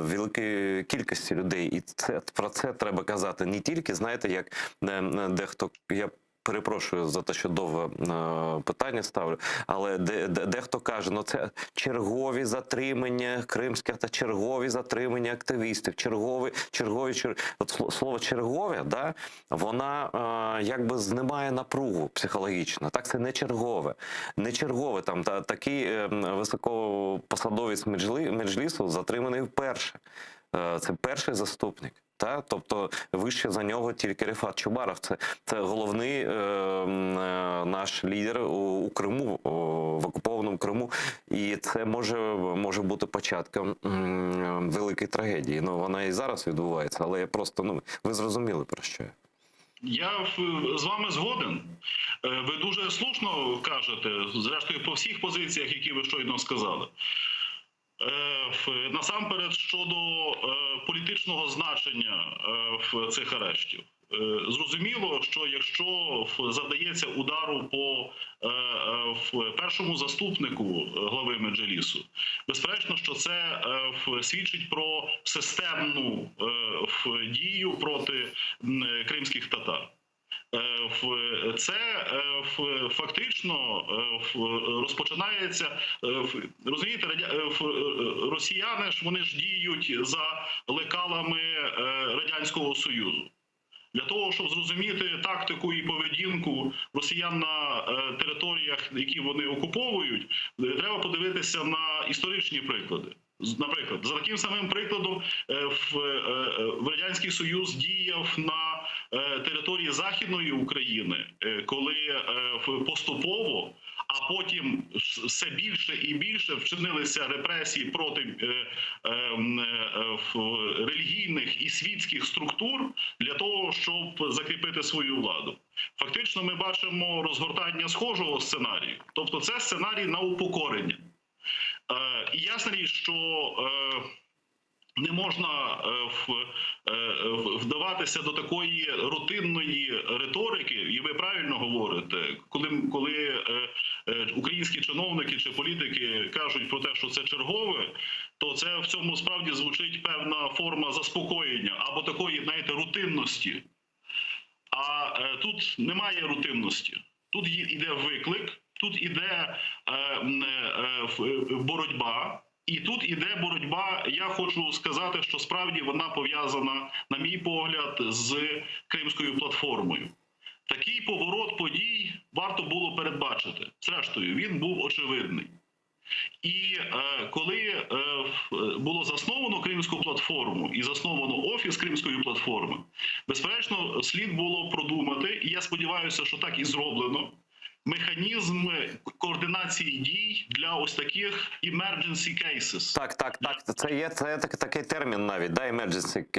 великої кількості людей. І це про це треба казати не тільки, знаєте, як е, дехто я. Перепрошую за те, що довго е, питання ставлю, але де, де, дехто каже, ну це чергові затримання кримських та чергові затримання активістів, чергові, чергові, чер... От слово чергове, да, вона е, якби знімає напругу психологічно. Так, це не чергове. Не чергове там та такий е, високопосадовець Меджли, Меджлісу затриманий вперше. Е, Це перший заступник. Та? Тобто вище за нього тільки Рефат Чубаров. Це, це головний е, е, наш лідер у, у Криму, о, в окупованому Криму. І це може, може бути початком м, великої трагедії. Ну, вона і зараз відбувається, але я просто, ну, ви зрозуміли про що я.
Я з вами згоден. Е, Ви дуже слушно кажете, зрештою, по всіх позиціях, які ви щойно сказали. Е, Насамперед, щодо е, політичного значення е, цих арештів. Зрозуміло, що якщо завдається удару по першому заступнику глави Меджелісу, безперечно, що це свідчить про системну дію проти кримських татар. Е, Це е, фактично е, розпочинається. Розумієте, росіяни ж вони ж діють за лекалами Радянського Союзу. Для того, щоб зрозуміти тактику і поведінку росіян на територіях, які вони окуповують, треба подивитися на історичні приклади. Наприклад, за таким самим прикладом е, в, е, е, в Радянський Союз діяв на території Західної України, коли поступово, а потім все більше і більше вчинилися репресії проти релігійних і світських структур для того, щоб закріпити свою владу. Фактично, ми бачимо розгортання схожого сценарію, тобто це сценарій на упокорення. Е, І ясна річ, що е, не можна е, вдаватися до такої рутинної риторики, і ви правильно говорите, коли, коли українські чиновники чи політики кажуть про те, що це чергове, то це в цьому справді звучить певна форма заспокоєння або такої, знаєте, рутинності. А тут немає рутинності. Тут іде виклик, тут іде е, е, е, боротьба. І тут іде боротьба. Я хочу сказати, що справді вона пов'язана, на мій погляд, з Кримською платформою. Такий поворот подій варто було передбачити. Зрештою, він був очевидний. І е, коли е, було засновано Кримську платформу і засновано офіс Кримської платформи, безперечно, слід було продумати, і я сподіваюся, що так і зроблено. Механізм координації дій для ось таких emergency cases.
Так, так, так. Це є це так, такий термін навіть, да, emergency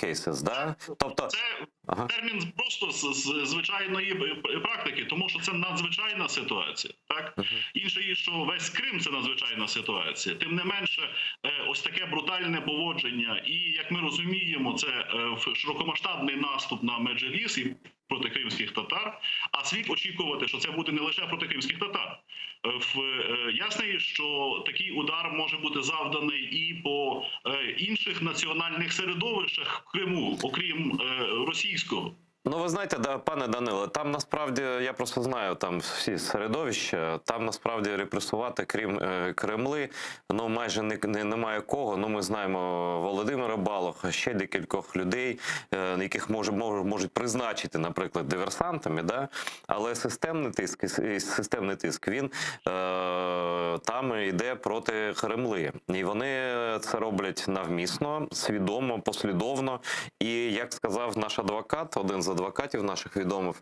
cases, да? Тобто,
Це ага. термін просто з, з звичайної практики, тому що це надзвичайна ситуація. Так інше, річ, що весь Крим це надзвичайна ситуація. Тим не менше, е, ось таке брутальне поводження, і як ми розуміємо, це е, широкомасштабний наступ на Меджеліс і проти кримських татар. А слід очікувати, що це буде не лише проти кримських татар. Е, В е, ясне, що такий удар може бути завданий і по е, інших національних середовищах в Криму, окрім російського.
Ну, ви знаєте, да, пане Данило, там насправді я просто знаю там всі середовища, там насправді репресувати, крім е, Кремли, ну майже не, не немає кого. Ну, ми знаємо Володимира Балоха, ще декількох людей, е, яких може, може можуть призначити, наприклад, диверсантами, да? але системний тиск, і системний тиск він е, там йде проти Кремли. І вони це роблять навмісно, свідомо, послідовно. І як сказав наш адвокат, один з. адвокатів наших відомих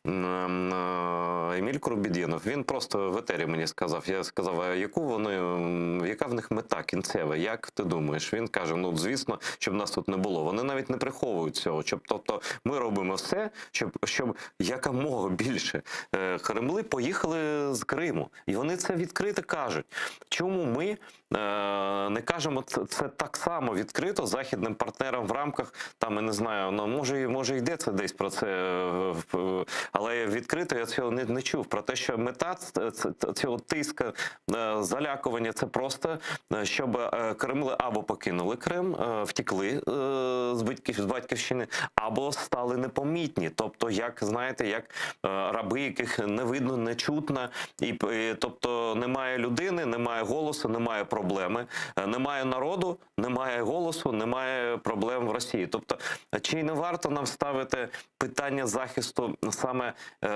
м, е, Еміль Курбедінов, він просто в етері мені сказав. Я сказав, а яку вони, м, яка в них мета кінцева? Як ти думаєш? Він каже: ну звісно, щоб нас тут не було. Вони навіть не приховують цього. Щоб, тобто, ми робимо все, щоб, щоб якомога більше е, Кремли поїхали з Криму. І вони це відкрито кажуть. Чому ми е, не кажемо це, це так само відкрито західним партнерам в рамках, там я не знаю, ну може, може йде це десь про це, е, в- але відкрито я цього не, не чув. Про те, що мета ц- ц- цього тиска, е, залякування, це просто е, щоб е, Кремли або покинули Крим, е, втекли е, з батьків з батьківщини, або стали непомітні. Тобто, як знаєте, як е, раби, яких не видно, не чутно, і, і тобто немає людини, немає голосу, немає проблеми, е, немає народу, немає голосу, немає проблем в Росії. Тобто, чи не варто нам ставити питання захисту саме е,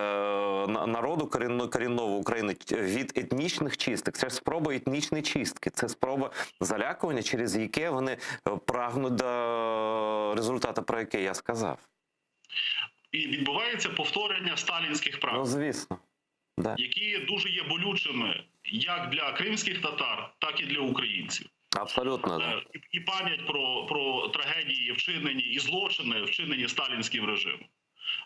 на- народу корінно- корінного України від етнічних чисток? Це ж спроба етнічної чистки, це спроба залякування, через яке вони е, прагнуть до результату, про який я сказав.
І відбувається повторення сталінських практик.
Ну звісно. Да.
які дуже є болючими як для кримських татар, так і для українців.
Абсолютно, да.
Е, І, і пам'ять про, про трагедії, вчинені і злочини, вчинені сталінським режимом.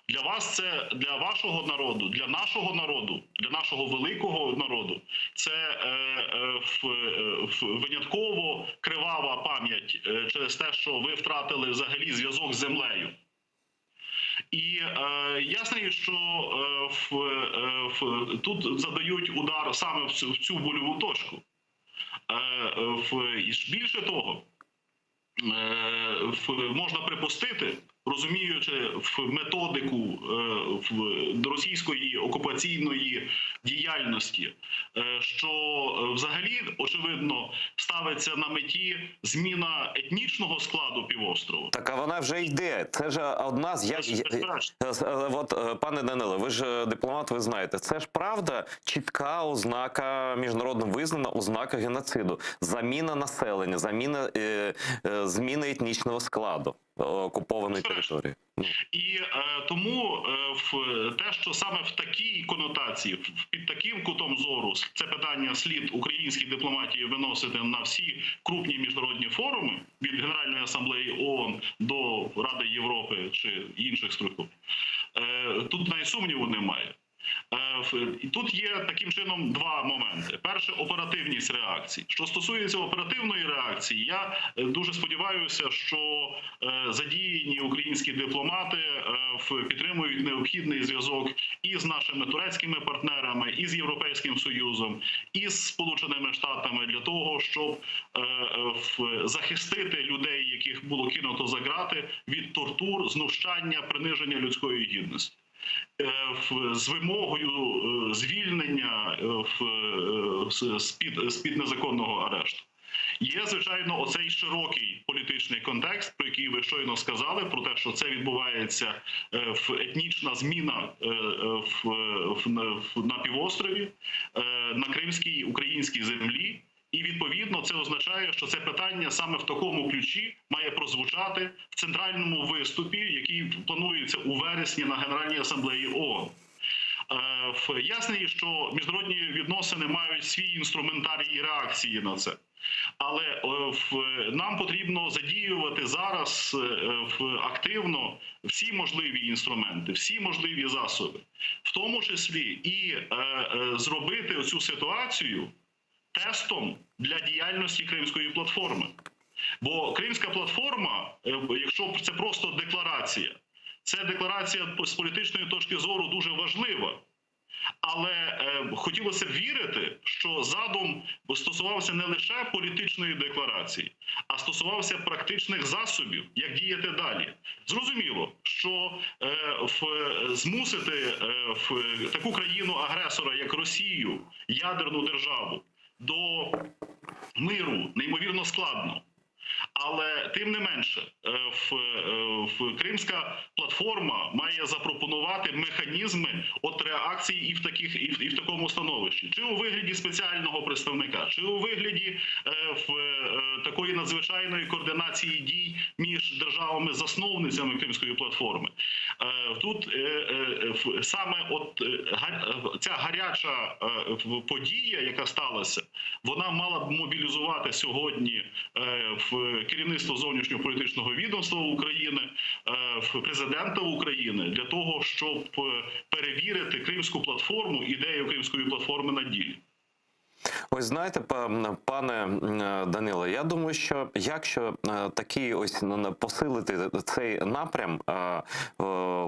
Для вас це для вашого народу, для нашого народу, для нашого великого народу, це е, е, в, е, в- винятково кривава пам'ять е, через те, що ви втратили взагалі зв'язок з землею. І е, ясна річ, що е, в, е, в, тут задають удар саме в цю, в цю больову точку. Е, е, в, і ж більше того, е, в, можна припустити, розуміючи в методику е, в, російської окупаційної діяльності, е, що е, взагалі очевидно ставиться на меті зміна етнічного складу півострова.
Так, а вона вже йде. Це ж одна з як Е, е, От, е, пане Даниле, ви ж е, дипломат, ви знаєте, це ж правда чітка ознака міжнародно визнана ознака геноциду. Заміна населення, заміна е, е, зміна етнічного складу е, окупованої території. Ну.
І е, тому е, в те, що саме в такій конотації, в- під таким кутом зору, це питання слід українській дипломатії виносити на всі крупні міжнародні форуми від Генеральної асамблеї ООН до Ради Європи чи інших структур. Е, тут навіть сумніву немає. Е, в- І тут є таким чином два моменти: перше оперативність реакції. Що стосується оперативної реакції, я е, дуже сподіваюся, що е, задіяні українські дипломати е, в- підтримують необхідний зв'язок і з нашими турецькими партнерами, і з Європейським Союзом, і з Сполученими Штатами для того, щоб е, е, в- захистити людей, яких було кинуто за грати, від тортур, знущання, приниження людської гідності е, в- з вимогою е, звільнення е, в- е, з- з-під, з-під незаконного арешту. Є, звичайно, оцей широкий політичний контекст, про який ви щойно сказали, про те, що це відбувається е, в етнічна зміна е, е, в, в, на- в- на півострові, е, на кримській українській землі. І відповідно це означає, що це питання саме в такому ключі має прозвучати в центральному виступі, який планується у вересні на Генеральній асамблеї ООН. Е, в- Ясне, що міжнародні відносини мають свій інструментарій і реакції на це. Але е, в- нам потрібно задіювати зараз е, в- активно всі можливі інструменти, всі можливі засоби, в тому числі і е, е, зробити цю ситуацію тестом для діяльності Кримської платформи. Бо Кримська платформа, е, якщо це просто декларація, це декларація з політичної точки зору дуже важлива. Але е, хотілося б вірити, що задум стосувався не лише політичної декларації, а стосувався практичних засобів, як діяти далі. Зрозуміло, що е, в, змусити е, в таку країну-агресора, як Росію, ядерну державу, до миру неймовірно складно. Але тим не менше, е, в, е, в Кримська платформа має запропонувати механізми от реакції і в таких і в, і в такому становищі, чи у вигляді спеціального представника, чи у вигляді е, в е, такого. такої надзвичайної координації дій між державами-засновницями Кримської платформи. Е, Тут е, е, в- саме от е, га- е, ця гаряча е, в- подія, яка сталася, вона мала б мобілізувати сьогодні е, в керівництво зовнішньополітичного відомства України, е, в президента України для того, щоб е, перевірити Кримську платформу, ідею Кримської платформи на ділі.
Ось знаєте, па- пане е, Даниле, я думаю, що якщо е, такий ось ну, на- посилити цей напрям е, е,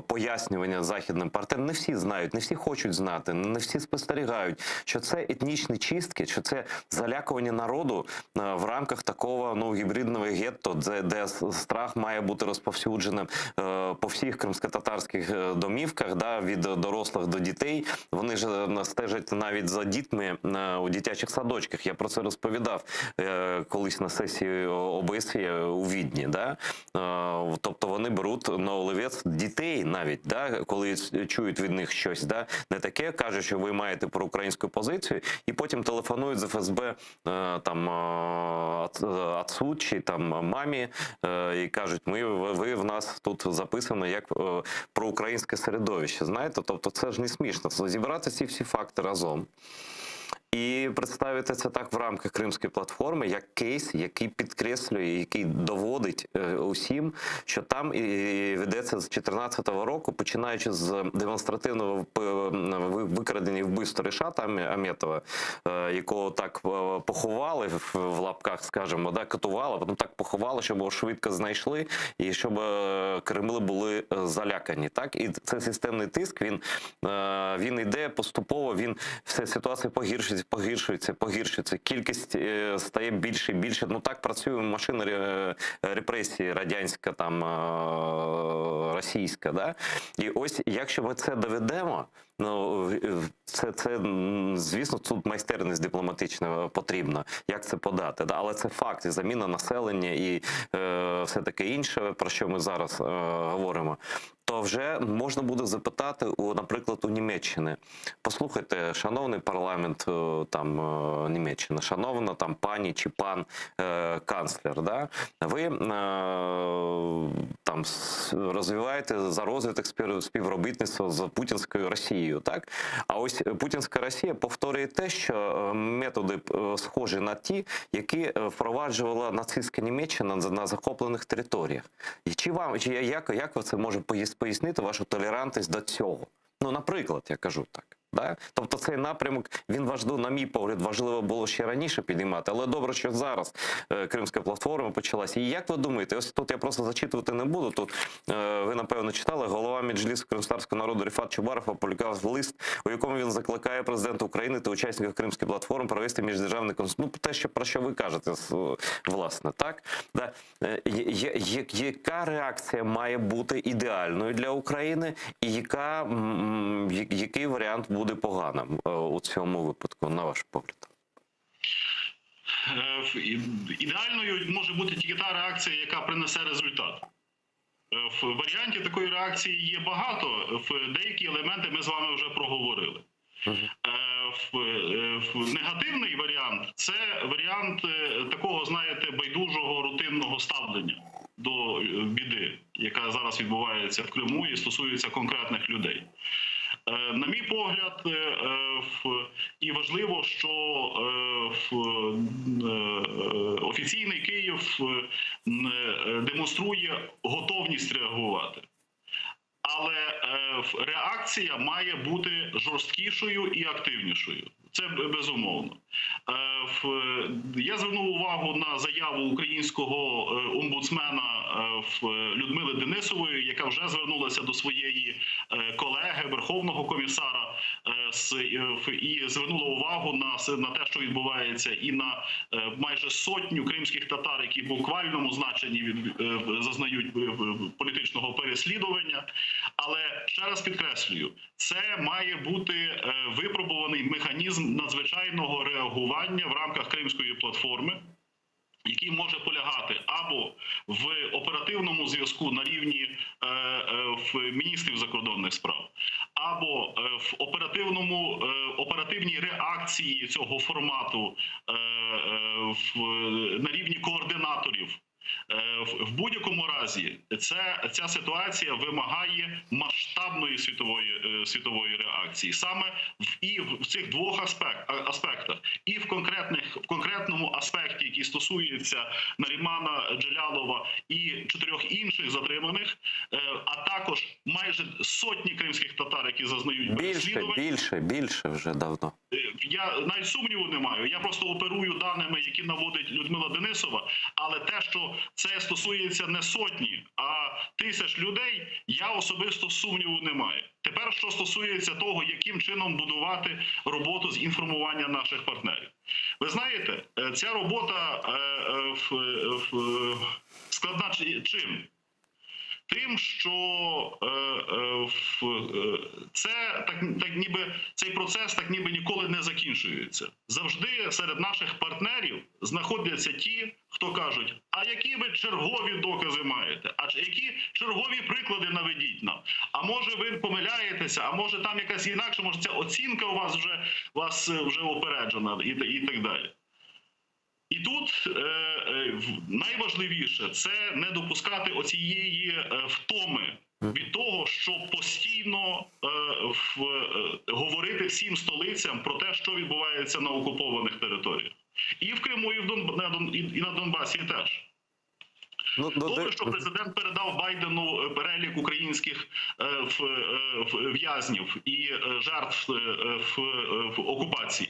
пояснювання західним партнерам, не всі знають, не всі хочуть знати, не всі спостерігають, що це етнічні чистки, що це залякування народу е, в рамках такого ну гібридного гетто, де, де страх має бути розповсюдженим е, по всіх кримськотатарських е, домівках, да, від дорослих до дітей. Вони ж е, стежать навіть за дітьми е, у дитячих садочках. Я про це розповідав е, колись на сесії ОБСЄ у Відні. Да? Е, Тобто вони беруть на олівець дітей навіть, да? коли чують від них щось, да? не таке, кажуть, що ви маєте проукраїнську позицію, і потім телефонують з ФСБ е, там е, отцу чи там мамі е, і кажуть, ми ви в нас тут записано як е, проукраїнське середовище. Знаєте, тобто це ж не смішно. Зібрати ці всі факти разом. І представити це так в рамках Кримської платформи, як кейс, який підкреслює, який доводить е, усім, що там і ведеться з 2014 року, починаючи з демонстративного п- ви- викрадення і вбивства Решата Аме- Аметова, е, якого так е, поховали в в лапках, скажімо, да, катували, потім так поховали, щоб його швидко знайшли і щоб е, Кремли були е, залякані. Так і це системний тиск. Він, е, він йде поступово. Він все ситуація погіршується, погіршується, погіршується. Кількість е, стає більше і більше. Ну так працює машина ре- репресії радянська, там е, російська. Да? І ось якщо ми це доведемо. Ну, е, це, це м, звісно, тут майстерність дипломатична потрібна, як це подати. Да? Але це факт, і заміна населення і е, все таке інше, про що ми зараз е, говоримо. То вже можна буде запитати у, наприклад, у Німеччини. Послухайте, шановний парламент е, там е, Німеччини, шановна там пані чи пан е, канцлер, да? ви е, там с- розвиваєте за розвиток спів- співробітництва з путінською Росією, так? А ось путінська Росія повторює те, що е, методи е, схожі на ті, які е, впроваджувала нацистська Німеччина на- на захоплених територіях. І чи вам чи як, як ви це може пояс- пояснити вашу толерантність до цього? Ну, наприклад, я кажу так. Да? Тобто цей напрямок, він важливо, на мій погляд, важливо було ще раніше підіймати, але добре, що зараз е, Кримська платформа почалася. І як ви думаєте, ось тут я просто зачитувати не буду. Тут е, ви напевно читали, голова Меджлісу Кримськотатарського народу Рефат Чубаров опублікував лист, у якому він закликає президента України та учасників Кримської платформи провести міждержавний консультацію. Ну, те, що про що ви кажете, с- власне, так? Да. Е, є- є- Яка реакція має бути ідеальною для України, і яка, м, я- який варіант буде поганим е, у цьому випадку, на ваш погляд?
Е, в- і- Ідеальною може бути тільки та реакція, яка принесе результат. Е, В варіанті такої реакції є багато. В деякі елементи ми з вами вже проговорили. Е, В, е, в негативний варіант це варіант е, такого, знаєте, байдужого рутинного ставлення до е, біди, яка зараз відбувається в Криму і стосується конкретних людей. Е, На мій погляд, е, е, в- і важливо, що е, в- е, офіційний Київ е, м, е, демонструє готовність реагувати. Але е, в- реакція має бути жорсткішою і активнішою. Це б- безумовно. Е, в- Я звернув увагу на заяву українського е, омбудсмена е, в- Людмили Денисової, яка вже звернулася до своєї е, колеги Верховного комісара е, з- е, в- і звернула увагу на, с- на те, що відбувається, і на е, майже сотню кримських татар, які в буквальному значенні від- е, зазнають е, в- політичного переслідування. Але ще раз підкреслюю, це має бути е, випробуваний механізм надзвичайного реагування в рамках Кримської платформи. Який може полягати або в оперативному зв'язку на рівні е, е, в міністрів закордонних справ, або е, в оперативному е, оперативній реакції цього формату е, е, в, на рівні координаторів. Е, В в будь-якому разі, це ця ситуація вимагає масштабної світової е, світової реакції, саме в і в цих двох аспект, аспектах, і в конкретних в конкретному аспекті, який стосується Нарімана Джелялова і чотирьох інших затриманих, е, а також майже сотні кримських татар, які зазнають
Більше,
переслідувань.
більше, більше вже давно.
Е, Я навіть сумніву не маю. Я просто оперую даними, які наводить Людмила Денисова. Але те, що це стосується не сотні, а тисяч людей, я особисто сумніву не маю. Тепер, що стосується того, яким чином будувати роботу з інформування наших партнерів, ви знаєте, е, ця робота е, е, в- в- складна чи- чим? Тим, що е, е, в, е, це так, так ніби цей процес так ніби ніколи не закінчується. Завжди серед наших партнерів знаходяться ті, хто кажуть: а які ви чергові докази маєте? А ч- які чергові приклади наведіть нам? А може ви помиляєтеся? А може там якась інакша, може ця оцінка у вас вже вас е, вже опереджена і, та- і так далі. І тут е, е, в- найважливіше це не допускати оцієї е, втоми від того, що постійно е, в, е, говорити всім столицям про те, що відбувається на окупованих територіях, і в Криму, і в Дон, на Дон і і на Донбасі теж.
Ну, ну,
Добре,
де-
що президент передав Байдену е, перелік українських е, в- е, в- в'язнів і е, жертв е, е, в, е, в окупації.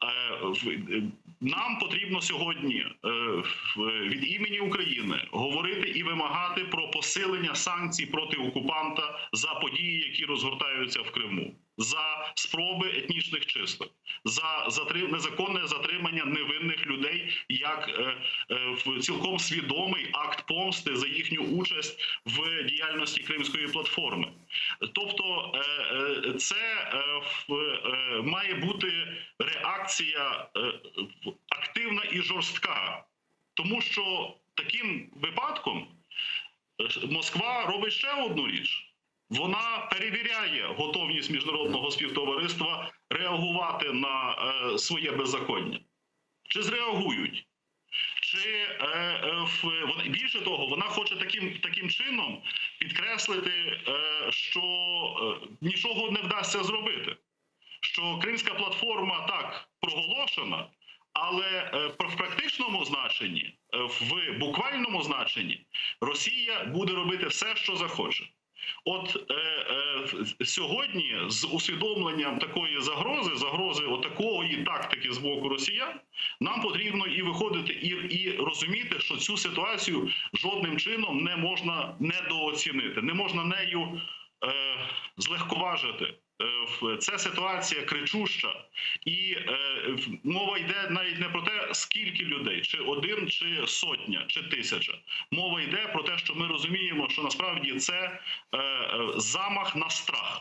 Е, в- е, Нам потрібно сьогодні е, в- від імені України говорити і вимагати про посилення санкцій проти окупанта за події, які розгортаються в Криму, за спроби етнічних чисток, за затрим- незаконне затримання невинних людей як е, е, в цілком свідомий акт помсти за їхню участь в діяльності Кримської платформи. Тобто, е, е, це е, в- е, має бути реакція е, в- активна і жорстка, тому що таким випадком е, Москва робить ще одну річ. Вона перевіряє готовність міжнародного співтовариства реагувати на е, своє беззаконня. Чи зреагують? Чи е, е, в- вона більше того, вона хоче таким, таким чином підкреслити, е, що е, нічого не вдасться зробити. Що Кримська платформа так проголошена, але е, в практичному значенні, е, в буквальному значенні, Росія буде робити все, що захоче. От е, е, сьогодні з усвідомленням такої загрози, загрози отакої тактики з боку росіян, нам потрібно і виходити, і, і розуміти, що цю ситуацію жодним чином не можна недооцінити, не можна нею е, злегковажити. Е, в- Це ситуація кричуща, і е, в- мова йде навіть не про те, скільки людей, чи один, чи сотня, чи тисяча. Мова йде про те, що ми розуміємо, що насправді це е, е, замах на страх,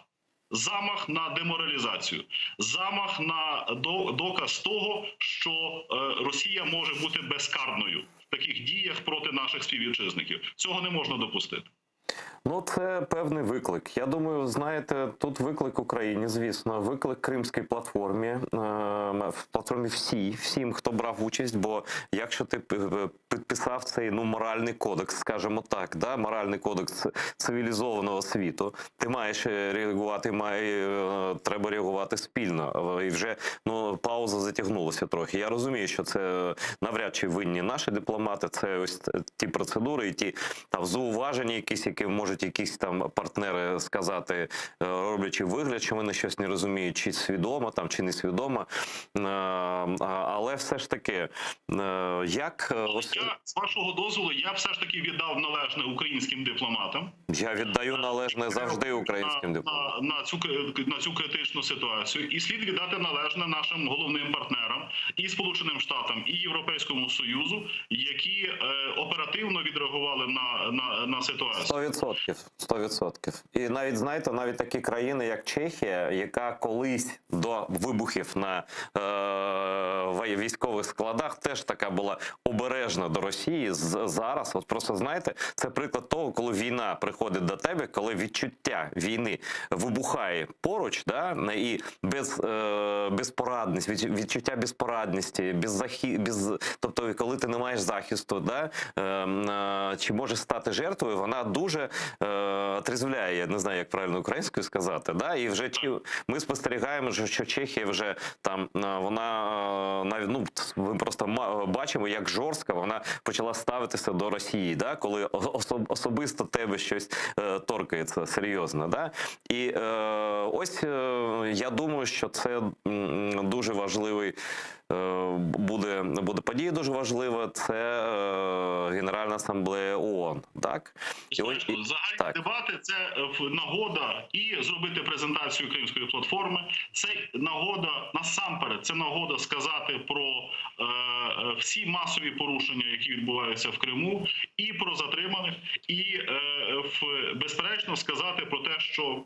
замах на деморалізацію, замах на до- доказ того, що е, Росія може бути безкарною в таких діях проти наших співвітчизників. Цього не можна допустити.
Ну, це певний виклик. Я думаю, знаєте, тут виклик Україні, звісно, виклик Кримській платформі, е, в платформі всій, всім, хто брав участь. Бо якщо ти п- п- підписав цей ну моральний кодекс, скажімо так, да, моральний кодекс цивілізованого світу, ти маєш е, реагувати, має е, треба реагувати спільно. Е, І вже ну пауза затягнулася трохи. Я розумію, що це навряд чи винні наші дипломати. Це ось ті процедури, і ті там зауваження, якісь, які можуть якісь там партнери сказати, е, роблячи вигляд, що вони щось не розуміють, чи свідомо там, чи несвідомо. Е, Але все ж таки, е, як е, ось
Я з вашого дозволу, я все ж таки віддав належне українським дипломатам.
я віддаю належне завжди українським дипломатам.
на, на цю на цю критичну ситуацію, і слід віддати належне нашим головним партнерам і Сполученим Штатам, і Європейському Союзу, які е, оперативно відреагували на, на, на ситуацію.
100%. 100%, 100%. І навіть, знаєте, навіть такі країни, як Чехія, яка колись до вибухів на е, військових складах теж така була обережна до Росії. Зараз, от просто знаєте, це приклад того, коли війна приходить до тебе, коли відчуття війни вибухає поруч, да, і без, е, безпорадність, відчуття безпорадності, без захи, без, тобто, коли ти не маєш захисту, да, е, е, чи можеш стати жертвою, вона дуже е, отрезвляє, я не знаю, як правильно українською сказати. Да? І вже чи, ми спостерігаємо, що, Чехія вже там е, вона е, навіть ну ми просто бачимо, як жорстко вона почала ставитися до Росії, да? коли особ, особисто тебе щось е, торкається серйозно. Да? І е, ось е, я думаю, що це дуже важливий. Е, Буде, буде подія дуже важлива. Це е, Генеральна асамблея ООН, так?
І ось- і- Загальні так. дебати це е, нагода і зробити презентацію Кримської платформи. Це нагода насамперед, це нагода сказати про е, всі масові порушення, які відбуваються в Криму, і про затриманих, і е, в, безперечно сказати про те, що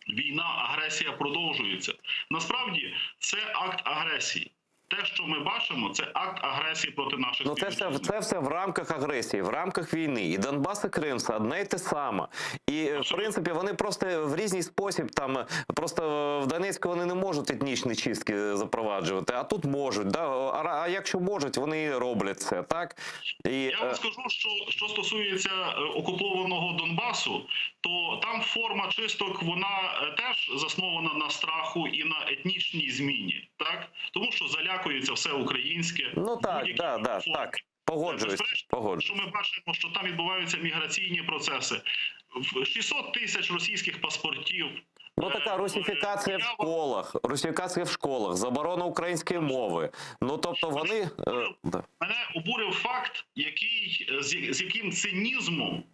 війна, агресія продовжується. Насправді це акт агресії. Те, що ми бачимо, це акт агресії проти наших
Ну це все це все в рамках агресії, в рамках війни. І Донбас, і Крим це одне й те саме. І в принципі вони просто в різний спосіб там просто в Донецьку вони не можуть етнічні чистки запроваджувати, а тут можуть. Да? А, а якщо можуть, вони роблять це, так?
І, Я вам е, скажу, що що стосується е, окупованого Донбасу, то там форма чисток вона е, теж заснована на страху і на етнічній зміні, так тому що залякується все українське.
Ну так, да, да, так. Погоджуюсь, погоджуюсь.
Що ми бачимо, що там відбуваються міграційні процеси. 600 тисяч російських паспортів.
Ну така русифікація в школах, русифікація в школах, заборона української мови. Ну тобто вони е,
да. Мене обурив факт, який з, з яким цинізмом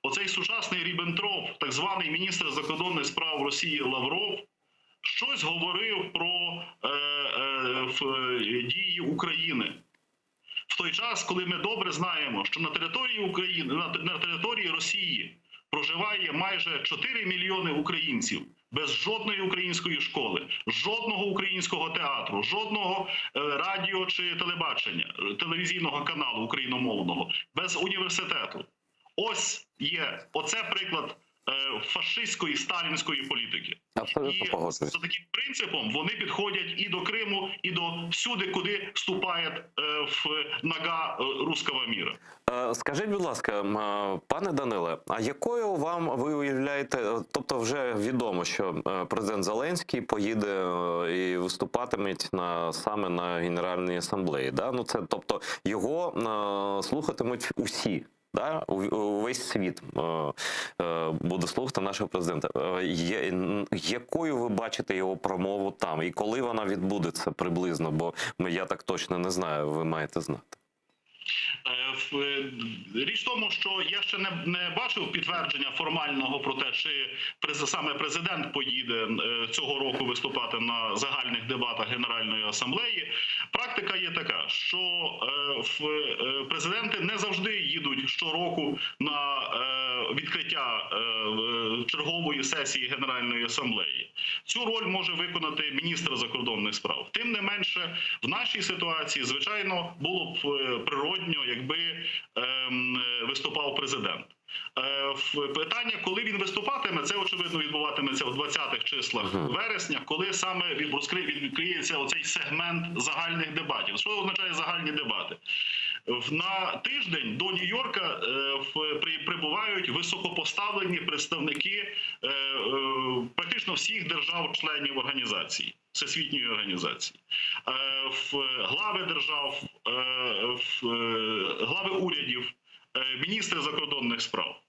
оцей сучасний Ріббентроп, так званий міністр закордонних справ Росії Лавров, щось говорив про е, е, в, е, дії України. В той час, коли ми добре знаємо, що на території України, на, на території Росії проживає майже 4 мільйони українців без жодної української школи, жодного українського театру, жодного е, радіо чи телебачення, е, телевізійного каналу україномовного, без університету. Ось є оце приклад фашистської сталінської політики.
Абсолютно І
погоджуюсь. за таким принципом вони підходять і до Криму, і до всюди, куди вступає е, в нога е, русского міра.
Е, Скажіть, будь ласка, е, пане Даниле, а якою вам ви уявляєте, е, тобто вже відомо, що е, президент Зеленський поїде е, і виступатиме на саме на Генеральній асамблеї, да? Ну це тобто його е, слухатимуть усі. Да? Увесь світ е, е, буде слухати нашого президента. Е, якою ви бачите його промову там? І коли вона відбудеться приблизно? Бо я так точно не знаю, ви маєте знати.
Е, е, Річ в тому, що я ще не, не бачив підтвердження формального про те, чи саме президент поїде е, цього року виступати на загальних дебатах Генеральної асамблеї. Практика є така, що президенти не завжди їдуть щороку на відкриття чергової сесії Генеральної асамблеї. Цю роль може виконати міністр закордонних справ. Тим не менше, в нашій ситуації, звичайно, було б природньо, якби ем, е, виступав президент. Е, Питання, коли він виступатиме, це очевидно відбуватиметься в 20-х числах вересня, коли саме відкриється оцей сегмент загальних дебатів. Що означає загальні дебати? На тиждень до Нью-Йорка е, прибувають високопоставлені представники е, практично всіх держав-членів організації, всесвітньої організації, глави держав, глави урядів, міністри закордонних справ.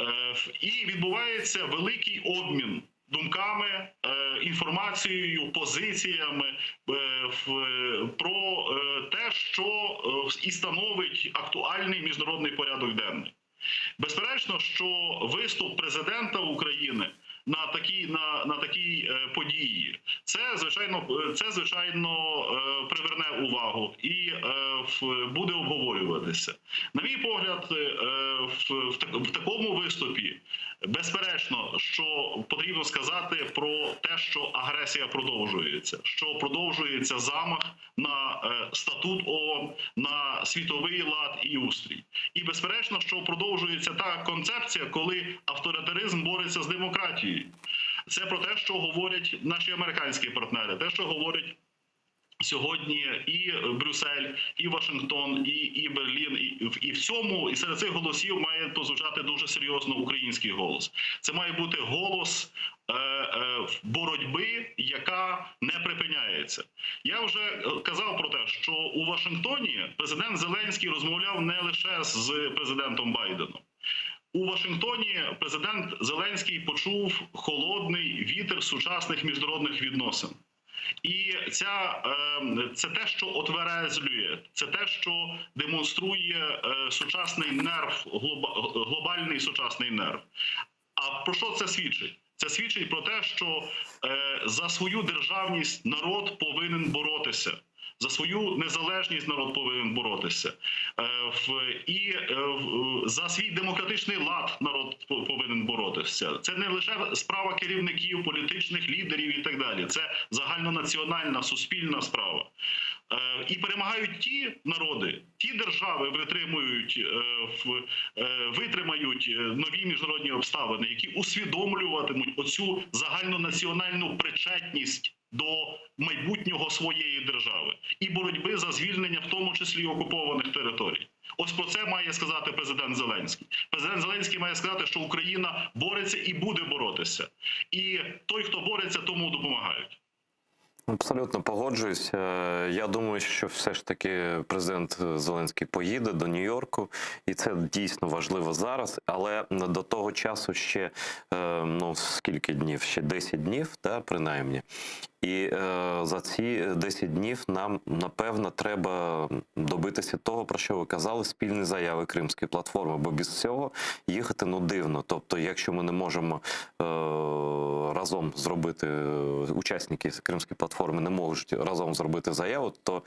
Е, І відбувається великий обмін думками, е, інформацією, позиціями е, про е, те, що е, і становить актуальний міжнародний порядок денний. Безперечно, що виступ президента України на такій на, на такій е, події, це звичайно, е, це звичайно е, приверне увагу і. буде обговорюватися. На мій погляд, в такому виступі безперечно, що потрібно сказати про те, що агресія продовжується, що продовжується замах на статут ООН, на світовий лад і устрій. І безперечно, що продовжується та концепція, коли авторитаризм бореться з демократією. Це про те, що говорять наші американські партнери, те, що говорять сьогодні і Брюссель, і Вашингтон, і Берлін, і в цьому, і серед цих голосів має прозвучати дуже серйозно український голос. Це має бути голос боротьби, яка не припиняється. Я вже казав про те, що у Вашингтоні президент Зеленський розмовляв не лише з президентом Байденом. У Вашингтоні президент Зеленський почув холодний вітер сучасних міжнародних відносин. І це те, що отверезлює, це те, що демонструє сучасний нерв, глобальний сучасний нерв. А про що це свідчить? Це свідчить про те, що за свою державність народ повинен боротися. За свою незалежність народ повинен боротися. І за свій демократичний лад народ повинен боротися. Це не лише справа керівників, політичних лідерів і так далі. Це загальнонаціональна, суспільна справа. І перемагають ті народи, ті держави витримають нові міжнародні обставини, які усвідомлюватимуть оцю загальнонаціональну причетність до майбутнього своєї держави і боротьби за звільнення, в тому числі окупованих територій. Ось про це має сказати президент Зеленський. Президент Зеленський має сказати, що Україна бореться і буде боротися. І той, хто бореться, тому допомагають.
Абсолютно погоджуюсь. Я думаю, що все ж таки президент Зеленський поїде до Нью-Йорку, і це дійсно важливо зараз, але до того часу ще, скільки днів? Ще 10 днів, да, принаймні. І за ці 10 днів нам, напевно, треба добитися того, про що ви казали, спільні заяви Кримської платформи, бо без цього їхати, дивно. Тобто, якщо ми не можемо разом зробити, учасники Кримської платформи не можуть разом зробити заяву, то,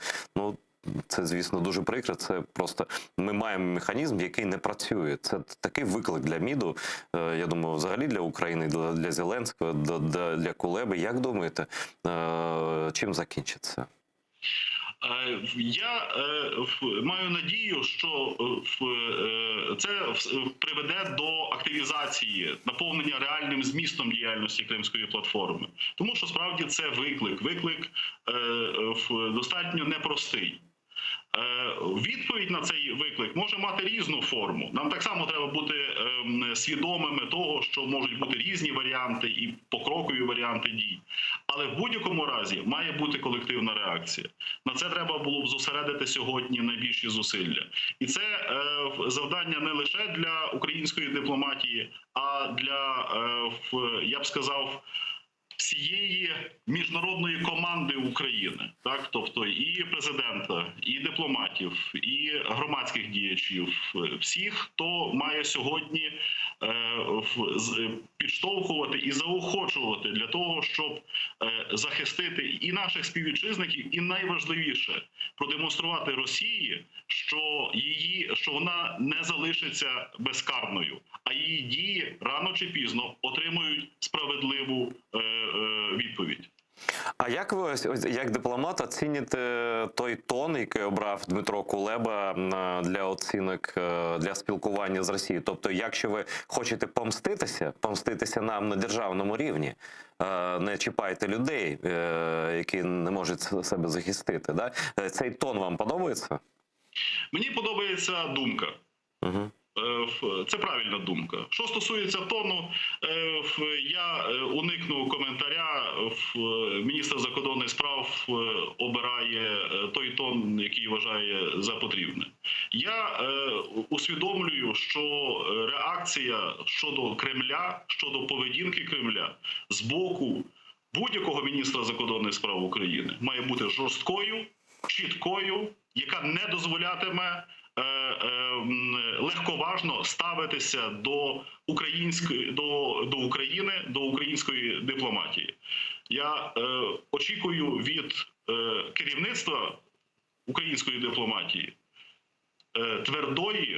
це, звісно, дуже прикро. Це просто ми маємо механізм, який не працює. Це такий виклик для МІДу, я думаю, взагалі для України, для Зеленського, для Кулеби. Як думаєте, чим закінчиться?
Я маю надію, що це приведе до активізації, наповнення реальним змістом діяльності Кримської платформи. Тому що, справді, це виклик. Виклик достатньо непростий. Відповідь на цей виклик може мати різну форму. Нам так само треба бути свідомими того, що можуть бути різні варіанти і покрокові варіанти дій. Але в будь-якому разі має бути колективна реакція. На це треба було б зосередити сьогодні найбільші зусилля. І це завдання не лише для української дипломатії, а для, я б сказав, всієї міжнародної команди України, так, тобто і президента, і дипломатів, і громадських діячів, всіх, хто має сьогодні підштовхувати і заохочувати для того, щоб захистити і наших співвітчизників, і найважливіше продемонструвати Росії, що вона не залишиться безкарною, а її дії рано чи пізно отримують справедливу відповідь.
А як ви ось, як дипломат оціните той тон, який обрав Дмитро Кулеба для оцінок, для спілкування з Росією? Тобто, якщо ви хочете помститися нам на державному рівні, не чіпайте людей, які не можуть себе захистити, да? Цей тон вам подобається?
Мені подобається думка. Це правильна думка. Що стосується тону, я уникну коментаря. Міністр закордонних справ обирає той тон, який вважає за потрібне. Я усвідомлюю, що реакція щодо Кремля, щодо поведінки Кремля з боку будь-якого міністра закордонних справ України має бути жорсткою, чіткою, яка не дозволятиме легковажно ставитися до української, до, до України, до української дипломатії. Я очікую від керівництва. української дипломатії, е, твердої.